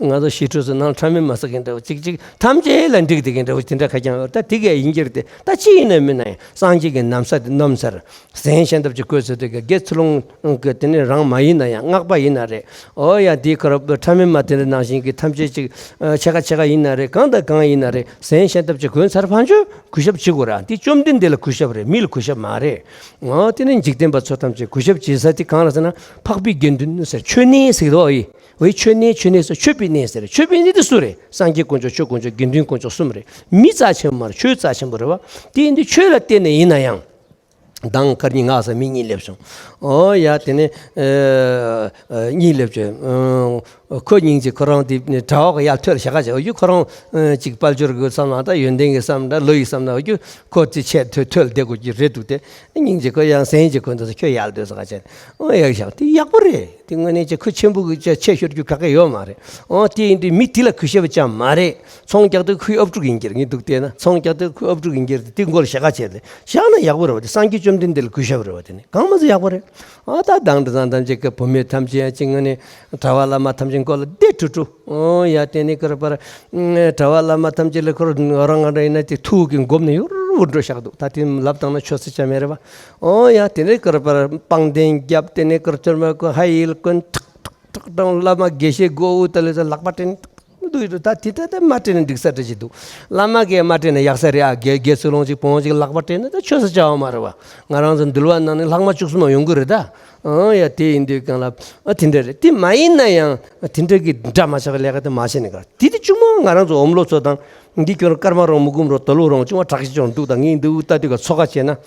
ང་ཚོ་ཞི་ཁྲོ་ཚོ་ནང་ཕྲ་མེན་མ་ཟ་གིན་འདྲ་བོ་ཅིག་ཅིག་ཐམས་ཅད་ལ་འགྲིག་བསྡད་གིན་འདྲ་བོ་དེ་འདྲ་ཁ་རྐྱང་ཡོད། ད་དེ་གས་ཡིན་གྱི་རེད་དེ། ད་ཅི་ཡིན་ན་མིན་ན་ཡང་སངས་རྒྱས་ཀྱི་ན་བཟའ་དེ་སྣོམ་ཚར། གཟན་ཤམ་ཐབས་ཅིག་གོན་ཚར་དུས་ག་དགེ་ཚུལ་སློང་གི་དེ་ནས་རང་མ་ཡིན་ན་ཡང་སྔགས་པ་ཡིན་ན་རེད། ཨོ་ཡ་དེ་ག་རེ་ཕྲ་མེན་མ་དེ་འདྲ་ནང་བཞིན་གྱི་ཐམས་ཅད་ཅིག་ཨ་ཕྱེད་ཀ་ཕྱེད་ཀ་ཡིན་ན་རེད། གང་དང་གང་ཡིན་ན་རེད། གཟན་ཤམ་ཐབས་ཅིག་གོན་ཚར་ཕན་ཆོད། གུས་ཞབས་བྱེད་དགོས་ར། འདི་བཅོམ་ལྡན་འདས་ལ་གུས་ཞབས་རེད། མི་ལ་གུས་ཞབས་མ་རེད། འོ་དེ་ནི་འཇིག་རྟེན་པ་ཚོ་ཐམས་ཅད་གུས་ཞབས་བྱེད་ས་དེ་གང་རེད་ཟེར་ན། འཕགས་པའི་དགེ་འདུན་ཟེར་མཆོད་གནས་ཟེར་གི་འདུག་ཨེ། འོ་མཆོད་གནས་མཆོད་གནས་ཟེར་མཆོད་པའི་གནས་ཟེར། མཆོད་པའི་གནས་དེ་སུ་རེད། སངས་རྒྱས་དཀོན་མཆོག་ཆོས་དཀོན་མཆོག་དགེ་འདུན་དཀོན་མཆོག་གསུམ་རེད། མི་རྩ་ཆེན་པོ་མ་རེད། ཆོས་རྩ་ཆེན་པོ་རེད་བ། དེ་ཡིན་དུས་ཆོས་ལ་བརྟེན་ནས་ཡིན་ན་ཡང་། མདང་ཁར་གཉིས་ངག་ས་མི་གཉིས་སླེབས་བྱུང་། ཨོ་ཡ་དེ་ནས་ཨ་ཨ་གཉིས་སླེབས་བྱུང་། ཨ་ཁོ་སྙིང་རྗེ། ཁོ་རང་དེ་གྲྭ་པ་གི་ཡར་ཐོན་ཞག་ག་བྱས། འོ་ཡུ་ཁོ་རང་ཨ་ཅིག་དཔལ་འབྱོར་གི་བསམ་ན་ད་ཡོན་ཏན་གི་བསམ་ན་ལོ་ཡི་བསམ་ན། འོ་ཡུ་ཁོ་དེ་ཆེད་ཐོས་ཐོས་བསྡད་དགོས་ཀྱི་རེད་འདུག་སྟེ། སྙིང་རྗེ་ཁོ་ཡང་གཟན་གྱི་གོན་འདུག་ཟེར། ཁྱོད་ཡར་སྡོད་ཟེར་ག་བྱས། ཨོ་ཡག་ཤག་དེ་ཡག་པོ་རེད། དེ་དངོས་གནས་ཀྱི་ཁོ་ཆེན་པོ་གི་ཆེད་ཤོར་རྒྱུ་ག་གེ་ཡོད་མ་རེད། ཨོ་དེ་ཡིན་དུས་མི་དེ་ལ་གུས་ཞབས་ཅང་མ་རེད། ཚོང་རྒྱག་དུས་ཁོའི་ཨབ་ཕྲུག་ཡིན་གྱི་རེད། ངས་འདུག་བལྟས་ན་ཚོང་རྒྱག་དུས་ཁོའི་ཨབ་ཕྲུག་ཡིན་གྱི་རེད། དེ་མགོ་ལ་ཞྭ་ཁ་བྱས་ཏེ་བཞག་ན་ཡག་པོ་རེད་བ། དེ་སངས་རྒྱས་བཅོམ་ལྡན་འདས་ལ་གུས་ཞབས་རེད་བ། དེ་ནི་གང་མ་ཚོ་ཡག་པོ་རེད། ཨ་ད་དང་འདྲ་ཚང་ཐམས་ཅད་ཀྱི་བུད་མེད་ཐམས་ཅད་ཡང་ཅིག་ངོ་ནས་གྲྭ་པ་བླ་མ་ཐམས་ཅད་མགོ་ལ་བདེ་ཀྲུ་ཀྲུ། ཨོ་ཡ་དེ་ནི་ཀར་པར་གྲྭ་པ་བླ་མ་ཐམས་ཅད་ལ་ཁོ་རང་ང་འདྲ་ཡིན་ན་དེ་ཐུགས་ཀྱི་འགོམ་ནས་ཡུར་བུར་འགྲོ་བཞག་འདུག་ད་དེ་ལབ་བཏང་ན་ཆོས་སུ་ཆ་མེད་རེད་བ། ཨོ་ཡ་དེ་ནི་ཀར་པར་པང་གདན་རྒྱབ། དེ་ནི་ཀར་ཐོར་མ་ཁོ་ཧ་ཡིལ་ཀུན་ཐག་ཐག་དང་བླ་མ་དགེ་བཤེས་མགོ་དབུ་ད་ལས་ལག་པ་སྤྲད་ནས་ཐག་འདུག་ཡོད་དུ། ད་དེ་ད་ད་མ་སྤྲད་ན་འགྲིག་ས་འདྲ་ཞིག་འདུག་བླ་མ་གིས་མ་སྤྲད་ན་ཡག་ས་རེད་ཨ། དགེ་དགེ་ཚུལ་སློང་ཅིག་བོང་ཅིག་ལག་པ་སྤྲད་ན་ད་ཆོས་ས་བྱ་བ་མ་རེད་བ། ང་རང་ཚོ་འདུལ་བ་ནང་ནས་ལྷག་མ་བཅུ་གསུམ་ཡོང་གི་རེད་ད། ཨང་ཡ་དེ་ཡིན་དུས་གང་ལ་ཨ་དེ་འདྲ་རེད། དེ་མ་ཡིན་ན་ཡང་དེ་འདྲ་གི་འདྲ་མ་ཆགས་པའི་ལས་ཀ་དེ་མ་བྱས་ནས་ག་དེ་དེ་གཅིག་མ་ང་རང་ཚོ་འོམ་ལོ་ཚོ་དང་འདི་ཁྱོད་རང་སྐར་མ་རང་མུ་གུམ་རོ་དོ་ལོ་རང་གཅིག་མ་དྲག་ཅིག་ཅོང་འདུག་ད་ངས་འདུག་ལྟ་དུས་ག་ཚོ་ཁ་བྱས་ན།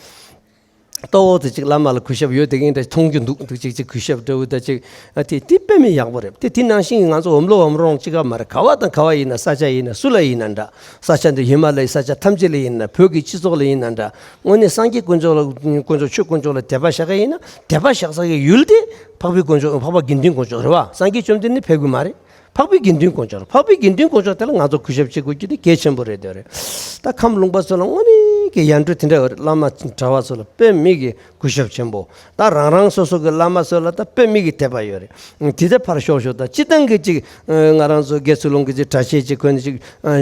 ལྟོ་བོ་དེ་ཅིག་བླ་མ་ལ་གུས་ཞབས་ཡོད་དེ་གིན་འདྲ་མཐོང་རྒྱུ་འདུག་འདུག་ཅིག་ཅིག་གུས་ཞབས་འདྲ་བོ་ད་ཅིག་ཨ་དེ་དེ་དཔེ་མི་ཡག་པོ་རེད། དེ་དེ་ནང་བཞིན་ང་ཚོ་འོམ་ལོ་འོམ་རོང་གཅིག་ག་མ་རེད། ག་བ་དང་ག་བ་ཡིན་ན་ས་ཆ་ཡིན་ན་སུ་ལ་ཡིན་ན་འདྲ། ས་ཆ་འདི་ཧི་མ་ལ་ཡའི་ས་ཆ་ཐམས་ཅད་ལ་ཡིན་ན་བོད་ཀྱི་སྤྱི་ཚོགས་ལ་ཡིན་ན་འདྲ། དངོས་གནས་སངས་རྒྱས་དཀོན་མཆོག་ལ་དཀོན་མཆོག་ཆོས་དཀོན་མཆོག་ལ་དད་པ་བཞག་ག་ཡིན་ན་དད་པ་བཞག་ས་གི་ཡུལ་དེ་འཕགས་པའི་དཀོན་མཆོག་འཕགས་པ་དགེ་འདུན་དཀོན་མཆོག་རེད་བ། སངས་རྒྱས་བཅོམ་ལྡན་འདས་ཕེབས་གི་མ་རེད། འཕགས་པའི་དགེ་འདུན་དཀོན་མཆོག་རེད། འཕགས་པའི་དགེ་འདུན་དཀོན་མཆོག་དེ་ལ་ང་ཚོ་གུས་ཞབས་བྱེད་དགོས་རྒྱུ་དེ་གལ་ཆེན་པོ་རེད་དེ་རེད། ད་ཁམས་ལུང་པ་ཚོ་ལ་དངོས་གནས་ཀྱི་ཡར་འགྲོ་དེ་འདྲ་ཡོད་རེད། བླ་མ་གྲྭ་པ་ཚོ་ལ་དཔེ་མི་གི་གུས་ཞབས་ཆེན་པོ། ད་རང་རང་སོ་སོ་གི་བླ་མ་ཚོ་ལ་ད་དཔེ་མི་གི་དད་པ་ཡོད་རེད། དེ་ཚོ་ཕར་ཞོག་ཞོག་ད་སྤྱི་བཏང་གི་ཅིག་ང་རང་ཚོ་དགེ་ཚུལ་སློང་གི་ཅིག་གྲྭ་ཆས་ཅིག་གོན་ཅིག་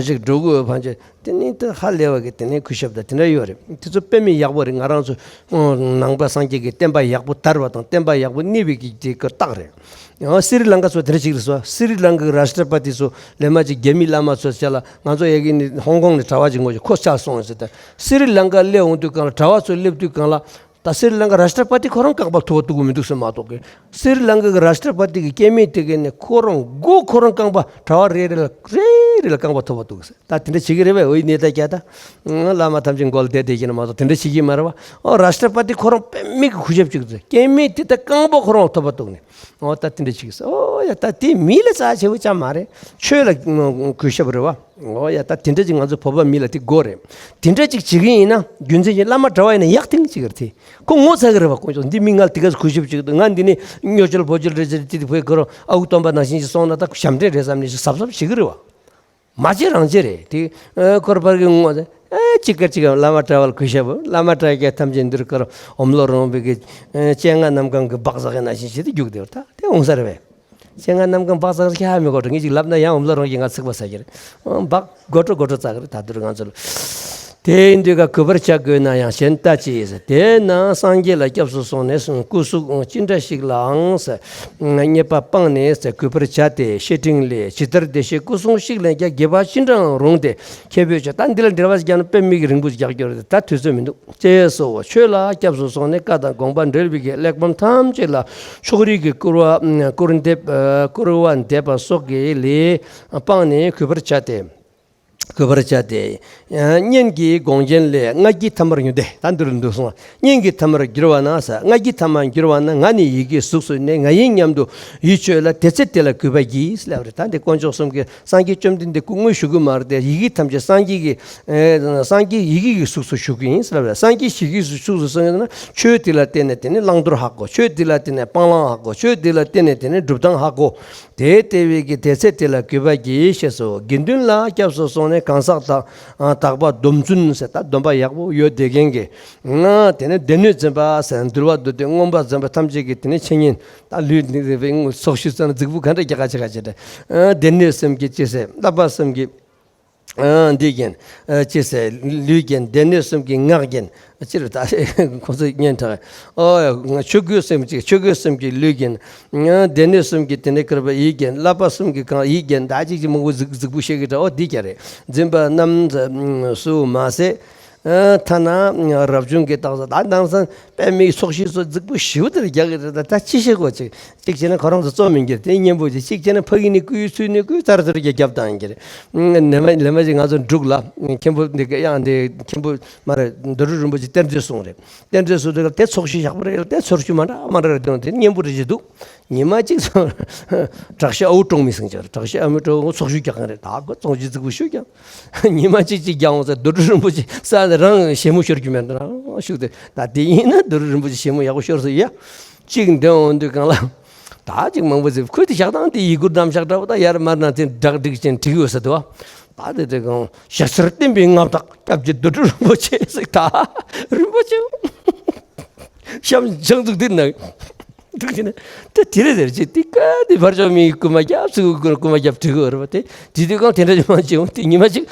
ཞིག་འགྲོ་དགོས་ཕན་ཆད། དེ་ནི་ད་ཧ་ལས་པ་གི་དེ་ནི་གུས་ཞབས་ད་དེ་འདྲ་ཡོད་རེད། དེ་ཚོ་དཔེ་མི་ཡག་པོ་རེད། ང་རང་ཚོ་ནང་པ་སངས་རྒྱས་ཀྱི་བསྟན་པ་ཡག་པོ་དར་བ་དང་བསྟན་པ་ཡག་པོ་གནས་པའི་གི་དེ་གི་རྟགས་རེད། ཡང་སི་རི་ལང་ཀ་ཚོ་དེ་འདྲ་ཞིག་རེད་སོ། སི་རི་ལང་ཀའི་རཱཤ་ཏྲ་པ་ཏི་ཚོ་ལས་མ་ཅིག་རྒྱ་མི་བླ་མ་ཚོ་ཆ་ལ་ང་ཚོ་ཡ་གི་ནི་ཧོང་ཀོང་ནས་གྲྭ་པ་ཅིག་ངོ་ཅིག་ཁོ་ཆགས་སོང་ཟེར། ད་སི་རི་ལང་ཀ་སླེབས་འོང་དུས་གང་ལ་གྲྭ་པ་ཚོ་སླེབས་དུས་གང་ལ། ད་སི་རི་ལང་ཀ་རཱཤ་ཏྲ་པ་ཏི་ཁོ་རང་རྐང་པ་ཐུག་པ་ཐུག་གི་མི་འདུག་ཟེར་མ་གཏོགས་གི། སི་རི་ལང་ཀ་གི་རཱཤ་ཏྲ་པ་ཏི་གི་སྐྱེ་དམན་དེ་གི་ནི་ཁོ་རང་མགོ་ཁོ་རང་རྐང་པ་གྲྭ་པ་རེ་རེ་ལ་རེ་རེ་ལ་རྐང་པ་ཐུག་པ་ཐུག་གི་ཟེར། ད་དེ་འདྲ་བྱེད་ཀྱི་རེད་པས། འོ་ཡི་ནས་ད་རྒྱ་ད་བླ་མ་ཐམས་ཅད་མགོ་ལ་བསྡད་བསྡད་ཀྱི་ན་མ་གཏོགས་དེ་འདྲ་བྱེད་ཀྱི་མ་རེད་བ། ཨོ་རཱཤ་ཏྲ་པ་ཏི་ཁོ་རང་དཔེ་མི་གི་གུས་ཞབས་བྱེད་ཀྱི་ཟེར། སྐྱེ་དམན་དེ་ད་རྐང་པ་ཁོ་རང་ཐུག་པ་ཐུག་ནས། ཨོ་ད་དེ་འདྲ་བྱེད་ཀྱི་ཟེར། ཨོ་ཡ་ད་དེ་མི་ལ་རྩ་ཆེ་བོ་ཅང་མ་རེད། ཆོས་ལ་གུས་ཞབས་རེད་བ། འོ་ཡ་ད་དེ་འདྲ་ཅིག་ང་ཚོ་བོད་པ་མི་ལ་དེ་དགོས་རེད། དེ་འདྲ་ཅིག་བྱེད་ཀྱི་ཡིན་ན་རྒྱུ་མཚན་གྱིས་བླ་མ་གྲྭ་པ་ཡིན་ན་ཡག་ཐེངས་ཅིག་རེད་དེ། ཁོ་ངོ་ཚ་གི་རེད་བ། དཀོན་མཆོག་འདི་མི་ང་དེ་ག་གུས་ཞབས་བྱེད་ཀྱི་འདུག་ང་འདི་ནས་སྨྱོ་སྦྱོར་བོད་སྦྱོར་རེད་ཟེར་དེ་དེ་བོད་ཁོ་རང་ཨ་ཁུ་སྟོན་པ་ནང་བཞིན་ཅིག་སོང་ན་ད་ཞབས་འདྲེན་རེད་བསམ་ནས་ཅིག་གཟབ་གཟབ་བྱེད་ཀྱི་རེད་བ། མ་བྱེད་རང་བྱེད་རེད་དེ། ཁོར་ཕར་གི་ངོ་ཚ་ཨེ་ཅིག་ག་ཅིག་བླ་མ་གྲྭ་པ་ལ་གུས་ཞབས། བླ་མ་གྲྭ་རྒྱ་ཐམས་ཅད་འདིར་ཁོར་འོམ་ལོ་རོང་བོད་ཀྱི་སྤྱན་སྔ་གནམ་གང་གི་སྦག་ཟ་གི་ནང་བཞིན་བྱེད་དེ་རྒྱུག་བསྡད་པ་ད་དེ་འོང་ས་རེད་བས། སྤྱན་སྔ་གནམ་གང་སྦག་ཙག་ཙག་ཧ་མི་གོ་འགྲོ། ངས་ཅིག་ལབ་ན་ཡང་འོམ་ལ་རང་གིས་ང་ཚིག་པ་ཟ་གི་རེད། ཨང་སྦག་དགོད་བྲོ་དགོད་བྲོ་ཙག་གི་རེད། ད་དུ་རུ་ང་ཚོ་ལ་ དེ་ཡིན་དུས་ཀ་གུས་པར་བྱ་དགོས་ན་ཡང་གཞན་ལྟ་ཅི་ཟེར། དེས་ན་སངས་རྒྱས་ལ་སྐྱབས་སུ་སོང་ནས་སྐུ་གཟུགས་ཅི་འདྲ་ཞིག་ལའང་ཟེར། རྙེད་པ་སྤངས་ནས་ཟེར་གུས་པར་བྱ་སྟེ། བཤེས་སྤྲིང་ལས་ཇི་ལྟར་བདེ་གཤེགས་སྐུ་གསུང་ཞིག་ལན་རྒྱག་དགྱེས་པ་ཅི་འདྲའང་རུང་སྟེ། ཁྱེད་བོད་ཆོས་ད་འདི་ལ་འགྲེལ་བ་ཞིག་རྒྱག་ན་དཔེ་མིག་རིང་པོ་ཞིག་རྒྱག་རྒྱུ་རེད། ད་དུས་ཚོད་མི་འདུག་ཅེས་སོ། ཆོས་ལ་སྐྱབས་སུ་སོང་ནས་བཀའ་དང་དགོངས་པ་འགྲེལ་བའི་གི་གླེགས་བམ་ཐམས་ཅད་ལ་ཕྱོགས་རིས་ཀྱི་སྐུར་བ་སྐུར་འདེབས་སྐུར་བ་འདེབས་པ་སོགས་ཀྱི་ལས་སྤངས་ནས་གུས་པར་བྱ་སྟེ། གུས་པར་བྱ་སྟེ། སྙན་གྱི་དགོངས་རྒྱན་ལས་སྔགས་ཀྱི་ཐ་མར་འགྱུར་ཏེ། ད་འདིར་འདུག་སོང་། སྙན་གྱི་ཐ་མར་འགྱུར་བ་ན་ཟེར། སྔགས་ཀྱི་ཐ་མར་འགྱུར་བ་ན། ང་ནི་ཡི་གེའི་གཟུགས་སུ་གནས། ང་ཡིན་སྙམ་དུ་ཡིད་ཆོས་ལ། དེ་ཚེ་དེ་ལ་གུས་པ་བགྱི་ཟེར་ལབ་རེད། ད་འདི་དཀོན་མཆོག་གསུམ་གྱི་སངས་རྒྱས་བཅོམ་ལྡན་འདས་སྐུ་དངོས་ཞུ་གི་མ་རེད་དེ། ཡི་གེ་ཐམས་ཅད་སངས་རྒྱས་ཀྱི་ཨེ་སངས་རྒྱས་ཡི་གེ་ཀྱི་གཟུགས་སུ་ཞུ་གི་ཡིན་ཟེར་ལབ་རེད། སངས་རྒྱས་ཡི་གེ་ཀྱི་གཟུགས་སུ་གསུངས་ཡོད་ན། ཆོས་དེ་ལ་བརྟེན་ནས་དེ་ནི་བླང་དོར་ཧ་གོ། ཆོས་དེ་ལ་བརྟེན་ནས་སྤང་བླང་ཧ་གོ། ཆོས་དེ་ལ་བརྟེན་ནས་དེ་ནི་སྒྲུབ་སྟངས་ཧ་གོ། དེ་ལྟ་བུའི་གི་དེ་ཚེ་དེ་ལ་གུས་པ་བགྱི་ཞེས་སོ། དགེ་འདུན་ལ་སྐྱབས་སུ་སོང་ནས་གང་ཟག་དང་དག་པ་སྡོམ་བརྩོན་ཟེར། ད་སྡོམ་པ་ཡག་པོ་ཡོད་བསྡད་མཁན་གྱི། ང་དེ་ནས་སྡེ་སྣོད་འཛིན་པ་ཟེར། འདུལ་བ་མདོ་སྡེ་མངོན་པ་འཛིན་པ་ཐམས་ཅད་ཀྱི་དེ་ནས་འཆད་ཉན། ད་ལུས་འདི་ཚོགས་ཞུས་ཙམ་ན་རྫིག་པོ་ག་འདྲ་རྒྱག་ག་བྱེད་ག་བྱེད་དྲ། སྡེ་སྣོད་གསུམ་གྱི་ཅི་ཟེར། བསླབ་པ་གསུམ་གྱི་ཨ་འདི་རྒྱན། ཨ་ཅི་ཟེར། ལུས་རྒྱན། སྡེ་སྣོད་གསུམ་གྱི་ངག་རྒྱན། ཅི་རེད་ད། ཁོ་ཚོས་སྙན་གྲགས། ཨོ་ཡ། ཆོས་གོས་གསུམ་གྱི། ཆོས་གོས་གསུམ་གྱི་ལུས་རྒྱན། ཨ་སྡེ་སྣོད་གསུམ་གྱི་དེ་ནས་བསྐུར་བ་ཡིད་རྒྱན། བསླབ་པ་གསུམ་གྱི་གང་ཡིད་རྒྱན། ད་ཅིག་ཅིག་མང་པོ་རྫིག་རྫིག་པོ་བཤད་གི་འདྲ། ཨོ་འདི་རྒྱ་རེད། འཛིན་པ་རྣམས་སུ་མ་ཟད། ཨ་ཐ་ན་རབ་བྱུང་གི་རྟགས་སུ། ད་དེང་སང་དཔེ་མིག་ཚོགས་ཞུས་སོ་རྫིག་པོ་ཞེ་པོ་དེར་རྒྱག་གི་རེད། ད་ད་ཅི་བཤད་དགོས། ཅིག་ཅིག་བྱས་ན་ཁོ་རང་ཚོ་རྩོམ་མི་འགྱུར། དེ་སྙན་པོ་ཅིག་ཅིག་བྱས་ན་ཕ་གི་ནས་བསྐུལ་ཚུལ་ནས་བསྐུལ་ཚར་ཚར་རྒྱག་རྒྱབ་བཏང་གི་རེད། ལས་མ་ལས་མ་ཅིག་ང་ཚོ་འབྲུག་ལ་མཁན་པོ་འདི་ག་ཡང་འདི་མཁན་པོ་མ་རེད། རྡོ་གྲུབ་རིན་པོ་ཆེ་གཏེར་མཛོད་སོང་རེད། གཏེར་མཛོད་སོང་དུས་སྐབས་དེ་ཚོགས་ཞུགས་ཡག་པོ་རེད། དེ་ཚོགས་ཞུགས་མ་འདྲ་མ་འདྲ་རེད། དེ་སྙན་པོ་རེད་ཅིག་འདུག་ཉི་མ་གཅིག་སོང་། དྲག་ཤོས་ཨ་བུ་ཀྲོང་མི་ཟེར་གྱི་རེད། དྲག་ཤོས་ཨ་བུ་ཀྲོང་ཚོགས་ཞུགས་རྒྱག་མཁན་རེད། ད་ཁོ་ཚོགས་ཞུགས་རྫིག་པོ་ཞུ་རྒྱག་ཉི་མ་གཅིག་གཅིག་རྒྱག་འོང་ཙང་རྡོ་གྲུབ་རིན་པོ་ཆེ་ས་ནས་རང་ཞལ་མོ་ཤོར་རྒྱུ་མེད། རང་ཤུགས་དེ་ད་དེ་ཡིན་ན་རྡོ་གྲུབ་རིན་པོ་ཆེ་ཞལ་མོ་ཡག་པོ་ཤོར་སོང་ཡ། གཅིག་འདོན་འོང་དུས་གང་ལ། ད་ཅིག་མང་པོ་ཟེར། ཁོས་དེ་བཞག་སྟངས་དེ་ཡི་གུར་བསྡམས་བཞག་འདྲ་བོ། ད་ཡར་མར་ན་དེ་སྦྲག་སྒྲིག་ཅན་བྲིས་ཡོད་ས་དུ་བ། ད་དེ་དེ་གང་ཞྭ་སེར་བསྟན་པའི་མངའ་བདག་སྐྱབས་རྗེ་རྡོ་གྲུབ་རིན་པོ་ཆེ་ཟེར། ད་རིན་པོ་ཆེ། ཤམ་ཤང་ཚུགས་འདིར་ན། འདུག་ཅེ་ན། དེ་དེ་རེད་ཟེར་ཅེ། དེ་ཀ་དེ་ཕར་ཕྱོགས་མི་སྐུ་མ་རྒྱབ་ཚུགས་སྐུ་སྐུ་མ་རྒྱབ་བྲིས་དགོས་རེད་པ། དེ་དེ་དུས་གང་དེ་འདྲ་ཅིག་མ་བྱེད་འོང་། དེ་ཉི་མ་ཅིག་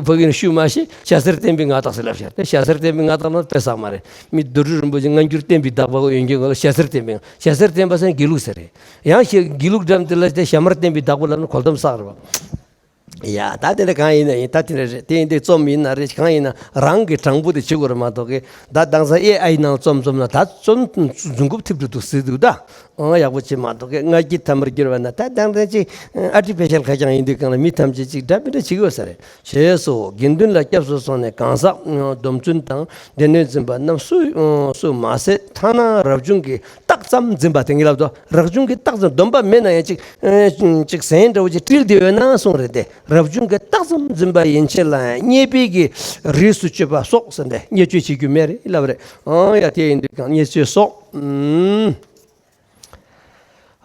ཕ་གི་ནས་ཤུལ་མ་ཤེས་ཞྭ་སེར་བསྟན་པའི་མངའ་བདག་ཟེར་ལབ་ཤག་དེ་ཞྭ་སེར་བསྟན་པའི་མངའ་བདག་ན་དཔེ་བསགས་མ་རེད། མི་རྡོ་གྲུབ་རིན་པོ་ཆེ་སྔ་འགྱུར་བསྟན་པའི་བདག་པོ་ཡོན་ཏན་གོ་ལ་ཞྭ་སེར་བསྟན་པའི། ཞྭ་སེར་བསྟན་པ་ཟེར་དགེ་ལུགས་ཟེར་རེད། ཡང་ཞེས་དགེ་ལུགས་འགྲམ་དེ་ལ་དེ་ཞྭ་དམར་བསྟན་པའི་བདག་པོ་ལབ་ན་གོ་ལྡོམ་བསགས་རེད་པ། ཡ་ད་དེ་འདྲ་གང་ཡིན་ན་ཡིན། ད་དེ་འདྲ་རེད། དེ་ཡིན་དུས་རྩོམ་ཡིན་ན་རེད། གང་ཡིན་ན་རང་གི་དྲང་པོ་དེ་བྱེད་དགོས་རེད་མ་གཏོགས་གི། ད་དེང་སང་ཨེ་ཨའི་ནང་རྩོམ་རྩོམ་ན་ད་རྩོམ་རྫུན་རྐུབ་ཐེབས་འགྲོ་འདུག་ཟེར་འདུག་ད་ཨང་ཡག་པོ་བྱེད་མ་གཏོགས་གི། སྔགས་ཀྱི་ཐ་མར་བསྒྱུར་བ་ན་ད་དེང་སང་ཅིག་ཨ་ཊི་ཕི་ཤལ་ཁ་རྐྱང་ཡིན་དུས་གང་ལ་མི་ཐམས་ཅད་ཅིག་འདྲ་མི་འདྲ་བྱེད་དགོས་ས་རེད། ཞེས་སོ། དགེ་འདུན་ལ་སྐྱབས་སུ་སོང་ནས་གང་ཟག་སྡོམ་བརྩོན་དང་སྡེ་སྣོད་འཛིན་པ་རྣམས་སུ་སུ་མ་ཟད་ཐ་ན་རབ་བྱུང་གི་རྟགས་ཙམ་འཛིན་པ་དེ་ངེས་ལབ་དོ། རབ་བྱུང་གི་རྟགས་ཙམ་སྡོམ་པ་མེད་ན་ཡང་ཅིག་ཅིག་ཟན་འདྲ་བོ་ཅིག་དྲིལ་བསྡད་ཡོད་ན་གསུངས་རེད་དེ། རབ་བྱུང་གི་རྟགས་ཙམ་འཛིན་པ་ཡན་ཆད་ལ་ཡང་རྙེད་པའི་གི་རིས་སུ་ཆད་པ་སོགས་ཟེར་ཏེ་བརྙས་བཅོས་བྱེད་རྒྱུ་མེད་རེད་ལབ་རེད། ཨང་ཡ་དེ་ཡིན་དུས་གང་བརྙས་བཅོས་སོགས། ཨུམ།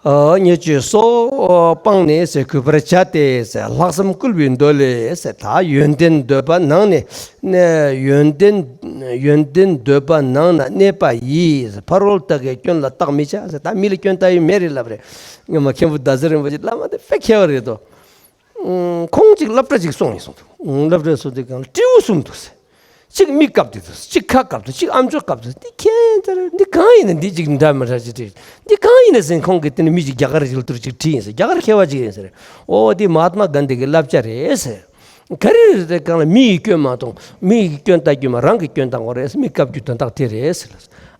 ཨ་བརྙས་བཅོས་སོགས་སྤངས་ནས་ཟེར་གུས་པར་བྱ་སྟེ་ཟེར། ལྷག་བསམ་བསྐུལ་བའི་མདོ་ལས་ཟེར། ད་ཡོན་ཏན་འདོད་པ་ནང་ནས་གནས། ཡོན་ཏན་ཡོན་ཏན་འདོད་པ་ནང་ན་གནས་པ་ཡིས་ཟེར། ཕ་རོལ་ཏ་གའི་སྐྱོན་ལ་བརྟག་མི་བྱ་ཟེར། ད་མི་ལ་སྐྱོན་བལྟ་ཡུལ་མེད་རེད་ལབ་རེད། སྔོན་མ་མཁན་པོ་ཟླ་ཟེར་རིན་པོ་ཆེ་བླ་མ་དེ་དཔེ་མཁས་པ་རེད་དོ། ཁོང་ཅིག་སློབ་གྲྭ་ཅིག་སོང་ཡིན་གསུངས་འདུག་སློབ་གྲྭ་སོང་དུས་གང་ལ་སྤྲེའུ་གསུམ་འདུག་ཟེར། གཅིག་མིག་བཀབ་སྟེ་འདུག་གཅིག་ཁ་བཀབ་འདུག་གཅིག་ཨམ་ཅོག་བཀབ་འདུག་འདི་ཁྱེད་ཚོར་འདི་གང་ཡིན་ན། འདི་ཅིག་འདྲ་མི་འདྲ་ཅིག་བྲིས། འདི་གང་ཡིན་ན་ཟེར། ཁོང་གིས་དེ་ནི་མི་ཅིག་རྒྱ་གར་ཅིག་ལ་ཐུར་ཅིག་བྲིས་ཡིན་ཟེར། རྒྱ་གར་མཁས་པ་ཅིག་ཡིན་ཟེར། ཨོ་འདི་མ་ཧཱ་ཏྨ་གཱན་དྷི་གི་བསླབ་བྱ་རེད་ཟེར། ག་རེ་རེད་ཟེར་གང་ལ་མི་ཡི་སྐྱོན་མ་གཏོང་། མི་ཡི་སྐྱོན་བལྟ་རྒྱུ་མ་རང་གི་སྐྱོན་བལྟ་དགོས་རེད་ཟེར། མིག་བཀབ་རྒྱུ་དོན་དག་དེ་རེད་ཟེར།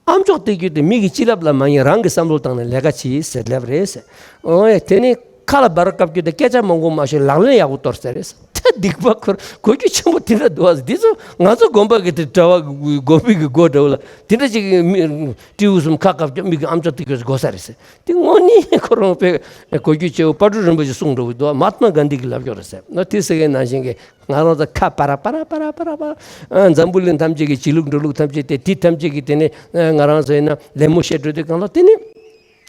ཨམ་ཅོག་སྟེར་རྒྱུ་དེ་མི་གི་སྤྱི་ལབ་ལ་མ་ཡིན་རང་གི་བསམ་བློ་བཏང་ནས་ལས་ཀ་བྱེད་ཟེར་ལབ་རེད་ཟེར། ཨོ་ཡ་དེ་ནི། ཁ་ལ་འབར་བཀབ་རྒྱུ་དང་སྐད་ཆ་མང་པོ་མ་ཤོད། ལག་ལེན་ཡག་པོ་གཏོར་ཟེར་རེད། ད་སྡིག་པ་འཁོར་གོ་རྒྱུ་ཆེན་པོ་དེ་འདྲ་འདུག་ཨ། འདི་ཚོ་ང་ཚོ་དགོན་པ་གི་དེ་གྲྭ་བ་དགོན་པའི་གི་སྒོ་འདྲ་བོ་ལ་དེ་འདྲ་ཅིག་མི་སྤྲེའུ་གསུམ་ཁ་བཀབ་རྒྱུ་མི་གི་ཨམ་ཅོག་སྟེར་རྒྱུ་དགོས་ས་རེད་ཟེར། དེ་དངོས་གནས་ཁོ་རང་དཔེ་གོ་རྒྱུ་ཆེ་བོ་དཔལ་སྤྲུལ་རིན་པོ་ཆེ་གསུང་འདྲ་བོ་འདུག་ཨ། མ་ཧཱ་ཏྨ་གཱན་དྷི་གི་ལབ་ཀྱོག་རེད་ཟེར་ན་དེ་ཟེར་མཁན་ནང་བཞིན་གི་ང་རང་ཚོ་ཁ་པར་པར་པར་པར་པར་འཛམ་བུ་གླིང་ཐམས་ཅད་ཀྱི་བྱེད་ལུགས་འགྲོ་ལུགས་ཐམས་ཅད་དེ་དེ་ཐམས་ཅད་ཀྱི་དེ་ནས་ང་རང་ཚོ་ཡིན་ན་ལད་མོ་བཤད་འགྲོ་དུས་གང་ལ་དེ་ནི།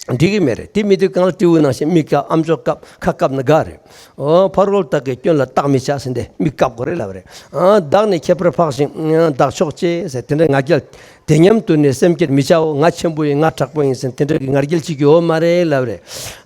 འགྲིག་གི་མེད་རེད། དེ་མི་དུས་གང་ལ་སྤྲེའུ་ནང་བཞིན་མིག་བཀབ་ཨམ་ཅོག་བཀབ་ཁ་བཀབ་ན་དགའ་རེད། ཨོ་ཕ་རོལ་ཏ་གའི་སྐྱོན་ལ་བརྟག་མི་བྱ་ཟེར་ཏེ་མིག་བཀབ་དགོས་རེད་ལབ་རེད། ཨ་བདག་ནི་ཁྱད་པར་འཕགས་ཤིང་བདག་མཆོག་ཅེས་ཟེར་དེ་འདྲ་ང་རྒྱལ་དེ་སྙམ་དུ་ནི་སེམས་བསྐྱེད་མི་བྱའོ། ང་ཆེན་པོ་ཡིན་ང་དྲག་པོ་ཡིན་ཟེར་དེ་འདྲ་གི་ང་རྒྱལ་བྱེད་རྒྱུ་ཡོད་མ་རེད་ལབ་རེད།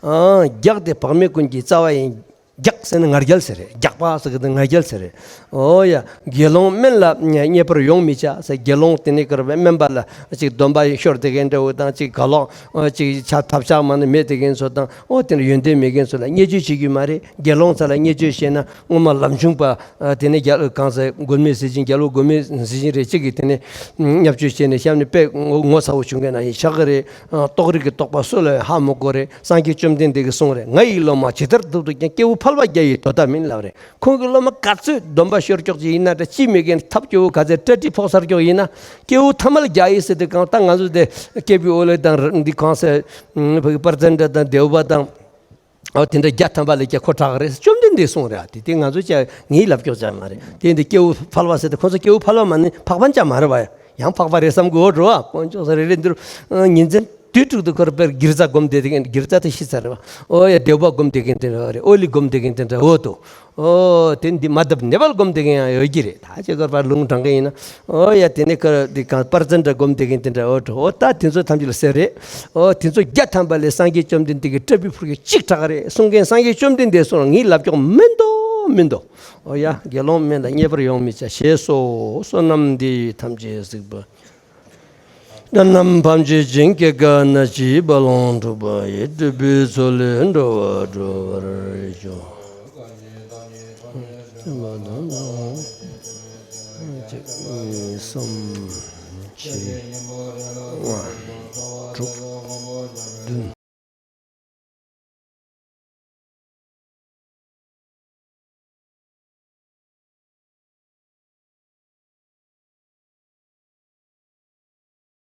ཨ་རྒྱགས་ཏེ་བག་མེད་ཀུན་གྱི་རྩ་བ་ཡིན། རྒྱག་ཟེར་ན་ང་རྒྱལ་ཟེར་རེད། རྒྱག་པ་ཟེར་གི་དེ་ང་རྒྱལ་ཟེར་རེད། ཨོ་ཡ། དགེ་སློང་དམན་ལ་མཉེས་པར་ཡོང་མི་བྱ་ཟེར། དགེ་སློང་དེ་ནི་ཀར་དམན་པ་ལ་ཅིག་སྡོམ་པ་ཤོར་དེ་གན་འདྲ་བོ་དང་། ཅིག་ག་ལོག་ཅིག་ཆ་ཐབས་ཆག་མ་ནི་མེད་དེ་གན་ཚོ་དང་། ཨོ་དེ་འདྲ་ཡོན་ཏན་མེད་གན་ཚོ་ལ་བརྙས་བཅོས་བྱེད་རྒྱུ་མ་རེད། དགེ་སློང་ཚོ་ལ་བརྙས་བཅོས་བྱས་ན་སྔོན་མ་ལམ་ཆུང་པ། ཨ། དེ་ནས་རྒྱལ་གང་ཟེར། མགོན་མེད་ཟས་སྦྱིན། རྒྱལ་པོ་མགོན་མེད་ཟས་སྦྱིན་རེད་ཅིག་གིས་དེ་ནས་བརྙས་བཅོས་བྱས་ནས་གཤམ་ནས་དཔེ་ངོ་ངོ་ཚ་བོ་བྱུང་མཁན་ན་ཡིན་ཆགས་ཀྱི་རེད། ཨ། རྟོགས་རིགས་ཀྱི་རྟོགས་པ་སུ་ལ་ཡང་ཧ་མི་གོ་རེད། སངས་རྒྱས་བཅོམ་ལྡན་འདས་ཀྱིས་གསུངས་རེད། ང་ཡི་སློབ་མ་ཇི་ལྟར་བཏུབ་ཏུ་ཀྱང་། སྐྱེ་བོ་ཕལ་པ་བརྒྱ་ཡི་དོ་ཟླ་མིན་ལབ་རེད། ཁོང་གི་སློབ་མ་ག་ཚོད་སྡོམ་པ་ཤོར་ཀྱོག་ཅིག་ཡིན་ན་འདྲ། ཅི་མེད་མཁན་ཐབས་སྐྱོ་བོ་ག་ཚོད་གྲ་སྒྲིག་ཕོག་ཚར་ཀྱོག་ཡིན་ན། སྐྱེ་བོ་ཐ་མལ་བརྒྱ་ཡི་ཟེར་དུས་གང་ལྟར་ང་ཚོ་དེ་སྐྱེས་བུའི་འོག་ལས་དང་འདི་གང་ཟེར། ཕ་གི་པར་ཙན་དྲ་དང་བདེ་བ་དང་། ཨོ་དེ་འདྲ་བརྒྱ་ཐམ་པ་ལས་ཀྱང་ཁོ་དྲག་རེད། བཅོམ་ལྡན་འདས་གསུངས་རེད། དེ་དེ་ང་ཚོ་ཅག་ངའི་ལབ་ཀྱོག་ཅག་མ་རེད། དེ་འདི་སྐྱེ་བོ་ཕལ་པ་ཟེར་ཏེ་ཁོ་ཚོ་སྐྱེ་བོ་ཕལ་པ་མ་ནི་འཕགས་པ་ཅག་མ་རེད་པ། ཡང་འཕགས་པ་རེད་བསམ་དགོས་འགྲོ་བ། དཀོན་མཆོག་གསུམ་རེ་རེ་འདིར་ཉིན་མཚན་དུས་དྲུག་ཏུ་ཁོ་ར་དཔེར་དགེ་རྩ་སྒོམ་བསྡད་དེ་གན། དགེ་རྩ་དེ་ཤི་ཚར་རེད་པ། ཨོ་ཡ་བདེ་བ་སྒོམ་བསྡད་མཁན་དེ་འདྲ་རེད། ཨོ་ལི་སྒོམ་བསྡད་མཁན་དེ་འདྲ། ཨོ་ཏོ། ཨོ་དེ་འདི་མ་དབ་ནེ་པཱལ་སྒོམ་བསྡད་མཁན་ཡང་ཡོད་ཀྱི་རེད། ད་ཅེ་ཀར་པར་ལུང་དྲངས་མཁན་ཡིན་ན། ཨོ་ཡ་དེ་ནས་ཀར་འདི་གང་པར་ཙན་དྲ་སྒོམ་བསྡད་མཁན་དེ་འདྲ། ཨོ་ཏོ། ཨོ་ད་དེ་ཚོ་ཐམས་ཅད་ལ་ཟེར་རེད། ཨོ་དེ་ཚོ་བརྒྱ་ཐམ་པ་ལས་སངས་རྒྱས་བཅོམ་ལྡན་འདས་ཀྱི་སྐྲ་སྤུ་ཕུར་གྱི་གཅིག་དྲག་རེད་གསུང་མཁན། སངས་རྒྱས་བཅོམ་ལྡན་འདས་གསུངས་ལ་ངའི་ལབ་ཀྱོག་མི་འདུག་མི་འདུག་ཨོ་ཡ་དགེ་སློང་དམན་ལ་མཉེས་པར་ཡོང་མི་བྱ། ཞེས་སོ། བསོད་ནམས་འདི་ཡིས་ཐམས་ཅད་གཟིགས་པ། དགྲ་རྣམས་ཕམ་བྱེད་ཅིང་སྐྱེ་རྒ་ན་འཆིའི་རྦ་ཀློང་འཁྲུགས་པ་ཡི། སྲིད་པའི་མཚོ་ལས་འགྲོ་བ་སྒྲོལ་བར་ཤོག་གཅིག་གཉིས་གསུམ་བཞི་ལྔ་དྲུག་བདུན།